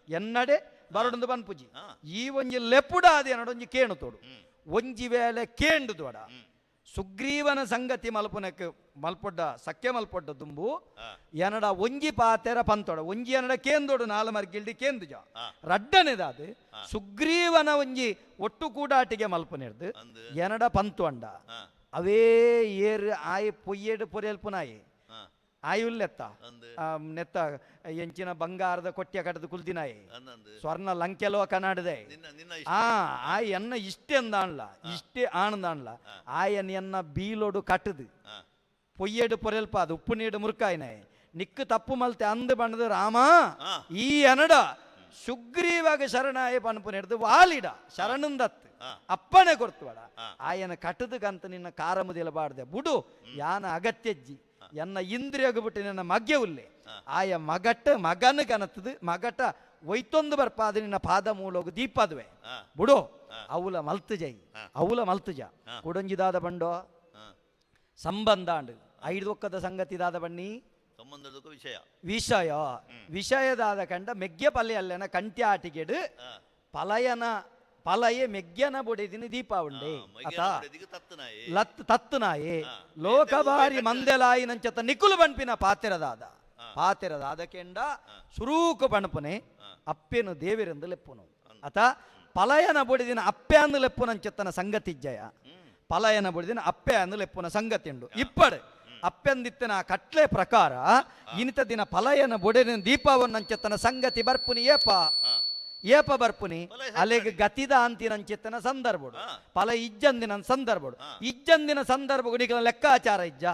ಎನ್ನಡೆ ಬರಡುಂದು ಬನ್ಪುಜಿ ಈ ಒಂಜಿ ಲೆಪುಡಾದ ಎನ್ನಡು ಒಂಜಿ ಕೇಣು ತೋಡು ಒಂಜಿ ವೇಳೆ ಕೇಂಡು ದೋಡ ಸುಗ್ರೀವನ ಸಂಗತಿ ಮಲ್ಪುನಕ್ಕೆ ಮಲ್ಪೊಡ್ಡ ಸಖ್ಯ ಮಲ್ಪೊಡ್ಡ ದುಂಬು ಎನಡ ಒಂಜಿ ಪಾತೆರ ಪಂತೋಡ ಒಂಜಿ ಎನಡ ಕೇಂದೋಡು ನಾಲು ಮರ್ಗಿಲ್ಡಿ ಕೇಂದುಜ ರಡ್ಡನೆದಾದು ಸುಗ್ರೀವನ ಒಂಜಿ ಒಟ್ಟು ಕೂಡಾಟಿಗೆ ಮಲ್ಪುನೆರ್ದು ಎನಡ ಪಂತು ಅಂಡ ಅವೇ ಏರು ಆಯಿ ಪೊಯ್ಯೇಡು ಪೊರೆಲ್ಪುನಾಯಿ ಆಯುಲ್ಲೆತ್ತ ನೆತ್ತ ಎಂಚಿನ ಬಂಗಾರದ ಕೊಟ್ಟಿಯ ಕಟ್ಟದ ಕುಲ್ದಿನಾಯಿ ಸ್ವರ್ಣ ಲಂಕೆಲೋ ಕನಾಡದೆ ಆ ಆಯ್ ಎನ್ನ ಇಷ್ಟೇ ಅಂದಾಣ್ಲ ಇಷ್ಟೇ ಆಣಂದಾಣ್ಲ ಆಯನ್ ಎನ್ನ ಬೀಲೋಡು ಕಟ್ಟದು ಪೊಯ್ಯೇಡು ಪೊರೆಲ್ಪ ಅದು ಉಪ್ಪು ನೀಡು ಮುರುಕಾಯಿನಾಯಿ ನಿಕ್ಕು ತಪ್ಪು ಮಲ್ತೆ ಅಂದು ಬಣ್ಣದು ರಾಮ ಈ ಎನಡ ಸುಗ್ರೀವಾಗ ಶರಣಾಯ ಪನ್ಪು ಹಿಡ್ದು ವಾಲಿಡ ಶರಣಂದತ್ತು ಅಪ್ಪಣೆ ಕೊಡ್ತುವಡ ಆಯನ ಕಟ್ಟದಕ್ಕಂತ ನಿನ್ನ ಕಾರ ಮುದಿಲಬಾರ್ದೆ ಬುಡು ಯಾನ ಅಗತ್ಯಜ್ಜಿ ಎನ್ನ ಇಂದ್ರಿಯೋಗ್ಬಿಟ್ಟು ನಿನ್ನ ಮಗ್ಗೆ ಉಲ್ಲೆ ಆಯ ಮಗಟ್ಟ ಮಗನ ಕನತ್ತದು ಮಗಟ ಒಯ್ತೊಂದು ಬರ್ಪಾದ ನಿನ್ನ ಪಾದ ಮೂಲೋಗು ದೀಪದುವೆ ಬುಡು ಅವಲ ಮಲ್ತು ಜೈ ಅವಲ ಮಲ್ತುಜ ಕೊಡೊಂಜಿದಾದ ಬಂಡೋ ಸಂಬಂಧ ಅಂಡು ಐದು ಒಕ್ಕದ ಸಂಗತಿದಾದ ಬಣ್ಣಿ ವಿಷಯ ವಿಷಯ ವಿಷಯದಾದ ಕಂಡ ಮೆಗ್ಯ ಪಲ್ಯ ಅಲ್ಲೇನ ಕಂಟ್ಯ ಆಟಿಗೆಡು ಪಲಯನ ಪಲಯೆ ಮೆಗ್ಯನ ಬೊಡೆದಿನ ದೀಪಾವಳಿ ಅತ ಲತ್ ತತ್ತುನಾಯೆ ಲೋಕಬಾರಿ ಮಂದೆಲಾಯಿ ನಂಚತ ನಿಕುಲು ಬಣ್ಪಿನ ಪಾತಿರದಾದ ಪಾತಿರದಾದ ಕೆಂಡ ಸುರೂಕು ಬಣ್ಪುನೆ ಅಪ್ಪೆನು ದೇವಿರೆಂದು ಲೆಪ್ಪುನು ಅತ ಪಲಯನ ಬೊಡೆದಿನ ಅಪ್ಪೆ ಅಂದು ಲೆಪ್ಪುನಂಚತನ ಸಂಗತಿ ಜಯ ಪಲಯನ ಬೊಡೆದಿನ ಅಪ್ಪೆ ಅಂದು ಲೆಪ್ಪುನ ಸಂಗತಿ ಉಂಡು ಇಪ್ಪಡು ಅಪ್ಪೆಂದಿತ್ತನ ಕಟ್ಲೆ ಪ್ರಕಾರ ಇನಿತ ದಿನ ಪಲಯನ ಬೊಡೆದಿನ ದೀಪಾವನ್ನಂಚತನ ಸಂಗತಿ ಬರ್ಪುನಿ ಏಪ ಏಪ ಬರ್ಪುನಿ ಅಲೆಗೆ ಗತಿದ ಅಂತಿನಂಚಿತ್ತನ ಸಂದರ್ಭಡು ಫಲ ಇಜ್ಜಂದಿನ ಸಂದರ್ಭಡು ಇಜ್ಜಂದಿನ ಸಂದರ್ಭ ನಿಕಲ ಲೆಕ್ಕಾಚಾರ ಇಜ್ಜ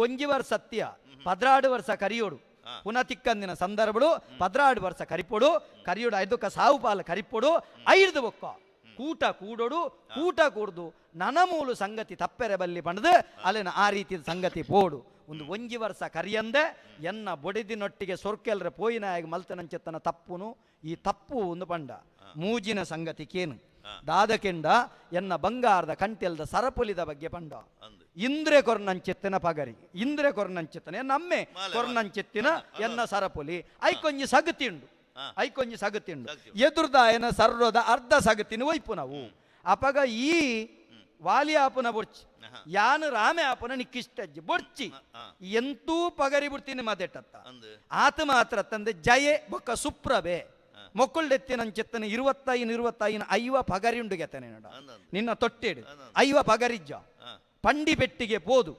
ಒಂಜಿ ವರ್ಷ ಸತ್ಯ 12 ವರ್ಷ ಕರಿಯೋಡು ಪುನಃ ತಿಕ್ಕಂದಿನ ಸಂದರ್ಭಡು 12 ವರ್ಷ ಕರಿಪೊಡು ಕರಿಯೋಡು ಐದಕ್ಕ ಸಾವು ಪಾಲು ಕರಿಪೊಡು ಐದು ಬೊಕ್ಕ ಕೂಟ ಕೂಡೋಡು ಕೂಟ ಕೂಡ್ದು ನನಮೂಲು ಸಂಗತಿ ತಪ್ಪೆರೆ ಬಲ್ಲಿ ಪಂಡದು ಅಲ್ಲಿನ ಆ ರೀತಿಯ ಸಂಗತಿ ಪೋಡು ಒಂದು ಒಂಜಿ ವರ್ಷ ಕರಿಯಂದೆ ಎನ್ನ ಬೊಡೆದಿನೊಟ್ಟಿಗೆ ಸೊರ್ಕೆಲ್ರ ಪೋಯಿನಾಯಗ ಮಲ್ತನಂచెತ್ತನ ತಪ್ಪುನು ಈ ತಪ್ಪು ಒಂದು ಪಂಡ ಮೂಜಿನ ಸಂಗತಿ ಕೇನು ದಾದಕೆಂಡ ಎನ್ನ ಬಂಗಾರದ ಕಂಟೆಲ್ದ ಸರಪುಲಿದ ಬಗ್ಗೆ ಪಂಡ ಇಂದ್ರೆ ಕೊರ್ನಂಚೆತ್ತಿನ ಪಗರಿ ಇಂದ್ರೆ ಕೊರ್ನಂಚೆತ್ತನ ಎನ್ನಮ್ಮೆ ಕೊರ್ನಂಚೆತ್ತಿನ ಎನ್ನ ಸರಪುಲಿ ಐಕೊಂಜಿ ಸಗತಿಂಡು ಐಕೊಂಜಿ ಸಗತಿಂಡು ಎದುರ್ದಾಯನ ಸರ್ವದ ಅರ್ಧ ಸಗತಿನ ಒಯ್ಪು ನಾವು ಅಪಗ ಈ ವಾಲಿ ಆಪುನ ಬೊರ್ಚಿ ಯಾನು ರಾಮೆ ಆಪುನ ನಿಕ್ಕಿಷ್ಟಜ್ಜಿ ಬೊರ್ಚಿ ಎಂತೂ ಪಗರಿ ಬಿಡ್ತೀನಿ ಮದೆಟ್ಟತ್ತ ಆತ ಮಾತ್ರ ತಂದೆ ಜಯೆ ಬೊಕ್ಕ ಸುಪ್ರಭೆ ಮೊಕ್ಕುಳ್ಳೆತ್ತಿನಂಚೆತ್ತನ 25 25 50 ಪಗರಿ ಉಂಡುಗೆತ್ತನೆ ನೋಡ ನಿನ್ನ ತೊಟ್ಟೇಡು 50 ಪಗರಿಜ್ಜ ಪಂಡಿ ಪೆಟ್ಟಿಗೆ ಪೋದು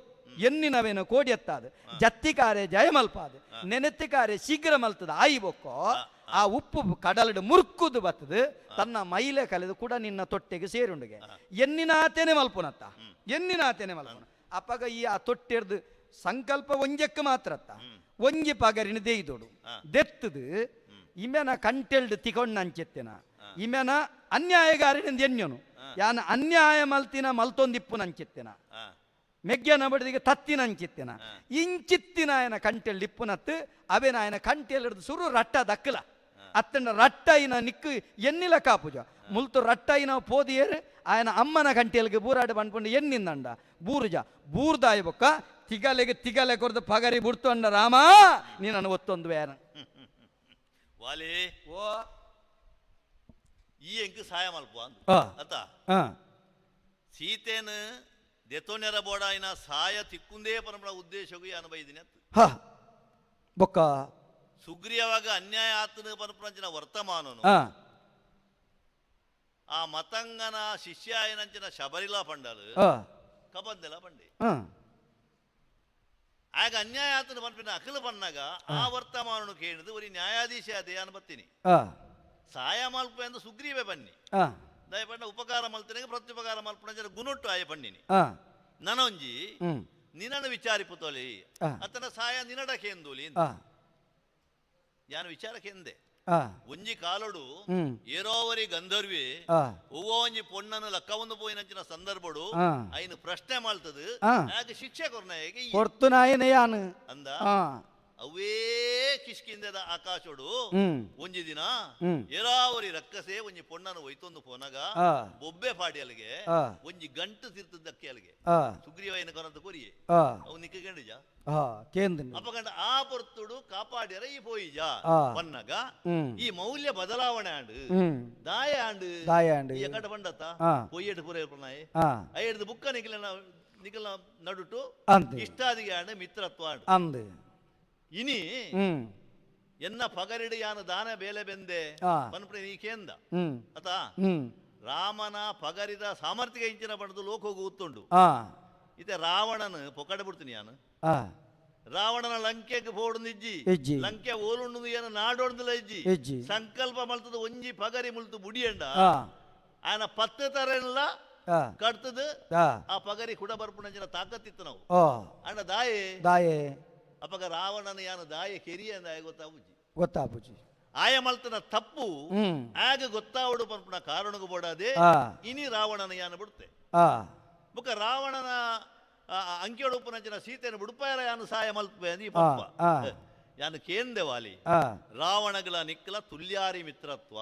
ಎನ್ನಿನವೇನು ಕೋಡಿ ಎತ್ತಾದ ಜತ್ತಿಕಾರೆ ಜಯಮಲ್ಪಾದ ನೆನೆತ್ತಿಕಾರೆ ಶೀಘ್ರ ಮಲ್ತದ ಆಯಿ ಬೊಕ್ಕೋ ಆ ಉಪ್ಪು ಕಡಲಡು ಮುರುಕುದು ಬತ್ತದು ತನ್ನ ಮೈಲೆ ಕಲೆದು ಕೂಡ ನಿನ್ನ ತೊಟ್ಟೆಗೆ ಸೇರುಂಡುಗೆ ಎನ್ನಿನಾತೇನೆ ಮಲ್ಪುನತ್ತ ಎನ್ನಿನಾತೇನೆ ಮಲ್ಪುನ ಅಪ್ಪಗ ಈ ಆ ತೊಟ್ಟೆರ್ದು ಸಂಕಲ್ಪ ಒಂಜಕ್ಕೆ ಮಾತ್ರತ್ತ ಒಂಜಿ ಪಗರಿನ ದೇಯ್ದೋಡು ದೆತ್ತದು ಇಮೆನ ಕಂಟೆಲ್ಡ್ ತಿಕೊಂಡ ಅಂಚೆತ್ತಿನ ಇಮೆನ ಅನ್ಯಾಯಗಾರಿನಿಂದ ಎನ್ಯನು ಯಾನ ಅನ್ಯಾಯ ಮಲ್ತಿನ ಮಲ್ತೊಂದಿಪ್ಪುನ ಅಂಚೆತ್ತಿನ ಮೆಗ್ಗನ ಬಡಿದಿಗೆ ತತ್ತಿನ ಅಂಚಿತ್ತಿನ ಇಂಚಿತ್ತಿನ ಆಯನ ಕಂಟೆಲ್ ಇಪ್ಪುನತ್ತು ಅವೇನ ಆಯನ ಕಂಟೆಲ್ ಹಿಡಿದು ಸುರು ರಟ್ಟ ದಕ್ಕಲ ಅತ್ತಂಡ ರಟ್ಟ ಇನ ನಿಕ್ಕು ಎನ್ನಿಲ ಕಾಪುಜ ಮುಲ್ತು ರಟ್ಟ ಇನ ಪೋದಿಯರು ಆಯನ ಅಮ್ಮನ ಕಂಟೆಲ್ಗೆ ಬೂರಾಡು ಬಂಡ್ಕೊಂಡು ಎನ್ನಿಂದಂಡ ಬೂರುಜ ಬೂರ್ದಾಯ ಬೊಕ್ಕ ತಿಗಲೆಗೆ ತಿಗಲೆ ಕೊರ್ದು ಪಗರಿ ಬುಡ್ತು ಅಂಡ ರಾಮ ನೀನನ್ನು ಒತ್ತೊಂದು ಬೇನ ವಾಲಿ ಓ ಈ ಎಂಕ್ ಸಹಾಯ ಮಲ್ಪ ಅತ್ತ ಸೀತೆನು ದೆತೋನೆರ ಬೋಡಾಯಿನ ಸಾಯ ತಿಕ್ಕುಂದೇ ಪರಮಳ ಉದ್ದೇಶಗೂ ಅನುಭವಿದಿನಿ ಬೊಕ್ಕ ಸುಗ್ರೀವಾಗ ಅನ್ಯಾಯ ಆತನ ಪರಪರಂಚಿನ ವರ್ತಮಾನನು ಆ ಮತಂಗನ ಶಿಷ್ಯ ಆಯನಂಚಿನ ಶಬರಿಲಾ ಪಂಡಲು ಕಬಂದೆಲ ಪಂಡೆ ಆಗ ಅನ್ಯಾಯ ಆತನ ಪನ್ಪಿನ ಅಖಿಲ ಪನ್ನಾಗ ಆ ವರ್ತಮಾನನು ಕೇಳಿದು ಒರಿ ನ್ಯಾಯಾಧೀಶ ಅದೇ ಅನ್ಬತ್ತೀನಿ ಸಾಯ ಮಲ್ಪ ಎಂದು ಸುಗ್ರೀವೆ ಬನ್ನಿ ದಯಪಂಡ ಉಪಕಾರ ಮಲ್ತನಿಗೆ ಪ್ರತ್ಯುಪಕಾರ ಮಲ್ಪನ ಗುಣೊಟ್ಟು ಆಯ ಪಣ್ಣಿನಿ ನನೊಂಜಿ ನಿನ್ನನ್ನು ವಿಚಾರಿಪುತೋಲಿ ಅತನ ಸಾಯ ನಿನ್ನಡಕ್ಕೆ ಎಂದೋಲಿ ಯಾನು ವಿಚಾರಕ್ಕೆ ಎಂದೆ ಒಂಜಿ ಕಾಲಡು ಏರೋವರಿ ಗಂಧರ್ವಿ ಒವ್ವ ಒಂಜಿ ಪೊಣ್ಣನು ಲಕ್ಕವನ್ನು ಪೋಯಿನಂಚಿನ ಸಂದರ್ಭಡು ಐನು ಪ್ರಶ್ನೆ ಮಾಡ್ತದ ಆಗ ಶಿಕ್ಷೆ ಕೊರ್ನಾಯಗೆ ಕೊರ್ತು ನಾಯನ ಯಾನು ಅಂದ ಅವೇ ಕಿಷ್ಕಿಂದದ ಆಕಾಶೋಡು ಒಂಜಿ ದಿನ ಏರಾವರಿ ರಕ್ಕಸೆ ಒಂಜಿ ಪೊಣ್ಣನು ಒಯ್ತೊಂದು ಪೋನಾಗ ಬೊಬ್ಬೆ ಪಾಡಿಯಲ್ಗೆ ಒಂಜಿ ಗಂಟು ತಿರ್ತದಕ್ಕೆ ಅಲ್ಲಿಗೆ ಸುಗ್ರೀವಯ್ಯನ ಕೊರಂತ ಕೊರಿಯೆ ಅವು ನಿಕ್ಕ ಗಂಡಿಜ ಅಪಗಂಡ ಆ ಪೊರ್ತುಡು ಕಾಪಾಡ್ಯರ ಈ ಪೋಯಿಜ ಬನ್ನಗ ಈ ಮೌಲ್ಯ ಬದಲಾವಣೆ ಆಂಡು ದಾಯ ಆಂಡು ದಾಯ ಆಂಡು ಈ ಎಕಡ ಬಂಡತ್ತ ಪೊಯ್ಯೆಡು ಪುರ ನಾಯಿ ಐದು ಬುಕ್ಕ ನಿಖಲ ನಿಖಲ ನಡುಟು ಇಷ್ಟಾದಿಗೆ ಆಂಡು ಮಿತ್ರತ್ವ ಆಂಡು ಅಂದು ಇನಿ ಎನ್ನ ಪಗರಿಡು ಯಾನು ದಾನ ಬೇಲೆ ಬೆಂದೆ ಪನ್ಪ್ರೆ ನೀ ಕೇಂದ ಅತ ರಾಮನ ಪಗರಿದ ಸಾಮರ್ಥ್ಯ ಇಂಚಿನ ಪಡೆದು ಲೋಕ ಗೊತ್ತುಂಡು ಇತ್ತೆ ರಾವಣನು ಪೊಕಡ ಬಿಡ್ತೀನಿ ಯಾನು ರಾವಣನ ಲಂಕೆಗೆ ಪೋಡು ಇಜ್ಜಿ ಲಂಕೆ ಓಲುಂಡು ಏನು ನಾಡೋಡ್ದಲ ಇಜ್ಜಿ ಸಂಕಲ್ಪ ಮಲ್ತದ ಒಂಜಿ ಪಗರಿ ಮುಲ್ತು ಬುಡಿಯಂಡ ಆಯನ ಪತ್ತೆ ತರ ಕಟ್ತದ ಆ ಪಗರಿ ಕುಡ ಬರ್ಪುಣಂಚಿನ ತಾಕತ್ತಿತ್ತು ನಾವು ಅಣ್ಣ ದಾಯೆ ದಾಯೆ ಅಪಗ ರಾವಣನ ಯಾನು ದಾಯ ಕೆರಿಯ ಅಂದ ಗೊತ್ತಾಪುಜಿ ಗೊತ್ತಾಪುಜಿ ಆಯ ಮಲ್ತನ ತಪ್ಪು ಆಗ ಗೊತ್ತಾವಡು ಪನ್ಪುನ ಕಾರಣಗೂ ಬೋಡಾದೆ ಇನಿ ರಾವಣನ ಯಾನು ಬಿಡುತ್ತೆ ಬುಕ್ಕ ರಾವಣನ ಅಂಕಿಯೊಡುಪುನಂಚಿನ ಸೀತೆಯನ್ನು ಬುಡುಪಾಯರ ಯಾನು ಸಹಾಯ ಮಲ್ಪೆ ಅಂದ ಈ ಪಪ್ಪ ಯಾನು ಕೇಂದೆ ವಾಲಿ ರಾವಣಗಳ ನಿಕ್ಕಲ ತುಲ್ಯಾರಿ ಮಿತ್ರತ್ವ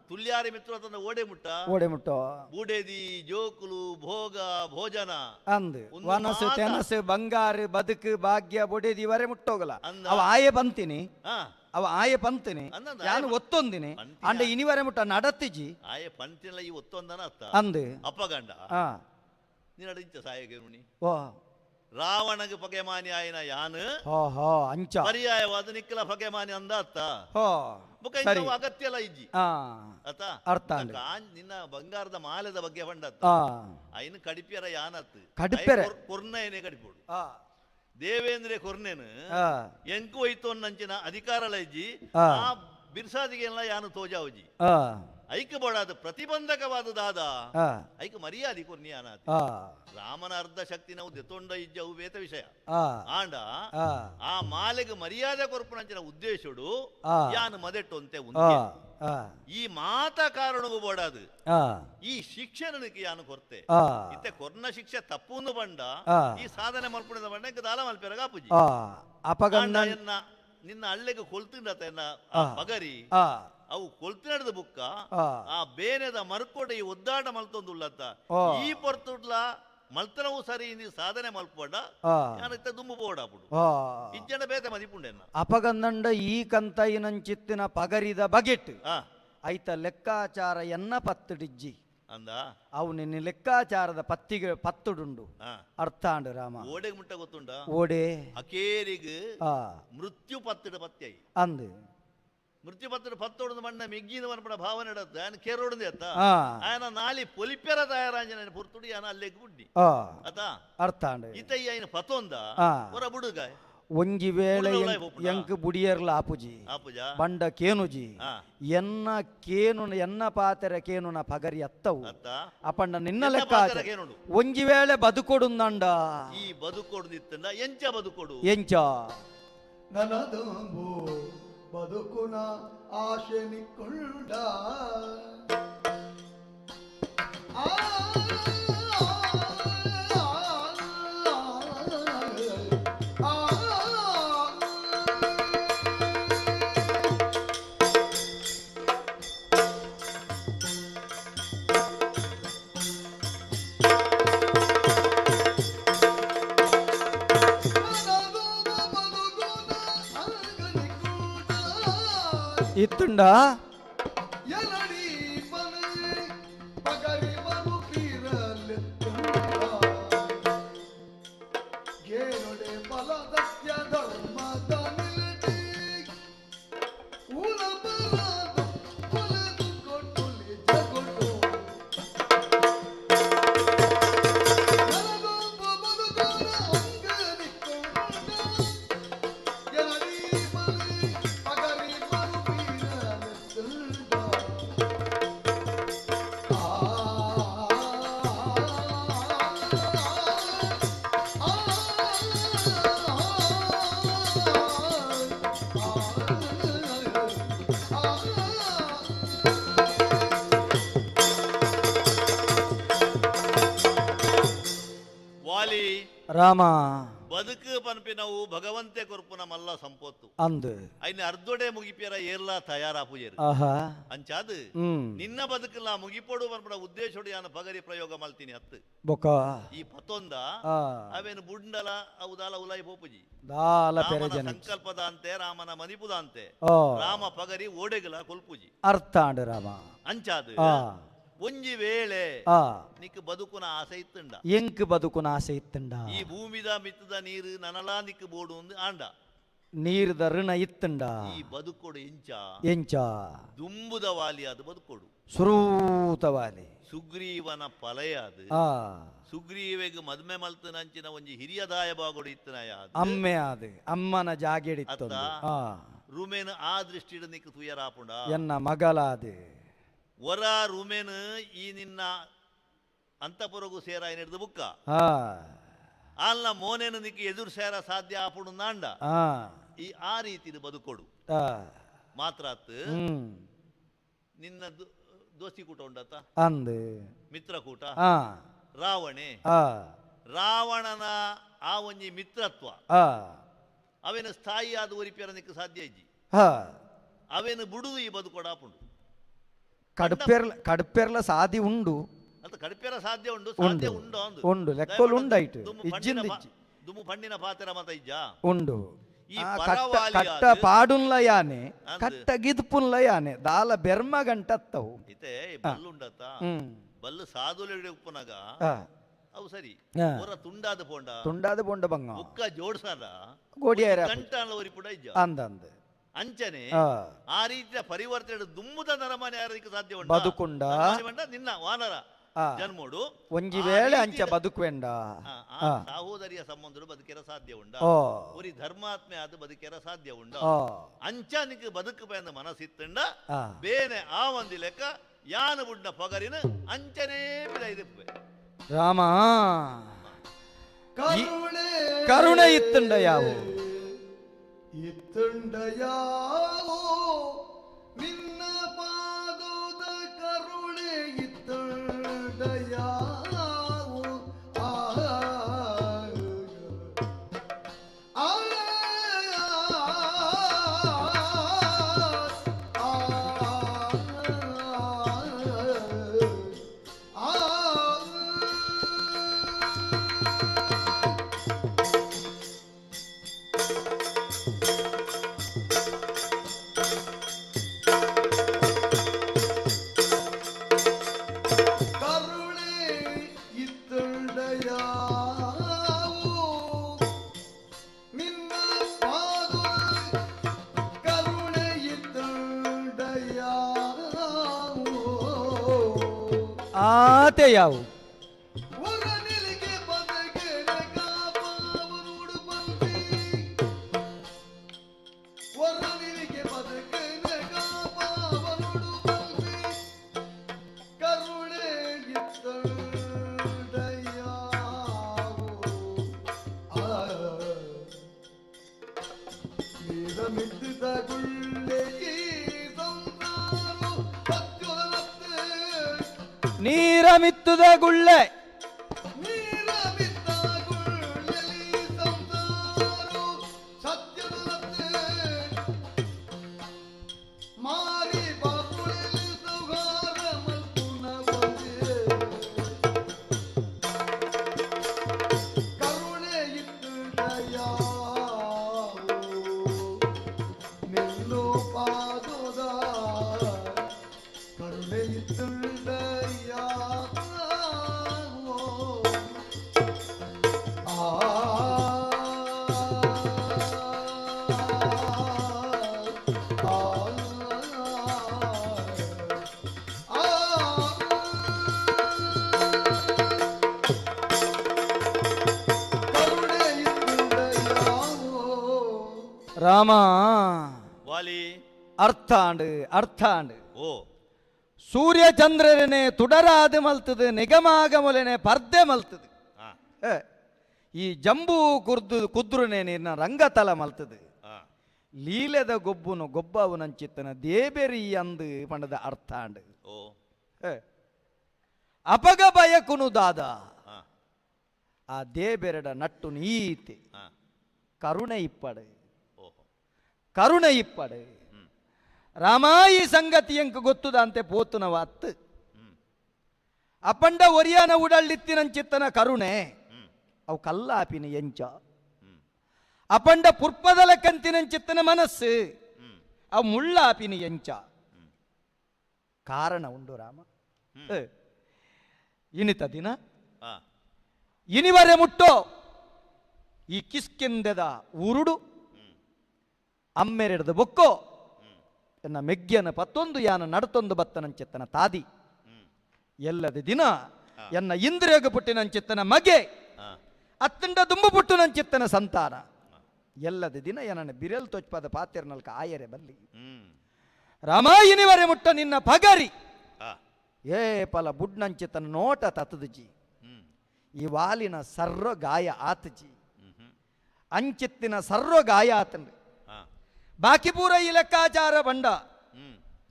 ತುಲ್ಯಾರಿ ಮಿತ್ರತ್ವ ಓಡೆ ಮುಟ್ಟ ಓಡೆ ಮುಟ್ಟ ಬೂಡೇದಿ ಜೋಕುಲು ಭೋಗ ಭೋಜನ ಅಂದು ವನಸು ತೆನಸು ಬಂಗಾರು ಬದುಕು ಭಾಗ್ಯ ಬೊಡೇದಿ ವರೆ ಮುಟ್ಟೋಗಲ್ಲ ಅವ ಆಯೆ ಬಂತೀನಿ ಅವ ಆಯೆ ಪಂತಿನಿ ನಾನು ಒತ್ತೊಂದಿನಿ ಅಂಡ ಇನಿವರೆ ಮುಟ್ಟ ನಡತಿಜಿ ಆಯೆ ಪಂತಿನ ಈ ಒತ್ತೊಂದನ ಅತ್ತ ಅಂದು ಅಪ್ಪ ಗಂಡ ನೀನು ಸಾಯಗೆ ರಾವಣಗೆ ಪಗೆಮಾನಿ ಆಯನ ಯಾನು ಅಂಚ ಪರ್ಯಾಯವಾದ ನಿಕ್ಕಲ ಪಗೆಮಾನಿ ಅಂದ ಅತ್ತ ಅಗತ್ಯ ಅಲ್ಲ ಇಜ್ಜಿ ಅತ್ತ ಅರ್ಥ ನಿನ್ನ ಬಂಗಾರದ ಮಾಲೆದ ಬಗ್ಗೆ ಪಂಡತ್ತ ಐನು ಕಡಿಪ್ಯರ ಯಾನತ್ತು ಕಡಿಪ್ಯರ ಕೊರ್ನಯನೇ ಕಡಿಪೋಡು ದೇವೇಂದ್ರ ಕೊರ್ನೇನು ಎಂಕು ಒಯ್ತೊನ್ನಂಚಿನ ಅಧಿಕಾರ ಇಜ್ಜಿ ಆ ಬಿರ್ಸಾದಿಗೆಲ್ಲ ಯಾನು ತೋಜಾವುಜಿ ಐಕ ಬೋಡಾದ ಪ್ರತಿಬಂಧಕವಾದ ದಾದ ಐಕ ಮರ್ಯಾದೆ ಕೊರ್ನಿ ಅನಾಥ ರಾಮನ ಅರ್ಧ ಶಕ್ತಿ ನಾವು ದೆತ್ತೊಂಡ ಇಜ್ಜ ಅವು ಬೇತ ವಿಷಯ ಆಂಡ ಆ ಮಾಲೆಗೆ ಮರ್ಯಾದೆ ಕೊರ್ಪುನಂಚಿನ ಉದ್ದೇಶಡು ಯಾನು ಮದೆಟ್ಟೊಂತೆ ಈ ಮಾತ ಕಾರಣಗೂ ಬೋಡಾದು ಈ ಶಿಕ್ಷೆ ನನಗೆ ಯಾನು ಕೊರ್ತೆ ಇತ್ತೆ ಕೊರ್ನ ಶಿಕ್ಷೆ ತಪ್ಪುಂದು ಬಂಡ ಈ ಸಾಧನೆ ಮಲ್ಪುಣದ ಬಂಡ ದಾಲ ಮಲ್ಪೆರಗ ಪೂಜಿ ಅಪಗಂಡ ನಿನ್ನ ಹಳ್ಳಿಗೆ ಕೊಲ್ತಿಂಡತ ಪಗರಿ ಅವು ಕೊಲ್ತಿನಡ್ದ ಬುಕ್ಕ ಆ ಬೇನೆದ ಮರ್ಕೋಟೆ ಈ ಒದ್ದಾಟ ಮಲ್ತೊಂದುಳ್ಳತ್ತ ಈ ಪೊರ್ತುಡ್ಲ ಮಲ್ತನವು ಸರಿ ನೀ ಸಾಧನೆ ಮಲ್ಪೋಡ ಯಾನಿತ್ತ ದುಂಬು ಬೋಡ ಅప్పుడు ಇಜ್ಜನ ಬೇತ ಮದಿಪುಂಡೆನ್ನ ಅಪಗಂದಂಡ ಈ ಕಂತೈನಂಚಿತ್ತಿನ ಪಗರಿದ ಬಗೆಟ್ ಐತ ಲೆಕ್ಕಾಚಾರ ಎನ್ನ ಪತ್ತಡಿಜ್ಜಿ ಅಂದ ಅವು ನಿನ್ನ ಲೆಕ್ಕಾಚಾರದ ಪತ್ತಿಗೆ ಪತ್ತುಡುಂಡು ಅರ್ಥಾಂಡು ರಾಮ ಓಡೆಗೆ ಮುಟ್ಟ ಗೊತ್ತುಂಡ ಓಡೆ ಅಕೇರಿಗ್ ಮೃತ್ಯು ಪತ್ತಿಡ ಪತ್ತಿ ಅಂದು ಮೃತ್ಯು ಪತ್ತಿಡ ಪತ್ತೊಡದು ಮಣ್ಣ ಮಿಗ್ಗಿನ ಮನ್ಪಡ ಭಾವನೆ ಇಡತ್ತೆ ఆయన ಕೇರೋಡದೆ ಅತ್ತ ఆయన ನಾಲಿ ಪೊಲಿಪೆರ ತಯಾರಾಂಜನ ಪುರ್ತುಡಿ ಆನ ಅಲ್ಲೆಗ್ ಬುಡ್ಡಿ ಅತ ಅರ್ಥಾಂಡು ಇತಯ್ಯ ಐನ ಪತ್ತೊಂದ ಹೊರ ಬುಡುಗ ಒಂಜಿ ವೇಳೆ ಎಂಕ್ ಬುಡಿಯರ್ಲ ಆಪುಜಿ ಬಂಡ ಕೇನುಜಿ ಎನ್ನ ಕೇನು ಎನ್ನ ಪಾತೆರ ಕೇನುನ ಪಗರಿ ಅತ್ತವು ಅಪಂಡ ನಿನ್ನ ಲೆಕ್ಕ ಒಂಜಿ ವೇಳೆ ಬದುಕೊಡುಂದಂಡ ಈ ಬದುಕೊಡು ನಿತ್ತಂಡ ಎಂಚ ಬದುಕೊಡು ಎಂಚ ನನದಂಬು ಬದುಕುನ ಆಶೆ ನಿಕ್ಕೊಂಡ ಇತ್ತುಂಡ ರಾಮ ಬದುಕು ಪನ್ಪಿನವು ಭಗವಂತೆ ಕೊರ್ಪುನ ಮಲ್ಲ ಸಂಪತ್ತು ಅಂದು ಐನ ಅರ್ಧೊಡೆ ಮುಗಿಪಿಯರ ಏರ್ಲಾ ತಯಾರಾಪುಜೇರು ಅಂಚಾದು ನಿನ್ನ ಬದುಕಲ್ಲ ಮುಗಿಪೋಡು ಪನ್ಪುನ ಉದ್ದೇಶೋಡು ಯಾನ ಪಗರಿ ಪ್ರಯೋಗ ಮಲ್ತೀನಿ ಅತ್ತು ಬೊಕ ಈ ಪತ್ತೊಂದ ಅವೇನು ಬುಂಡಲ ಅವು ದಾಲ ಉಲಾಯಿ ಪೋಪುಜಿ ದಾಲ ರಾಮನ ಸಂಕಲ್ಪದಂತೆ ರಾಮನ ಮನಿಪುದಂತೆ ರಾಮ ಪಗರಿ ಓಡೆಗಲ ಕೊಲ್ಪುಜಿ ಅರ್ಥಾಂಡು ರಾಮ ಅಂಚಾದು ಒಂಜಿ ವೇಳೆ ನಿಕ್ ಬದುಕುನ ಆಸೆ ಇತ್ತುಂಡ ಎಂಕ್ ಬದುಕುನ ಆಸೆ ಇತ್ತುಂಡ ಈ ಭೂಮಿದ ಮಿತ್ತದ ನೀರು ನನಲಾ ನಿಕ್ ಬೋಡು ಒಂದು ಆಂಡ ನೀರ್ದ ಋಣ ಇತ್ತುಂಡ ಈ ಬದುಕೊಡು ಎಂಚ ಎಂಚ ದುಂಬುದ ವಾಲಿ ಅದು ಬದುಕೊಡು ಸುರೂತವಾಲಿ ಸುಗ್ರೀವನ ಪಲಯಾದು ಸುಗ್ರೀವೆಗ್ ಮದ್ಮೆ ಮಲ್ತನಂಚಿನ ಒಂಜಿ ಹಿರಿಯದಾಯ ಬಾಗೋಡು ಇತ್ತನಾಯ ಅಮ್ಮೆ ಅದು ಅಮ್ಮನ ಜಾಗೆಡಿತ್ತು ರುಮೇನ್ ಆ ದೃಷ್ಟಿಡು ನಿಕ್ ತುಯರಾಪುಂಡ ಎನ್ನ ಮಗಲಾದೆ ವರ ರುಮೇನ್ ಈ ನಿನ್ನ ಅಂತಪುರಗು ಸೇರ ಹಿಡಿದು ಬುಕ್ಕ ಅಲ್ಲ ಮೋನೇನು ನಿಕ್ ಎದುರು ಸೇರ ಸಾಧ್ಯ ಆಪುಡು ನಾಂಡ ಈ ಆ ರೀತಿ ಬದುಕೊಡು ಮಾತ್ರ ನಿನ್ನ ದೋಸ್ತಿ ಕೂಟ ಉಂಡತ್ತ ಅಂದು ಮಿತ್ರಕೂಟ ರಾವಣೆ ರಾವಣನ ಆ ಒಂಜಿ ಮಿತ್ರತ್ವ ಅವೇನು ಸ್ಥಾಯಿ ಆದ ಒರಿಪಿಯರ ನಿಕ್ ಸಾಧ್ಯ ಇಜ್ಜಿ ಅವೇನು ಬುಡುದು ಈ ಬದುಕೊಡಾಪುಂಡು ಕಡುಪೆರ್ಲ ಕಡುಪೆರ್ಲ ಸಾದಿ ಉಂಡು ಅಂತ ಕಡುಪೆರ ಸಾಧ್ಯ ಉಂಡು ಸಾಧ್ಯ ಉಂಡು ಅಂದು ಉಂಡು ಲೆಕ್ಕೋಲು ಉಂಡಾಯ್ತು ಇಜ್ಜಿಂದ ಇಜ್ಜಿ ದುಮ್ಮು ಪಣ್ಣಿನ ಪಾತ್ರ ಮತ ಇಜ್ಜ ಉಂಡು ಕಟ್ಟ ಪಾಡುನ್ಲ ಯಾನೆ ಕಟ್ಟ ಗಿದ್ಪುನ್ಲ ಯಾನೆ ದಾಲ ಬೆರ್ಮ ಗಂಟತ್ತವು ಇತ್ತೆ ಬಲ್ಲು ಉಂಡತ್ತ ಬಲ್ಲು ಸಾದುಲೆ ಉಪ್ಪುನಗ ಅವು ಸರಿ ಹೊರ ತುಂಡಾದ ಪೋಂಡ ತುಂಡಾದ ಪೋಂಡ ಬಂಗ ಬುಕ್ಕ ಜೋಡ್ಸಾದ ಗೋಡಿಯಾರ ಗಂಟಾಲ ಒರಿಪುಡ ಇಜ್ಜ ಅಂದ ಅಂದ ಅಂಚನೆ ಆ ರೀತಿಯ ಪರಿವರ್ತನೆ ದುಮ್ಮುದ ನರಮಾನೆ ಯಾರದಕ್ಕೆ ಸಾಧ್ಯ ಉಂಟು ಬದುಕುಂಡ ನಿನ್ನ ವಾನರ ಜನ್ಮೋಡು ಒಂಜಿ ವೇಳೆ ಅಂಚ ಬದುಕುವೆಂಡ ಸಹೋದರಿಯ ಸಂಬಂಧರು ಬದುಕೆರ ಸಾಧ್ಯ ಉಂಡ ಉರಿ ಧರ್ಮಾತ್ಮೆ ಆದ ಬದುಕೆರ ಸಾಧ್ಯ ಉಂಡ ಅಂಚ ನಿಕ್ ಬದುಕು ಬಂದ ಮನಸ್ಸಿತ್ತಂಡ ಬೇನೆ ಆ ಒಂದಿ ಲೆಕ್ಕ ಯಾನ ಬುಡ್ನ ಪಗರಿನ ಅಂಚನೇ ಬಿಡ ರಾಮ ಕರುಣೆ ಇತ್ತುಂಡ ಯಾವು ಇತ್ತುಂಡ ಯಾವೋ ನಿನ್ನ ಪಾದೋದ ಕರುಣೆ ಇತ್ತುಂಡ ಯಾವೋ ಆ ಆ ಆ ಆತೆ ಯಾವು ನೀರ ಮಿತ್ತುದ ಗುಳ್ಳೆ ರಾಮ ವಾಲಿ ಅರ್ಥಾಂಡ್ ಅರ್ಥಾಂಡ್ ಓ ಸೂರ್ಯ ಚಂದ್ರರನೆ ತುಡರಾದ ಮಲ್ತದೆ ನಿಗಮಾಗಮೊಲೆನೆ ಪರ್ದೆ ಮಲ್ತದೆ ಈ ಜಂಬೂ ಕುರ್ದು ಕುದ್ರುನೆ ನಿನ್ನ ರಂಗತಲ ಮಲ್ತದೆ ಲೀಲೆದ ಗೊಬ್ಬುನು ಗೊಬ್ಬವು ನಂಚಿತ್ತನ ದೇಬೆರಿ ಅಂದು ಪಂಡದ ಅರ್ಥಾಂಡ್ ಓ ಅಪಗ ಬಯಕುನು ದಾದ ಆ ದೇಬೆರಡ ನಟ್ಟು ನೀತಿ ಕರುಣೆ ಇಪ್ಪಡು ಕರುಣೆ ಇಪ್ಪಡು ರಾಮಾಯಿ ಸಂಗತಿ ಎಂಕ್ ಗೊತ್ತುದಂತೆ ಪೋತುನವ ಅತ್ತು ಅಪಂಡ ಒರಿಯಾನ ಉಡಳ್ಳಿತ್ತಿನಂಚಿತ್ತನ ಕರುಣೆ ಅವು ಕಲ್ಲಾಪಿನ ಎಂಚ ಅಪಂಡ ಪುರ್ಪದಲ ಕಂತಿನಂಚಿತ್ತನ ಮನಸ್ಸು ಅವು ಮುಳ್ಳಾಪಿನ ಎಂಚ ಕಾರಣ ಉಂಡು ರಾಮ ಇನಿತ ದಿನ ಇನಿವರೆ ಮುಟ್ಟೋ ಈ ಕಿಸ್ಕೆಂದೆದ ಉರುಡು ಅಮ್ಮೆರೆಡ್ದು ಬೊಕ್ಕೋ ಎನ್ನ ಮೆಗ್ಗ್ಯನ ಪತ್ತೊಂದು ಯಾನ ನಡತೊಂದು ಬತ್ತನಂಚಿತ್ತನ ತಾದಿ ಎಲ್ಲದ ದಿನ ಎನ್ನ ಇಂದ್ರಿಯಗ ಪುಟ್ಟಿನಂಚಿತ್ತನ ಮಗೆ ಅತ್ತಂಡ ದುಂಬು ಪುಟ್ಟುನಂಚಿತ್ತನ ಸಂತಾನ ಎಲ್ಲದ ದಿನ ಎನ್ನ ಬಿರಲ್ ತೊಚ್ಪಾದ ಪಾತೆರ್ನಲ್ಕ ಆಯರೆ ಬಲ್ಲಿ ರಾಮಾಯಿನಿವರೆ ಮುಟ್ಟ ನಿನ್ನ ಪಗರಿ ಏ ಪಲ ಬುಡ್ನಂಚಿತ್ತನ ನೋಟ ತತದುಜಿ ಈ ವಾಲಿನ ಸರ್ವ ಗಾಯ ಆತಜಿ ಅಂಚಿತ್ತಿನ ಸರ್ವ ಗಾಯ ಆತಂದ್ರೆ ಬಾಕಿ ಪೂರ ಈ ಲೆಕ್ಕಾಚಾರ ಬಂಡ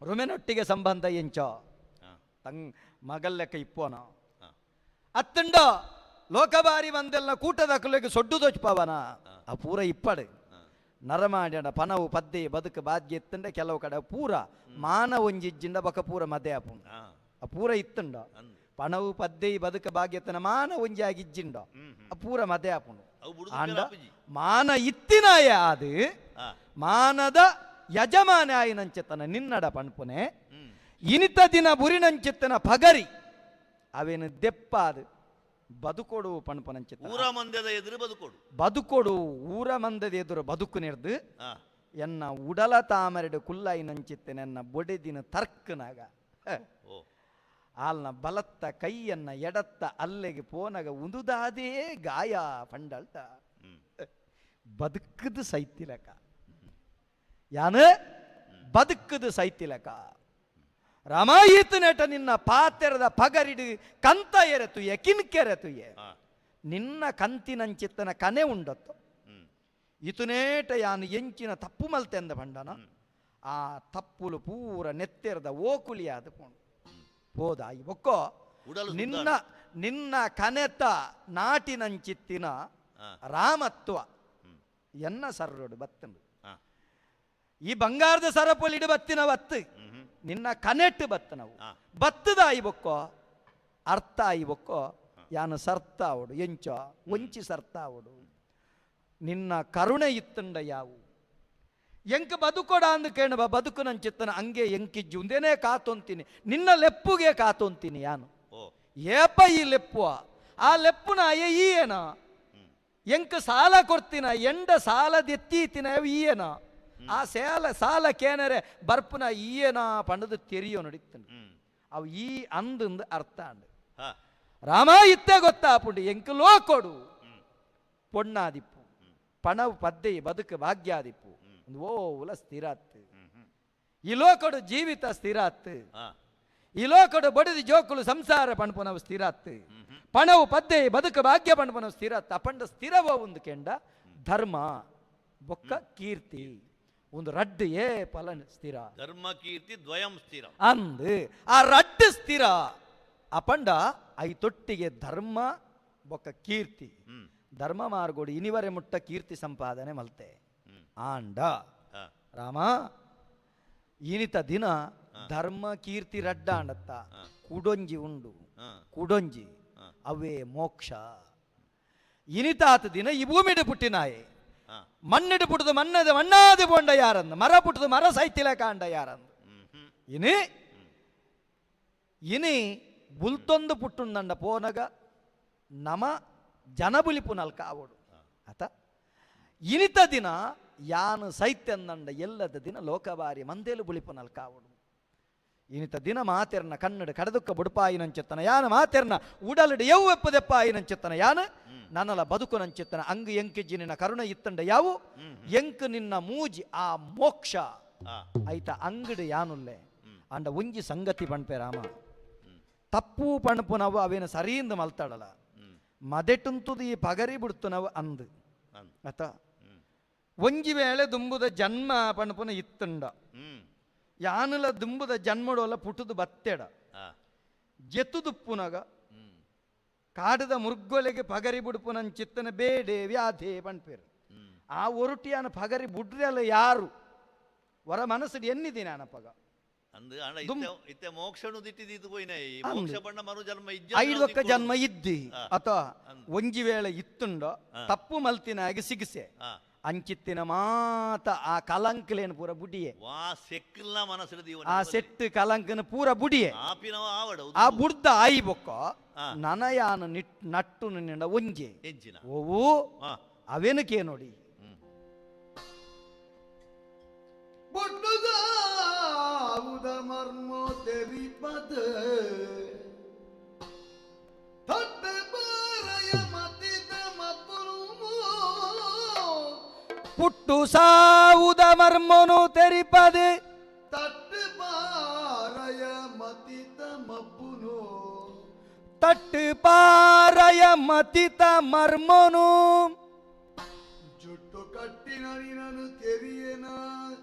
ರುಮೆನೊಟ್ಟಿಗೆ ಸಂಬಂಧ ಎಂಚೋ ತಂಗ್ ಮಗಲ್ಲೆಕ್ಕ ಇಪ್ಪೋನ ಅತ್ತಂಡ ಲೋಕಬಾರಿ ಬಂದೆಲ್ಲ ಕೂಟದ ಕುಲೆಗೆ ಸೊಡ್ಡು ದೊಚ್ಪವನ ಆ ಪೂರ ಇಪ್ಪಡು ನರಮಾಡ್ಯಡ ಪನವು ಪದ್ದೆ ಬದುಕು ಬಾದ್ಯ ಇತ್ತಂಡ ಕೆಲವು ಕಡೆ ಪೂರ ಮಾನ ಒಂಜಿಜ್ಜಿಂಡ ಬಕ ಪೂರ ಮದೆ ಆಪುಂಡು ಆ ಪೂರ ಇತ್ತಂಡ ಪಣವು ಪದ್ದೆ ಬದುಕು ಭಾಗ್ಯತನ ಮಾನ ಒಂಜಾಗಿ ಇಜ್ಜಿಂಡ ಆ ಪೂರ ಮದೆ ಆಪುಂಡು ಆಂಡ ಮಾನ ಇತ್ತಿನಾಯ ಅದು ಮಾನದ ಯಜಮಾನ ಆಯಿನಂಚೆತನ ನಿನ್ನಡ ಪಣ್ಪುನೆ ಇನಿತ ದಿನ ಬುರಿನಂಚಿತ್ತನ ಪಗರಿ ಅವೇನು ದೆಪ್ಪಾದು ಬದುಕೊಡು ಪಣ್ಪನಂಚಿತ್ತ ಊರ ಮಂದದ ಎದುರು ಬದುಕೊಡು ಬದುಕೊಡು ಊರ ಮಂದದ ಎದುರು ಬದುಕು ನೆರ್ದು ಎನ್ನ ಉಡಲ ತಾಮರೆಡು ಕುಲ್ಲಾಯಿನಂಚಿತ್ತನ ಎನ್ನ ಬೊಡೆದಿನ ತರ್ಕನಾಗ ಆಲ್ನ ಬಲತ್ತ ಕೈಯನ್ನ ಎಡತ್ತ ಅಲ್ಲೆಗೆ ಪೋನಗ ಉಂದುದಾದೇ ಗಾಯ ಪಂಡಲ್ಟ ಬದುಕದು ಸೈತಿಲಕ ಯಾನು ಬದುಕದು ಸೈತಿಲಕ ರಮಾಯಿತು ನೆಟ ನಿನ್ನ ಪಾತೆರದ ಪಗರಿಡು ಕಂತ ಎರೆತುಯೆ ಕಿನ್ಕೆರೆತುಯೆ ನಿನ್ನ ಕಂತಿನಂಚಿತ್ತನ ಕನೆ ಉಂಡತ್ತು ಇತುನೇಟ ಯಾನು ಎಂಚಿನ ತಪ್ಪು ಮಲ್ತೆಂದ ಬಂಡನ ಆ ತಪ್ಪುಲು ಪೂರ ನೆತ್ತೆರದ ಓಕುಲಿಯಾದ ಪೋಣು ಹೋದಾಯಿ ಬೊಕ್ಕೋ ನಿನ್ನ ನಿನ್ನ ಕನೆತ ನಾಟಿನಂಚಿತ್ತಿನ ರಾಮತ್ವ ಎನ್ನ ಸರ್ರೋಡು ಬತ್ತಂಡು ಈ ಬಂಗಾರದ ಸರಪೊಲಿಡು ಬತ್ತಿನ ಬತ್ತು ನಿನ್ನ ಕನೆಟ್ಟು ಬತ್ತನವು ಬತ್ತದ ಆಯಿ ಬೊಕ್ಕೋ ಅರ್ಥ ಆಯಿ ಬೊಕ್ಕೋ ಯಾನು ಸರ್ತಾವಡು ಎಂಚೋ ಒಂಚಿ ಸರ್ತಾವಡು ನಿನ್ನ ಕರುಣೆ ಇತ್ತಂಡ ಯಾವು ಎಂಕ ಬದುಕೊಡ ಅಂದು ಕೇಣಬ ಬದುಕು ನನ್ನ ಚಿತ್ತನ ಹಂಗೆ ಎಂಕಿಜ್ಜು ಉಂದೇನೇ ಕಾತೊಂತೀನಿ ನಿನ್ನ ಲೆಪ್ಪುಗೆ ಕಾತೊಂತೀನಿ ಯಾನು ಏಪ ಈ ಲೆಪ್ಪುವ ಆ ಲೆಪ್ಪುನ ಅಯ್ಯ ಈ ಏನ ಎಂಕ ಸಾಲ ಕೊಡ್ತೀನ ಎಂಡ ಸಾಲದೆತ್ತೀತಿನ ಈ ಏನ ಆ ಸೇಲ ಸಾಲ ಕೇನರೆ ಬರ್ಪುನ ಈಯನ ಪಂಡದು ತೆರಿಯೋ ನಡಿತನು. ಅವು ಈ ಅಂದಂದು ಅರ್ಥ ಅಂಡ್ ರಾಮ ಇತ್ತೆ ಗೊತ್ತಾಪುಂಡು ಎಂಕ್ ಲೋಕೊಡು ಪೊಣ್ಣಾದಿಪ್ಪು ಪಣವು ಪದ್ದೆ ಬದುಕು ಭಾಗ್ಯಾದಿಪ್ಪು ಓಲ ಸ್ಥಿರಾತ್ ಈ ಲೋಕಡು ಜೀವಿತ ಸ್ಥಿರಾತ್ ಈ ಲೋಕಡು ಬಡಿದು ಜೋಕುಲು ಸಂಸಾರ ಪಣಪುನವು ಸ್ಥಿರಾತ್ ಪಣವು ಪದ್ದೆ ಬದುಕು ಭಾಗ್ಯ ಪಣಪುನವು ಸ್ಥಿರಾತ್ ಅಪಂಡ ಸ್ಥಿರವ ಒಂದು ಕೆಂಡ ಧರ್ಮ ಬೊಕ್ಕ ಕೀರ್ತಿ ಒಂದು ರಡ್ಡು ಏ ಫಲ ಸ್ಥಿರ ಧರ್ಮ ಕೀರ್ತಿ ದ್ವಯಂ ಸ್ಥಿರ ಅಂದು ಆ ರಡ್ಡು ಸ್ಥಿರ ಅಪಂಡ I ತೊಟ್ಟಿಗೆ ಧರ್ಮ ಬೊಕ್ಕ ಕೀರ್ತಿ ಧರ್ಮ ಮಾರ್ಗೋಡು ಇನಿವರೆ ಮುಟ್ಟ ಕೀರ್ತಿ ಸಂಪಾದನೆ ಮಲ್ತೆ ಆಂಡ ರಾಮ ಇನಿತ ದಿನ ಧರ್ಮ ಕೀರ್ತಿ ರಡ್ಡಾಂಡತ್ತ ಕುಡೊಂಜಿ ಉಂಡು ಕುಡೊಂಜಿ ಅವೇ ಮೋಕ್ಷ ಇನಿತಾತ ದಿನ ಈ ಭೂಮಿಡು ಪುಟ್ಟಿನಾಯೆ ಮಣ್ಣಿಡು ಪುಟ್ಟದು ಮಣ್ಣದ ಮಣ್ಣಾದಿ ಪೋಂಡ ಯಾರಂದು ಮರ ಪುಟ್ಟದು ಮರ ಸೈತಿಲ ಕಾಂಡ ಯಾರಂದು ಇನಿ ಇನಿ ಬುಲ್ತೊಂದು ಪುಟ್ಟುಂದಂಡ ಪೋನಗ ನಮ ಜನಬುಲಿಪು ನಲ್ಕ ಆವಡು ಆತ ಇನಿತ ದಿನ ಯಾನು ಸೈತ್ಯಂದಂಡ ಎಲ್ಲದ ದಿನ ಲೋಕಬಾರಿ ಮಂದೇಲು ಬುಲಿಪು ನಲ್ಕ ಆವಡು ಇನಿತ ದಿನ ಮಾತೆರ್ನ ಕನ್ನಡ ಕಡದುಕ್ಕ ಬುಡುಪಾಯಿನಂಚೆತ್ತನ ಯಾನ ಮಾತೆರ್ನ ಉಡಲಡು ಎವ್ವೆಪ್ಪದೆಪ್ಪಾಯಿನಂಚೆತ್ತನ ಯಾನ ನನ್ನಲ ಬದುಕು ನಂಚೆತ್ತನ ಅಂಗು ಎಂಕಿಜ್ಜಿ ನಿನ್ನ ಕರುಣ ಇತ್ತಂಡ ಯಾವು ಎಂಕು ನಿನ್ನ ಮೂಜಿ ಆ ಮೋಕ್ಷ ಐತ ಅಂಗಡು ಯಾನುಲ್ಲೆ ಅಂಡ ಒಂಜಿ ಸಂಗತಿ ಪಣ್ಪೆ ರಾಮ ತಪ್ಪು ಪಣಪು ನಾವು ಅವೇನು ಸರಿಯಿಂದ ಮಲ್ತಾಡಲ್ಲ ಮದೆಟುಂತುದು ಈ ಪಗರಿ ಬಿಡ್ತು ನಾವು ಅಂದು ಆತ ಒಂಜಿ ವೇಳೆ ದುಂಬುದ ಜನ್ಮ ಪಣಪುನ ಇತ್ತುಂಡ ಯಾನುಲ ದುಂಬುದ ಜನ್ಮಡೋಲ ಪುಟುದು ಬತ್ತೆಡ ಜೆತ್ತುದುಪ್ಪುನಗ ಕಾಡದ ಮುರ್ಗೊಲೆಗೆ ಪಗರಿ ಬುಡುಪುನನ್ ಚಿತ್ತನ ಬೇಡೆ ವ್ಯಾಧಿ ಪಣ್ಪೇರು ಆ ಒರುಟಿಯಾನ ಪಗರಿ ಬುಡ್ರಲ್ಲ ಯಾರು ವರ ಮನಸ್ಸು ಎನ್ನಿದ್ದೀನಿ ಆನಪಗ ಐದೊಕ್ಕ ಜನ್ಮ ಇದ್ದಿ ಅಥವಾ ಒಂಜಿ ವೇಳೆ ಇತ್ತುಂಡೋ ತಪ್ಪು ಮಲ್ತಿನಾಗಿ ಸಿಗಿಸೆ ಅಂಚಿತ್ತಿನ ಮಾತ ಆ ಕಲಂಕಲೇನು ಪೂರ ಬುಡಿಯೆ ಆ ಸೆಟ್ಟು ಕಲಂಕನ ಪೂರ ಬುಡಿಯೆ ಆ ಬುಡ್ದ ಆಯಿ ಬೊಕ್ಕ ನನಯಾನ ನಟ್ಟು ನಿನ್ನ ಒಂಜೆ ಓವು ಅವೇನಕ್ಕೆ ನೋಡಿ ಮರ್ಮೋ ತೆರಿಪದ ಪುಟ್ಟು ಸಾವುದ ಮರ್ಮನು ತೆರಿಪದೆ ತಟ್ಟು ಪಾರಯ ಮತಿತ ಮಬ್ಬುನು ತಟ್ಟು ಪಾರಯ ಮತಿತ ಮರ್ಮನು ಜುಟ್ಟು ಕಟ್ಟಿನ ನಿನನು ತೆರಿಯನ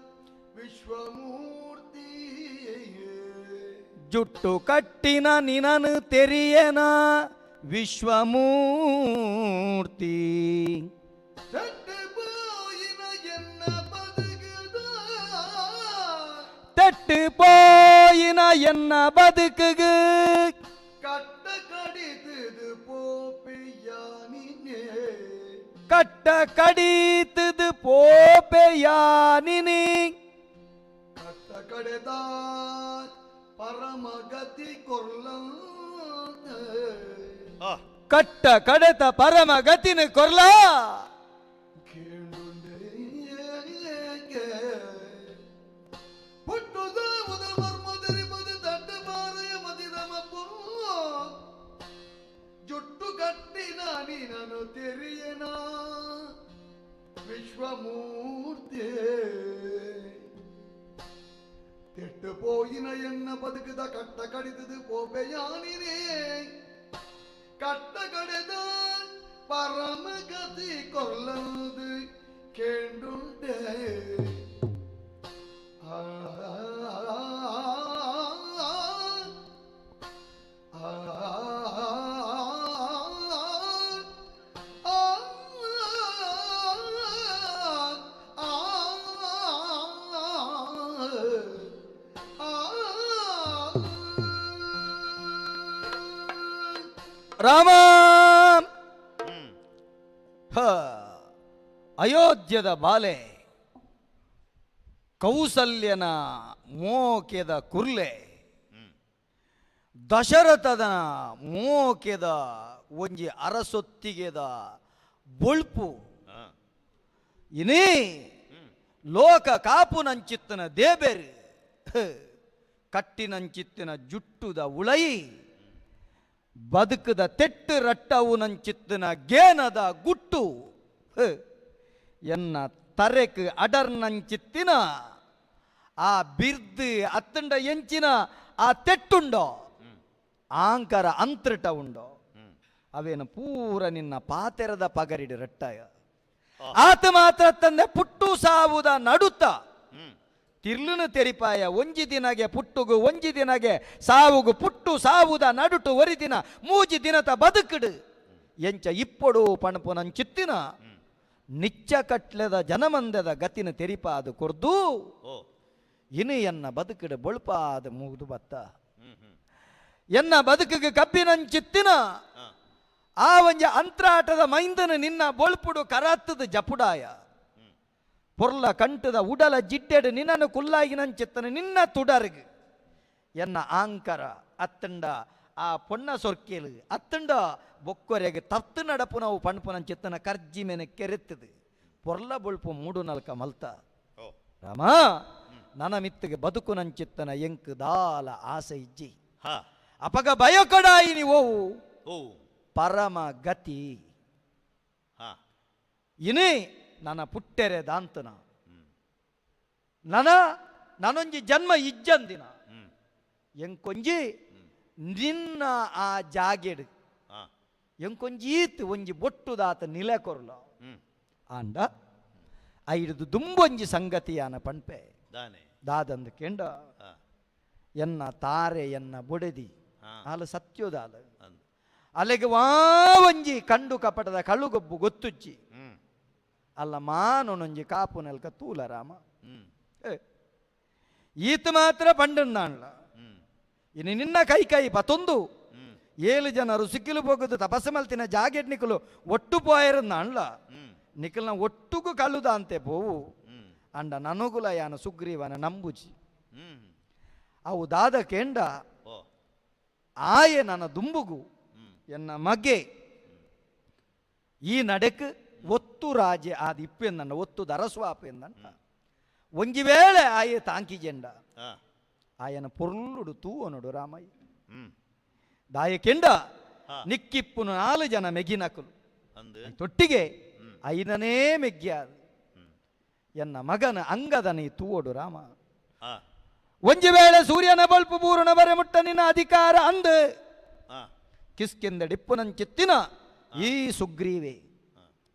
ವಿಶ್ವಮೂರ್ತಿ ಜುಟ್ಟು ಕಟ್ಟಿನ ನಿನನು ತೆರಿಯನ ವಿಶ್ವಮೂರ್ತಿ ತಟ್ಟು ಪೋಯಿನ ಎನ್ನ ಬದುಕುಗು ಕಟ್ಟ ಕಡಿತದು ಪೋಪೆಯಾನಿನೇ ಕಟ್ಟ ಕಡಿತದು ಪೋಪೆಯಾನಿನೇ ಕಟ್ಟ ಕಡೆದ ಪರಮಗತಿ ಕೊರ್ಲ ಕಟ್ಟ ಕಡೆತ ಪರಮಗತಿನ ಕೊರ್ಲ ಜುಟ್ಟು ಕಟ್ಟಿನ ನೀನನು ತೆರಿಯನ ವಿಶ್ವಮೂರ್ತಿ ತೆಟ್ಟು ಪೋಯಿನ ಎನ್ನ ಬದುಕದ ಕಟ್ಟ ಕಡಿತದು ಪೋಪೆಯಾನಿನೇ ಕಟ್ಟ ಕಡೆದ ಪರಮಗತಿ ಕೊಲ್ಲದು ಕೇಂಡುಂಟೆ ಆ ರಾಮ ಅಯೋಧ್ಯದ ಬಾಲೆ ಕೌಸಲ್ಯನ ಮೋಕೆದ ಕುರ್ಲೆ ದಶರಥದ ಮೋಕೆದ ಒಂಜಿ ಅರಸೊತ್ತಿಗೆದ ಬೊಳ್ಪು ಇನೇ ಲೋಕ ಕಾಪು ನಂಚಿತ್ತನ ದೇಬೇರು ಕಟ್ಟಿನಂಚಿತ್ತಿನ ಜುಟ್ಟುದ ಉಳೈ ಬದುಕದ ತೆಟ್ಟು ರಟ್ಟವು ನಂಚಿತ್ತಿನ ಗೇನದ ಗುಟ್ಟು ಎನ್ನ ತರೆಕ್ ಅಡರ್ನಂಚಿತ್ತಿನ ಆ ಬಿರ್ದು ಅತ್ತಂಡ ಎಂಚಿನ ಆ ತೆಟ್ಟುಂಡೋ ಆಂಕರ ಅಂತೃಟ ಉಂಡೋ ಅವೇನು ಪೂರ ನಿನ್ನ ಪಾತೆರದ ಪಗರಿಡು ರಟ್ಟಾಯ ಆತ ಮಾತ್ರ ತಂದೆ ಪುಟ್ಟು ಸಾವುದ ನಡುತ್ತ ತಿರ್ಲುನ ತೆರಿಪಾಯ ಒಂಜಿ ದಿನಗೆ ಪುಟ್ಟುಗು ಒಂಜಿ ದಿನಗೆ ಸಾವುಗು ಪುಟ್ಟು ಸಾವುದ ನಡುಟು ಒರಿ ದಿನ ಮೂಜಿ ದಿನತ ಬದುಕುಡು ಎಂಚ ಇಪ್ಪೊಡು ಪಣಪು ನಂಚಿತ್ತಿನ ನಿಚ್ಚ ಕಟ್ಲೆದ ಜನಮಂದದ ಗತಿನ ತೆರಿಪಾದು ಕೊರ್ದು ಇನು ಎನ್ನ ಬದುಕಿಡು ಬೊಳ್ಪಾದ ಮುಗಿದು ಬತ್ತ ಎನ್ನ ಬದುಕಿಗೆ ಕಬ್ಬಿನಂಚಿತ್ತಿನ ಆ ಒಂಜ ಅಂತರಾಟದ ಮೈಂದನ ನಿನ್ನ ಬೊಳ್ಪುಡು ಕರಾತ್ತದ ಜಪುಡಾಯ ಪೊರ್ಲ ಕಂಟದ ಉಡಲ ಜಿಡ್ಡೆಡು ನಿನ್ನನ್ನು ಕುಲ್ಲಾಗಿನಂಚಿತ್ತನ ನಿನ್ನ ತುಡರ್ಗ್ ಎನ್ನ ಆಂಕರ ಅತ್ತಂಡ ಆ ಪೊಣ್ಣ ಸೊರ್ಕೇಲು ಅತ್ತಂಡ ಬೊಕ್ಕೊರೆಗೆ ತತ್ತು ನಡಪು ನಾವು ಪಣ್ಪುನಂಚಿತ್ತನ ಕರ್ಜಿ ಮೇನೆ ಕೆರೆತ್ತದು ಪೊರ್ಲ ಬೊಳ್ಪು ಮೂಡು ನಲ್ಕ ಮಲ್ತ ರಾಮ ನನ ಮಿತ್ತಿಗೆ ಬದುಕು ನಂಚಿತ್ತನ ಎಂಕ್ ದಾಲ ಆಸೆ ಇಜ್ಜಿ ಅಪಗ ಭಯಕಡಾಯಿನಿ ಓವು ಪರಮ ಗತಿ ಇನಿ ನನ್ನ ಪುಟ್ಟೆರೆ ದಾಂತನ ನನ ನಾನೊಂಜಿ ಜನ್ಮ ಇಜ್ಜಂದಿನ ಎಂಕೊಂಜಿ ನಿನ್ನ ಆ ಜಾಗೆಡು ಎಂಕೊಂಜೀತ್ ಒಂಜಿ ಬೊಟ್ಟುದಾತ ನಿಲೆ ಕೊರ್ಲ ಆಂಡ ಐದು ದುಂಬೊಂಜಿ ಸಂಗತಿಯಾನ ಪಣ್ಪೆ ದಾದಂದು ಕೆಂಡ ಎನ್ನ ತಾರೆ ಎನ್ನ ಬೊಡೆದಿ ಆಲ ಸತ್ಯೋದಾಲ ಅಲೆಗೆ ವಾವಂಜಿ ಕಂಡು ಕಪಟದ ಕಳುಗೊಬ್ಬು ಗೊತ್ತುಜ್ಜಿ ಅಲ್ಲ ಮಾನೊನೊಂಜಿ ಕಾಪು ನೆಲ್ಕ ತೂಲ ರಾಮ ಈತ ಮಾತ್ರ ಪಂಡನ್ನಾಣ್ಲ ಇನ್ನು ನಿನ್ನ ಕೈ ಕೈ ಪತೊಂದು ಏಳು ಜನರು ಸಿಕ್ಕಿಲು ಹೋಗುದು ತಪಸ್ಸು ಮಲ್ತಿನ ಜಾಗೆಟ್ ನಿಕ್ಕಲು ಒಟ್ಟು ಪೋಯರನ್ನಾಣ್ಲ ನಿಕ್ಕಲ್ನ ಒಟ್ಟುಗು ಕಳುದ ಅಂತೆ ಪೋವು ಅಂಡ ನನಗುಲ ಯಾನ ಸುಗ್ರೀವನ ನಂಬುಜಿ ಅವು ದಾದ ಕೇಂಡ ಆಯೆ ನನ್ನ ದುಂಬುಗು ಎನ್ನ ಮಗೆ ಈ ನಡೆಕ್ ಒತ್ತು ರಾಜೆ ಆದ ಇಪ್ಪೆಂದಣ್ಣ ಒತ್ತು ದರಸ್ವಾಪ ಎಂದಣ್ಣ ಒಂಜಿ ವೇಳೆ ಆಯೆ ತಾಂಕಿ ಜೆಂಡ ಆಯನ ಪೊರ್ಲುಡು ತೂವನುಡು ರಾಮಯ್ಯ ದಾಯ ಕೆಂಡ ನಿಕ್ಕಿಪ್ಪುನು ನಾಲು ಜನ ಮೆಗಿನಕುಲು ತೊಟ್ಟಿಗೆ ಐದನೇ ಮೆಗ್ಗ್ಯಾದ ಎನ್ನ ಮಗನ ಅಂಗದನಿ ತೂವಡು ರಾಮ ಒಂಜಿ ವೇಳೆ ಸೂರ್ಯನ ಬಲ್ಪು ಬೂರುಣ ಬರೆ ಮುಟ್ಟ ನಿನ್ನ ಅಧಿಕಾರ ಅಂದ ಕಿಸ್ಕಿಂದ ಡಿಪ್ಪುನಂಚಿತ್ತಿನ ಈ ಸುಗ್ರೀವೆ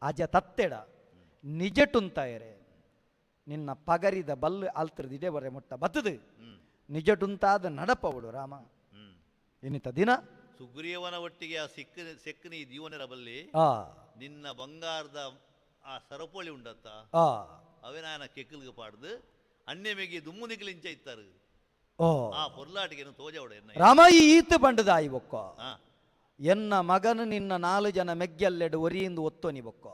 ಅಜ ತತ್ತೆಡ ನಿಜಟುಂತಾಯರೆ ನಿನ್ನ ಪಗರಿದ ಬಲ್ಲು ಅಲ್ತ್ರದಿಡೆ ಬರೆ ಮುಟ್ಟ ಬತ್ತದು ನಿಜಟುಂತಾದ ನಡಪವಡು ರಾಮ ಇನ್ನಿತ ದಿನ ಸುಗ್ರೀವನ ಒಟ್ಟಿಗೆ ಆ ಸಿಕ್ಕ ಸೆಕ್ಕನಿ ಜೀವನರ ಬಲ್ಲಿ ನಿನ್ನ ಬಂಗಾರದ ಆ ಸರಪೊಳಿ ಉಂಡತ್ತ ಅವೇನಾನ ಕೆಕ್ಕಲ್ಗೆ ಪಾಡ್ದು ಅಣ್ಣೆ ಮೇಗೆ ದುಮ್ಮು ನಿಕ್ಲಿಂಚ ಇತ್ತಾರೆ ಆ ಪೊರ್ಲಾಟಿಗೆ ತೋಜವಡ ರಾಮ ಈತ ಬಂಡದಾಯಿ ಬೊಕ್ಕ ಎನ್ನ ಮಗನು ನಿನ್ನ ನಾಲು ಜನ ಮೆಗ್ಗೆಲ್ಲೆಡು ಒರಿಯಿಂದ ಒತ್ತೋನಿ ಬೊಕ್ಕ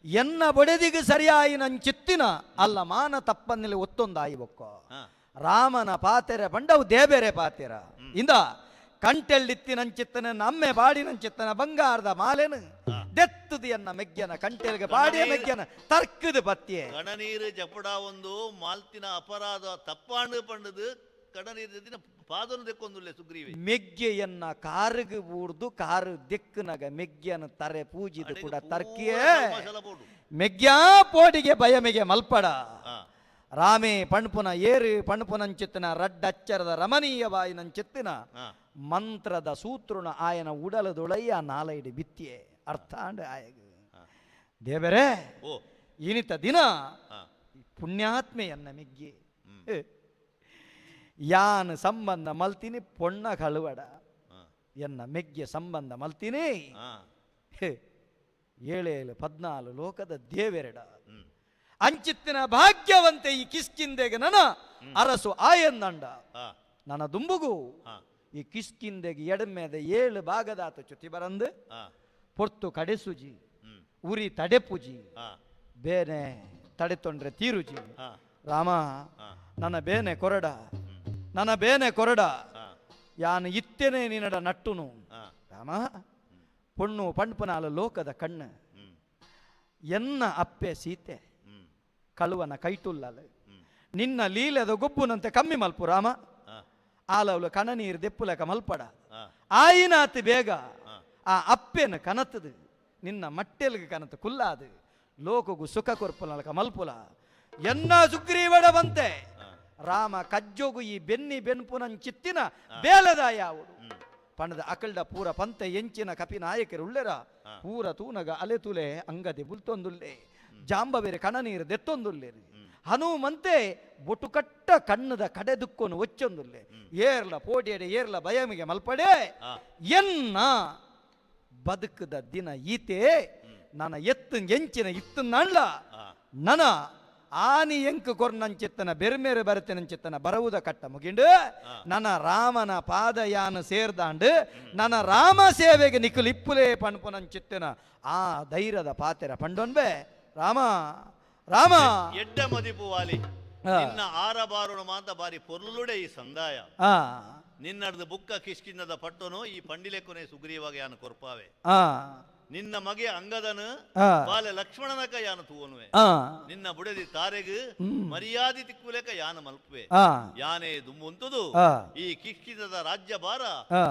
ಎನ್ನ ಬೊಡೆದಿಗೆ ಸರಿಯಾಯಿ ನನ್ ಚಿತ್ತಿನ ಅಲ್ಲ ಮಾನ ತಪ್ಪನ್ನಲ್ಲಿ ಒತ್ತೊಂದಾಯಿ ಬೊಕ್ಕ ರಾಮನ ಪಾತೆರೆ ಬಂಡವು ದೇಬೇರೆ ಪಾತೆರ ಇಂದ ಕಂಟೆಳ್ಳಿತ್ತಿನಂಚಿತ್ತನ ನಮ್ಮೆ ಬಾಡಿನಂಚಿತ್ತನ ಬಂಗಾರದ ಮಾಲೆನು ದೆತ್ತದು ಎನ್ನ ಮೆಗ್ಗನ ಕಂಟೆಲ್ಗೆ ಬಾಡಿಯ ಮೆಗ್ಗನ ತರ್ಕದ ಪತ್ತಿಯೆ ಕಣನೀರು ಜಪಡ ಒಂದು ಮಾಲ್ತಿನ ಅಪರಾಧ ತಪ್ಪಾಂಡು ಪಂಡದು ಕಣನೀರು ಪಾದನು ದೆಕ್ಕೊಂದುಲ್ಲೆ ಸುಗ್ರೀವೆ ಮೆಗ್ಗೆಯನ್ನ ಕಾರುಗೆ ಬೂರ್ದು ಕಾರು ದೆಕ್ಕನಗ ಮೆಗ್ಗೆನ ತರೆ ಪೂಜಿದು ಕೂಡ ತರ್ಕಿಯೇ ಮೆಗ್ಗ್ಯಾ ಪೋಡಿಗೆ ಭಯಮೆಗೆ ಮಲ್ಪಡ ರಾಮೇ ಪಣ್ಪುನ ಏರು ಪಣ್ಪುನಂಚಿತ್ತನ ರಡ್ಡಚ್ಚರದ ರಮಣೀಯ ಬಾಯಿನಂಚಿತ್ತಿನ ಮಂತ್ರದ ಸೂತ್ರುಣ ಆಯನ ಉಡಲದೊಳಯ್ಯ ನಾಲೈಡು ಬಿತ್ತಿಯೆ ಅರ್ಥ ಅಂಡ ಆಯಗ ದೇವರೇ ಇನಿತ ದಿನ ಪುಣ್ಯಾತ್ಮೆಯನ್ನ ಮೆಗ್ಗಿ ಯಾನ್ ಸಂಬಂಧ ಮಲ್ತೀನಿ ಪೊಣ್ಣ ಕಳುವಡ ಎನ್ನ ಮೆಗ್ಗೆ ಸಂಬಂಧ ಮಲ್ತೀನಿ ಏಳೇಳು ಪದ್ನಾಲು ಲೋಕದ ದೇವೆರಡ ಅಂಚಿತ್ತಿನ ಭಾಗ್ಯವಂತೆ ಈ ಕಿಸ್ಕಿಂದೆಗೆ ನನ ಅರಸು ಆಯಂದಂಡ ನನ್ನ ದುಂಬುಗು ಈ ಕಿಸ್ಕಿಂದೆಗೆ ಎಡಮೇದ ಏಳು ಭಾಗದಾತ ಚುತಿ ಬರಂದು ಪೊರ್ತು ಕಡೆಸುಜಿ ಉರಿ ತಡೆಪುಜಿ ಬೇನೆ ತಡೆತೊಂಡ್ರೆ ತೀರುಜಿ ರಾಮ ನನ್ನ ಬೇನೆ ಕೊರಡ ನನ್ನ ಬೇನೆ ಕೊರಡ ಯಾನು ಇತ್ತೇನೆ ನಿನ್ನಡ ನಟ್ಟುನು ರಾಮ ಪೊಣ್ಣು ಪಣ್ಪುನಾಲ ಲೋಕದ ಕಣ್ಣು ಎನ್ನ ಅಪ್ಪೆ ಸೀತೆ ಕಳುವನ ಕೈಟುಲ್ಲಲು ನಿನ್ನ ಲೀಲೆದ ಗೊಬ್ಬುನಂತೆ ಕಮ್ಮಿ ಮಲ್ಪು ರಾಮ. ಆಲವ್ಲು ಕಣನೀರು ದೆಪ್ಪುಲಕ ಮಲ್ಪಡ ಆಯಿನಾತ್ ಬೇಗ ಆ ಅಪ್ಪೆನ ಕನತದು ನಿನ್ನ ಮಟ್ಟೆಲ್ಗೆ ಕನತು ಕುಲ್ಲಾದು ಲೋಕಗು ಸುಖ ಕೊರ್ಪುಲಕ ಮಲ್ಪುಲ ಎನ್ನ ಸುಗ್ರೀವಡ ಬಂತೆ ರಾಮ ಕಜ್ಜೋಗು ಈ ಬೆನ್ನಿ ಬೆನ್ಪುನಂ ಚಿತ್ತಿನ ಬೇಲದ ಯಾವುದು ಪಣದ ಅಕಲ್ಡ ಪೂರ ಪಂತೆ ಎಂಚಿನ ಕಪಿ ನಾಯಕರು ಉಳ್ಳೆರ ಪೂರ ತೂನಗ ಅಲೆ ತುಲೆ ಅಂಗದೆ ಬುಲ್ತೊಂದುಲ್ಲೆ ಜಾಂಬವೇರೆ ಕಣನೀರು ದೆತ್ತೊಂದುಲ್ಲೇರಿ ಹನುಮಂತೆ ಬೊಟುಕಟ್ಟ ಕಣ್ಣದ ಕಡೆದುಕ್ಕೊನು ಒಚ್ಚೊಂದುಲ್ಲೆ ಏರ್ಲ ಪೋಟಿಯಡೆ ಏರ್ಲ ಬಯಮಿಗೆ ಮಲ್ಪಡೆ ಎನ್ನ ಬದುಕದ ದಿನ ಈತೆ ನನ್ನ ಎತ್ತು ಎಂಚಿನ ಇತ್ತು ನಳ್ಳ ನನ ಆನಿ ಎಂಕು ಕೊರ್ನಂಚಿತ್ತನ ಬೆರ್ಮೇರೆ ಬರತೆನಂಚಿತ್ತನ ಬರವುದ ಕಟ್ಟ ಮುಗಿಂಡು ನನ್ನ ರಾಮನ ಪಾದಯಾನ ಸೇರ್ದಾಂಡು ನನ್ನ ರಾಮ ಸೇವೆಗೆ ನಿಕ್ಕುಲು ಇಪ್ಪುಲೇ ಪಣ್ಪುನಂಚಿತ್ತನ ಆ ಧೈರ್ಯದ ಪಾತೆರ ಪಂಡೊನ್ಬೆ ರಾಮ ರಾಮ ಎಡ್ಡ ಮದಿಪು ವಾಲಿ ನಿನ್ನ ಆರಬಾರುಣ ಮಾತ ಬಾರಿ ಪೊರ್ಲುಡೆ ಈ ಸಂದಾಯ ನಿನ್ನಡ್ದು ಬುಕ್ಕ ಕಿಷ್ಕಿಂದದ ಪಟ್ಟನು ಈ ಪಂಡಿಲೆಕೊನೆ ಸುಗ್ರೀವಾಗ ಯಾನು ಕೊರ್ಪಾವೆ ನಿನ್ನ ಮಗೆ ಅಂಗದನು ಬಾಲೆ ಲಕ್ಷ್ಮಣನಕ ಯಾನು ತೂವನುವೆ ನಿನ್ನ ಬುಡದಿ ತಾರೆಗು ಮರ್ಯಾದೆ ತಿಕ್ಕುಲೆಕ ಯಾನು ಮಲ್ಪುವೆ ಯಾನೇ ದುಂಬುಂತುದು ಈ ಕಿಷ್ಕಿಂದದ ರಾಜ್ಯ ಭಾರ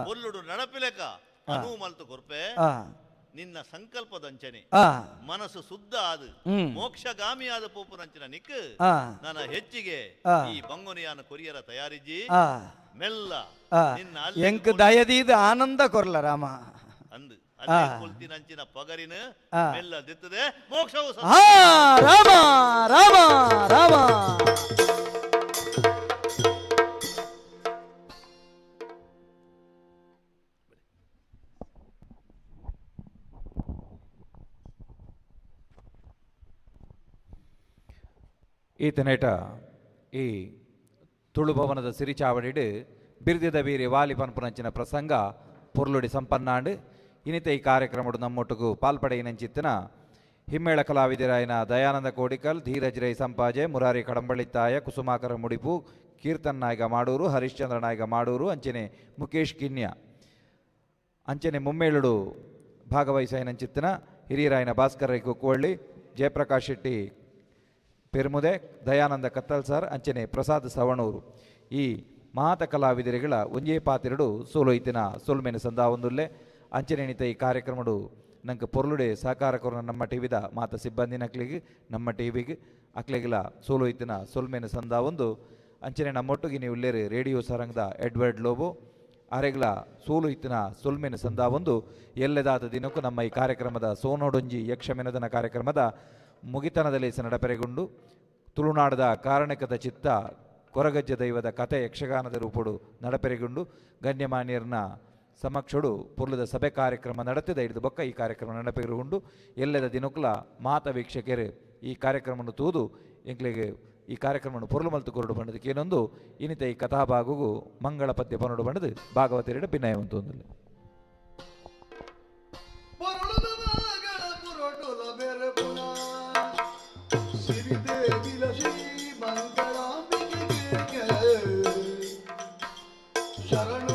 ಪೊರ್ಲುಡು ನಡಪಿಲೆಕ ಅನು ಮಲ್ತು ಕೊರ್ಪೆ ನಿನ್ನ ಸಂಕಲ್ಪದಂಚನೆ ಮನಸ್ಸು ಶುದ್ಧ ಆದ ಮೋಕ್ಷಗಾಮಿಯಾದ ಪೋಪುನಂಚಿನ ನಿಕ್ ನನ್ನ ಹೆಚ್ಚಿಗೆ ಈ ಬಂಗೊನಿಯಾನ ಕೊರಿಯರ ತಯಾರಿಜಿ ಮೆಲ್ಲ ನಿನ್ನ ಎಂಕ್ ದಯದೀದ ಆನಂದ ಕೊರ್ಲ ರಾಮ ಅಂದು ಅಲ್ಲೇ ಕೊಲ್ತಿನಂಚಿನ ಪಗರಿನ ಮೆಲ್ಲ ದಿತ್ತದೆ ಮೋಕ್ಷವು ರಾಮ ರಾಮ ರಾಮ. ಈತನೇಟ ಈ ತುಳುಭವನದ ಸಿರಿಚಾವಡಿಡು ಬಿರ್ದಿದ ಬೀರಿ ವಾಲಿ ಪನ್ಪುನಂಚಿನ ಪ್ರಸಂಗ ಪೊರ್ಲುಡಿ ಸಂಪನ್ನಾಂಡು ಇನಿತ ಈ ಕಾರ್ಯಕ್ರಮಡು ನಮ್ಮೊಟ್ಟುಗು ಪಾಲ್ಪಡೆಯಿನಂಚಿತ್ತನ ಹಿಮ್ಮೇಳ ಕಲಾವಿದರಾಯನ ದಯಾನಂದ ಕೋಡಿಕಲ್, ಧೀರಜ್ ರೈ ಸಂಪಾಜೆ, ಮುರಾರಿ ಕಡಂಬಳಿತ್ತಾಯ, ಕುಸುಮಾಕರ ಮುಡಿಪು, ಕೀರ್ತನ್ ನಾಯಕ ಮಾಡೂರು, ಹರಿಶ್ಚಂದ್ರ ನಾಯಕ ಮಾಡೂರು, ಅಂಚನೆ ಮುಕೇಶ್ ಕಿನ್ಯ, ಅಂಚನೆ ಮುಮ್ಮೇಳುಡು ಭಾಗವಹಿಸಾಯನಂಚಿತ್ತನ ಹಿರಿಯರಾಯನ ಭಾಸ್ಕರ್ ರೈ ಕುಕ್ಕುವಳ್ಳಿ, ಜಯಪ್ರಕಾಶ್ ಶೆಟ್ಟಿ ಪೆರ್ಮುದೆ, ದಯಾನಂದ ಕತ್ತಲ್ ಸರ್, ಅಂಚನೆ ಪ್ರಸಾದ್ ಸವಣೂರು. ಈ ಮಹಾತ ಕಲಾವಿದರಿಗಳ ಒಂಜೇ ಪಾತಿರಡು ಸೋಲೊಯ್ತಿನ ಸೋಲ್ಮೇನೆ ಸಂದಾವೊಂದುಲ್ಲೆ. ಅಂಚನೆ ನಿತ ಈ ಕಾರ್ಯಕ್ರಮಡು ನಂಗೆ ಪೊರ್ಲುಡೆ ಸಹಕಾರ ಕೊರನ ನಮ್ಮ ಟಿ ವಿದ ಮಾತ ಸಿಬ್ಬಂದಿ ನಕ್ಲಿಗೆ ನಮ್ಮ ಟಿ ವಿಗೆ ಅಕ್ಲೆಗಿಲ ಸೋಲೊಯ್ತಿನ ಸೊಲ್ಮೇನೆ ಸಂದಾವೊಂದು. ಅಂಚನೆ ನಮ್ಮೊಟ್ಟಿಗೆ ನೀವು ಉಲ್ಲೇರಿ ರೇಡಿಯೋ ಸರಂಗದ ಎಡ್ವರ್ಡ್ ಲೋಬೋ ಅರೆಗ್ಲ ಸೋಲು ಇತ್ತಿನ ಸೊಲ್ಮೆನ ಸಂದಾವೊಂದು. ಎಲ್ಲೆದಾದ ದಿನಕ್ಕೂ ನಮ್ಮ ಈ ಕಾರ್ಯಕ್ರಮದ ಸೋನೋಡೊಂಜಿ ಯಕ್ಷಮೆನದನ ಕಾರ್ಯಕ್ರಮದ ಮುಗಿತನದಲ್ಲಿ ನಡಪೆರೆಗೊಂಡು ತುಳುನಾಡದ ಕಾರಣಕದ ಚಿತ್ತ ಕೊರಗಜ್ಜ ದೈವದ ಕತೆ ಯಕ್ಷಗಾನದ ರೂಪಡು ನಡಪೆರೆಗೊಂಡು ಗಣ್ಯಮಾನ್ಯರನ್ನ ಸಮಕ್ಷಡು ಪೊರ್ಲದ ಸಭೆ ಕಾರ್ಯಕ್ರಮ ನಡೆತಿದೆ. ಹಿಡಿದು ಬೊಕ್ಕ ಈ ಕಾರ್ಯಕ್ರಮ ನಡಪೆರೆಗೊಂಡು ಎಲ್ಲದ ದಿನಕ್ಕಲ ಮಾತ ವೀಕ್ಷಕರು ಈ ಕಾರ್ಯಕ್ರಮವನ್ನು ತೂದು ಎಂಕ್ಲಿಗೆ ಈ ಕಾರ್ಯಕ್ರಮವನ್ನು ಪೊರ್ಲು ಮಲ್ತು ಕೊರಡು ಬಂಡದಕ್ಕೆ ಏನೊಂದು ಇನ್ನಿತ ಈ ಕಥಾಭಾಗವು ಮಂಗಳ ಪದ್ಯ ಪನೋಡು ಬಂಡದು ಭಾಗವತರೆಡ ಭಿನ್ನಯವಂತು ಒಂದಲ್ಲಿ. ಶರಣ.